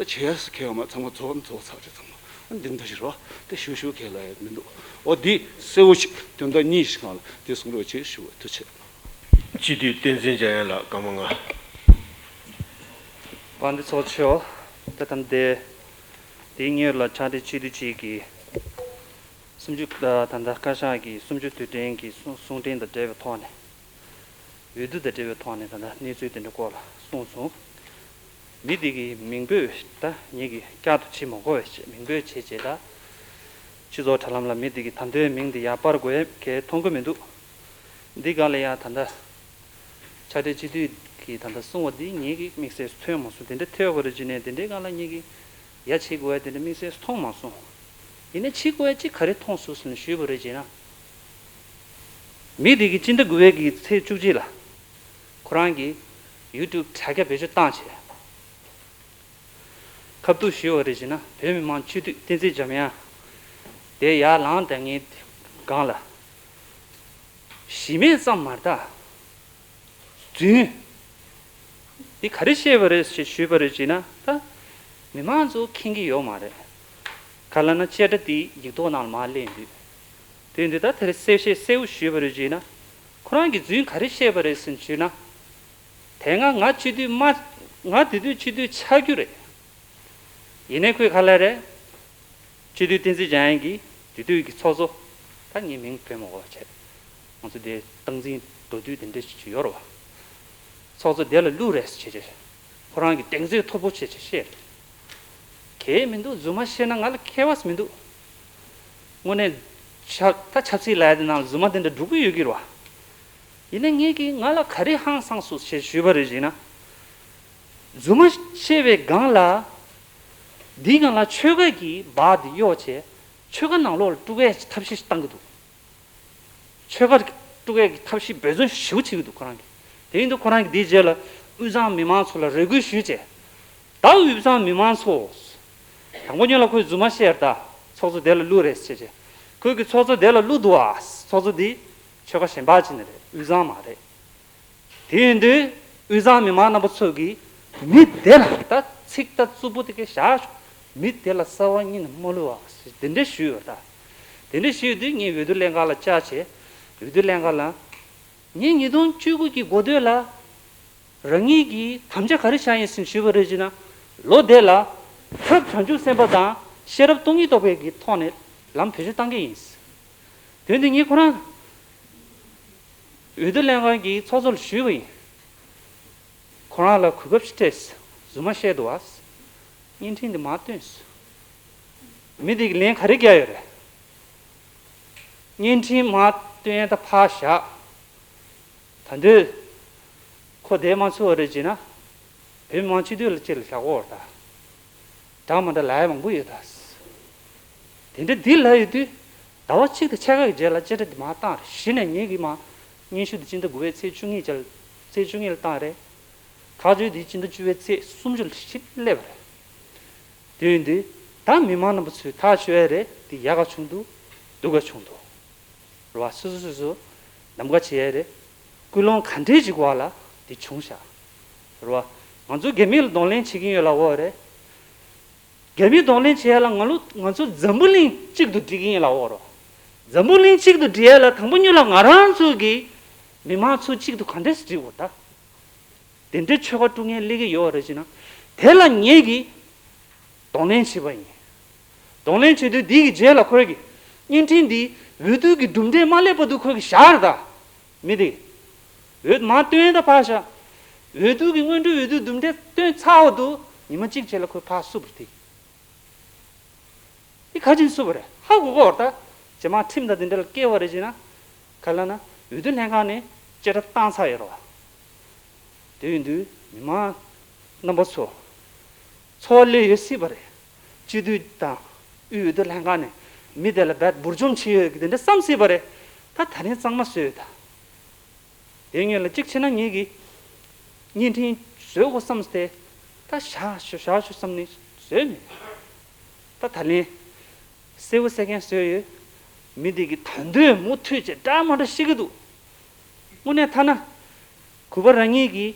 ད་བྱས་ཁེ་བ་མ་ཚང་མ་ཚོགས་ཚོགས་ཚར་རེད་ཚང་མ་འདི་འདྲ་ཞིག་རོ་དེ་ཞུ་ཞུ་ཁེ་ལ་ཡང་མི་འདུག་འོ་འདི་གསལ་བོ་ཞིག་དོན་དག་གཉིས་ཤིག་སྒང་ལ་དེ་གསུང་རོགས་བྱེད་ཞུ་བ་ཐུགས་ཆེ། སྤྱི་འཐུས་བསྟན་འཛིན་འཇམ་དབྱངས་ལགས་སྐར་མ་ལྔ། དཔལ་ལྡན་ཚོགས་གཙོ་མཆོག་ད་ཐེངས་འདི་དེའི་སྔོན་ལ་ཕྱག་སྦྲེལ་སྤྱི་འཐུས་གཅིག་གིས་སུམ་ཅུ་ད་ལྟ་བཀའ་ཤག་གི་སུམ་ཅུ་དུས་དྲན་གྱི་གསུང་གསུང་འཕྲིན་དང་འབྲེལ་བའི་ཐོག་ནས་འོས་བསྡུ་དང་འབྲེལ་བའི་ཐོག་ནས་ད་ལྟ་གནས་ཚུལ་དེ་འདྲ་སྐོར་ལ་གསུངས་སོང་། མི་དེ་གི་མིང་འབོད་ད་ངེད་ཀྱིས་བསྐྱར་དུ་བྱེད་མ་དགོས་པའི་ཆེད་མིང་འབོད་བྱས་རྗེས་ད། སྤྱི་ཚོགས་དྲ་ལམ་ལ་མི་དེ་གི་ད་དོན་མིང་དེ་ཡར་སྤར་དགོས་ཡས་གལ་མཐོང་གི་མི་འདུག་འདི་ག་ལ་ཡང་ད་ལྟ་ཕྱག་སྦྲེལ་སྤྱི་འཐུས་ཀྱི་ད་ལྟ་གསུང་བ་འདི་ངེད་ཀྱི་དམིགས་བསལ་ཐོས་མ་སོང་། དེ་འདྲ་ཐོས་པ་རེད་ཅེ་ནས་དེ་འདྲའི་སྒང་ལ་ངེད་ཀྱི་ཡ་བྱེད་དགོས་ཡ་དེ་འདྲ་དམིགས་བསལ་མཐོང་མ་སོང་། ཡིན་ན་བྱེད་དགོས་ཡ་གཅིག་ག་རེ་མཐོང་སོང་ཟེར་ནས་ཞུས་པ་རེད་ཅེ་ན། མི་དེ་གི་སྤྱི་ཟླ་དགུ་པའི་གི་ཚེས་བཅུ་གཅིག་ལ་ཁོ་རང་གི་ཡུ་ཊུབ་དྲ་རྒྱ་བེད་སྤྱོད་བཏང་བྱས། ཁ་ཐུག་ཞུས་པ་རེད་ཅེ་ན་བོད་མི་མང་སྤྱི་འཐུས་བསྟན་འཛིན་འཇམ་དབྱངས་དེ་ཡར་ལངས་དང་ངའི་སྒང་ལ་གཞི་མེད་ཙམ་མ་རེད་ད། རྫུན། འདི་ག་རེ་བཤད་པ་རེད་ཞེས་ཞུས་པ་རེད་ཅེ་ན་ད། མི་མང་ཚོ་མཁྱེན་གྱི་ཡོད་མ་རེད། ག་ལ་ན་བཅད་ཁྲ་དེ་ཡིག་ཐོག་ནང་ལ་མར་སླེབས་འདུག་དེ་འདི་ད་དེ་རེད་གསལ་བཤད་གསལ་པོ་ཞུས་པ་རེད་ཅེ་ན། ཁོ་རང་གིས་རྫུན་ག་རེ་བཤད་པ་རེད་ཟེར་ཞུས་ན། དེ་སྔ་ང་སྤྱི་འཐུས་མ། ང་དེ་དུས་སྤྱི་འཐུས་ཆགས་རྒྱུ་རེད། ཡིན་ནའི་ཁོས་ག་ལ་རེད། སྤྱི་འཐུས་བསྟན་འཛིན་འཇམ་དབྱངས་ཀྱིས་དེ་དུས་ཀྱི་ཚོགས་གཙོ། ད་ངའི་མིང་བོས་མ་དགོས་པ་བྱས། ང་ཚོ་དེ་སྟངས་འཛིན་མདོར་བསྡུས་དེ་འདྲ་ཞིག་ཡོད་རེད་བ། ཚོགས་གཙོ་དེ་ལ་བླུག་རེས་བྱས་བྱས། ཁོ་རང་གིས་གདེང་ཚོད་མཐོ་པོ་བྱས་བྱས་བཤད། གལ་མི་འདུག་རྫུན་མ་བཤད་ན་ང་ལ་ཁྱད་པར་མི་འདུག་དངོས་གནས་ཆབ་ད་ཆབ་སྲིད་ལ་ཡ་དེ་ནང་རྫུན་མ་དེ་འདྲ་འགྲོ་གི་ཡོད་ཀྱི་རེད་བ། ཡིན་ན་ངས་ཀྱིས་ང་ལ་ག་རེ་ཧང་སངས་སོང་ཞེས་ཞུས་པ་རེད་ཅེ་ན། རྫུན་མ་བཤད་པའི་སྒང་ལ། འདིའི་སྒང་ལ་ཆོལ་ཁ་གི་བག་དེ་གཡོགས་བྱས། ཆོལ་ཁ་ནང་ལོགས་ལ་དཀྲུག་ཡས་ཀྱི་ཐབས་ཤེས་ཤིག་བཏང་གི་འདུག་ཆོལ་ཁ་དཀྲུག་ཡས་ཀྱི་ཐབས་ཤེས་འབད་བརྩོན་ཞེ་པོ་བྱེད་ཀྱི་འདུག་ཁོ་རང་གིས། དེ་ཡིན་དུས་ཁོ་རང་གིས་འདིའི་རྗེས་ལ་དབུས་གཙང་མི་མང་ཚོ་ལ་རེ་སྐུལ་ཞུས་བྱས། ད་དབུས་གཙང་མི་མང་ཚོ། དང་པོ་ཉིད་ལ་ཁོས་རྫུན་མ་བཤད་ད། ཚོགས་གཙོ་དེ་ལ་བླུག་རེས་བྱས་བྱས། ཁོས་ཀྱི་ཚོགས་གཙོ་དེ་ལ་བླུག་འདུག་ཨ། ཚོགས་གཙོ་འདི་ཆོལ་ཁ་གཞན་པ་ཅིག་ནས་རེད། དབུས་གཙང་མ་རེད། དེ་ཡིན་དུས་དབུས་གཙང་མི་མང་རྣམ་པ་ཚོ་གིས་མི་དེ་ལ་ད་ཚིག་ད་རྩུབ་པོ་དེ་གས་བཞག་ཤོག་མི་དེ་ལ་རྩ་བ་ཉིད་ནས་མ་བླུག་ཨ་ཟེར་དེ་འདྲ་ཞུས་ཡོད་ད། དེ་འདྲ་ཞུས་དུས་ངས་འོས་བསྡུ་ལྷན་ཁང་ལ་བཅར་བྱས། འོས་བསྡུ་ལྷན་ཁང་ལ། ངས་ཉིས་སྟོང་བཅུ་དགུ་གི་འགོ་སྟོད་ལ། རང་ཉིད་ཀྱིས་དམ་བཅའ་ག་རེ་བཞག་ཡིན་ཟེར་ཞུས་པ་རེད་ཅེ་ན། ལོ་དེ་ལ། ཐབས་བྱང་ཆུབ་སེམས་དཔའ་དང་ཤེས་རབ་སྟོང་ཉིད་རྟོགས་པའི་གི་ཐོག་ནས་ལམ་བེད་སྤྱོད་བཏང་གི་ཡིན། དོན་དེ་ངས་ཁོ་རང་། འོས་བསྡུ་ལྷན་ཁང་གི་ཚོགས་གཙོ་ལ་ཞུས་པ་ཡིན། ཁོ་རང་ལ་གོ་སྐབས་ཤིག་སྤྲད། རྫུན་མ་བཤད་འདུག་བ། བརྙན་འཕྲིན་འདི་མར་བཏོན། མི་དེ་གིས་ལན་ག་རེ་བརྒྱབ་ཡོད་རེད། བརྙན་འཕྲིན་མར་བཏོན་ད་ཕར་བཞག་ད་འདོད། ཁོ་བསྡད་མ་ཚུགས་པ་རེད་ཅེ་ན། བོད་མི་མང་སྤྱི་འཐུས་ལ་ཅིག་ལ་བཞག་གོ་བར་ད། འདྲ་མ་འདྲ་ལབ་ཡ་མང་པོ་ཡོད་ད། དེ་འདྲ་འདི་ལབ་ཡོད་དུས། ཟླ་བ་གཅིག་དང་ཕྱེད་ཀ་གི་རྗེས་ལ་བཅད་ཁྲ་འདི་མར་བཏང་རེད། གཞི་ནས་ངེད་ཀྱི་མ། སྙན་ཞུ་འདི་སྤྱི་ཟླ་དགུ་པའི་ཚེས་བཅུ་གཉིས་ཅལ། ཚེས་བཅུ་གཉིས་ལ་བཏང་རེད། ཁག་ཆེ་འདི་སྤྱི་ཟླ་བཅུ་པའི་ཚེས་སུམ་ཅུ་ལ་ཞིག་སླེབས་པ་རེད། དེ་ཡིན་དུས་ད་མི་མང་རྣམ་པ་ཚོས་ཐག་ཆོད་ཡ་རེད། འདི་ཡག་ག་བྱུང་འདུག་སྡུག་ག་བྱུང་འདུག་རེད་བ། སོ་སོ་སོ་སོ་གདམ་ག་བྱེད་ཡ་རེད། ཀུན་སློང་ག་འདྲས་ཅིག་བར་ལ་འདི་བྱུང་ཤག་རེད་བ། ང་ཚོ་རྒྱ་མི་ལ་གདོང་ལེན་བྱེད་ཀྱི་ཡོད་ལབ་ཡོད་རེད། རྒྱ་མི་གདོང་ལེན་བྱེད་ཡ་ལ་ང་ལོ་ང་ཚོ་འཛམ་བུ་གླིང་གཅིག་ཏུ་སྒྲིལ་གྱི་ཡིན་ལབ་ཡོད་རེད། འཛམ་བུ་གླིང་གཅིག་ཏུ་སྒྲིལ་ཡ་ལ་དང་པོ་ཉིད་ལ་ང་རང་ཚོ་གི་མི་མང་ཚོ་གཅིག་ཏུ་ག་འདྲས་སྒྲིལ་དགོས་ད། དེ་འདྲའི་ཆོལ་ཁ་དཀྲུག་མཁན་སླེབས་ཀྱི་ཡོད་རེད་ཅེ་ན། དེ་ལ་ངེད་ཀྱིས་གདོང་ལེན་བྱས་པ་ཡིན། གདོང་ལེན་བྱེད་དུས་འདི་གི་རྗེས་ལ་ཁོས་ཀྱི་བརྙན་འཕྲིན་འདི་འོས་བསྡུ་གི་གྲུབ་འབྲས་མ་སླེབས་བར་དུ་ཁོས་ཀྱི་བཞག་རེད་ད། མི་དེ། འོས་མ་བཏོན་ད་ཕར་བཞག་འོས་བསྡུ་གི་སྔོན་འགྲོའི་འོས་བསྡུ་གྲུབ་འབྲས་བཏོན་ཚར་བར་དུ་ཉི་མ་གཅིག་རྗེས་ལ་ཁོས་ཕར་བསུབ་པ་དེ། འདི་ག་ཅིག་བསུབ་པ་རེད། ཧ་གོ་གོ་བར་ད། རྗེས་མ་ཁྲིམས་དང་དེ་འདྲ་ལ་བཀལ་བ་རེད་ཅེ་ན། ག་ལ་ན་འོས་བསྡུ་ལྷན་ཁང་ནས་བཅད་ཁྲ་བཏང་ཚར་ཡོད་རེད་བ། དེ་ཡིན་དུས་མི་མང་རྣམ་པ་ཚོ། ཚོར་བ་སླེབས་ཡོད་སྲིད་པ་རེད། སྤྱི་འཐུས་དང་དབུས་འོས་བསྡུ་ལྷན་ཁང་ནས་མི་དེ་ལ་རྦད་འབུར་འཇོམས་བྱས་ཡོད་ཀྱི་དེ་འདྲ་བསམ་སྲིད་པ་རེད། ད་ད་རིང་གཙང་མ་བཟོས་ཡོད་ད། དེ་སྔོན་ལ་གཅིག་བྱས་ན་ངེད་ཀྱིས་བརྙན་འཕྲིན་བཟོས་དགོས་བསམ་སྟེ། ད་བཞག་ཤོག་བཞག་ཤོག་བསམ་ནས་བཟོས་མེད། ད་ད་ལན་གསལ་བོ་གསལ་རྐྱང་བཟོས་ཡོད། མི་དེ་གི་ད་འདོད་མུ་མཐུད་ཅེས་འདྲ་མ་འདྲ་བཤད་ཀྱི་འདུག་དངོས་གནས་ཐ་ན། གུས་པ་རང་ཉིད་ཀྱི་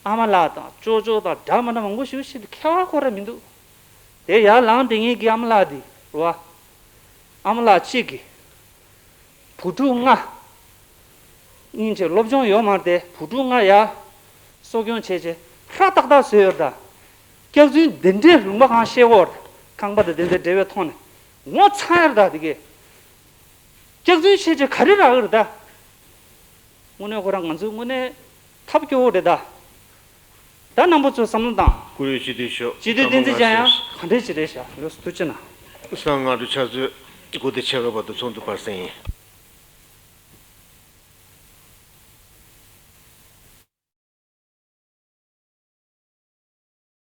ཨ་མ་ལགས་དང་ཅོ་ཅོ་དང་འདྲ་མ་འདྲ་མང་པོ་ཞིག་བཤད་དུས་ཁྱད་པར་ཁོ་ར་མི་འདུག་དེ་ཡར་ལངས་དེ་ངེད་ཀྱི་ཨ་མ་ལགས་དེ་རེད་བ། ཨ་མ་ལགས་གཅིག་གིས། བུ་ཕྲུག་ལྔ། སྙིང་རྗེ་སློབ་སྦྱོང་ཡོད་མ་རེད་དེ་བུ་ཕྲུག་ལྔ་ཡ། གསོ་སྐྱོང་བྱས་བྱས་ཧྲ་ཏག་ཏག་བཟོས་ཡོད་རེད་ད། སྐྱག་རྫུན་འདི་འདྲའི་ལུང་པ་གང་བཤད་ཡོད་རེད། ཁང་པ་དང་དེ་འདྲའི་འབྲེལ་བའི་ཐོག་ནས་ངོ་ཚ་ཡ་རེད་ད་དེ་གས། སྐྱག་རྫུན་བཤད་བྱས་ག་རེ་རག་གི་རེད་ད། དངོས་གནས་ཁོ་རང་ང་ཚོའི་དངོས་གནས་ཐབས་སྐྱོ་བོ་རེད་ད། ད་རྣམ་པ་ཚོས་བསམ་བློ་བཏང་། བཀུར་འོས་སྤྱི་འཐུས་མཆོག་སྤྱི་འཐུས་བསྟན་འཛིན་ཅན་ཡང་ག་འདྲས་ཅིག་རེད་ཤག་ཡོངས་སུ་ཐུགས་རྗེ་གནང་། སང་སྔ་དྲོ་ཕྱག་ཚོད་དགུ་དང་ཕྱེད་ཀ་བར་དུ་ཚོགས་འདུ་སྤར་གསལ་ཡིན།